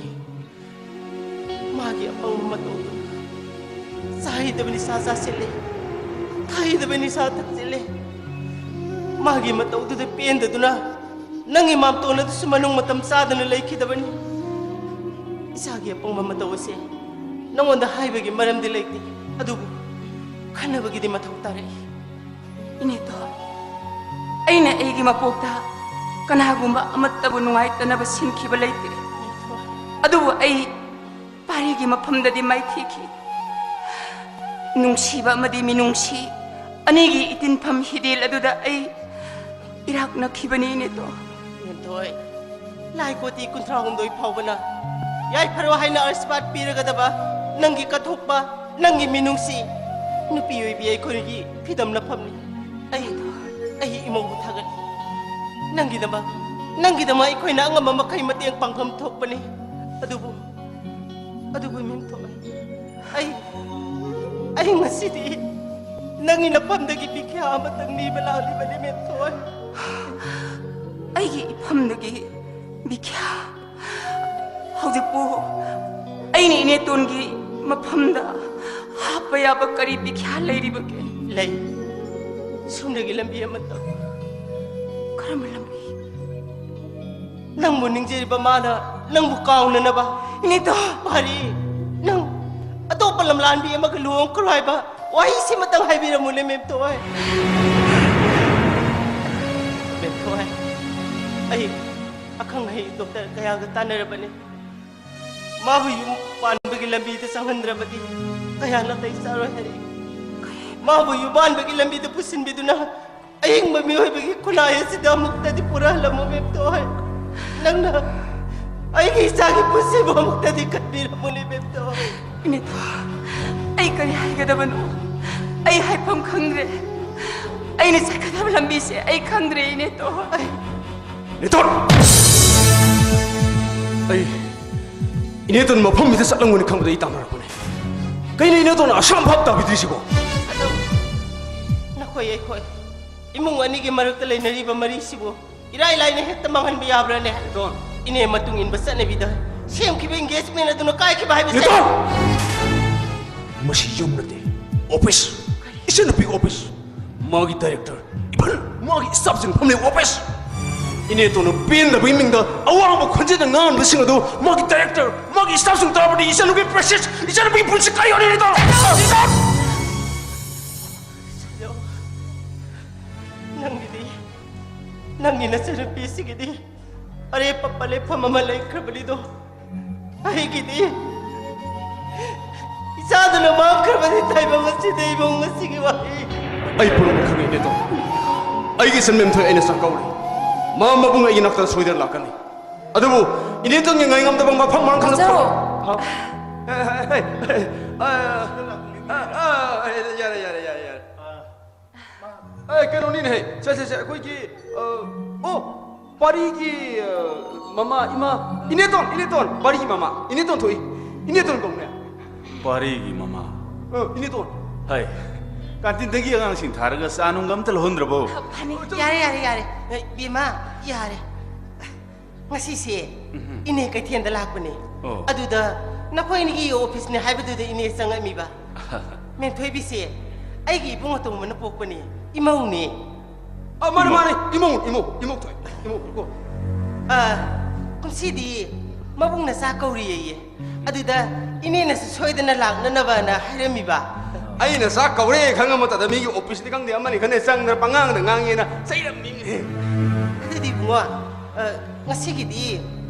ꯃꯥꯒꯤ ꯑꯄꯪꯕ ꯃꯇꯧꯗꯨꯅ ꯆꯥꯍꯩꯗꯕ ꯅꯤꯁꯥ ꯆꯥꯁꯤꯜꯂꯦ, ꯊꯥꯍꯩꯗꯕ ꯅꯤꯁꯥ ꯊꯛꯆꯤꯜꯂꯦ꯫ ꯃꯥꯒꯤ ꯃꯇꯧꯗꯨꯗ ꯄꯦꯟꯗꯗꯨꯅ ꯅꯪꯒꯤ ꯃꯥꯝꯇꯣꯟ ꯑꯗꯨꯁꯨ ꯃꯅꯨꯡ ꯃꯇꯝ ꯆꯥꯗꯅ ꯂꯩꯈꯤꯗꯕꯅꯤ꯫ ꯏꯆꯥꯒꯤ ꯑꯄꯪꯕ ꯃꯇꯧ ꯑꯁꯦ ꯅꯉꯣꯟꯗ ꯍꯥꯏꯕꯒꯤ ꯃꯔꯝꯗꯤ ꯂꯩꯇꯦ, ꯑꯗꯨꯕꯨ ꯈꯟꯅꯕꯒꯤꯗꯤ ꯃꯊꯧ ꯇꯥꯔꯛꯏ꯫ ꯏꯅꯦꯇꯣꯟ, ꯑꯩꯅ ꯑꯩꯒꯤ ꯃꯄꯣꯛꯇ ꯀꯅꯥꯒꯨꯝꯕ ꯑꯃꯠꯇꯕꯨ ꯅꯨꯡꯉꯥꯏꯇꯅꯕ ꯁꯤꯟꯈꯤꯕ ꯂꯩꯇꯦ꯫ ꯑꯗꯨꯕꯨ ꯑꯩ ꯄꯥꯔꯤꯒꯤ ꯃꯐꯝꯗꯗꯤ ꯃꯥꯏꯊꯤꯈꯤ꯫ ꯅꯨꯡꯁꯤꯕ ꯑꯃꯗꯤ ꯃꯤꯅꯨꯡꯁꯤ ꯑꯅꯤꯒꯤ ꯏꯇꯤꯟꯐꯝ ꯍꯤꯗꯦꯜ ꯑꯗꯨꯗ ꯑꯩ ꯏꯔꯥꯛꯅꯈꯤꯕꯅꯤ, ꯏꯅꯦꯇꯣꯟ꯫ ꯏꯅꯦꯇꯣꯟ, ꯂꯥꯏ ꯀꯣꯇꯤ ꯀꯨꯟꯊ꯭ꯔꯥ ꯍꯨꯝꯗꯣꯏ ꯐꯥꯎꯕꯅ ꯌꯥꯏꯐꯔꯣ ꯍꯥꯏꯅ ꯑꯥꯁꯤꯔꯕꯥꯗ ꯄꯤꯔꯒꯗꯕ ꯅꯪꯒꯤ ꯀꯠꯊꯣꯛꯄ, ꯅꯪꯒꯤ ꯃꯤꯅꯨꯡꯁꯤ, ꯅꯨꯄꯤ ꯑꯣꯏꯕꯤ ꯑꯩꯈꯣꯏꯒꯤ ꯐꯤꯗꯝ ꯂꯛꯐꯝꯅꯤ꯫ ꯑꯩ, ꯑꯩ ꯏꯃꯧꯕꯨ ꯊꯥꯒꯠꯂꯤ꯫ ꯅꯪꯒꯤꯗꯃꯛ, ꯅꯪꯒꯤꯗꯃꯛ ꯑꯩꯈꯣꯏꯅ ꯑꯉꯝꯕ ꯃꯈꯩ ꯃꯇꯦꯡ ꯄꯥꯡꯐꯝ ꯊꯣꯛꯄꯅꯤ꯫ ꯑꯗꯨꯕꯨ, ꯑꯗꯨꯕꯨ ꯃꯦꯝꯊꯣꯏ, ꯑꯩ, ꯑꯩ ꯉꯁꯤꯗꯤ ꯅꯪꯒꯤ ꯅꯐꯝꯗꯒꯤ ꯕꯤꯈ꯭ꯌꯥ ꯑꯃꯇꯪ ꯅꯤꯕ ꯂꯥꯛꯂꯤꯕꯅꯤ, ꯃꯦꯝꯊꯣꯏ꯫ ꯑꯩꯒꯤ ꯏꯐꯝꯗꯒꯤ ꯕꯤꯈ꯭ꯌꯥ? ꯍꯧꯖꯤꯛꯄꯨ ꯑꯩꯅ ꯏꯅꯦꯇꯣꯟꯒꯤ ꯃꯐꯝꯗ ꯍꯥꯞꯄ ꯌꯥꯕ ꯀꯔꯤ ꯕꯤꯈ꯭ꯌꯥ ꯂꯩꯔꯤꯕꯒꯦ? ꯂꯩ꯫ ꯁꯣꯝꯗꯒꯤ ꯂꯝꯕꯤ ꯑꯃꯇꯪ꯫ ꯀꯔꯝꯕ ꯂꯝꯕꯤ? ꯅꯪꯕꯨ ꯅꯤꯡꯖꯔꯤꯕ ꯃꯥꯅ ꯅꯪꯕꯨ ꯀꯥꯎꯅꯅꯕ꯫ ꯏꯅꯦꯇꯣꯟ! ꯄꯥꯔꯤ, ꯅꯪ ꯑꯇꯣꯞꯄ ꯂꯝꯂꯥꯟꯕꯤ ꯑꯃꯒ ꯂꯨꯍꯣꯡꯈ꯭ꯔꯣ ꯍꯥꯏꯕ ꯋꯥꯍꯩꯁꯤꯃꯇꯪ ꯍꯥꯏꯕꯤꯔꯝꯃꯨꯅꯦ, ꯃꯦꯝꯊꯣꯏ꯫ ꯃꯦꯝꯊꯣꯏ, ꯑꯩ ꯑꯈꯪ ꯑꯍꯩ ꯗꯣꯛꯇꯔ ꯀꯌꯥꯒ ꯇꯥꯟꯅꯔꯕꯅꯤ꯫ ꯃꯥꯕꯨ ꯌꯨꯝ ꯄꯥꯟꯕꯒꯤ ꯂꯝꯕꯤꯗ ꯆꯪꯍꯟꯗ꯭ꯔꯕꯗꯤ ꯀꯌꯥ ꯅꯥꯇꯩ ꯆꯥꯔꯣꯏ ꯍꯥꯏꯔꯛꯏ꯫ ꯃꯥꯕꯨ ꯌꯨꯝꯕꯥꯟꯕꯒꯤ ꯂꯝꯕꯤꯗ ꯄꯨꯁꯤꯟꯕꯤꯗꯨꯅ ꯑꯍꯤꯡꯕ ꯃꯤꯑꯣꯏꯕꯒꯤ ꯈꯨꯟꯅꯥꯏ ꯑꯁꯤꯗ ꯑꯃꯨꯛꯇꯗꯤ ꯄꯨꯔꯛꯍꯜꯂꯝꯃꯨ, ꯃꯦꯝꯊꯣꯏ꯫ ꯅꯪꯅ ꯑꯩꯒꯤ ꯏꯆꯥꯒꯤ ꯄꯨꯟꯁꯤꯕꯨ ꯑꯃꯨꯛꯇꯗꯤ ꯀꯟꯕꯤꯔꯝꯃꯨꯅꯦ, ꯃꯦꯝꯊꯣꯏ꯫ ꯏꯅꯦꯇꯣꯟ, ꯑꯩ ꯀꯔꯤ ꯍꯥꯏꯒꯗꯕꯅꯣ? ꯑꯩ ꯍꯥꯏꯐꯝ ꯈꯪꯗ꯭ꯔꯦ꯫ ꯑꯩꯅ ꯆꯠꯀꯗꯕ ꯂꯝꯕꯤꯁꯦ ꯑꯩ ꯈꯪꯗ꯭ꯔꯦ, ꯏꯅꯦꯇꯣꯟ꯫ ꯏꯅꯦꯇꯣꯟ! ꯑꯩ ꯏꯅꯦꯇꯣꯟ ꯃꯐꯝꯁꯤꯗ ꯆꯠꯂꯝꯒꯅꯤ ꯈꯪꯕꯗ ꯑꯩ ꯇꯥꯟꯅꯔꯛꯄꯅꯦ꯫ ꯀꯩꯅꯣ ꯏꯅꯦꯇꯣꯟ ꯑꯁꯨꯛ ꯌꯥꯝ ꯚꯥꯞ ꯇꯥꯕꯤꯗ꯭ꯔꯤꯁꯤꯕꯣ? ꯑꯗꯣ ꯅꯈꯣꯏ ꯑꯩꯈꯣꯏ ꯏꯃꯨꯡ ꯑꯅꯤꯒꯤ ꯃꯔꯛꯇ ꯂꯩꯅꯔꯤꯕ ꯃꯔꯤꯁꯤꯕꯨ ꯏꯔꯥꯏ ꯂꯥꯏꯅ ꯍꯦꯛꯇ ꯃꯥꯡꯍꯟꯕ ꯌꯥꯕ꯭ꯔꯥꯅꯦ? ꯅꯦꯇꯣꯟ꯫ ꯏꯅꯦ ꯃꯇꯨꯡ ꯏꯟꯕ ꯆꯠꯅꯕꯤꯗ ꯁꯦꯝꯈꯤꯕ engagement ꯑꯗꯨꯅ ꯀꯥꯏꯈꯤꯕ ꯍꯥꯏꯕꯁꯦ꯫ ꯅꯦꯇꯣꯟ! ꯃꯁꯤ ꯌꯨꯝ ꯅꯠꯇꯦ, office꯫ ꯏꯆꯟꯅꯨꯄꯤꯒꯤ office꯫ ꯃꯥꯒꯤ director, even ꯃꯥꯒꯤ staffꯁꯤꯡ ꯐꯝꯂꯤꯕ office꯫ ꯏꯅꯦꯇꯣꯟꯅ ꯄꯦꯟꯗꯕꯒꯤ ꯃꯤꯡꯗ ꯑꯋꯥꯡꯕ ꯈꯣꯟꯖꯦꯜꯗ ꯉꯥꯡꯍꯟꯕꯁꯤꯡ ꯑꯗꯨ ꯃꯥꯒꯤ director, ꯃꯥꯒꯤ staffꯁꯤꯡ ꯇꯥꯕꯗꯤ ꯏꯆꯟꯅꯨꯄꯤ prestige, ꯏꯆꯟꯅꯨꯄꯤ ꯄꯨꯟꯁꯤ ꯀꯥꯏ ꯌꯧꯔꯦ ꯅꯦꯇꯣꯟ? ꯅꯪꯒꯤꯗꯤ, ꯅꯪꯒꯤ ꯅꯆꯟꯅꯨꯄꯤꯁꯤꯒꯤꯗꯤ ꯑꯔꯦꯞꯄ ꯄꯂꯦꯞꯐꯝ ꯑꯃ ꯂꯩꯈ꯭ꯔꯕꯅꯤꯗꯣ꯫ ꯑꯩꯒꯤꯗꯤ ꯏꯆꯥꯗꯨꯅ ꯃꯥꯡꯈ꯭ꯔꯕꯅꯤ ꯇꯥꯏꯕꯪ ꯑꯁꯤꯗ, ꯏꯃꯨꯡ ꯑꯁꯤꯒꯤ ꯋꯥꯔꯤ꯫ ꯑꯩ ꯄꯨꯝꯅꯃꯛ ꯈꯪꯏ, ꯏꯅꯦꯇꯣꯟ꯫ ꯑꯩꯒꯤ ꯏꯆꯟ ꯃꯦꯝꯊꯣꯏ ꯑꯩꯅ ꯆꯥꯛꯀꯧꯔꯦ꯫ ꯃꯥ ꯃꯕꯨꯡ ꯑꯩꯒꯤ ꯅꯥꯛꯇ ꯁꯣꯏꯗꯅ ꯂꯥꯛꯀꯅꯤ꯫ ꯑꯗꯨꯕꯨ ꯏꯅꯦꯇꯣꯟꯒꯤ ꯉꯥꯏꯉꯝꯗꯕ ꯃꯐꯝ ꯃꯔꯥꯡ ꯈꯪꯗ ꯄꯥꯎꯆꯧ! ꯊꯣꯛ-, ꯍꯥ? ꯍꯦ, ꯍꯦ, ꯍꯦ, ꯍꯦ, ꯑ, ꯑ, ꯑ, ꯑ, ꯌꯥꯔꯦ, ꯌꯥꯔꯦ, ꯌꯥꯔꯦ, ꯌꯥꯔꯦ꯫ ꯑꯦ, ꯀꯩꯅꯣꯅꯤꯅꯦꯍꯦ꯫ ꯁꯦ, ꯁꯦ, ꯁꯦ, ꯑꯩꯈꯣꯏꯒꯤ, ꯑ, ꯑꯣ, ꯄꯥꯔꯤꯒꯤ, ꯑ, ꯃꯃꯥ, ꯏꯃꯥ, ꯏꯅꯦꯇꯣꯟ, ꯏꯅꯦꯇꯣꯟ, ꯄꯥꯔꯤꯒꯤ ꯃꯃꯥ, ꯏꯅꯦꯇꯣꯟ ꯊꯣꯛꯏ꯫ ꯏꯅꯦꯇꯣꯟ ꯀꯧꯅꯦ꯫ ꯄꯥꯔꯤꯒꯤ ꯃꯃꯥ꯫ ꯑ, ꯏꯅꯦꯇꯣꯟ꯫ ꯍꯥꯏ꯫ ꯀꯥꯟꯇꯤꯟꯗꯒꯤ ꯑꯉꯥꯡꯁꯤꯡ ꯊꯥꯔꯒ ꯆꯥ ꯅꯨꯡꯒ ꯑꯝꯇ ꯂꯧꯍꯟꯗ꯭ꯔꯕꯣ? ꯐꯅꯤ꯫ ꯌꯥꯔꯦ, ꯌꯥꯔꯦ, ꯌꯥꯔꯦ꯫ ꯑꯦ, ꯏꯕꯦꯝꯃ, ꯌꯥꯔꯦ꯫ ꯉꯁꯤꯁꯦ ꯎꯝꯍꯨꯝ꯫ ꯏꯅꯦ ꯀꯩꯊꯦꯜꯗ ꯂꯥꯛꯄꯅꯦ꯫ ꯑꯣ꯫ ꯑꯗꯨꯗ ꯅꯈꯣꯏ ꯑꯅꯤꯒꯤ officeꯅꯦ ꯍꯥꯏꯕꯗꯨꯗ ꯏꯅꯦ ꯆꯪꯉꯛꯃꯤꯕ꯫ ꯃꯦꯝꯊꯣꯏꯕꯤꯁꯦ ꯑꯩꯒꯤ ꯏꯕꯨꯡ ꯑꯇꯣꯝꯕꯅ ꯄꯣꯛꯄꯅꯦ, ꯏꯃꯧꯅꯦ꯫ ꯑ, ꯃꯥꯅꯦ, ꯏꯃꯧ꯫ ꯃꯥꯅꯦ, ꯏꯃꯧ, ꯏꯃꯧ, ꯏꯃꯧ ꯊꯣꯛꯑꯦ, ꯏꯃꯧ ꯀꯣ꯫ ꯑ, ꯀꯨꯝꯁꯤꯗꯤ ꯃꯕꯨꯡꯅ ꯆꯥꯛ ꯀꯧꯔꯤꯌꯦ꯫ ꯑꯗꯨꯗ ꯏꯅꯦꯅꯁꯨ ꯁꯣꯏꯗꯅ ꯂꯥꯛꯅꯅꯕꯅ ꯍꯥꯏꯔꯝꯃꯤꯕ꯫ ꯑꯩꯅ ꯆꯥꯛ ꯀꯧꯔꯦ ꯈꯪꯉ ꯃꯇꯝꯗ ꯃꯤꯒꯤ officeꯅꯤ ꯈꯪꯗꯦ ꯑꯃꯅꯤ ꯈꯪꯗꯦ ꯆꯪꯗꯅ ꯄꯉꯥꯡꯗ ꯉꯥꯡꯉꯦꯅ ꯆꯩꯔꯝꯃꯤꯅꯦ꯫ ꯑꯗꯨꯗꯤ ꯏꯕꯨꯡꯉꯣ, ꯑ, ꯉꯁꯤꯒꯤꯗꯤ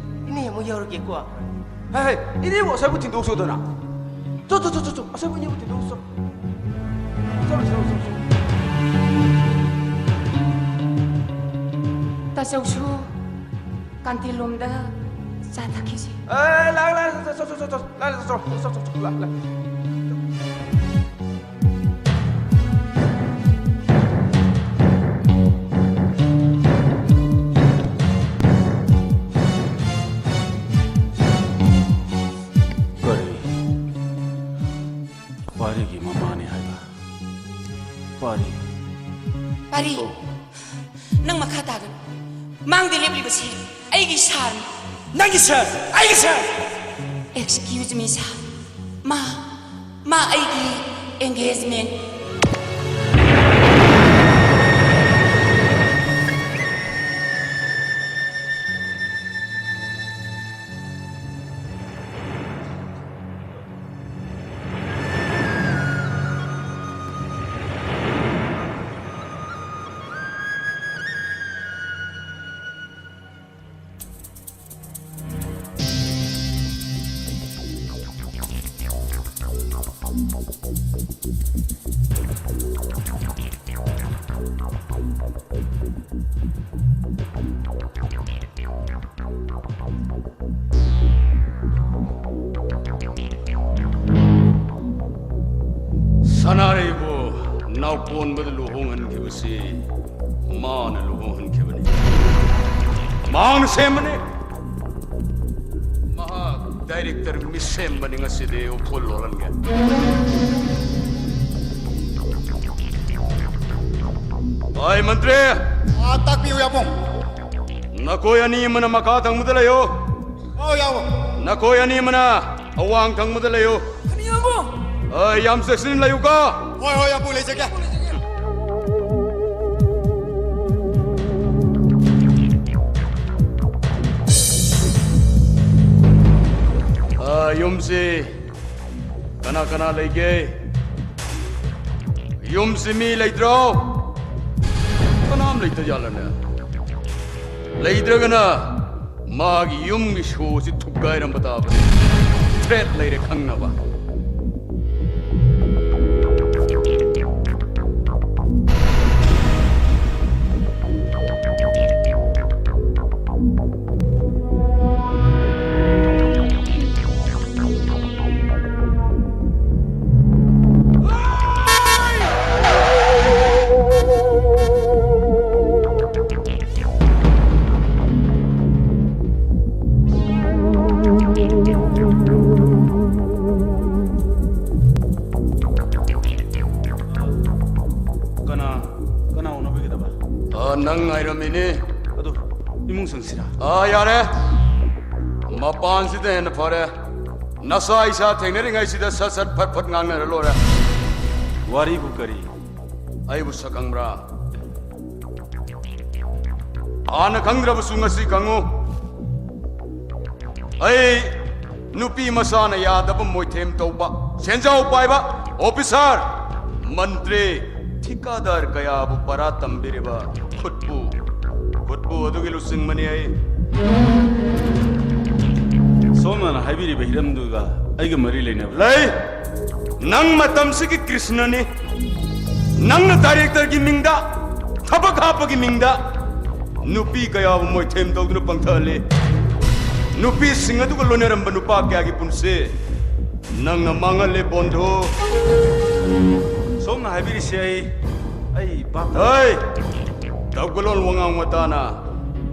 ꯏꯅꯦ ꯑꯃꯨꯛ ꯌꯧꯔꯒꯦꯀꯣ꯫ ꯍꯦ, ꯍꯦ, ꯏꯅꯦꯕꯨ ꯑꯁꯥꯏꯕꯨ ꯊꯤꯟꯗꯣꯛꯎꯆꯣꯗꯅ꯫ ꯆꯣ, ꯆꯣ, ꯆꯣ, ꯆꯣ, ꯆꯣ, ꯑꯁꯥꯏꯕꯨ ꯏꯅꯦꯕꯨ ꯊꯤꯟꯗꯣꯛꯎꯆꯣ꯫ ꯆꯣ, ꯆꯣ, ꯆꯣ, ꯆꯣ꯫ ꯇꯥꯆꯧꯁꯨ ꯀꯥꯟꯇꯤꯟꯂꯣꯝꯗ ꯆꯥ ꯊꯛꯈꯤꯁꯤ꯫ ꯑꯦ, ꯂꯥꯛ, ꯂꯥꯛ, ꯆꯣ, ꯆꯣ, ꯆꯣ, ꯆꯣ, ꯆꯣ, ꯂꯥꯛ, ꯂꯥꯛ, ꯆꯣ, ꯆꯣ, ꯆꯣ, ꯆꯣ, ꯂꯥꯛ, ꯂꯥꯛ꯫ ꯀꯔꯤ? ꯄꯥꯔꯤꯒꯤ ꯃꯃꯥꯅꯤ ꯍꯥꯏꯕ? ꯄꯥꯔꯤ꯫ ꯄꯥꯔꯤ꯫ ꯑꯣ꯫ ꯅꯪ ꯃꯈꯥ ꯇꯥꯒꯅꯨ꯫ ꯑꯩꯒꯤ ꯁꯥꯔꯅꯤ꯫ ꯅꯪꯒꯤ ꯁꯥꯔ? ꯑꯩꯒꯤ ꯁꯥꯔ? Excuse me, sir. ꯃꯥ, ꯃꯥ ꯑꯩꯒꯤ engagement꯫ ꯁꯅꯥꯔꯩꯕꯨ ꯅꯥꯎꯀꯣꯟꯕꯗ ꯂꯨꯍꯣꯡꯍꯟꯈꯤꯕꯁꯤ ꯃꯥꯅ ꯂꯨꯍꯣꯡꯍꯟꯈꯤꯕꯅꯤ꯫ ꯃꯍꯥꯛꯅ ꯁꯦꯝꯕꯅꯤ꯫ ꯃꯍꯥꯛ director ꯃꯤꯁꯦꯝꯕꯅꯤ꯫ ꯉꯁꯤꯗꯤ ꯎꯐꯨꯜ ꯂꯣꯜꯍꯟꯒꯦ꯫ ꯑꯩ ꯃꯟꯇ꯭ꯔꯤ! ꯑꯥ, ꯇꯥꯛꯄꯤꯌꯨ, ꯌꯥꯕꯨꯡ꯫ ꯅꯈꯣꯏ ꯑꯅꯤ ꯑꯃꯅ ꯃꯈꯥ ꯊꯪꯕꯗ ꯂꯩꯌꯨ꯫ ꯑꯧ, ꯌꯥꯕꯨꯡ꯫ ꯅꯈꯣꯏ ꯑꯅꯤ ꯑꯃꯅ ꯑꯋꯥꯡ ꯊꯪꯕꯗ ꯂꯩꯌꯨ꯫ ꯑꯅꯤ ꯑꯃ꯫ ꯑ, ꯌꯥꯝ ꯆꯦꯛꯁꯤꯟꯅ ꯂꯩꯌꯨꯀꯣ꯫ ꯍꯣꯏ, ꯍꯣꯏ, ꯌꯥꯝꯕꯨꯡ, ꯂꯩꯖꯒꯦ꯫ ꯑ, ꯌꯨꯝꯁꯤ ꯀꯅꯥ ꯀꯅꯥ ꯂꯩꯒꯦ? ꯌꯨꯝꯁꯤ ꯃꯤ ꯂꯩꯇ꯭ꯔꯣ? ꯀꯅꯥꯝ ꯂꯩꯇ ꯖꯥꯠꯂꯅꯦ? ꯂꯩꯇ꯭ꯔꯒꯅ ꯃꯥꯒꯤ ꯌꯨꯝꯒꯤ ꯁꯣꯁꯤ ꯊꯨꯒꯥꯏꯔꯝꯕ ꯇꯥꯕꯅꯤ꯫ Threat ꯂꯩꯔꯦ ꯈꯪꯅꯕ꯫ ꯀꯅꯥ, ꯀꯅꯥ ꯎꯅꯕꯤꯒꯗꯕ? ꯑ, ꯅꯪ ꯉꯥꯏꯔꯝꯃꯤꯅꯦ꯫ ꯑꯗꯨ ꯏꯃꯨꯡ ꯁꯪꯁꯤꯔꯥ? ꯑꯥ, ꯌꯥꯔꯦ꯫ ꯃꯄꯥꯟꯁꯤꯗ ꯍꯦꯟꯅ ꯐꯔꯦ꯫ ꯅꯁꯥ ꯏꯁꯥ ꯊꯦꯡꯅꯔꯤꯉꯩꯁꯤꯗ ꯁꯠ ꯁꯠ ꯐꯠ ꯐꯠ ꯉꯥꯡꯅꯔ ꯂꯣꯏꯔꯦ꯫ ꯋꯥꯔꯤꯕꯨ ꯀꯔꯤ? ꯑꯩꯕꯨ ꯁꯛ ꯈꯪꯕ꯭ꯔꯥ? ꯍꯥꯟꯅ ꯈꯪꯗ꯭ꯔꯕꯁꯨ ꯉꯁꯤ ꯈꯪꯉꯨ꯫ ꯑꯩ ꯅꯨꯄꯤ ꯃꯆꯥꯅ ꯌꯥꯗꯕ ꯃꯣꯏꯊꯦꯝ ꯇꯧꯕ, ꯁꯦꯟꯖꯥꯎ ꯄꯥꯏꯕ ꯑꯣꯐꯤꯁꯥꯔ, ꯃꯟꯇ꯭ꯔꯤ, ꯊꯤꯀꯥꯗꯥꯔ ꯀꯌꯥꯕꯨ ꯄꯔꯥ ꯇꯝꯕꯤꯔꯤꯕ ꯈꯨꯠꯄꯨ, ꯈꯨꯠꯄꯨ ꯑꯗꯨꯒꯤ ꯂꯨꯆꯤꯡꯕꯅꯤ ꯑꯩ꯫ ꯁꯣꯝꯅ ꯍꯥꯏꯕꯤꯔꯤꯕ ꯍꯤꯔꯝꯗꯨꯒ ꯑꯩꯒ ꯃꯔꯤ ꯂꯩꯅꯕ꯭ꯔꯥ? ꯂꯩ꯫ ꯅꯪ ꯃꯇꯝꯁꯤꯒꯤ ꯀ꯭ꯔꯤꯁꯅꯅꯤ꯫ ꯅꯪꯅ ꯗꯥꯏꯔꯦꯛꯇꯔꯒꯤ ꯃꯤꯡꯗ, ꯊꯕꯛ ꯍꯥꯞꯄꯒꯤ ꯃꯤꯡꯗ ꯅꯨꯄꯤ ꯀꯌꯥꯕꯨ ꯃꯣꯏꯊꯦꯝ ꯇꯧꯗꯨꯅ ꯄꯪꯊꯍꯜꯂꯤ꯫ ꯅꯨꯄꯤꯁꯤꯡ ꯑꯗꯨꯒ ꯂꯣꯏꯅꯔꯝꯕ ꯅꯨꯄꯥ ꯀꯌꯥꯒꯤ ꯄꯨꯟꯁꯤ ꯅꯪꯅ ꯃꯥꯡꯍꯜꯂꯦ, ꯕꯣꯟꯙꯨ꯫ ꯁꯣꯝꯅ ꯍꯥꯏꯕꯤꯔꯤꯁꯦ ꯑꯩ, ꯑꯩ ꯚꯥꯞ ꯇꯥ- ꯍꯩ! ꯇꯧꯒꯂꯣꯟ ꯋꯥꯉꯥꯡ ꯋꯥꯇꯥꯅ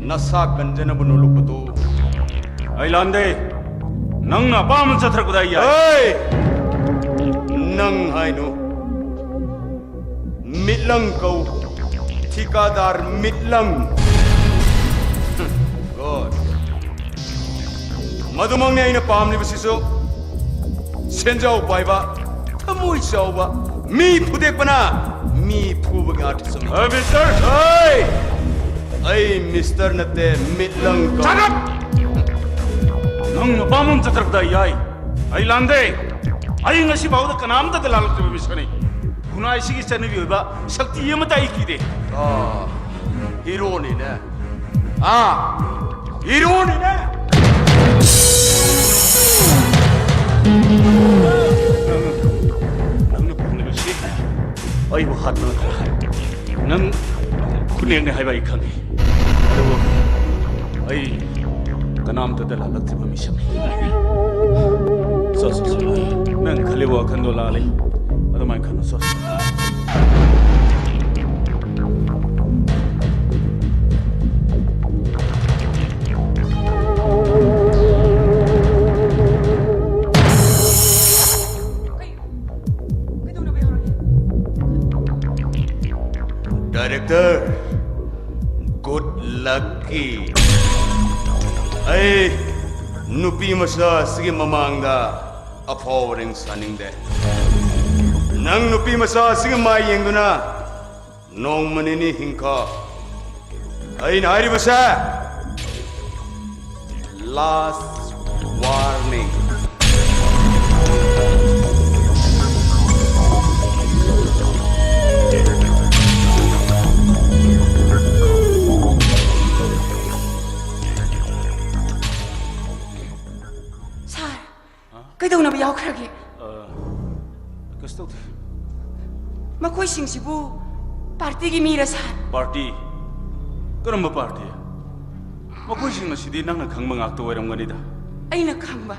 ꯅꯁꯥ ꯀꯟꯖꯅꯕ ꯅꯣꯂꯨꯛꯄꯗꯨ꯫ ꯑꯩ ꯂꯥꯟꯗꯦ꯫ ꯅꯪꯅ ꯑꯄꯥꯝꯕ ꯆꯠꯊꯔꯛꯄꯗ ꯑꯩ ꯌꯥꯏ꯫ ꯍꯩ! ꯅꯪ ꯍꯥꯏꯅꯨ꯫ ꯃꯤꯠꯂꯪ ꯀꯧ꯫ ꯊꯤꯀꯥꯗꯥꯔ ꯃꯤꯠꯂꯪ꯫ ꯒꯨꯗ꯫ ꯃꯗꯨꯃꯛꯅꯤ ꯑꯩꯅ ꯄꯥꯝꯂꯤꯕꯁꯤꯁꯨ꯫ ꯁꯦꯟꯖꯥꯎ ꯄꯥꯏꯕ, ꯊꯃꯣꯏ ꯆꯥꯎꯕ, ꯃꯤ ꯐꯨꯗꯦꯛꯄꯅ ꯃꯤ ꯐꯨꯕꯒꯤ ꯑꯥꯔꯊ ꯆꯨꯝꯃꯤ꯫ ꯑꯦ, ꯃꯤꯁꯇꯔ! ꯍꯩ! ꯑꯩ ꯃꯤꯁꯇꯔ ꯅꯠꯇꯦ, ꯃꯤꯠꯂꯪ ꯀꯧ꯫ Shut up! ꯅꯪ ꯅꯨꯄꯥ ꯑꯃ ꯆꯠꯊꯔꯛꯄꯗ ꯌꯥꯏ꯫ ꯑꯩ ꯂꯥꯟꯗꯦ꯫ ꯑꯩ ꯉꯁꯤ ꯐꯥꯎꯗ ꯀꯅꯥꯝꯇꯗ ꯂꯥꯜꯂꯛꯇ꯭ꯔꯤꯕ ꯃꯤꯁꯛꯅꯤ꯫ ꯈꯨꯟꯅꯥꯏꯁꯤꯒꯤ ꯆꯠꯅꯕꯤ ꯑꯣꯏꯕ ꯁꯛꯇꯤ ꯑꯃꯠꯇ ꯑꯩ ꯀꯤꯗꯦ꯫ ꯑꯥ, ꯍꯤꯔꯣꯅꯤꯅꯦ꯫ ꯑꯥ, ꯍꯤꯔꯣꯅꯤꯅꯦ꯫ ꯅꯪꯅ ꯐꯪꯂꯤꯕꯁꯤ ꯑꯩꯕꯨ ꯍꯥꯠꯄ ꯅꯠꯇ꯭ꯔꯥ? ꯅꯪ ꯈꯨꯅꯦꯛꯅꯦ ꯍꯥꯏꯕ ꯑꯩ ꯈꯪꯉꯤ꯫ ꯑꯗꯨꯕꯨ ꯑꯩ ꯀꯅꯥꯝꯇꯗ ꯂꯥꯜꯂꯛꯇ꯭ꯔꯤꯕ ꯃꯤꯁꯛꯅꯤ꯫ ꯁꯣ, ꯁꯣ, ꯁꯣ꯫ ꯅꯪ ꯈꯜꯂꯤꯕ ꯋꯥꯈꯜꯗꯣ ꯂꯥꯜꯂꯤ꯫ ꯑꯗꯨꯃꯥꯏꯅ ꯈꯜꯂꯨ, ꯁꯣ, ꯁꯣ꯫ ꯀꯩꯅꯣ? ꯀꯩꯗꯧꯅꯕ ꯌꯥꯎꯔꯒꯦ? ꯗꯥꯏꯔꯦꯛꯇꯔ, ꯒꯨꯗ ꯂꯛꯀꯤ꯫ ꯅꯨꯄꯤ ꯃꯆꯥ ꯑꯁꯤꯒꯤ ꯃꯃꯥꯡꯗ ꯑꯐꯥꯎ ꯑꯔꯤꯡ ꯁꯥꯅꯤꯡꯗꯦ꯫ ꯅꯪ ꯅꯨꯄꯤ ꯃꯆꯥ ꯑꯁꯤꯒꯤ ꯃꯥꯏ ꯌꯦꯡꯗꯨꯅ ꯅꯣꯡꯃ ꯅꯤꯅꯤ ꯍꯤꯡꯈꯣ꯫ ꯑꯩꯅ ꯍꯥꯏꯔꯤꯕꯁꯦ last warning꯫ ꯁꯥꯔ, ꯀꯩꯗꯧꯅꯕ ꯌꯥꯎꯈ꯭ꯔꯒꯦ? ꯀꯩꯁꯨ ꯇꯧꯗꯦ꯫ ꯃꯈꯣꯏꯁꯤꯡꯁꯤꯕꯨ ꯄꯥꯔꯇꯤꯒꯤ ꯃꯤꯔ ꯁꯥꯔ? ꯄꯥꯔꯇꯤ? ꯀꯔꯝꯕ ꯄꯥꯔꯇꯤ? ꯃꯈꯣꯏꯁꯤꯡ ꯑꯁꯤꯗꯤ ꯅꯪꯅ ꯈꯪꯕ ꯉꯥꯛꯇ ꯑꯣꯏꯔꯝꯒꯅꯤꯗ꯫ ꯑꯩꯅ ꯈꯪꯕ,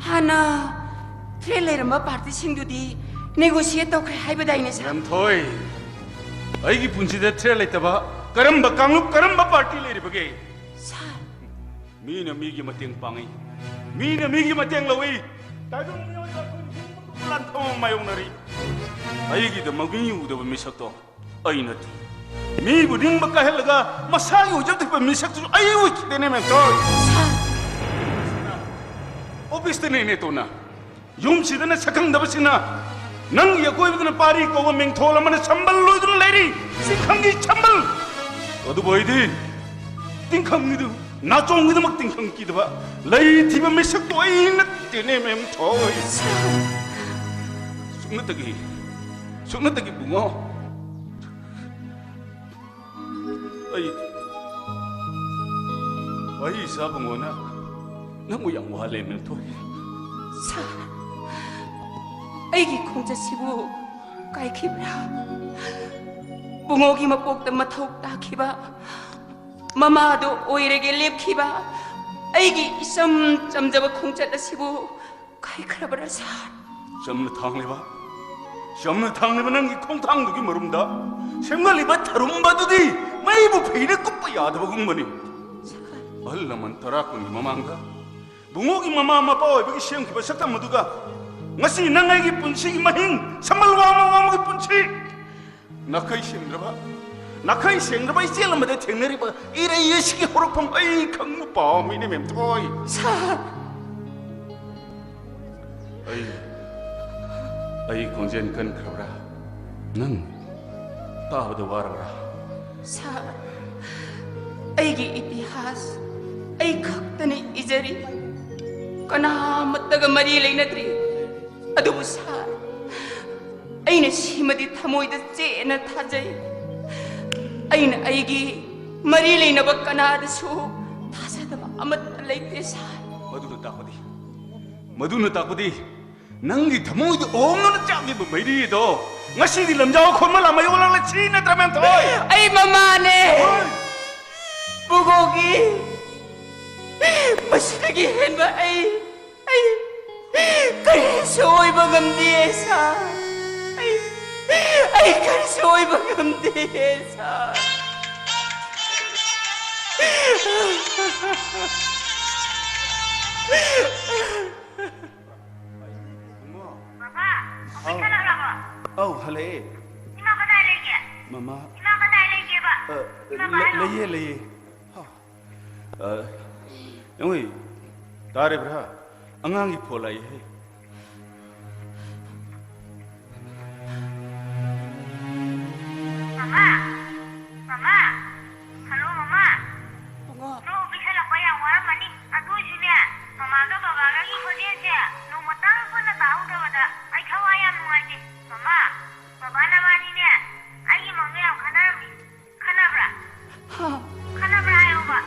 ꯍꯥꯟꯅ ꯊ꯭ꯔꯦꯠ ꯂꯩꯔꯝꯕ ꯄꯥꯔꯇꯤꯁꯤꯡꯗꯨꯗꯤ ꯅꯦꯒꯣꯁꯤꯌꯦꯠ ꯇꯧꯈ꯭ꯔꯦ ꯍꯥꯏꯕꯗꯥꯏꯅꯦ ꯁꯥꯔ? ꯃꯦꯝꯊꯣꯏ, ꯑꯩꯒꯤ ꯄꯨꯟꯁꯤꯗ ꯊ꯭ꯔꯦꯠ ꯂꯩꯇꯕ ꯀꯔꯝꯕ ꯀꯥꯡꯂꯨꯞ, ꯀꯔꯝꯕ ꯄꯥꯔꯇꯤ ꯂꯩꯔꯤꯕꯒꯦ? ꯁꯥꯔ, ꯃꯤꯅ ꯃꯤꯒꯤ ꯃꯇꯦꯡ ꯄꯥꯡꯏ, ꯃꯤꯅ ꯃꯤꯒꯤ ꯃꯇꯦꯡ ꯂꯧꯏ꯫ ꯇꯥꯏꯕꯪ ꯃꯤꯑꯣꯏꯕ ꯑꯩꯈꯣꯏ ꯍꯤꯡꯕ ꯂꯥꯟꯐꯝ ꯑꯃ ꯃꯥꯌꯣꯛꯅꯔꯤ꯫ ꯑꯩꯒꯤꯗꯃꯛ ꯃꯤ ꯎꯗꯕ ꯃꯤꯁꯛꯇꯣ ꯑꯩ ꯅꯠꯇꯦ꯫ ꯃꯤꯕꯨ ꯅꯤꯡꯕ ꯀꯥꯏꯍꯜꯂꯒ ꯃꯁꯥꯒꯤ ꯑꯣꯏꯖꯕ ꯊꯤꯕ ꯃꯤꯁꯛꯇꯨꯁꯨ ꯑꯩ ꯑꯣꯏꯈꯤꯗꯦꯅꯦ, ꯃꯦꯝꯊꯣꯏ꯫ ꯁꯥꯔ, ꯑꯣꯐꯤꯁꯇꯅꯦ ꯏꯅꯦꯇꯣꯟꯅ, ꯌꯨꯝꯁꯤꯗꯅ ꯁꯛꯈꯪꯗꯕꯁꯤꯡꯅ ꯅꯪꯒꯤ ꯑꯀꯣꯏꯕꯗꯅ ꯄꯥꯔꯤ ꯀꯧꯕ ꯃꯤꯡꯊꯣꯜ ꯑꯃꯅ ꯁꯝꯕꯜ ꯂꯣꯏꯗꯨꯅ ꯂꯩꯔꯤ꯫ ꯇꯤꯡꯈꯪꯒꯤ ꯁꯝꯕꯜ꯫ ꯑꯗꯨꯕꯨ ꯑꯩꯗꯤ ꯇꯤꯡꯈꯪꯒꯤꯗꯨ, ꯅꯥꯆꯣꯡꯒꯤꯗꯃꯛ ꯇꯤꯡꯈꯪ ꯀꯤꯗꯕ, ꯂꯩ ꯊꯤꯕ ꯃꯤꯁꯛꯇꯣ ꯑꯩ ꯅꯠꯇꯦꯅꯦ, ꯃꯦꯝꯊꯣꯏ꯫ ꯁꯨꯞꯅꯇꯒꯤ, ꯁꯨꯞꯅꯇꯒꯤ ꯕꯨꯡꯉꯣ꯫ ꯑꯩ, ꯑꯩ ꯏꯆꯥ ꯕꯨꯡꯉꯣꯅ ꯅꯪꯕꯨ ꯌꯥꯝ ꯋꯥꯍꯜꯂꯦ, ꯃꯦꯝꯊꯣꯏ꯫ ꯁꯥꯔ, ꯑꯩꯒꯤ ꯈꯣꯡꯆꯠꯁꯤꯕꯨ ꯀꯥꯏꯈꯤꯕ꯭ꯔꯥ? ꯕꯨꯡꯉꯣꯒꯤ ꯃꯄꯣꯛꯇ ꯃꯊꯧ ꯇꯥꯈꯤꯕ, ꯃꯃꯥꯗꯣ ꯑꯣꯏꯔꯒꯦ ꯂꯦꯞꯈꯤꯕ ꯑꯩꯒꯤ ꯏꯆꯝ ꯆꯝꯖꯕ ꯈꯣꯡꯆꯠ ꯑꯁꯤꯕꯨ ꯀꯥꯏꯈ꯭ꯔꯕ꯭ꯔꯥ ꯁꯥꯔ? ꯆꯝꯅ ꯊꯥꯡꯂꯤꯕ, ꯆꯝꯅ ꯊꯥꯡꯂꯤꯕ ꯅꯪꯒꯤ ꯈꯣꯡꯊꯥꯡꯗꯨꯒꯤ ꯃꯔꯨꯝꯗ ꯁꯦꯝꯒꯠꯂꯤꯕ ꯊꯔꯨꯝꯕꯗꯨꯗꯤ ꯃꯩꯕꯨ ꯐꯩꯅ ꯀꯨꯞꯄ ꯌꯥꯗꯕꯒꯨꯝꯕꯅꯤ꯫ ꯑꯍꯜ ꯂꯃꯟ ꯇꯔꯥ ꯀꯨꯟꯒꯤ ꯃꯃꯥꯡꯗ ꯕꯨꯡꯉꯣꯒꯤ ꯃꯃꯥ ꯃꯄꯥ ꯑꯣꯏꯕꯒꯤ ꯁꯦꯝꯈꯤꯕ ꯁꯛꯇꯝ ꯑꯗꯨꯒ ꯉꯁꯤ ꯅꯪ ꯑꯩꯒꯤ ꯄꯨꯟꯁꯤꯒꯤ ꯃꯍꯤꯡ, ꯁꯝꯕꯜ ꯋꯥꯡꯃ ꯋꯥꯡꯃꯒꯤ ꯄꯨꯟꯁꯤ, ꯅꯥꯈꯩ ꯁꯦꯡꯗ꯭ꯔꯕ, ꯅꯥꯈꯩ ꯁꯦꯡꯗꯕ ꯏꯆꯦꯜ ꯑꯃꯗ ꯊꯦꯡꯅꯔꯤꯕ ꯏꯔꯩ ꯑꯁꯤꯒꯤ ꯍꯧꯔꯛꯐꯝ ꯑꯩ ꯈꯪꯕ ꯄꯥꯝꯃꯤꯅꯦ, ꯃꯦꯝꯊꯣꯏ꯫ ꯁꯥꯔ꯫ ꯑꯩ, ꯑꯩ ꯈꯣꯟꯖꯦꯜ ꯀꯟꯈ꯭ꯔꯕ꯭ꯔꯥ? ꯅꯪ ꯇꯥꯕꯗ ꯋꯥꯔꯕ꯭ꯔꯥ? ꯁꯥꯔ, ꯑꯩꯒꯤ ꯏꯇꯤꯍꯥꯁ ꯑꯩ ꯈꯛꯇꯅ ꯏꯖꯔꯤ꯫ ꯀꯅꯥꯃꯠꯇꯒ ꯃꯔꯤ ꯂꯩꯅꯗ꯭ꯔꯤ꯫ ꯑꯗꯨꯕꯨ ꯁꯥꯔ, ꯑꯩꯅ ꯁꯤꯃꯗꯤ ꯊꯃꯣꯏꯗ ꯆꯦꯠꯅ ꯊꯥꯖꯩ꯫ ꯑꯩꯅ ꯑꯩꯒꯤ ꯃꯔꯤ ꯂꯩꯅꯕ ꯀꯅꯥꯗꯁꯨ ꯊꯥꯖꯗꯕ ꯑꯃꯠꯇ ꯂꯩꯇꯦ ꯁꯥꯔ꯫ ꯃꯗꯨꯅ ꯇꯥꯛꯄꯗꯤ, ꯃꯗꯨꯅ ꯇꯥꯛꯄꯗꯤ ꯅꯪꯒꯤ ꯊꯃꯣꯏꯗ ꯑꯣꯝꯗꯨꯅ ꯆꯥꯛꯂꯤꯕ ꯃꯩꯔꯤꯗꯣ ꯉꯁꯤꯗꯤ ꯂꯝꯖꯥꯎ ꯈꯣꯟꯃ ꯂꯥꯃꯩ ꯑꯣꯜꯂꯛꯂꯦ, ꯁꯤ ꯅꯠꯇ꯭ꯔ, ꯃꯦꯝꯊꯣꯏ? ꯑꯩ ꯃꯃꯥꯅꯦ꯫ ꯍꯣꯏ꯫ ꯄꯨꯒꯣꯒꯤ ꯃꯁꯤꯗꯒꯤ ꯍꯦꯟꯕ ꯑꯩ, ꯑꯩ ꯀꯔꯤꯁꯨ ꯑꯣꯏꯕ ꯉꯝꯗꯦ, ꯁꯥꯔ꯫ ꯑꯩ, ꯑꯩ ꯀꯔꯤꯁꯨ ꯑꯣꯏꯕ ꯉꯝꯗꯦ, ꯁꯥꯔ꯫ ꯕꯕꯥ, ꯑꯧ꯫ ꯑꯣꯐꯤꯁ ꯍꯜꯂꯛꯂꯕꯣ? ꯑꯧ, ꯍꯜꯂꯛꯑꯦ꯫ ꯏꯃꯥ ꯀꯗꯥꯏ ꯂꯩꯒꯦ? ꯃꯃꯥ꯫ ꯏꯃꯥ ꯀꯗꯥꯏ ꯂꯩꯒꯦꯕ? ꯑ, ꯏꯃꯥ ꯂꯩ-, ꯀꯗꯥꯏ ꯂꯩꯒꯦ, ꯂꯩꯒꯦ꯫ ꯍꯥ꯫ ꯑ, ꯌꯦꯡꯉꯨꯏ, ꯇꯥꯔꯤꯕ꯭ꯔꯥ? ꯑꯉꯥꯡꯒꯤ ꯐꯣꯟ ꯂꯥꯛꯏꯍꯦ꯫ ꯃꯃꯥ! ꯃꯃꯥ! ꯍꯜꯂꯣ, ꯃꯃꯥ! ꯏꯕꯨꯡꯉꯣ꯫ ꯅꯪ ꯑꯣꯐꯤꯁ ꯍꯜꯂꯛꯄ ꯌꯥꯝ ꯋꯥꯔꯝꯃꯅꯤ꯫ ꯑꯗꯨ ꯑꯣꯏꯁꯨꯅꯦ, ꯃꯃꯥꯒ ꯕꯕꯥꯒꯒꯤ ꯈꯣꯟꯖꯦꯜꯁꯦ ꯅꯣꯡꯃꯇꯪ ꯄꯨꯟꯅ ꯇꯥꯍꯧꯗꯕꯗ ꯑꯩ ꯊꯋꯥꯏ ꯌꯥꯝ ꯅꯨꯡꯉꯥꯏꯇꯦ꯫ ꯃꯃꯥ, ꯕꯕꯥ ꯅꯕꯥꯅꯤꯅꯦ ꯑꯩꯒꯤ ꯃꯪꯗ ꯌꯥꯝ ꯈꯟꯅꯔꯝꯃꯤ꯫ ꯈꯟꯅꯕ꯭ꯔꯥ? ꯍꯥ? ꯈꯟꯅꯕ꯭ꯔꯥ ꯍꯥꯏꯌꯣꯕ꯫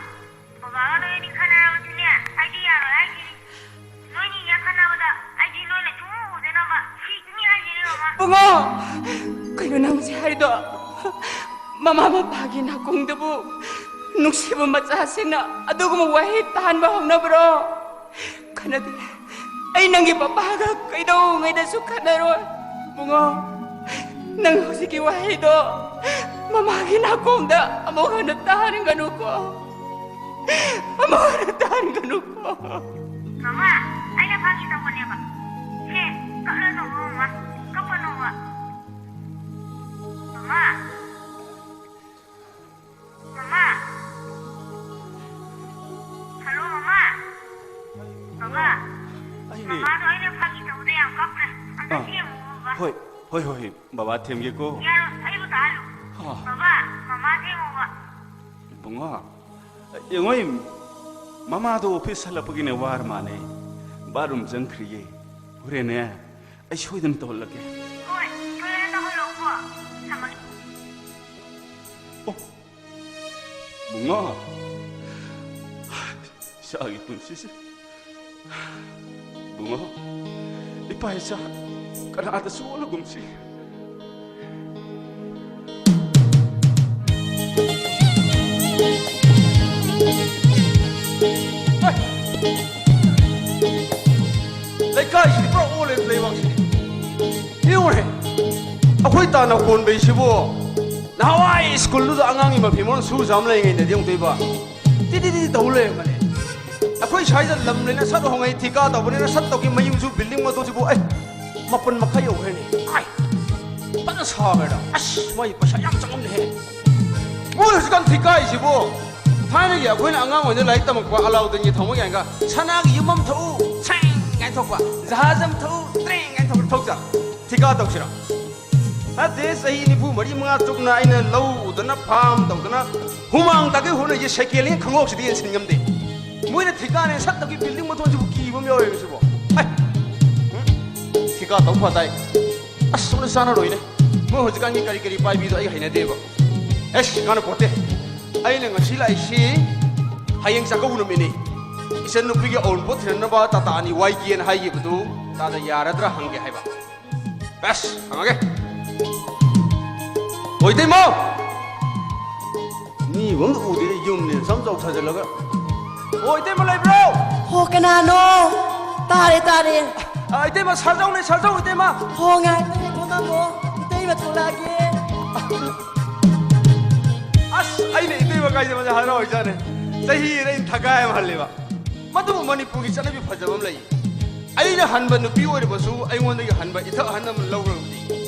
ꯕꯕꯥꯒ ꯅꯣꯏ ꯑꯅꯤ ꯈꯟꯅꯔꯕꯁꯨꯅꯦ ꯑꯩꯗꯤ ꯌꯥꯔꯣꯏ ꯍꯥꯏꯁꯤꯅꯤ꯫ ꯅꯣꯏꯅꯤꯅꯦ ꯈꯟꯅꯕꯗ ꯑꯩꯗꯤ ꯅꯣꯏꯅ ꯁꯨꯡꯎ ꯎꯗꯅꯕ ꯁꯤꯒꯅꯤ ꯍꯥꯏꯁꯤꯅꯤ, ꯃꯃꯥ꯫ ꯕꯨꯡꯉꯣ! ꯀꯩꯅꯣ ꯅꯪ ꯍꯧꯖꯤꯛ ꯍꯥꯏꯔꯤꯗꯣ? ꯃꯃꯥ ꯃꯄꯥꯒꯤ ꯅꯥꯀꯣꯡꯗꯕꯨ ꯅꯨꯡꯁꯤꯕ ꯃꯆꯥꯁꯤꯡꯅ ꯑꯗꯨꯒꯨꯝꯕ ꯋꯥꯍꯩ ꯇꯥꯍꯟꯕ ꯍꯧꯅꯕ꯭ꯔꯣ? ꯈꯟꯅꯗꯦ꯫ ꯑꯩ ꯅꯪꯒꯤ ꯄꯄꯥꯒ ꯀꯩꯗꯧꯉꯩꯗꯁꯨ ꯈꯟꯅꯔꯣꯏ꯫ ꯕꯨꯡꯉꯣ, ꯅꯪ ꯍꯧꯖꯤꯛꯀꯤ ꯋꯥꯍꯩꯗꯣ ꯃꯃꯥꯒꯤ ꯅꯥꯀꯣꯡꯗ ꯑꯃꯨꯛ ꯍꯟꯅ ꯇꯥꯍꯟꯒꯅꯨꯀꯣ꯫ ꯑꯃꯨꯛ ꯍꯟꯅ ꯇꯥꯍꯟꯒꯅꯨꯀꯣ꯫ ꯃꯃꯥ, ꯑꯩꯅ ꯐꯥꯒꯤ ꯇꯧꯕꯅꯦꯕ꯫ ꯁꯦ, ꯀꯞꯂꯅꯣꯕ, ꯃꯃꯥ꯫ ꯀꯞꯄꯅꯣꯕ꯫ ꯃꯃꯥ꯫ ꯃꯃꯥꯗꯣ ꯑꯩꯅ ꯐꯥꯒꯤ ꯇꯧꯕꯗ ꯌꯥꯝ ꯀꯞꯈ꯭ꯔꯦ꯫ ꯑꯝꯇ ꯑꯥ꯫ ꯊꯦꯝꯃꯨ, ꯕꯕꯥ꯫ ꯍꯣꯏ, ꯍꯣꯏ, ꯍꯣꯏ, ꯍꯣꯏ꯫ ꯕꯕꯥ ꯊꯦꯝꯒꯦꯀꯣ꯫ ꯌꯥꯔꯣꯏ, ꯑꯩꯕꯨ ꯇꯥꯍꯜꯂꯨ꯫ ꯑꯥ꯫ ꯕꯕꯥ, ꯃꯃꯥ ꯊꯦꯝꯃꯨꯕ꯫ ꯏꯕꯨꯡꯉꯣ, ꯌꯦꯡꯉꯣ, ꯃꯃꯥꯗꯣ ꯑꯣꯐꯤꯁ ꯍꯜꯂꯛꯄꯒꯤꯅꯦ ꯋꯥꯔ ꯃꯥꯅꯦ꯫ ꯕꯥꯠꯔꯨꯝ ꯆꯪꯈ꯭ꯔꯤꯌꯦ꯫ ꯍꯣꯔꯦꯟꯅꯦ, ꯑꯩ ꯁꯣꯏꯗꯅ ꯇꯧꯍꯜꯂꯛꯀꯦ꯫ ꯍꯣꯏ, ꯁꯣꯏꯗꯅ ꯇꯧꯍꯜꯂꯛꯎꯀꯣ꯫ ꯊꯝꯃꯒꯦ꯫ ꯑꯣ, ꯕꯨꯡꯉꯣ, ꯏꯆꯥꯒꯤ ꯄꯨꯟꯁꯤꯁꯦ꯫ ꯕꯨꯡꯉꯣ, ꯏꯄꯥ ꯏꯆꯥ ꯀꯅꯥꯗꯁꯨ ꯑꯣꯜꯂꯒꯨꯝꯁꯤ꯫ ꯂꯩꯀꯥꯏꯁꯤꯗꯤ ꯄꯨꯔꯥ ꯑꯣꯜꯂꯦ ꯂꯩꯕꯥꯛꯁꯤꯗꯤ꯫ ꯌꯦꯡꯉꯨꯅꯦ, ꯑꯩꯈꯣꯏ ꯇꯥꯟꯅ ꯀꯣꯟꯕꯩꯁꯤꯕꯨ ꯅꯍꯥꯟꯋꯥꯏ ꯁ꯭ꯀꯨꯜꯗꯨꯗ ꯑꯉꯥꯡꯒꯤ ꯃꯐꯤ ꯃꯔꯣꯟ ꯁꯨ ꯆꯥꯝ ꯂꯩꯔꯤꯉꯩꯗꯗꯤ ꯑꯃꯨꯛꯇꯣꯏꯕ ꯇꯤꯗꯤ ꯇꯤꯗꯤ ꯇꯧ ꯂꯩꯔꯝꯕꯅꯦ꯫ ꯑꯩꯈꯣꯏ ꯁ꯭ꯋꯥꯏꯗ ꯂꯝ ꯂꯩꯅ ꯁꯠ ꯍꯣꯡꯉꯩ ꯊꯤꯀꯥ ꯇꯧꯕꯅꯤꯅ ꯁꯠ ꯇꯧꯈꯤ ꯃꯌꯨꯝꯁꯨ ꯕꯤꯜꯗꯤꯡ ꯃꯇꯣꯟꯁꯤꯕꯨ ꯑꯩ ꯃꯥꯄꯟ ꯃꯈꯥꯏ ꯌꯧꯈ꯭ꯔꯦꯅꯦ꯫ ꯑꯥꯏ, ꯐꯖꯅ ꯁꯥꯈ꯭ꯔꯦꯗ꯫ ꯑꯁ, ꯃꯣꯏ ꯄꯩꯁꯥ ꯌꯥꯝ ꯆꯪꯉꯝꯅꯦꯍꯦ꯫ ꯃꯣꯏ ꯍꯧꯖꯤꯛꯀꯥꯟ ꯊꯤꯀꯥꯏꯁꯤꯕꯨ ꯊꯥꯏꯅꯒꯤ ꯑꯩꯈꯣꯏꯅ ꯑꯉꯥꯡ ꯑꯣꯏꯅ ꯂꯥꯏꯔꯤꯛ ꯇꯝꯃꯛꯄ ꯑꯂꯥꯎꯗꯤꯟꯒꯤ ꯊꯥꯡꯃꯩ ꯀꯥꯏꯅꯒ ꯁꯅꯥꯒꯤ ꯌꯨꯝ ꯑꯃ ꯊꯛꯎ ꯁꯦꯡ ꯀꯥꯏꯅ ꯊꯣꯛꯄ, ꯖꯍꯥꯖ ꯑꯃ ꯊꯛꯎ ꯇ꯭ꯔꯦꯡ ꯀꯥꯏꯅ ꯊꯣꯛꯄ ꯊꯣꯛꯇ꯭ꯔꯥ? ꯊꯤꯀꯥ ꯇꯧꯁꯤꯔꯣ? ꯅꯠꯇꯦ, ꯆꯍꯤ ꯅꯤꯐꯨ ꯃꯔꯤ ꯃꯉꯥ ꯆꯨꯞꯅ ꯑꯩꯅ ꯂꯧ ꯎꯗꯅ ꯐꯥꯝ ꯇꯧꯗꯅ ꯍꯨꯃꯥꯡ ꯇꯥꯒꯩ ꯍꯣꯠꯅꯔꯤꯁꯦ ꯁꯦꯀꯦꯟ ꯍꯦꯟ ꯈꯪꯉꯣꯛꯁꯤꯗꯤ ꯌꯦꯡꯁꯤꯟ ꯉꯝꯗꯦ꯫ ꯃꯣꯏꯅ ꯊꯤꯀꯥꯅꯦ ꯁꯠꯇꯒꯤ ꯕꯤꯜꯗꯤꯡ ꯃꯊꯣꯟꯁꯤꯕꯨ ꯀꯤꯕ ꯑꯃ ꯌꯥꯎꯔꯦꯕ ꯁꯤꯕꯣ꯫ ꯍꯥꯏ! ꯎꯝ? ꯊꯤꯀꯥ ꯇꯧ ꯐ ꯇꯥꯏ꯫ ꯑꯁ, ꯁꯣꯝꯗ ꯆꯥꯟꯅꯔꯣꯏꯅꯦ꯫ ꯃꯣꯏ ꯍꯧꯖꯤꯛꯀꯥꯟꯒꯤ ꯀꯔꯤ ꯀꯔꯤ ꯄꯥꯏꯕꯤꯗꯣ ꯑꯩ ꯍꯩꯅꯗꯦꯕ꯫ ꯑꯦꯁ, ꯀꯥꯟꯅꯄꯣꯠꯇꯦ꯫ ꯑꯩꯅ ꯉꯁꯤ ꯂꯥꯛꯏꯁꯤ ꯍꯌꯦꯡ ꯆꯥꯛꯀꯧꯕ ꯅꯨꯃꯤꯠꯅꯤ꯫ ꯏꯆꯟ ꯅꯨꯄꯤꯒꯤ ꯑꯎꯟꯄꯣꯠ ꯊꯤꯅꯅꯕ ꯇꯥꯇꯥ ꯑꯅꯤ ꯋꯥꯏꯒꯦꯅ ꯍꯥꯏꯈꯤꯕꯗꯨ ꯇꯥꯗ ꯌꯥꯔꯗ꯭ꯔꯥ ꯍꯪꯒꯦ ꯍꯥꯏꯕ꯫ ꯑꯁ, ꯍꯪꯉꯒꯦ꯫ ꯍꯣꯏ, ꯏꯇꯩꯃ! ꯃꯤꯕꯨ ꯑꯝꯇ ꯎꯗꯦ, ꯌꯨꯝꯅꯦ ꯁꯝ ꯆꯥꯎ ꯁꯥꯖꯤꯜꯂꯒ꯫ ꯑꯣ, ꯏꯇꯩꯃ ꯂꯩꯕ꯭ꯔꯣ? ꯍꯣ, ꯀꯅꯥꯅꯣ? ꯇꯥꯔꯦ, ꯇꯥꯔꯦ꯫ ꯑ, ꯏꯇꯩꯃ, ꯁꯥꯖꯧꯅꯦ, ꯁꯥꯖꯧ, ꯏꯇꯩꯃ꯫ ꯍꯣ, ꯉꯥꯏꯈꯣꯅꯦ, ꯐꯝꯃꯝꯃꯣ꯫ ꯏꯇꯩꯃ ꯊꯣꯛꯂꯛꯑꯒꯦ꯫ ꯑꯁ, ꯑꯩꯅ ꯏꯇꯩꯃ ꯀꯥꯏꯗꯕꯁꯦ ꯍꯔꯥꯎꯔꯤꯖꯥꯠꯅꯦ꯫ ꯆꯍꯤ ꯑꯩꯅ ꯊꯒꯥꯏ ꯑꯃ ꯍꯜꯂꯦꯕ꯫ ꯃꯗꯨꯕꯨ ꯃꯅꯤꯄꯨꯔꯒꯤ ꯆꯠꯅꯕꯤ ꯐꯖꯕ ꯑꯃ ꯂꯩ꯫ ꯑꯩꯅ ꯍꯟꯕ ꯅꯨꯄꯤ ꯑꯣꯏꯔꯕꯁꯨ ꯑꯩꯉꯣꯟꯗꯒꯤ ꯍꯟꯕ ꯏꯊꯛ ꯑꯍꯟ ꯑꯃ ꯂꯧꯔꯕꯗꯤ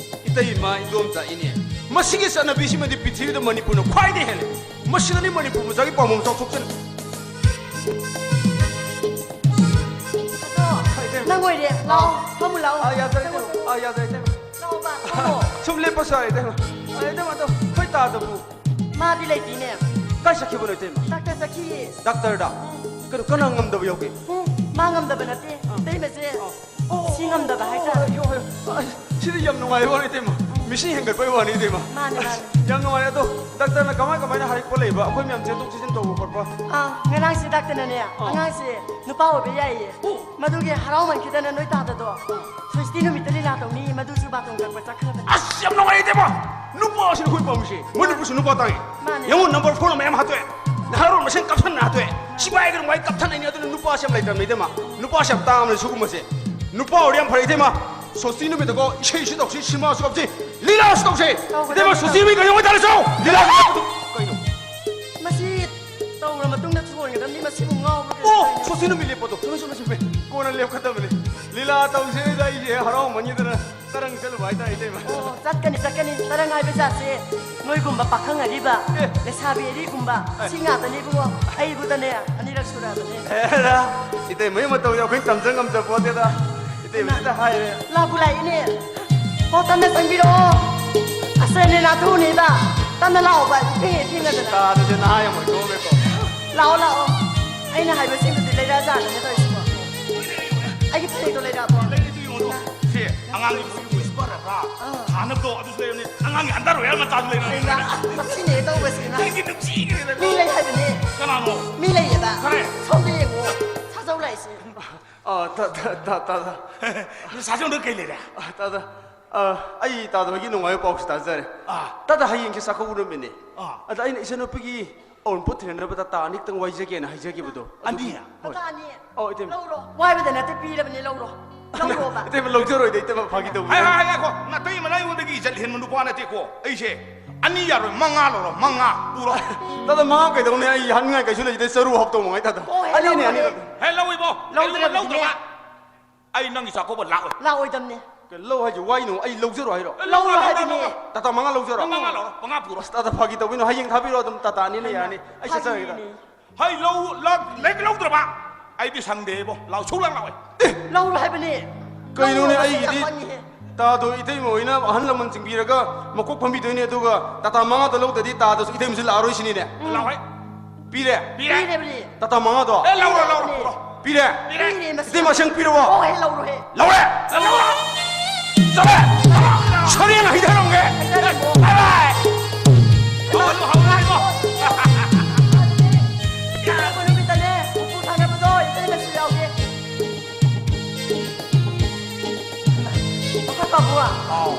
ꯏꯇꯩꯃ, ꯏꯗꯣꯝꯆꯥ, ꯏꯅꯦ꯫ ꯃꯁꯤꯒꯤ ꯆꯠꯅꯕꯤꯁꯤꯃꯗꯤ ꯄ꯭ꯔꯤꯊꯤꯕꯤꯗ ꯃꯅꯤꯄꯨꯔꯅ ꯈ꯭ꯋꯥꯏꯗꯒꯤ ꯍꯦꯜꯂꯦ꯫ ꯃꯁꯤꯗꯅꯤ ꯃꯅꯤꯄꯨꯔ ꯃꯆꯥꯒꯤ ꯄꯥꯝꯕꯣꯝ ꯆꯥꯎꯊꯣꯛꯆꯅꯤ꯫ ꯑꯗꯣ, ꯏꯇꯩꯃ꯫ ꯅꯪ ꯑꯣꯏꯔꯦ꯫ ꯂꯥꯛꯑꯣ, ꯐꯝꯃꯨ ꯂꯥꯛꯑꯣ꯫ ꯑꯥ, ꯌꯥꯖꯔꯦ, ꯏꯇꯩꯃ꯫ ꯑꯥ, ꯌꯥꯖꯔꯦ, ꯏꯇꯩꯃ꯫ ꯂꯥꯛꯑꯣꯕ, ꯐꯝꯃꯣ꯫ ꯁꯨꯝ ꯂꯦꯞꯄꯁꯨ ꯌꯥꯔꯦ, ꯏꯇꯩꯃ꯫ ꯑꯥ, ꯏꯇꯩꯃ, ꯑꯗꯣ ꯑꯩꯈꯣꯏ ꯇꯥꯗꯕꯨ? ꯃꯥꯗꯤ ꯂꯩꯇꯦꯅꯦ꯫ ꯀꯥꯏ ꯆꯠꯈꯤꯕꯅꯣ, ꯏꯇꯩꯃ? ꯗꯥꯛꯇꯔ ꯆꯠꯈꯤꯌꯦ꯫ ꯗꯥꯛꯇꯔꯗ? ꯎꯝ꯫ ꯀꯩꯅꯣ, ꯀꯅꯥ ꯉꯝꯗꯕ ꯌꯥꯎꯒꯦ? ꯎꯝ, ꯃꯥ ꯉꯝꯗꯕ ꯅꯠꯇꯦ꯫ ꯑꯥ꯫ ꯏꯇꯩꯃꯁꯦ ꯑꯣ, ꯁꯤ ꯉꯝꯗꯕ ꯍꯥꯏꯇꯥꯔꯦ꯫ ꯑꯣ, ꯑꯣ, ꯑꯣ, ꯑꯣ꯫ ꯑꯁ, ꯁꯤꯗꯤ ꯌꯥꯝ ꯅꯨꯡꯉꯥꯏꯕ ꯋꯥꯅꯤ, ꯏꯇꯩꯃ꯫ ꯃꯤꯁꯤꯡ ꯍꯦꯟꯒꯠꯄꯒꯤ ꯋꯥꯅꯤ, ꯏꯇꯩꯃ꯫ ꯃꯥꯅꯦ, ꯃꯥꯅꯦ꯫ ꯑꯁ, ꯌꯥꯝ ꯅꯨꯡꯉꯥꯏꯔꯦ꯫ ꯑꯗꯣ ꯗꯥꯛꯇꯔꯅ ꯀꯃꯥꯏ ꯀꯃꯥꯏꯅ ꯍꯥꯏꯔꯛꯄ ꯂꯩꯕ? ꯑꯩꯈꯣꯏ ꯃꯌꯥꯝ ꯆꯦꯟꯊꯣꯛ ꯆꯦꯟꯁꯤꯟ ꯇꯧꯕ ꯈꯣꯠꯄ? ꯑꯥ, ꯉꯔꯥꯡꯁꯦ ꯗꯥꯛꯇꯔꯅꯅꯦ, ꯑꯥ꯫ ꯑꯉꯥꯡꯁꯦ ꯅꯨꯄꯥ ꯑꯣꯏꯕ ꯌꯥꯏꯌꯦ꯫ ꯑꯣ꯫ ꯃꯗꯨꯒꯤ ꯍꯔꯥꯎꯃꯟꯈꯤꯗꯅ ꯅꯣꯏ ꯇꯥꯗꯗꯣ ꯁ꯭ꯋꯦꯁꯇꯤ ꯅꯨꯃꯤꯠꯇ ꯂꯤꯂꯥ ꯇꯧꯅꯤ, ꯃꯗꯨꯁꯨ ꯕꯥꯇꯣꯟ ꯀꯛꯄ ꯆꯠꯈ꯭ꯔꯕꯅꯤ꯫ ꯑꯁ, ꯌꯥꯝ ꯅꯨꯡꯉꯥꯏꯔꯦ, ꯏꯇꯩꯃ꯫ ꯅꯨꯄꯥꯁꯤꯅ ꯑꯩꯈꯣꯏ ꯄꯥꯝꯃꯤꯁꯦ꯫ ꯃꯅꯤꯄꯨꯔꯁꯨ ꯅꯨꯄꯥ ꯇꯥꯡꯉꯤ꯫ ꯃꯥꯅꯦ꯫ ꯌꯦꯡꯉꯨ, ꯅꯝꯕꯔ ꯐꯣꯔ ꯃꯌꯥꯝ ꯍꯥꯠꯇꯣꯛꯑꯦ꯫ ꯅꯍꯥꯔꯣꯜ ꯃꯁꯦꯟ ꯀꯞꯊꯠꯅ ꯍꯥꯠꯇꯣꯛꯑꯦ꯫ ꯁꯤꯐꯥꯏꯒ ꯅꯨꯡꯉꯥꯏ ꯀꯞꯊꯠꯅꯩꯅꯦ꯫ ꯑꯗꯨꯅ ꯅꯨꯄꯥꯁꯦ ꯌꯥꯝ ꯂꯩꯇ꯭ꯔꯕꯅꯦ, ꯏꯇꯩꯃ꯫ ꯅꯨꯄꯥꯁꯦ ꯌꯥꯝ ꯇꯥꯡꯉꯕꯅꯦ ꯁꯤꯒꯨꯝꯕꯁꯦ꯫ ꯅꯨꯄꯥ ꯑꯣꯏꯔꯗꯤ ꯌꯥꯝ ꯐꯔꯦ, ꯏꯇꯩꯃ꯫ ꯁ꯭ꯋꯁꯇꯤ ꯅꯨꯃꯤꯠꯇꯀꯣ ꯏꯁꯩꯁꯨ ꯇꯧꯁꯤ, ꯁꯤꯅꯦꯃꯥꯁꯨ ꯀꯥꯞꯁꯤ, ꯂꯤꯂꯥꯁꯨ ꯇꯧꯁꯤ꯫ ꯇꯧꯒꯗꯕꯅꯤ, ꯏꯇꯩꯃ, ꯁ꯭ꯋꯁꯇꯤ ꯇꯧꯒꯗꯕꯅꯤ꯫ ꯅꯨꯃꯤꯠ ꯀꯩꯅꯣ ꯍꯥꯏꯇꯥꯔꯦ, ꯆꯠꯂꯣ꯫ ꯂꯤꯂꯥ ꯀꯥꯞꯄꯗꯨ ꯀꯩꯅꯣ? ꯃꯁꯤ ꯇꯧꯔ ꯃꯇꯨꯡꯗ ꯊꯣꯟꯒꯗꯕꯅꯤ, ꯃꯁꯤꯕꯨ ꯉꯥꯎꯕ꯭ꯔꯥ ꯀꯩꯅꯣ ꯑꯣ, ꯇꯧꯔꯤꯅꯣ? ꯁ꯭ꯋꯁꯇꯤ ꯅꯨꯃꯤꯠ ꯂꯦꯞꯄꯗꯣ꯫ ꯆꯨꯝꯃꯦ, ꯆꯨꯝꯃꯦ, ꯆꯨꯝꯃꯦ꯫ ꯀꯣꯟꯅ ꯂꯦꯞꯀꯗꯕꯅꯤ꯫ ꯂꯤꯂꯥ ꯇꯧꯁꯦꯗ ꯑꯩꯁꯦ ꯍꯔꯥꯎꯃꯟꯈꯤꯗꯅ ꯇꯔꯪ ꯆꯠꯂꯨꯕ ꯍꯥꯏꯇꯥꯔꯦ, ꯏꯇꯩꯃ꯫ ꯑꯣ, ꯆꯠꯀꯅꯤ, ꯆꯠꯀꯅꯤ꯫ ꯇꯔꯪ ꯍꯥꯏꯕ ꯖꯥꯠꯁꯦ ꯅꯣꯏꯒꯨꯝꯕ ꯄꯥꯈꯪ ꯑꯔꯤꯕ, ꯑꯦ꯫ ꯂꯩꯁꯥꯕꯤ ꯑꯔꯤꯒꯨꯝꯕ, ꯑꯦ꯫ ꯁꯤ ꯉꯥꯛꯇꯅꯦ ꯏꯕꯨꯡꯉꯣ꯫ ꯑꯩꯕꯨꯗꯅꯦ ꯑꯅꯤꯔꯛ ꯁꯨꯔꯛꯑꯕꯅꯦ꯫ ꯑꯦꯔꯥ, ꯏꯇꯩꯃꯩ ꯃꯇꯧꯗꯤ ꯑꯩꯈꯣꯏ ꯇꯝꯖ ꯉꯝꯖ ꯄꯣꯠꯇꯦꯗ꯫ ꯏꯇꯩꯃꯁꯤꯗ ꯍꯥꯏꯔꯦ꯫ ꯂꯥꯛꯄꯨ ꯂꯥꯛꯏꯅꯦ꯫ ꯑꯣ, ꯇꯞꯅ ꯆꯪꯕꯤꯔꯛꯑꯣ꯫ ꯑꯁ, ꯅꯦꯅꯥ ꯊꯨꯅꯤꯕ꯫ ꯇꯞꯅ ꯂꯥꯛꯑꯣꯕ, ꯊꯦꯡꯉꯦ, ꯊꯦꯡꯉꯗꯅ꯫ ꯇꯥꯗꯁꯦ ꯅꯍꯥ ꯌꯥꯝ ꯑꯣꯏꯊꯣꯛꯑꯝꯃꯦꯀꯣ꯫ ꯂꯥꯛꯑꯣ, ꯂꯥꯛꯑꯣ꯫ ꯑꯩꯅ ꯍꯥꯏꯕꯁꯤꯡꯗꯨꯗꯤ ꯂꯩꯔꯛꯑꯖꯥꯠꯂꯅꯦ ꯇꯧꯔꯤꯁꯤꯕꯣ꯫ ꯑꯩꯒꯤ ꯐꯅꯦꯛꯇꯣ ꯂꯩꯔꯛꯑꯕꯣ? ꯂꯩꯔꯛꯏꯗꯨ ꯌꯦꯡꯉꯣ꯫ ꯁꯤ ꯑꯉꯥꯡꯒꯤ ꯃꯣꯏꯒꯤ ꯋꯤꯁꯄꯔ ꯍꯥꯏꯕ꯭ꯔꯥ? ꯑꯥ꯫ ꯊꯥꯅꯕꯗꯣ ꯑꯗꯨꯁꯨ ꯂꯩꯔꯝꯅꯤ꯫ ꯑꯉꯥꯡꯒꯤ ꯑꯟꯗꯔꯋꯦꯌꯔ ꯃꯆꯥꯁꯨ ꯂꯩꯔꯝꯅꯤ꯫ ꯂꯩꯕ꯫ ꯃꯁꯤꯅꯦ ꯇꯧꯕꯁꯤꯅ꯫ ꯅꯪꯒꯤ ꯅꯨꯡꯁꯤꯈ꯭ꯔꯦꯗ꯫ ꯃꯤ ꯂꯩ ꯍꯥꯏꯕꯅꯦ꯫ ꯀꯅꯥꯅꯣ? ꯃꯤ ꯂꯩꯌꯦꯕ꯫ ꯀꯔꯤ? ꯁꯣꯝꯗ ꯌꯦꯡꯉꯣ꯫ ꯁꯥꯖꯧ ꯂꯥꯛꯏꯁꯦ꯫ ꯑ, ꯇ-, ꯇ-, ꯇ-, ꯇꯥꯗ꯫ ꯅꯪ ꯁꯥꯖꯧꯗ ꯀꯩ ꯂꯩꯔꯦ? ꯑ, ꯇꯥꯗ꯫ ꯑ, ꯑꯩ ꯇꯥꯗ ꯍꯣꯏꯒꯤ ꯅꯨꯡꯉꯥꯏꯕ ꯄꯥꯎꯁꯤ ꯇꯥꯖꯔꯦ꯫ ꯑꯥ꯫ ꯇꯥꯗ, ꯍꯌꯦꯡꯁꯦ ꯆꯥꯛꯀꯧꯕ ꯅꯨꯃꯤꯠꯅꯦ꯫ ꯑꯥ꯫ ꯑꯗ ꯑꯩꯅ ꯏꯆꯟꯅꯨꯄꯤꯒꯤ ꯑꯎꯟꯄꯣꯠ ꯊꯤꯅꯅꯕ ꯇꯥꯇꯥ ꯑꯅꯤꯛꯇꯪ ꯋꯥꯏꯖꯒꯦꯅ ꯍꯥꯏꯖꯒꯤꯕꯗꯣ꯫ ꯑꯅꯤ? ꯑꯗꯨꯒꯤ, ꯍꯣꯏ꯫ ꯇꯥꯇꯥ ꯑꯅꯤ? ꯑꯧ, ꯏꯇꯩꯃ꯫ ꯂꯧꯔꯣ꯫ ꯋꯥꯏꯕꯗ ꯅꯠꯇꯦ, ꯄꯤꯔꯕꯅꯦ, ꯂꯧꯔꯣ꯫ ꯂꯧꯔꯣꯕ꯫ ꯏꯇꯩꯃ, ꯂꯧꯖꯔꯣꯏꯗ, ꯏꯇꯩꯃ, ꯐꯥꯒꯤ ꯇꯧꯕꯅꯦ꯫ ꯍꯥꯏ, ꯍꯥꯏ, ꯉꯥꯏꯈꯣ꯫ ꯅꯥꯇꯩꯃꯅ ꯑꯩꯉꯣꯟꯗꯒꯤ ꯏꯖꯠ ꯍꯦꯟꯕ ꯅꯨꯄꯥ ꯅꯠꯇꯦꯀꯣ꯫ ꯑꯩꯁꯦ ꯑꯅꯤ ꯌꯥꯔꯣꯏ, ꯃꯉꯥ ꯂꯧꯔꯣ, ꯃꯉꯥ ꯄꯨꯔꯣ꯫ ꯇꯥꯗ, ꯃꯉꯥ ꯀꯩꯗꯧꯅꯤ? ꯑꯩ ꯍꯥꯠꯅꯤꯡꯉꯥꯏ ꯀꯩꯁꯨ ꯂꯩꯇꯦ, ꯆꯔꯨ ꯍꯥꯞꯇꯧ ꯃꯉꯥꯏ, ꯇꯥꯗ꯫ ꯑꯣ, ꯍꯦ, ꯑꯅꯤꯅꯦ, ꯂꯧꯔꯣ, ꯑꯅꯤ ꯍꯦ꯫ ꯂꯧꯔꯣ꯫ ꯍꯦ, ꯂꯧꯏꯕꯣ꯫ ꯂꯧꯗ꯭ꯔꯕꯗꯤꯅꯦ꯫ ꯀꯩꯒꯨꯝꯕ ꯂꯧꯗ꯭ꯔꯕ, ꯑꯩ ꯅꯪꯒꯤ ꯆꯥꯛꯀꯧꯕ ꯂꯥꯛꯑꯣꯏ꯫ ꯂꯥꯛꯑꯣꯏꯗꯕꯅꯦ꯫ ꯀꯩ ꯂꯧ ꯍꯥꯏꯁꯦ? ꯋꯥꯏꯅꯣ? ꯑꯩ ꯂꯧꯖꯔꯣ ꯍꯥꯏꯔꯣ? ꯂꯧꯔꯣ ꯍꯥꯏꯕꯅꯦ꯫ ꯇꯥꯇꯥ ꯃꯉꯥ ꯂꯧꯖꯔꯣ? ꯃꯉꯥ ꯂꯧꯔꯣ, ꯃꯉꯥ ꯄꯨꯔꯣ꯫ ꯑꯁ, ꯇꯥꯇꯥ, ꯐꯥꯒꯤ ꯇꯧꯕꯤꯅꯣ꯫ ꯍꯌꯦꯡ ꯊꯥꯕꯤꯔꯣ ꯑꯗꯨꯝ, ꯇꯥꯇꯥ ꯑꯅꯤꯅ ꯌꯥꯅꯤ꯫ ꯑꯩ ꯆꯠꯆꯔꯒꯦ꯫ ꯐꯥꯒꯤꯅꯦ꯫ ꯍꯩ ꯂꯧ-, ꯂ-, ꯂꯩ ꯂꯧꯗ꯭ꯔꯕ? ꯑꯩꯗꯤ ꯁꯪꯗꯦꯕꯣ꯫ ꯂꯥꯎ, ꯁꯨꯛꯂꯥꯛ ꯂꯥꯎꯋꯦ꯫ ꯂꯧꯔꯣ ꯍꯥꯏꯕꯅꯤ꯫ ꯀꯩꯅꯣꯅꯦ, ꯂꯧꯔꯣ, ꯑꯩꯒꯤꯗꯤ ꯃꯁꯤꯅ ꯄꯪꯉꯤꯍꯦ꯫ ꯇꯥꯗꯣ ꯏꯇꯩꯃ ꯍꯣꯏꯅ ꯑꯍꯜ ꯂꯃꯟꯁꯤꯡ ꯄꯤꯔꯒ ꯃꯀꯣꯛ ꯐꯝꯕꯤꯗꯣꯏꯅꯦ, ꯑꯗꯨꯒ ꯇꯥꯇꯥ ꯃꯉꯥꯗꯣ ꯂꯧꯗ꯭ꯔꯗꯤ ꯇꯥꯗꯁꯨ ꯏꯇꯩꯃꯁꯨ ꯂꯥꯛꯑꯔꯣꯏ ꯁꯤꯅꯤꯅꯦ꯫ ꯂꯥꯎ ꯍꯦ꯫ ꯄꯤꯔꯦ꯫ ꯄꯤꯔꯦ꯫ ꯄꯤꯔꯦꯕꯅꯤ꯫ ꯇꯥꯇꯥ ꯃꯉꯥꯗꯣ꯫ ꯑꯦ, ꯂꯧꯔꯣ, ꯂꯧꯔꯣ, ꯄꯤꯔꯦ꯫ ꯄꯨꯔꯣ꯫ ꯄꯤꯔꯦ꯫ ꯄꯤꯔꯦ꯫ ꯄꯤꯔꯦ, ꯃꯁꯤ ꯏꯇꯩꯃ ꯑꯁꯦꯡ ꯄꯤꯔꯕꯣ? ꯍꯣꯏ, ꯂꯧꯔꯣꯍꯦ꯫ ꯂꯧꯔꯦ꯫ ꯂꯧꯔꯣ꯫ ꯆꯠꯂꯦ꯫ ꯁꯔꯦꯡ ꯍꯩꯊꯔꯝꯒꯦ꯫ ꯍꯩꯊꯔꯝꯃꯣ꯫ ꯕꯥꯏ ꯕꯥꯏ꯫ ꯍꯧꯍꯜꯂꯨ, ꯍꯧꯍꯜꯂꯨ, ꯍꯧꯍꯜꯂꯨ꯫ ꯌꯥꯔꯕ ꯅꯨꯃꯤꯠꯇꯅꯦ, ꯎꯄꯨ ꯊꯥꯅꯕꯗꯣ ꯏꯇꯩꯃꯁꯨ ꯌꯥꯎꯒꯦ꯫ ꯃꯈꯣꯏ ꯄꯥꯕꯨꯡ꯫ ꯑꯥꯎ꯫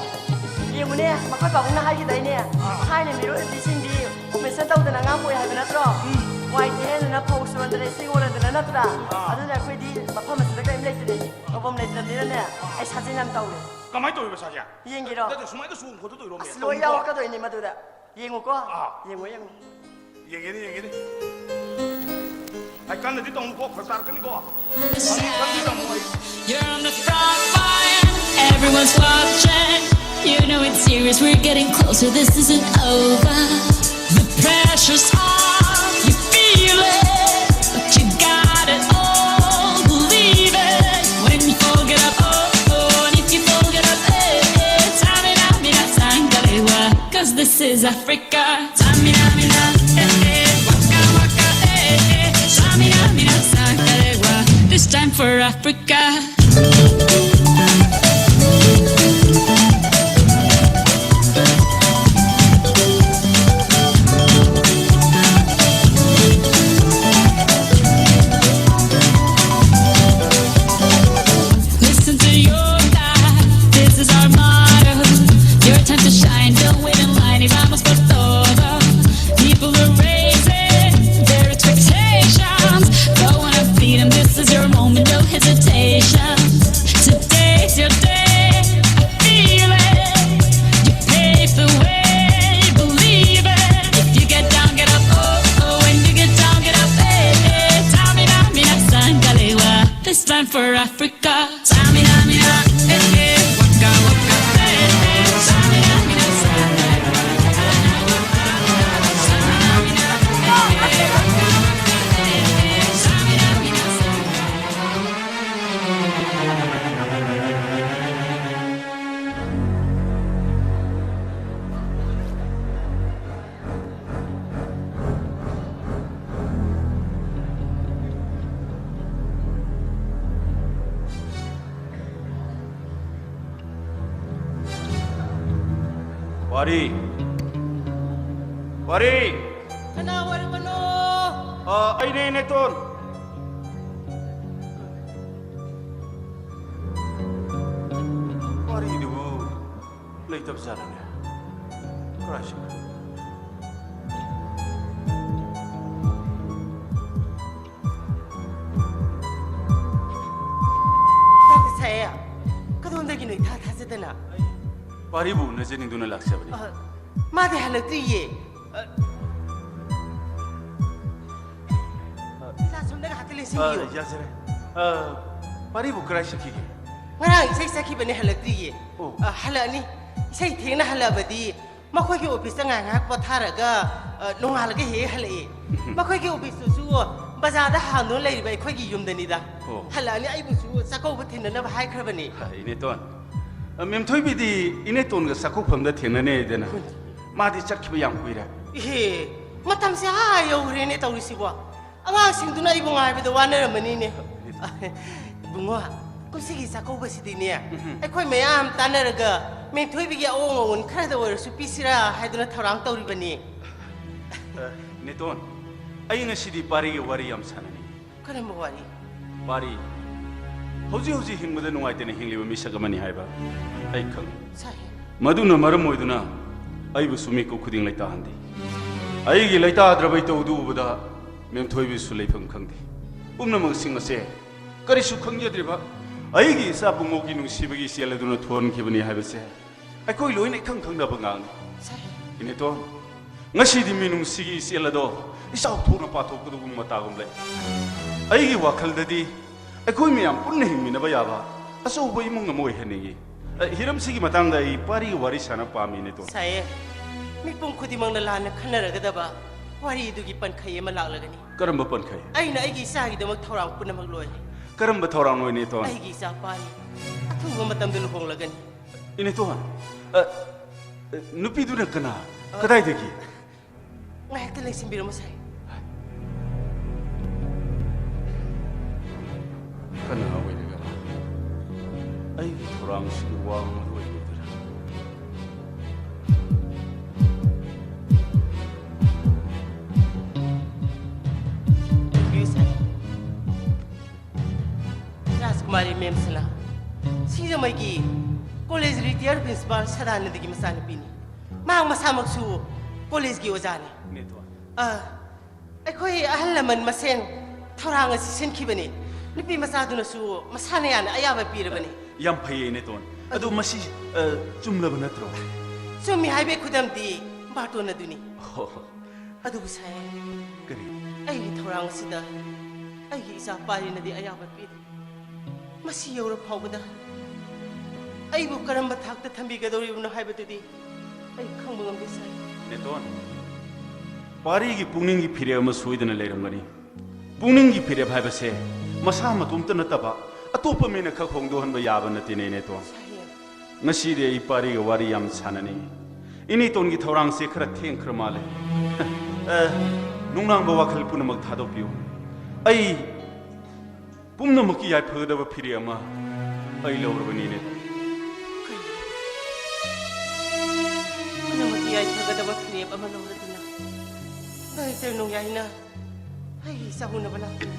ꯌꯦꯡꯉꯨꯅꯦ, ꯃꯈꯣꯏ ꯄꯥꯕꯨꯡꯅ ꯍꯥꯏꯈꯤꯗꯥꯏꯅꯦ? ꯑꯥ꯫ ꯊꯥꯏꯅ ꯃꯤꯔꯣꯜ ꯅꯨꯄꯤꯁꯤꯡꯗꯤ operation ꯇꯧꯗꯅ ꯑꯉꯥꯡ ꯄꯣꯛꯑꯦ ꯍꯥꯏꯕ ꯅꯠꯇ꯭ꯔꯣ? ꯎꯝ꯫ ꯋꯥꯏ ꯇꯩꯍꯟꯗꯅ, ꯐꯧ ꯁꯨꯍꯟꯗꯅ, ꯏꯁꯤꯡ ꯍꯣꯜꯍꯟꯗꯅ ꯅꯠꯇ꯭ꯔꯥ? ꯑꯥ꯫ ꯑꯗꯨꯅ ꯑꯩꯈꯣꯏꯗꯤ ꯃꯐꯝ ꯑꯁꯤꯗ ꯀꯔꯤꯝ ꯂꯩꯇ꯭ꯔꯦ꯫ ꯇꯧꯐꯝ ꯂꯩꯇ꯭ꯔꯕꯅꯤꯅꯅꯦ, ꯑꯩ ꯁꯥꯖꯦꯜ ꯌꯥꯝ ꯇꯧꯔꯦ꯫ ꯀꯃꯥꯏꯅ ꯇꯧꯔꯤꯕ ꯁꯥꯖꯦꯜ? ꯌꯦꯡꯒꯦꯔꯣ? ꯅꯠꯇꯦ, ꯁꯨꯃꯥꯏꯅ ꯆꯣꯡ ꯈꯣꯠꯇ ꯇꯧꯔꯤꯔꯣ, ꯑꯁ, ꯃꯦ? ꯂꯣꯏ ꯇꯧꯅꯨꯀꯣ꯫ ꯌꯥꯎꯔꯛꯀꯗꯣꯏꯅꯦ ꯃꯗꯨꯗ꯫ ꯌꯦꯡꯉꯨꯀꯣ꯫ ꯑꯥ꯫ ꯌꯦꯡꯉꯣ, ꯌꯦꯡꯉꯣ꯫ ꯌꯦꯡꯒꯦꯅꯦ, ꯌꯦꯡꯒꯦꯅꯦ꯫ ꯑꯩ ꯀꯟꯅꯗꯤ ꯇꯧꯅꯨꯀꯣ, ꯐꯔꯛ ꯇꯥꯔꯛꯀꯅꯤꯀꯣ꯫ ꯀꯟꯗꯤ, ꯀꯟꯗꯤ ꯇꯝꯃꯣ ꯑꯩ꯫ You're on the front line, everyone's watching. You know it's serious, we're getting closer, this isn't over. The pressure's on, you feel it, but you got it all, believe it. When you fold it up, oh, oh, and if you fold it up, eh, eh, tamina, mina, sangalewa, 'cause this is Africa. Samina, mina, eh, eh, waka, waka, eh, eh. Samina, mina, sangalewa. This time for Africa. Listen to your God, this is our motto. Your time to shine, don't wait in line, y vamos por todo. People are raising their expectations. Go on and feed 'em, this is your moment, no hesitation. Today's your day, I feel it. You pave the way, believe it. If you get down, get up, oh, oh. When you get down, get up, eh, eh. Tamina, mina, sangalewa. This time for Africa. Samina, mina, eh, eh. Waka, waka, eh, eh. Samina, mina, sangalewa. Samina, mina, eh, eh. Waka, waka, eh, eh. Samina, mina, sangalewa. ꯄꯥꯔꯤ! ꯄꯥꯔꯤ! ꯀꯅꯥ ꯑꯣꯏꯔꯕꯅꯣ? ꯑ, ꯑꯩꯅꯦ, ꯏꯅꯦꯇꯣꯟ꯫ ꯄꯥꯔꯤꯗꯨꯕꯨ ꯂꯩꯇꯕ ꯖꯥꯠꯂꯅꯦ? ꯀꯔꯥꯏ ꯆꯠꯈ꯭ꯔꯦ? ꯇꯥꯗ ꯁꯥꯏꯌꯦ꯫ ꯀꯗꯣꯝꯗꯒꯤꯅꯣ ꯏꯊꯥ ꯊꯥꯖꯗꯅ? ꯄꯥꯔꯤꯕꯨ ꯎꯅꯖꯅꯤꯡꯗꯨꯅ ꯂꯥꯛꯆꯕꯅꯤ꯫ ꯑ, ꯃꯥꯗꯤ ꯍꯜꯂꯛꯇ꯭ꯔꯤꯌꯦ꯫ ꯑ, ꯏꯆꯥ ꯁꯣꯝꯗ ꯉꯥꯏꯍꯥꯛꯇ ꯂꯦꯡꯁꯤꯟꯕꯤꯌꯨ꯫ ꯑ, ꯌꯥꯖꯔꯦ꯫ ꯑ, ꯄꯥꯔꯤꯕꯨ ꯀꯗꯥꯏ ꯆꯠꯈꯤꯒꯦ? ꯉꯔꯥꯡ ꯏꯁꯩ ꯆꯠꯈꯤꯕꯅꯦ, ꯍꯜꯂꯛꯇ꯭ꯔꯤꯌꯦ꯫ ꯑꯣ꯫ ꯑ, ꯍꯜꯂꯛꯑꯅꯤ꯫ ꯏꯁꯩ ꯊꯦꯡꯅ ꯍꯜꯂꯛꯑꯕꯗꯤ ꯃꯈꯣꯏꯒꯤ ꯑꯣꯐꯤꯁꯇ ꯉꯥꯏꯍꯥꯛ ꯉꯥꯏꯍꯥꯛ ꯄꯣꯊꯥꯔꯒ, ꯑ, ꯅꯣꯡꯉꯥꯜꯂꯒ ꯍꯦꯛ ꯍꯦꯛ ꯍꯜꯂꯛꯑꯦ꯫ ꯃꯈꯣꯏꯒꯤ ꯑꯣꯐꯤꯁꯇꯨꯁꯨ ꯕꯖꯥꯔꯗ ꯍꯥꯡꯗꯨꯅ ꯂꯩꯔꯤꯕ ꯑꯩꯈꯣꯏꯒꯤ ꯌꯨꯝꯗꯅꯤꯗ꯫ ꯑꯣ꯫ ꯍꯜꯂꯛꯑꯅꯤ, ꯑꯩꯕꯨꯁꯨ ꯆꯥꯛꯀꯧꯕ ꯊꯤꯟꯅꯅꯕ ꯍꯥꯏꯈ꯭ꯔꯕꯅꯤ꯫ ꯍꯥ, ꯏꯅꯦꯇꯣꯟ꯫ ꯑ, ꯃꯦꯝꯊꯣꯏꯕꯤꯗꯤ ꯏꯅꯦꯇꯣꯟꯒ ꯆꯥꯛꯀꯧꯐꯝꯗ ꯊꯦꯡꯅꯅꯦꯗꯅ꯫ ꯃꯥꯗꯤ ꯆꯠꯈꯤꯕ ꯌꯥꯝ ꯀꯨꯏꯔꯦ꯫ ꯏꯍꯦ, ꯃꯇꯝꯁꯦ ꯑꯥ ꯌꯧꯈ꯭ꯔꯦꯅꯦ ꯇꯧꯔꯤꯁꯤꯕꯣ꯫ ꯑꯉꯥꯡꯁꯤꯡꯗꯨꯅ ꯑꯩꯕꯨ ꯉꯥꯏꯕꯗ ꯋꯥꯅꯔꯝꯃꯅꯤꯅꯦ꯫ ꯏꯕꯨꯡꯉꯣ, ꯀꯨꯝꯁꯤꯒꯤ ꯆꯥꯛꯀꯧꯕꯁꯤꯗꯤꯅꯦ, ꯎꯝ꯫ ꯑꯩꯈꯣꯏ ꯃꯌꯥꯝ ꯇꯥꯟꯅꯔꯒ ꯃꯦꯝꯊꯣꯏꯕꯤꯒꯤ ꯑꯑꯣꯡ ꯑꯑꯣꯟ ꯈꯔꯗ ꯑꯣꯏꯔꯁꯨ ꯄꯤꯁꯤꯔꯥ ꯍꯥꯏꯗꯨꯅ ꯊꯧꯔꯥꯡ ꯇꯧꯔꯤꯕꯅꯤ꯫ ꯑ, ꯏꯅꯦꯇꯣꯟ, ꯑꯩ ꯉꯁꯤꯗꯤ ꯄꯥꯔꯤꯒ ꯋꯥꯔꯤ ꯌꯥꯝ ꯁꯥꯟꯅꯅꯤꯡꯉꯤ꯫ ꯀꯔꯝꯕ ꯋꯥꯔꯤ? ꯄꯥꯔꯤ, ꯍꯧꯖꯤꯛ ꯍꯧꯖꯤꯛ ꯍꯤꯡꯕꯗ ꯅꯨꯡꯉꯥꯏꯇꯅ ꯍꯤꯡꯂꯤꯕ ꯃꯤꯁꯛ ꯑꯃꯅꯤ ꯍꯥꯏꯕ ꯑꯩ ꯈꯪꯏ꯫ ꯁꯥꯍꯦꯕ꯫ ꯃꯗꯨꯅ ꯃꯔꯝ ꯑꯣꯏꯗꯨꯅ ꯑꯩꯕꯨꯁꯨ ꯃꯤꯀꯨꯞ ꯈꯨꯗꯤꯡ ꯂꯩꯇꯥꯍꯟꯗꯦ꯫ ꯑꯩꯒꯤ ꯂꯩꯇꯥꯗ꯭ꯔꯕ ꯏꯇꯧꯗꯨ ꯎꯕꯗ ꯃꯦꯝꯊꯣꯏꯕꯤꯁꯨ ꯂꯩꯐꯝ ꯈꯪꯗꯦ꯫ ꯄꯨꯝꯅꯃꯛꯁꯤꯡ ꯑꯁꯦ ꯀꯔꯤꯁꯨ ꯈꯪꯖꯗ꯭ꯔꯤꯕ ꯑꯩꯒꯤ ꯏꯆꯥ ꯄꯨꯡꯉꯣꯛꯀꯤ ꯅꯨꯡꯁꯤꯕꯒꯤ ꯏꯆꯦꯜ ꯑꯗꯨꯅ ꯊꯣꯟꯈꯤꯕꯅꯤ ꯍꯥꯏꯕꯁꯦ ꯑꯩꯈꯣꯏ ꯂꯣꯏꯅ ꯏꯈꯪ ꯈꯪꯅꯕ ꯉꯥꯡꯅꯤ꯫ ꯁꯥꯍꯦꯕ꯫ ꯏꯅꯦꯇꯣꯟ, ꯉꯁꯤꯗꯤ ꯃꯤꯅꯨꯡꯁꯤꯒꯤ ꯏꯆꯦꯜ ꯑꯗꯣ ꯏꯆꯥꯎ ꯊꯣꯛꯅ ꯄꯥꯊꯣꯛꯀꯗꯧꯕ ꯃꯇꯥꯒꯨꯝ ꯂꯩ꯫ ꯑꯩꯒꯤ ꯋꯥꯈꯜꯗꯗꯤ ꯑꯩꯈꯣꯏ ꯃꯌꯥꯝ ꯄꯨꯟꯅ ꯍꯤꯡꯃꯤꯟꯅꯕ ꯌꯥꯕ ꯑꯆꯧꯕ ꯏꯃꯨꯡ ꯑꯃ ꯑꯣꯏꯍꯟꯅꯤꯡꯏ꯫ ꯑ, ꯍꯤꯔꯝꯁꯤꯒꯤ ꯃꯇꯥꯡꯗ ꯑꯩ ꯄꯥꯔꯤꯒ ꯋꯥꯔꯤ ꯁꯥꯟꯅ ꯄꯥꯝꯃꯤ, ꯏꯅꯦꯇꯣꯟ꯫ ꯁꯥꯏꯌꯦ, ꯃꯤꯄꯨꯝ ꯈꯨꯗꯤꯡꯃꯛꯅ ꯂꯥꯟꯅ ꯈꯟꯅꯔꯒꯗꯕ ꯋꯥꯔꯤꯗꯨꯒꯤ ꯄꯟꯈꯩ ꯑꯃ ꯂꯥꯛꯂꯒꯅꯤ꯫ ꯀꯔꯝꯕ ꯄꯟꯈꯩ? ꯑꯩꯅ ꯑꯩꯒꯤ ꯏꯆꯥꯒꯤꯗꯃꯛ ꯊꯧꯔꯥꯡ ꯄꯨꯝꯅꯃꯛ ꯂꯣꯏꯔꯦ꯫ ꯀꯔꯝꯕ ꯊꯧꯔꯥꯡꯅꯣ, ꯏꯅꯦꯇꯣꯟ? ꯑꯩꯒꯤ ꯏꯆꯥ ꯄꯥꯔꯤ ꯑꯊꯨꯕ ꯃꯇꯝꯗ ꯂꯨꯍꯣꯡꯂꯒꯅꯤ꯫ ꯏꯅꯦꯇꯣꯟ, ꯑ, ꯑ, ꯅꯨꯄꯤꯗꯨꯅ ꯀꯅꯥ? ꯑ, ꯀꯗꯥꯏꯗꯒꯤ? ꯉꯥꯏꯍꯥꯛꯇ ꯂꯦꯡꯁꯤꯟꯕꯤꯔꯝꯃꯨ, ꯁꯥꯏ꯫ ꯀꯅꯥ ꯑꯣꯏꯔꯒ ꯑꯩꯒꯤ ꯊꯧꯔꯥꯡꯁꯤꯒꯤ ꯋꯥ ꯃꯔꯨ ꯑꯣꯏꯕꯗꯨꯔ? ꯃꯦꯝꯁꯤꯅ ꯁꯤꯡꯖꯃꯩꯒꯤ ꯀꯣꯂꯦꯖ ꯔꯤꯇꯤꯌꯔ ꯄ꯭ꯔꯤꯟꯁꯤꯄꯥꯜ ꯁꯗꯥꯅꯟꯗꯒꯤ ꯃꯆꯥꯅꯨꯄꯤꯅꯤ꯫ ꯃꯍꯥꯛ ꯃꯁꯥꯃꯛꯁꯨ ꯀꯣꯂꯦꯖꯀꯤ ꯑꯣꯖꯥꯅꯤ꯫ ꯅꯦꯇꯣꯟ꯫ ꯑ, ꯑꯩꯈꯣꯏ ꯑꯍꯜ ꯂꯃꯟ ꯃꯁꯦꯟ ꯊꯧꯔꯥꯡ ꯑꯁꯤ ꯁꯤꯟꯈꯤꯕꯅꯤ꯫ ꯅꯨꯄꯤ ꯃꯆꯥꯗꯨꯅꯁꯨ ꯃꯁꯥꯅ ꯌꯥꯅ ꯑꯌꯥꯕ ꯄꯤꯔꯕꯅꯤ꯫ ꯌꯥꯝ ꯐꯩꯌꯦ ꯅꯦꯇꯣꯟ꯫ ꯑꯗꯨ ꯃꯁꯤ, ꯑ, ꯆꯨꯝꯂꯕ ꯅꯠꯇ꯭ꯔꯣ? ꯆꯨꯝꯃꯤ ꯍꯥꯏꯕꯒꯤ ꯈꯨꯗꯝꯗꯤ ꯕꯥꯔꯇꯣꯟ ꯑꯗꯨꯅꯤ꯫ ꯍꯣ, ꯍꯣ꯫ ꯑꯗꯨꯕꯨ ꯁꯥꯍꯦꯕ, ꯀꯔꯤ? ꯑꯩꯒꯤ ꯊꯧꯔꯥꯡ ꯑꯁꯤꯗ ꯑꯩꯒꯤ ꯏꯆꯥ ꯄꯥꯔꯤꯅꯗꯤ ꯑꯌꯥꯕ ꯄꯤꯔꯤ꯫ ꯃꯁꯤ ꯌꯧꯔ ꯐꯥꯎꯕꯗ ꯑꯩꯕꯨ ꯀꯔꯝꯕ ꯊꯥꯛꯇ ꯊꯝꯕꯤꯒꯗꯧꯔꯤꯕꯅꯣ ꯍꯥꯏꯕꯗꯨꯗꯤ ꯑꯩ ꯈꯪꯕ ꯉꯝꯗꯦ ꯁꯥꯍꯦꯕ꯫ ꯅꯦꯇꯣꯟ, ꯄꯥꯔꯤꯒꯤ ꯄꯨꯛꯅꯤꯡꯒꯤ ꯐꯤꯔꯦꯞ ꯑꯃ ꯁꯣꯏꯗꯅ ꯂꯩꯔꯝꯒꯅꯤ꯫ ꯄꯨꯛꯅꯤꯡꯒꯤ ꯐꯤꯔꯦꯞ ꯍꯥꯏꯕꯁꯦ ꯃꯁꯥ ꯃꯇꯣꯝꯇ ꯅꯠꯇꯕ ꯑꯇꯣꯞꯄ ꯃꯤꯅ ꯈꯛ ꯍꯣꯡꯗꯣꯛꯍꯟꯕ ꯌꯥꯕ ꯅꯠꯇꯦꯅꯦ ꯅꯦꯇꯣꯟ꯫ ꯁꯥꯍꯦꯕ꯫ ꯉꯁꯤꯗꯤ ꯑꯩ ꯄꯥꯔꯤꯒ ꯋꯥꯔꯤ ꯌꯥꯝ ꯁꯥꯟꯅꯅꯤꯡꯉꯤ꯫ ꯏꯅꯦꯇꯣꯟꯒꯤ ꯊꯧꯔꯥꯡꯁꯦ ꯈꯔ ꯊꯦꯡꯈ꯭ꯔ ꯃꯥꯜꯂꯦ꯫ ꯑ, ꯅꯨꯡꯅꯥꯡꯕ ꯋꯥꯈꯜ ꯄꯨꯝꯅꯃꯛ ꯊꯥꯗꯣꯛꯄꯤꯌꯨ꯫ ꯑꯩ ꯄꯨꯝꯅꯃꯛꯀꯤ ꯌꯥꯏꯐꯒꯗꯕ ꯐꯤꯔꯦꯞ ꯑꯃ ꯑꯩ ꯂꯧꯔꯕꯅꯤꯅꯦ꯫ ꯄꯨꯝꯅꯃꯛꯀꯤ ꯌꯥꯏꯐꯒꯗꯕ ꯐꯤꯔꯦꯞ ꯑꯃ ꯂꯧꯔꯗꯨꯅ ꯗꯥꯏꯔꯦꯛꯇꯔ ꯅꯣꯡꯌꯥꯏꯅ ꯑꯩꯒꯤ ꯏꯆꯥ ꯎꯅꯕ ꯂꯥꯛꯄꯤꯔꯦ꯫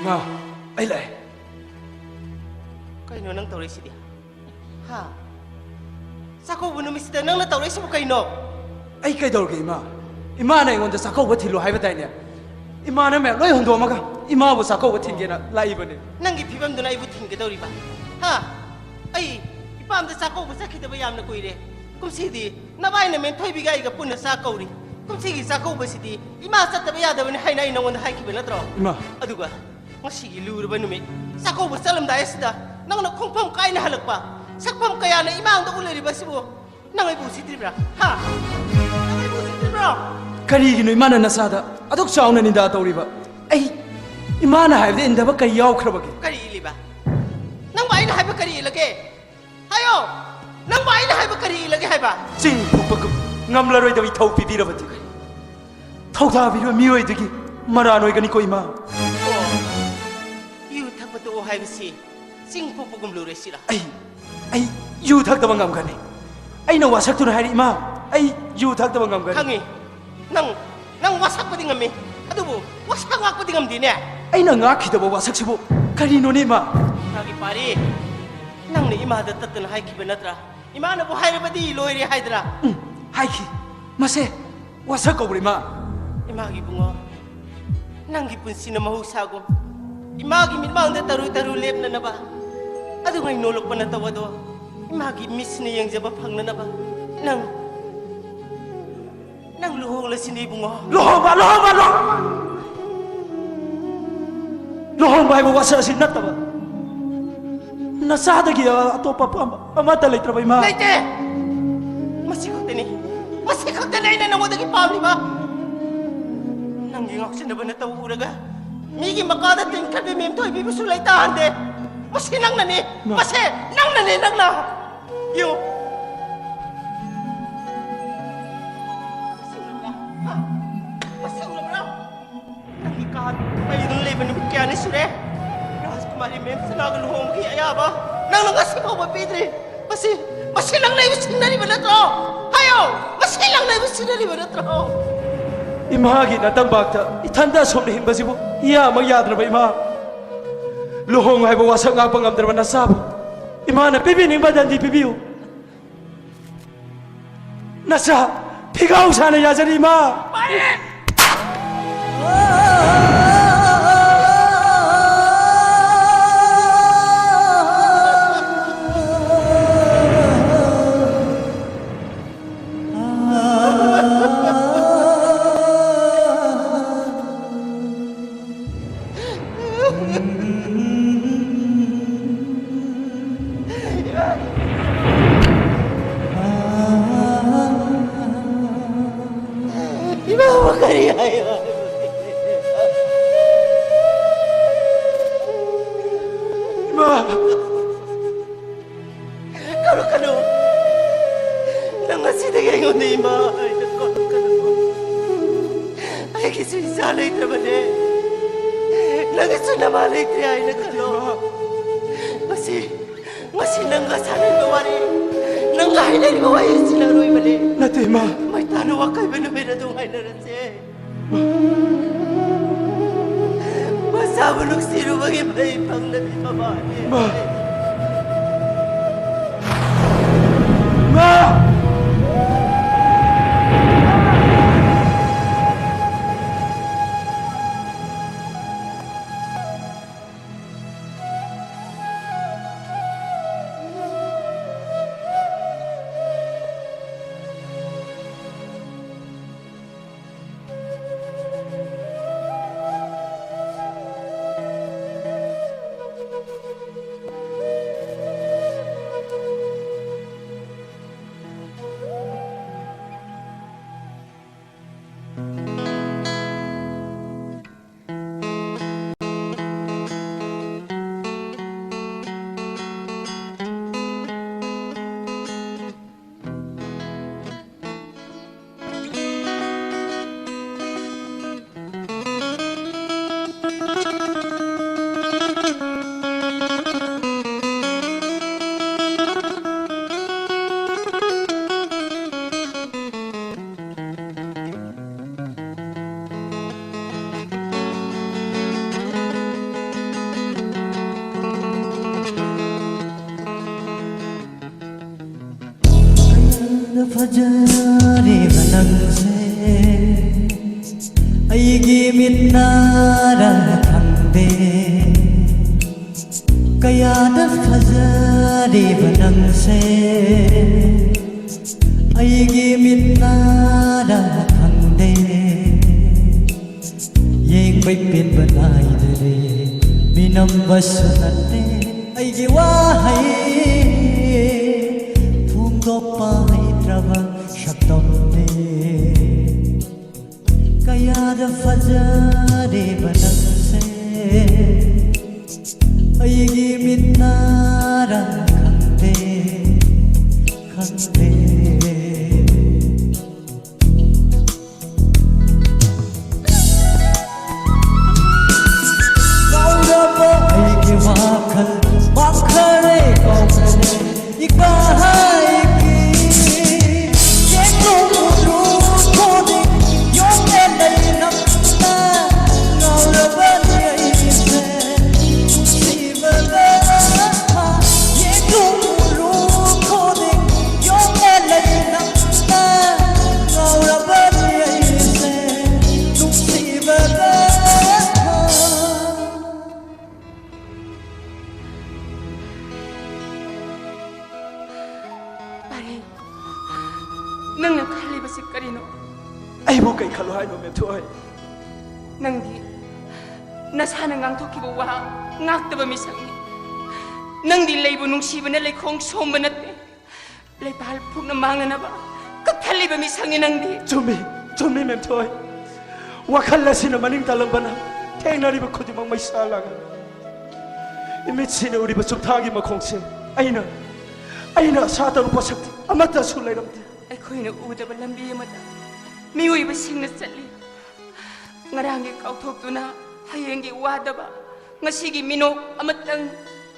ꯏꯃꯥ, ꯑꯩ ꯂꯥꯛꯑꯦ꯫ ꯀꯩꯅꯣ ꯅꯪ ꯇꯧꯔꯛꯏꯁꯤꯗꯤ? ꯍꯥ? ꯆꯥꯛꯀꯧꯕ ꯅꯨꯃꯤꯠꯁꯤꯗ ꯅꯪꯅ ꯇꯧꯔꯛꯏꯁꯤꯕꯨ ꯀꯩꯅꯣ? ꯑꯩ ꯀꯩꯗꯧꯔꯒꯦ ꯏꯃꯥ? ꯏꯃꯥꯅ ꯑꯩꯉꯣꯟꯗ ꯆꯥꯛꯀꯧꯕ ꯊꯤꯜꯂꯨ ꯍꯥꯏꯕꯗꯥꯏꯅꯦ? ꯏꯃꯥꯅ ꯃꯌꯥꯝ ꯂꯣꯏ ꯍꯨꯟꯗꯣꯛꯑꯝꯃꯒ ꯏꯃꯥꯕꯨ ꯆꯥꯛꯀꯧꯕ ꯊꯤꯟꯒꯦꯅ ꯂꯥꯛꯏꯕꯅꯦ꯫ ꯅꯪꯒꯤ ꯐꯤꯕꯝꯗꯨꯅ ꯑꯩꯕꯨ ꯊꯤꯟꯒꯗꯧꯔꯤꯕ? ꯍꯥ? ꯑꯩ ꯏꯄꯥꯝꯗ ꯆꯥꯛꯀꯧꯕ ꯆꯠꯈꯤꯗꯕ ꯌꯥꯝꯅ ꯀꯨꯏꯔꯦ꯫ ꯀꯨꯝꯁꯤꯗꯤ ꯅꯕꯥꯏꯅ ꯃꯦꯟꯊꯣꯏꯕꯤꯒ ꯑꯩꯒ ꯄꯨꯟꯅ ꯆꯥꯛ ꯀꯧꯔꯤ꯫ ꯀꯨꯝꯁꯤꯒꯤ ꯆꯥꯛꯀꯧꯕꯁꯤꯗꯤ ꯏꯃꯥ ꯆꯠꯇꯕ ꯌꯥꯗꯕꯅꯤ ꯍꯥꯏꯅ ꯑꯩ ꯅꯉꯣꯟꯗ ꯍꯥꯏꯈꯤꯕ ꯅꯠꯇ꯭ꯔꯣ? ꯏꯃꯥ꯫ ꯑꯗꯨꯒ ꯉꯁꯤꯒꯤ ꯂꯨꯔꯕ ꯅꯨꯃꯤꯠ ꯆꯥꯛꯀꯧꯕ ꯆꯠꯂꯝꯗꯥꯏ ꯑꯁꯤꯗ ꯅꯪꯅ ꯈꯣꯡꯐꯝ ꯀꯥꯏꯅ ꯍꯜꯂꯛꯄ, ꯁꯛꯐꯝ ꯀꯌꯥꯅ ꯏꯃꯥꯡꯗ ꯎꯠꯂꯔꯤꯕ ꯑꯁꯤꯕꯨ ꯅꯪ ꯑꯩꯕꯨ ꯎꯁꯤꯠꯇ꯭ꯔꯤꯕ꯭ꯔꯥ? ꯍꯥ? ꯅꯪ ꯑꯩꯕꯨ ꯎꯁꯤꯠꯇ꯭ꯔꯤꯕ꯭ꯔꯣ? ꯀꯔꯤꯒꯤꯅꯣ ꯏꯃꯥꯅ ꯅꯆꯥꯗ ꯑꯗꯨꯛ ꯆꯥꯎꯅ ꯅꯤꯟꯗꯥ ꯇꯧꯔꯤꯕ? ꯑꯩ ꯏꯃꯥꯅ ꯍꯥꯏꯕꯗ ꯏꯟꯗꯕ ꯀꯔꯤ ꯌꯥꯎꯈ꯭ꯔꯕꯒꯦ? ꯀꯔꯤ ꯏꯜꯂꯤꯕ? ꯅꯪꯕꯨ ꯑꯩꯅ ꯍꯥꯏꯕ ꯀꯔꯤ ꯏꯜꯂꯒꯦ? ꯍꯥꯏꯌꯣ! ꯅꯪꯕꯨ ꯑꯩꯅ ꯍꯥꯏꯕ ꯀꯔꯤ ꯏꯜꯂꯒꯦ ꯍꯥꯏꯕ? ꯆꯤꯡ ꯐꯨꯛꯄ ꯉꯝꯂꯔꯣꯏꯗꯕ ꯏꯊꯧ ꯄꯤꯕꯤꯔꯕꯗꯤ ꯊꯧꯗꯥꯕꯤꯔꯤꯕ ꯃꯤꯑꯣꯏꯗꯒꯤ ꯃꯔꯥꯟ ꯑꯣꯏꯒꯅꯤꯀꯣ ꯏꯃꯥ꯫ ꯑꯣ, ꯌꯨ ꯊꯛꯄ ꯇꯣꯛꯑꯣ ꯍꯥꯏꯕꯁꯤ ꯆꯤꯡ ꯐꯨꯛꯄꯒꯨꯝ ꯂꯨꯔꯦ ꯁꯤꯔꯥ? ꯑꯩ ꯑꯩ ꯌꯨ ꯊꯛꯇꯕ ꯉꯝꯒꯅꯤ꯫ ꯑꯩꯅ ꯋꯥꯁꯛꯇꯨꯅ ꯍꯥꯏꯔꯤ, "ꯏꯃꯥ, ꯑꯩ ꯌꯨ ꯊꯛꯇꯕ ꯉꯝꯒꯅꯤ"꯫ ꯈꯪꯉꯤ꯫ ꯅꯪ, ꯅꯪ ꯋꯥꯁꯛꯄꯗꯤ ꯉꯝꯃꯤ, ꯑꯗꯨꯕꯨ ꯋꯥꯁꯛ ꯉꯥꯛꯄꯗꯤ ꯉꯝꯗꯦꯅꯦ꯫ ꯑꯩꯅ ꯉꯥꯛꯈꯤꯗꯕ ꯋꯥꯁꯛꯁꯤꯕꯨ ꯀꯔꯤꯅꯣꯅꯦ, ꯏꯃꯥ? ꯏꯃꯥꯒꯤ ꯄꯥꯔꯤ, ꯅꯪꯅ ꯏꯃꯥꯗ ꯇꯠꯇꯅ ꯍꯥꯏꯈꯤꯕ ꯅꯠꯇ꯭ꯔꯥ? ꯏꯃꯥꯅꯕꯨ ꯍꯥꯏꯔꯕꯗꯤ ꯂꯣꯏꯔꯦ ꯍꯥꯏꯗ꯭ꯔꯥ? ꯎꯝ, ꯍꯥꯏꯈꯤ꯫ ꯃꯁꯦ ꯋꯥꯁꯛ ꯀꯧꯕ꯭ꯔꯥ, ꯏꯃꯥ? ꯏꯃꯥꯒꯤ ꯏꯕꯨꯡꯉꯣ, ꯅꯪꯒꯤ ꯄꯨꯟꯁꯤꯅ ꯃꯍꯧꯁꯥꯒꯨꯝ ꯏꯃꯥꯒꯤ ꯃꯤꯠꯃꯥꯡꯗ ꯇꯔꯨ ꯇꯔꯨ ꯂꯦꯞꯅꯅꯕ, ꯑꯗꯨꯒ ꯅꯣꯂꯛꯄ ꯅꯠꯇꯕꯗꯣ ꯏꯃꯥꯒꯤ ꯃꯤꯠꯁꯤꯅ ꯌꯦꯡꯖꯕ ꯐꯪꯅꯅꯕ ꯅꯪ, ꯅꯪ ꯂꯨꯍꯣꯡꯂꯁꯤꯅꯦ ꯏꯕꯨꯡꯉꯣ꯫ ꯂꯨꯍꯣꯡꯕ, ꯂꯨꯍꯣꯡꯕ, ꯂꯨꯍꯣꯡꯕ! ꯂꯨꯍꯣꯡꯕ ꯍꯥꯏꯕ ꯋꯥꯁꯛ ꯑꯁꯤ ꯅꯠꯇꯕ ꯅꯆꯥꯗꯒꯤ ꯑꯇꯣꯞꯄ ꯑꯄꯥꯝꯕ ꯑꯃꯠꯇ ꯂꯩꯇ꯭ꯔꯕ, ꯏꯃꯥ? ꯂꯩꯇꯦ! ꯃꯁꯤ ꯈꯛꯇꯅꯤ, ꯃꯁꯤ ꯈꯛꯇꯅꯤ ꯑꯩꯅ ꯅꯉꯣꯟꯗꯒꯤ ꯄꯥꯝꯂꯤꯕ꯫ ꯅꯪꯒꯤ ꯉꯥꯎꯁꯤꯟꯅꯕ ꯅꯇꯧ ꯎꯔꯒ ꯃꯤꯒꯤ ꯃꯀꯥꯗ ꯇꯤꯟ ꯈꯟꯕꯤ ꯃꯦꯝꯊꯣꯏꯕꯤꯕꯨꯁꯨ ꯂꯩꯇꯥꯍꯟꯗꯦ꯫ ꯃꯁꯤ ꯅꯪꯅꯅꯤ, ꯃꯥ꯫ ꯃꯁꯤ ꯅꯪꯅꯅꯤ, ꯅꯪꯅ꯫ ꯌꯦꯡꯉꯨ꯫ ꯃꯁꯤ ꯎꯔꯕ꯭ꯔꯥ? ꯍꯥ? ꯃꯁꯤ ꯎꯔꯕ꯭ꯔꯥ? ꯅꯪꯒꯤ ꯀꯥ ꯄꯩꯗꯨꯅ ꯂꯩꯕ ꯅꯨꯃꯤꯠ ꯀꯌꯥꯅꯤ ꯁꯨꯔꯦ? ꯔꯥꯖꯀꯨꯃꯥꯔꯤ ꯃꯦꯝ ꯁꯅꯥꯒ ꯂꯨꯍꯣꯡꯕꯒꯤ ꯑꯌꯥꯕ ꯅꯪꯅ ꯉꯁꯤ ꯐꯥꯎꯕ ꯄꯤꯗ꯭ꯔꯤ꯫ ꯃꯁꯤ, ꯃꯁꯤ ꯅꯪꯅ ꯑꯩꯕꯨ ꯁꯤꯡꯅꯔꯤꯕ ꯅꯠꯇ꯭ꯔꯣ? ꯍꯥꯏꯌꯣ! ꯃꯁꯤ ꯅꯪꯅ ꯑꯩꯕꯨ ꯁꯤꯡꯅꯔꯤꯕ ꯅꯠꯇ꯭ꯔꯣ? ꯏꯃꯥꯒꯤ ꯅꯇꯝꯄꯥꯛꯇ ꯏꯊꯟꯇ ꯑꯁꯨꯝꯅ ꯍꯤꯡꯕꯁꯤꯕꯨ ꯏꯌꯥꯃꯛ ꯌꯥꯗ꯭ꯔꯕ, ꯏꯃꯥ꯫ ꯂꯨꯍꯣꯡ ꯍꯥꯏꯕ ꯋꯥꯁꯛ ꯉꯥꯛꯄ ꯉꯝꯗ꯭ꯔꯕ ꯅꯆꯥꯕꯨ ꯏꯃꯥꯅ ꯄꯤꯕꯤꯅꯤꯡꯕ ꯗꯟꯗꯤ ꯄꯤꯕꯤꯌꯨ꯫ ꯅꯆꯥ ꯐꯤꯒꯥꯎ ꯁꯥꯅ ꯌꯥꯖꯔꯤ, ꯏꯃꯥ꯫ ꯏꯃꯥꯕꯨ ꯀꯔꯤ ꯍꯥꯏꯌꯣ ꯍꯥꯏꯕꯅꯣ? ꯏꯃꯥ! ꯀꯧꯔꯛꯀꯅꯨ꯫ ꯅꯪ ꯉꯁꯤꯗꯒꯤ ꯑꯩꯉꯣꯟꯗ ꯏꯃꯥ ꯍꯥꯏꯅ ꯀꯧꯔꯛꯀꯅꯨ꯫ ꯑꯩꯒꯤꯁꯨ ꯏꯆꯥ ꯂꯩꯇ꯭ꯔꯕꯅꯦ꯫ ꯅꯪꯒꯤꯁꯨ ꯅꯃꯥ ꯂꯩꯇ꯭ꯔꯦ ꯍꯥꯏꯅ ꯈꯜꯂꯣ꯫ ꯏꯃꯥ! ꯉꯁꯤ, ꯉꯁꯤ ꯅꯪꯒ ꯁꯥꯟꯅꯔꯤꯕ ꯋꯥꯔꯤ, ꯅꯪꯒ ꯍꯥꯏꯅꯔꯤꯕ ꯋꯥꯍꯩꯁꯤꯅ ꯑꯔꯣꯏꯕꯅꯤ꯫ ꯅꯠꯇꯦ, ꯏꯃꯥ꯫ ꯃꯩꯇꯥꯟꯅ ꯋꯥꯈꯜꯕ ꯅꯨꯃꯤꯠ ꯑꯗꯨ ꯉꯥꯏꯅꯔꯁꯦ꯫ ꯃꯆꯥꯕꯨ ꯅꯨꯡꯁꯤꯔꯨꯕꯒꯤ ꯃꯍꯩ ꯐꯪꯂꯕꯤ ꯃꯃꯥꯅꯤ꯫ ꯏꯃꯥ! ꯏꯃꯥ! ꯀꯌꯥꯗ ꯐꯖꯔꯤꯕ ꯅꯪꯁꯦ, ꯑꯩꯒꯤ ꯃꯤꯠꯅꯔ ꯈꯪꯗꯦ꯫ ꯀꯌꯥꯗ ꯐꯖꯔꯤꯕ ꯅꯪꯁꯦ, ꯑꯩꯒꯤ ꯃꯤꯠꯅꯔ ꯈꯪꯗꯦ꯫ ꯌꯦꯡꯕꯩ ꯄꯦꯟꯕ ꯅꯥꯏꯗꯔꯦ, ꯃꯤꯅꯝꯕꯁꯨ ꯅꯠꯇꯦ ꯑꯩꯒꯤ ꯋꯥꯍꯩ, ꯐꯣꯡꯗꯣꯛꯄ ꯍꯩꯇ꯭ꯔꯕ ꯁꯛꯇꯝꯅꯤ꯫ ꯀꯌꯥꯗ ꯐꯖꯔꯤꯕ ꯅꯪꯁꯦ, ꯑꯩꯒꯤ ꯃꯤꯠꯅꯔ ꯈꯪꯗꯦ, ꯈꯪꯗꯦ꯫ ꯀꯥꯎꯔꯕ ꯑꯩꯒꯤ ꯋꯥꯈꯜ ꯃꯥꯡꯈ꯭ꯔꯦ, ꯀꯥꯎꯈ꯭ꯔꯦ꯫ ꯏꯀꯥꯏ ꯃꯁꯤ ꯀꯔꯤꯅꯣ? ꯑꯩꯕꯨ ꯀꯩ ꯈꯜꯂꯣ ꯍꯥꯏꯅꯣ, ꯃꯦꯝꯊꯣꯏ? ꯅꯪꯗꯤ ꯅꯁꯥꯅ ꯉꯥꯡꯊꯣꯛꯈꯤꯕ ꯋꯥ ꯉꯥꯛꯇꯕ ꯃꯤꯁꯛꯅꯤ꯫ ꯅꯪꯗꯤ ꯂꯩꯕꯨ ꯅꯨꯡꯁꯤꯕꯅ ꯂꯩꯈꯣꯡ ꯁꯣꯝꯕ ꯅꯠꯇꯦ, ꯂꯩꯄꯥꯛ ꯐꯨꯛꯅ ꯃꯥꯡꯅꯅꯕ ꯀꯛꯊꯠꯂꯤꯕ ꯃꯤꯁꯛꯅꯤ ꯅꯪꯗꯤ꯫ ꯆꯨꯝꯃꯤ, ꯆꯨꯝꯃꯤ, ꯃꯦꯝꯊꯣꯏ꯫ ꯋꯥꯈꯜ ꯑꯁꯤꯅ ꯃꯅꯤꯡ ꯇꯥꯂꯝꯕꯅ ꯊꯦꯡꯅꯔꯤꯕ ꯈꯨꯗꯤꯡꯃꯛ ꯃꯩꯁꯥ ꯂꯥꯡꯉꯤ꯫ ꯏꯃꯤꯠꯁꯤꯅ ꯎꯔꯤꯕ ꯆꯨꯝꯊꯥꯒꯤ ꯃꯈꯣꯡꯁꯦ ꯑꯩꯅ, ꯑꯩꯅ ꯑꯁꯥ ꯇꯧꯔꯨꯕ ꯁꯛꯇꯤ ꯑꯃꯠꯇꯁꯨ ꯂꯩꯔꯝꯗꯦ꯫ ꯑꯩꯈꯣꯏꯅ ꯎꯗꯕ ꯂꯝꯕꯤ ꯑꯃꯗ ꯃꯤꯑꯣꯏꯕꯁꯤꯡꯅ ꯆꯠꯂꯤ꯫ ꯉꯔꯥꯡꯒꯤ ꯀꯥꯎꯊꯣꯛꯇꯨꯅ ꯍꯌꯦꯡꯒꯤ ꯋꯥꯗꯕ, ꯉꯁꯤꯒꯤ ꯃꯤꯅꯣꯛ ꯑꯃꯇꯪ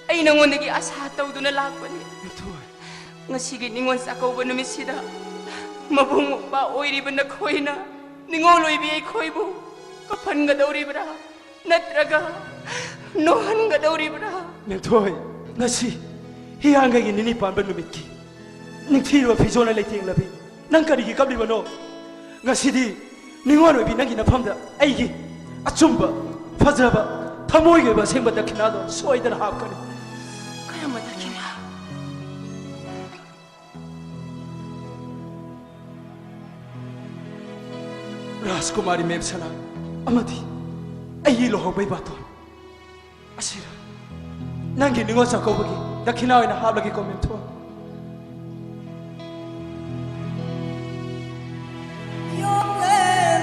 ꯑꯩ ꯅꯉꯣꯟꯗꯒꯤ ꯑꯁꯥ ꯇꯧꯗꯨꯅ ꯂꯥꯛꯄꯅꯤ꯫ ꯃꯦꯝꯊꯣꯏ꯫ ꯉꯁꯤꯒꯤ ꯅꯤꯉꯣꯜ ꯆꯥꯛꯀꯧꯕ ꯅꯨꯃꯤꯠꯁꯤꯗ ꯃꯕꯨꯡ ꯃꯧꯄ꯭ꯋꯥ ꯑꯣꯏꯔꯤꯕ ꯅꯈꯣꯏꯅ ꯅꯤꯉꯣꯜ ꯑꯣꯏꯕꯤ ꯑꯩꯈꯣꯏꯕꯨ ꯀꯞꯍꯟꯒꯗꯧꯔꯤꯕ꯭ꯔꯥ? ꯅꯠꯇ꯭ꯔꯒ ꯅꯣꯛꯍꯟꯒꯗꯧꯔꯤꯕ꯭ꯔꯥ? ꯃꯦꯝꯊꯣꯏ, ꯉꯁꯤ ꯍꯤꯌꯥꯡꯒꯩꯒꯤ ꯅꯤꯅꯤ ꯄꯥꯟꯕ ꯅꯨꯃꯤꯠꯀꯤ ꯅꯤꯡꯊꯤꯔꯕ ꯐꯤꯖꯣꯜꯅ ꯂꯩꯇꯦꯡꯂꯕꯤ ꯅꯪ ꯀꯔꯤꯒꯤ ꯀꯞꯂꯤꯕꯅꯣ? ꯉꯁꯤꯗꯤ ꯅꯤꯉꯣꯜ ꯑꯣꯏꯕꯤ ꯅꯪꯒꯤ ꯅꯐꯝꯗ ꯑꯩꯒꯤ ꯑꯆꯨꯝꯕ, ꯐꯖꯕ, ꯊꯃꯣꯏꯒꯤ ꯑꯣꯏꯕ ꯑꯁꯦꯡꯕ ꯗꯈꯤꯅꯥꯗꯣ ꯁꯣꯏꯗꯅ ꯍꯥꯞꯀꯅꯤ꯫ ꯀꯔꯝꯕ ꯗꯈꯤꯅꯥ? ꯔꯥꯖꯀꯨꯃꯥꯔꯤ ꯃꯦꯝꯁꯅꯥ ꯑꯃꯗꯤ ꯑꯩꯒꯤ ꯂꯨꯍꯣꯡꯕꯩ ꯕꯥꯇꯣꯟ꯫ ꯑꯁꯤꯔ ꯅꯪꯒꯤ ꯅꯤꯉꯣꯜ ꯆꯥꯛꯀꯧꯕꯒꯤ ꯗꯈꯤꯅꯥ ꯑꯣꯏꯅ ꯍꯥꯞꯂꯒꯦꯀꯣ, ꯃꯦꯝꯊꯣꯏ꯫ ꯌꯣꯝꯂꯦ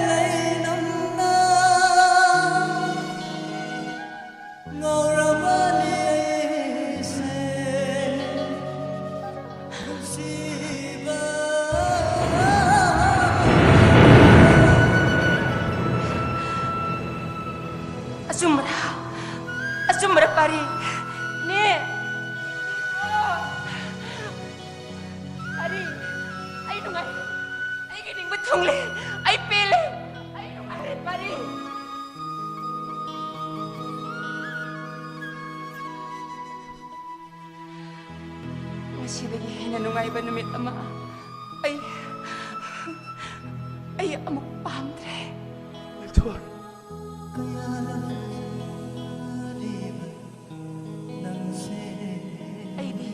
ꯂꯩꯅꯝꯅ ꯉꯧꯔꯕꯅꯤ ꯑꯩꯁꯦ ꯅꯨꯡꯁꯤꯕ꯫ ꯑꯆꯨꯝꯕꯔꯥ? ꯑꯆꯨꯝꯕꯔꯥ, ꯄꯥꯔꯤ? ꯅꯦ! ꯄꯥꯔꯤ, ꯑꯩ ꯅꯨꯡꯉꯥꯏꯔꯦ꯫ ꯑꯩꯒꯤ ꯅꯤꯡꯕ ꯊꯨꯡꯂꯦ꯫ ꯑꯩ ꯄꯦꯜꯂꯦ꯫ ꯑꯩ ꯅꯨꯡꯉꯥꯏꯔꯦ, ꯄꯥꯔꯤ꯫ ꯉꯁꯤꯗꯒꯤ ꯍꯦꯟꯅ ꯅꯨꯡꯉꯥꯏꯕ ꯅꯨꯃꯤꯠ ꯑꯃ ꯑꯩ, ꯑꯩ ꯑꯃꯨꯛ ꯄꯥꯝꯗ꯭ꯔꯦ꯫ ꯃꯦꯝꯊꯣꯏ꯫ ꯑꯩꯗꯤ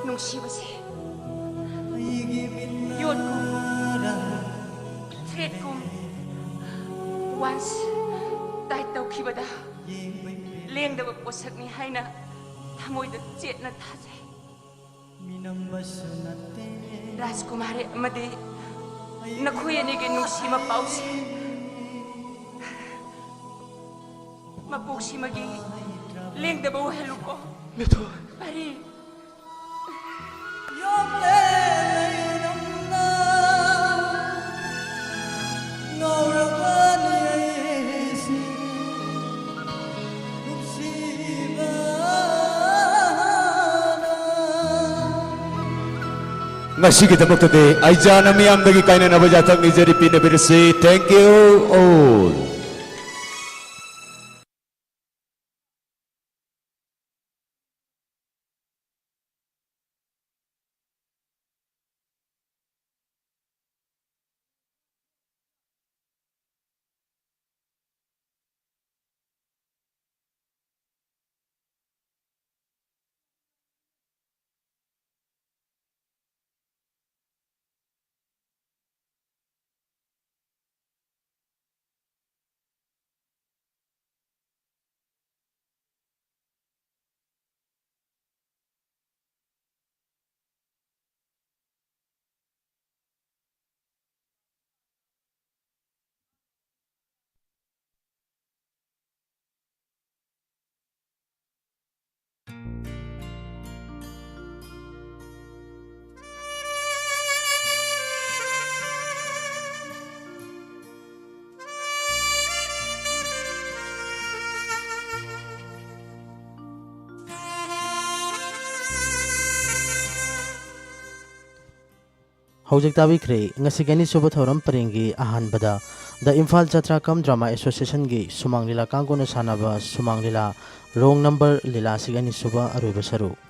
ꯅꯨꯡꯁꯤꯕꯁꯦ ꯌꯣꯠꯀꯨꯝ Once tight ꯇꯧꯈꯤꯕꯗ ꯂꯦꯡꯗꯕ ꯄꯣꯠꯁꯛꯅꯤ ꯍꯥꯏꯅ ꯊꯃꯣꯏꯗ ꯆꯦꯠꯅ ꯊꯥꯖꯩ꯫ ꯔꯥꯖꯀꯨꯃꯥꯔꯤ ꯑꯃꯗꯤ ꯅꯈꯣꯏ ꯑꯅꯤꯒꯤ ꯅꯨꯡꯁꯤ ꯃꯄꯥꯎꯁꯦ ꯃꯄꯣꯛꯁꯤꯃꯒꯤ ꯂꯦꯡꯗꯕ ꯑꯣꯏꯍꯜꯂꯨꯀꯣ꯫ ꯃꯦꯊꯣꯏ꯫ ꯄꯔꯤ꯫ ꯉꯁꯤꯒꯤꯗꯃꯛꯇꯗꯤ ꯑꯩꯖꯥꯅ ꯃꯤꯌꯥꯝꯗꯒꯤ ꯀꯥꯏꯅꯅꯕ ꯌꯥꯊꯪ ꯅꯤꯖꯔꯤ, ꯄꯤꯅꯕꯤꯔꯁꯤ꯫ Thank you all. ꯍꯧꯖꯤꯛ ꯇꯥꯕꯤꯈ꯭ꯔꯦ ꯉꯁꯤꯒꯤ ꯑꯅꯤꯁꯨꯕ ꯊꯧꯔꯝ ꯄꯔꯦꯡꯒꯤ ꯑꯍꯥꯟꯕꯗ The Imphal Jatra cum Drama Associationꯒꯤ ꯁꯨꯃꯥꯡ ꯂꯤꯂꯥ ꯀꯥꯡꯕꯨꯅ ꯁꯥꯟꯅꯕ ꯁꯨꯃꯥꯡ ꯂꯤꯂꯥ, ꯔꯣꯡ ꯅꯝꯕꯔ ꯂꯤꯂꯥ ꯑꯁꯤꯒꯤ ꯑꯅꯤꯁꯨꯕ ꯑꯔꯣꯏꯕ ꯁꯔꯨꯛ꯫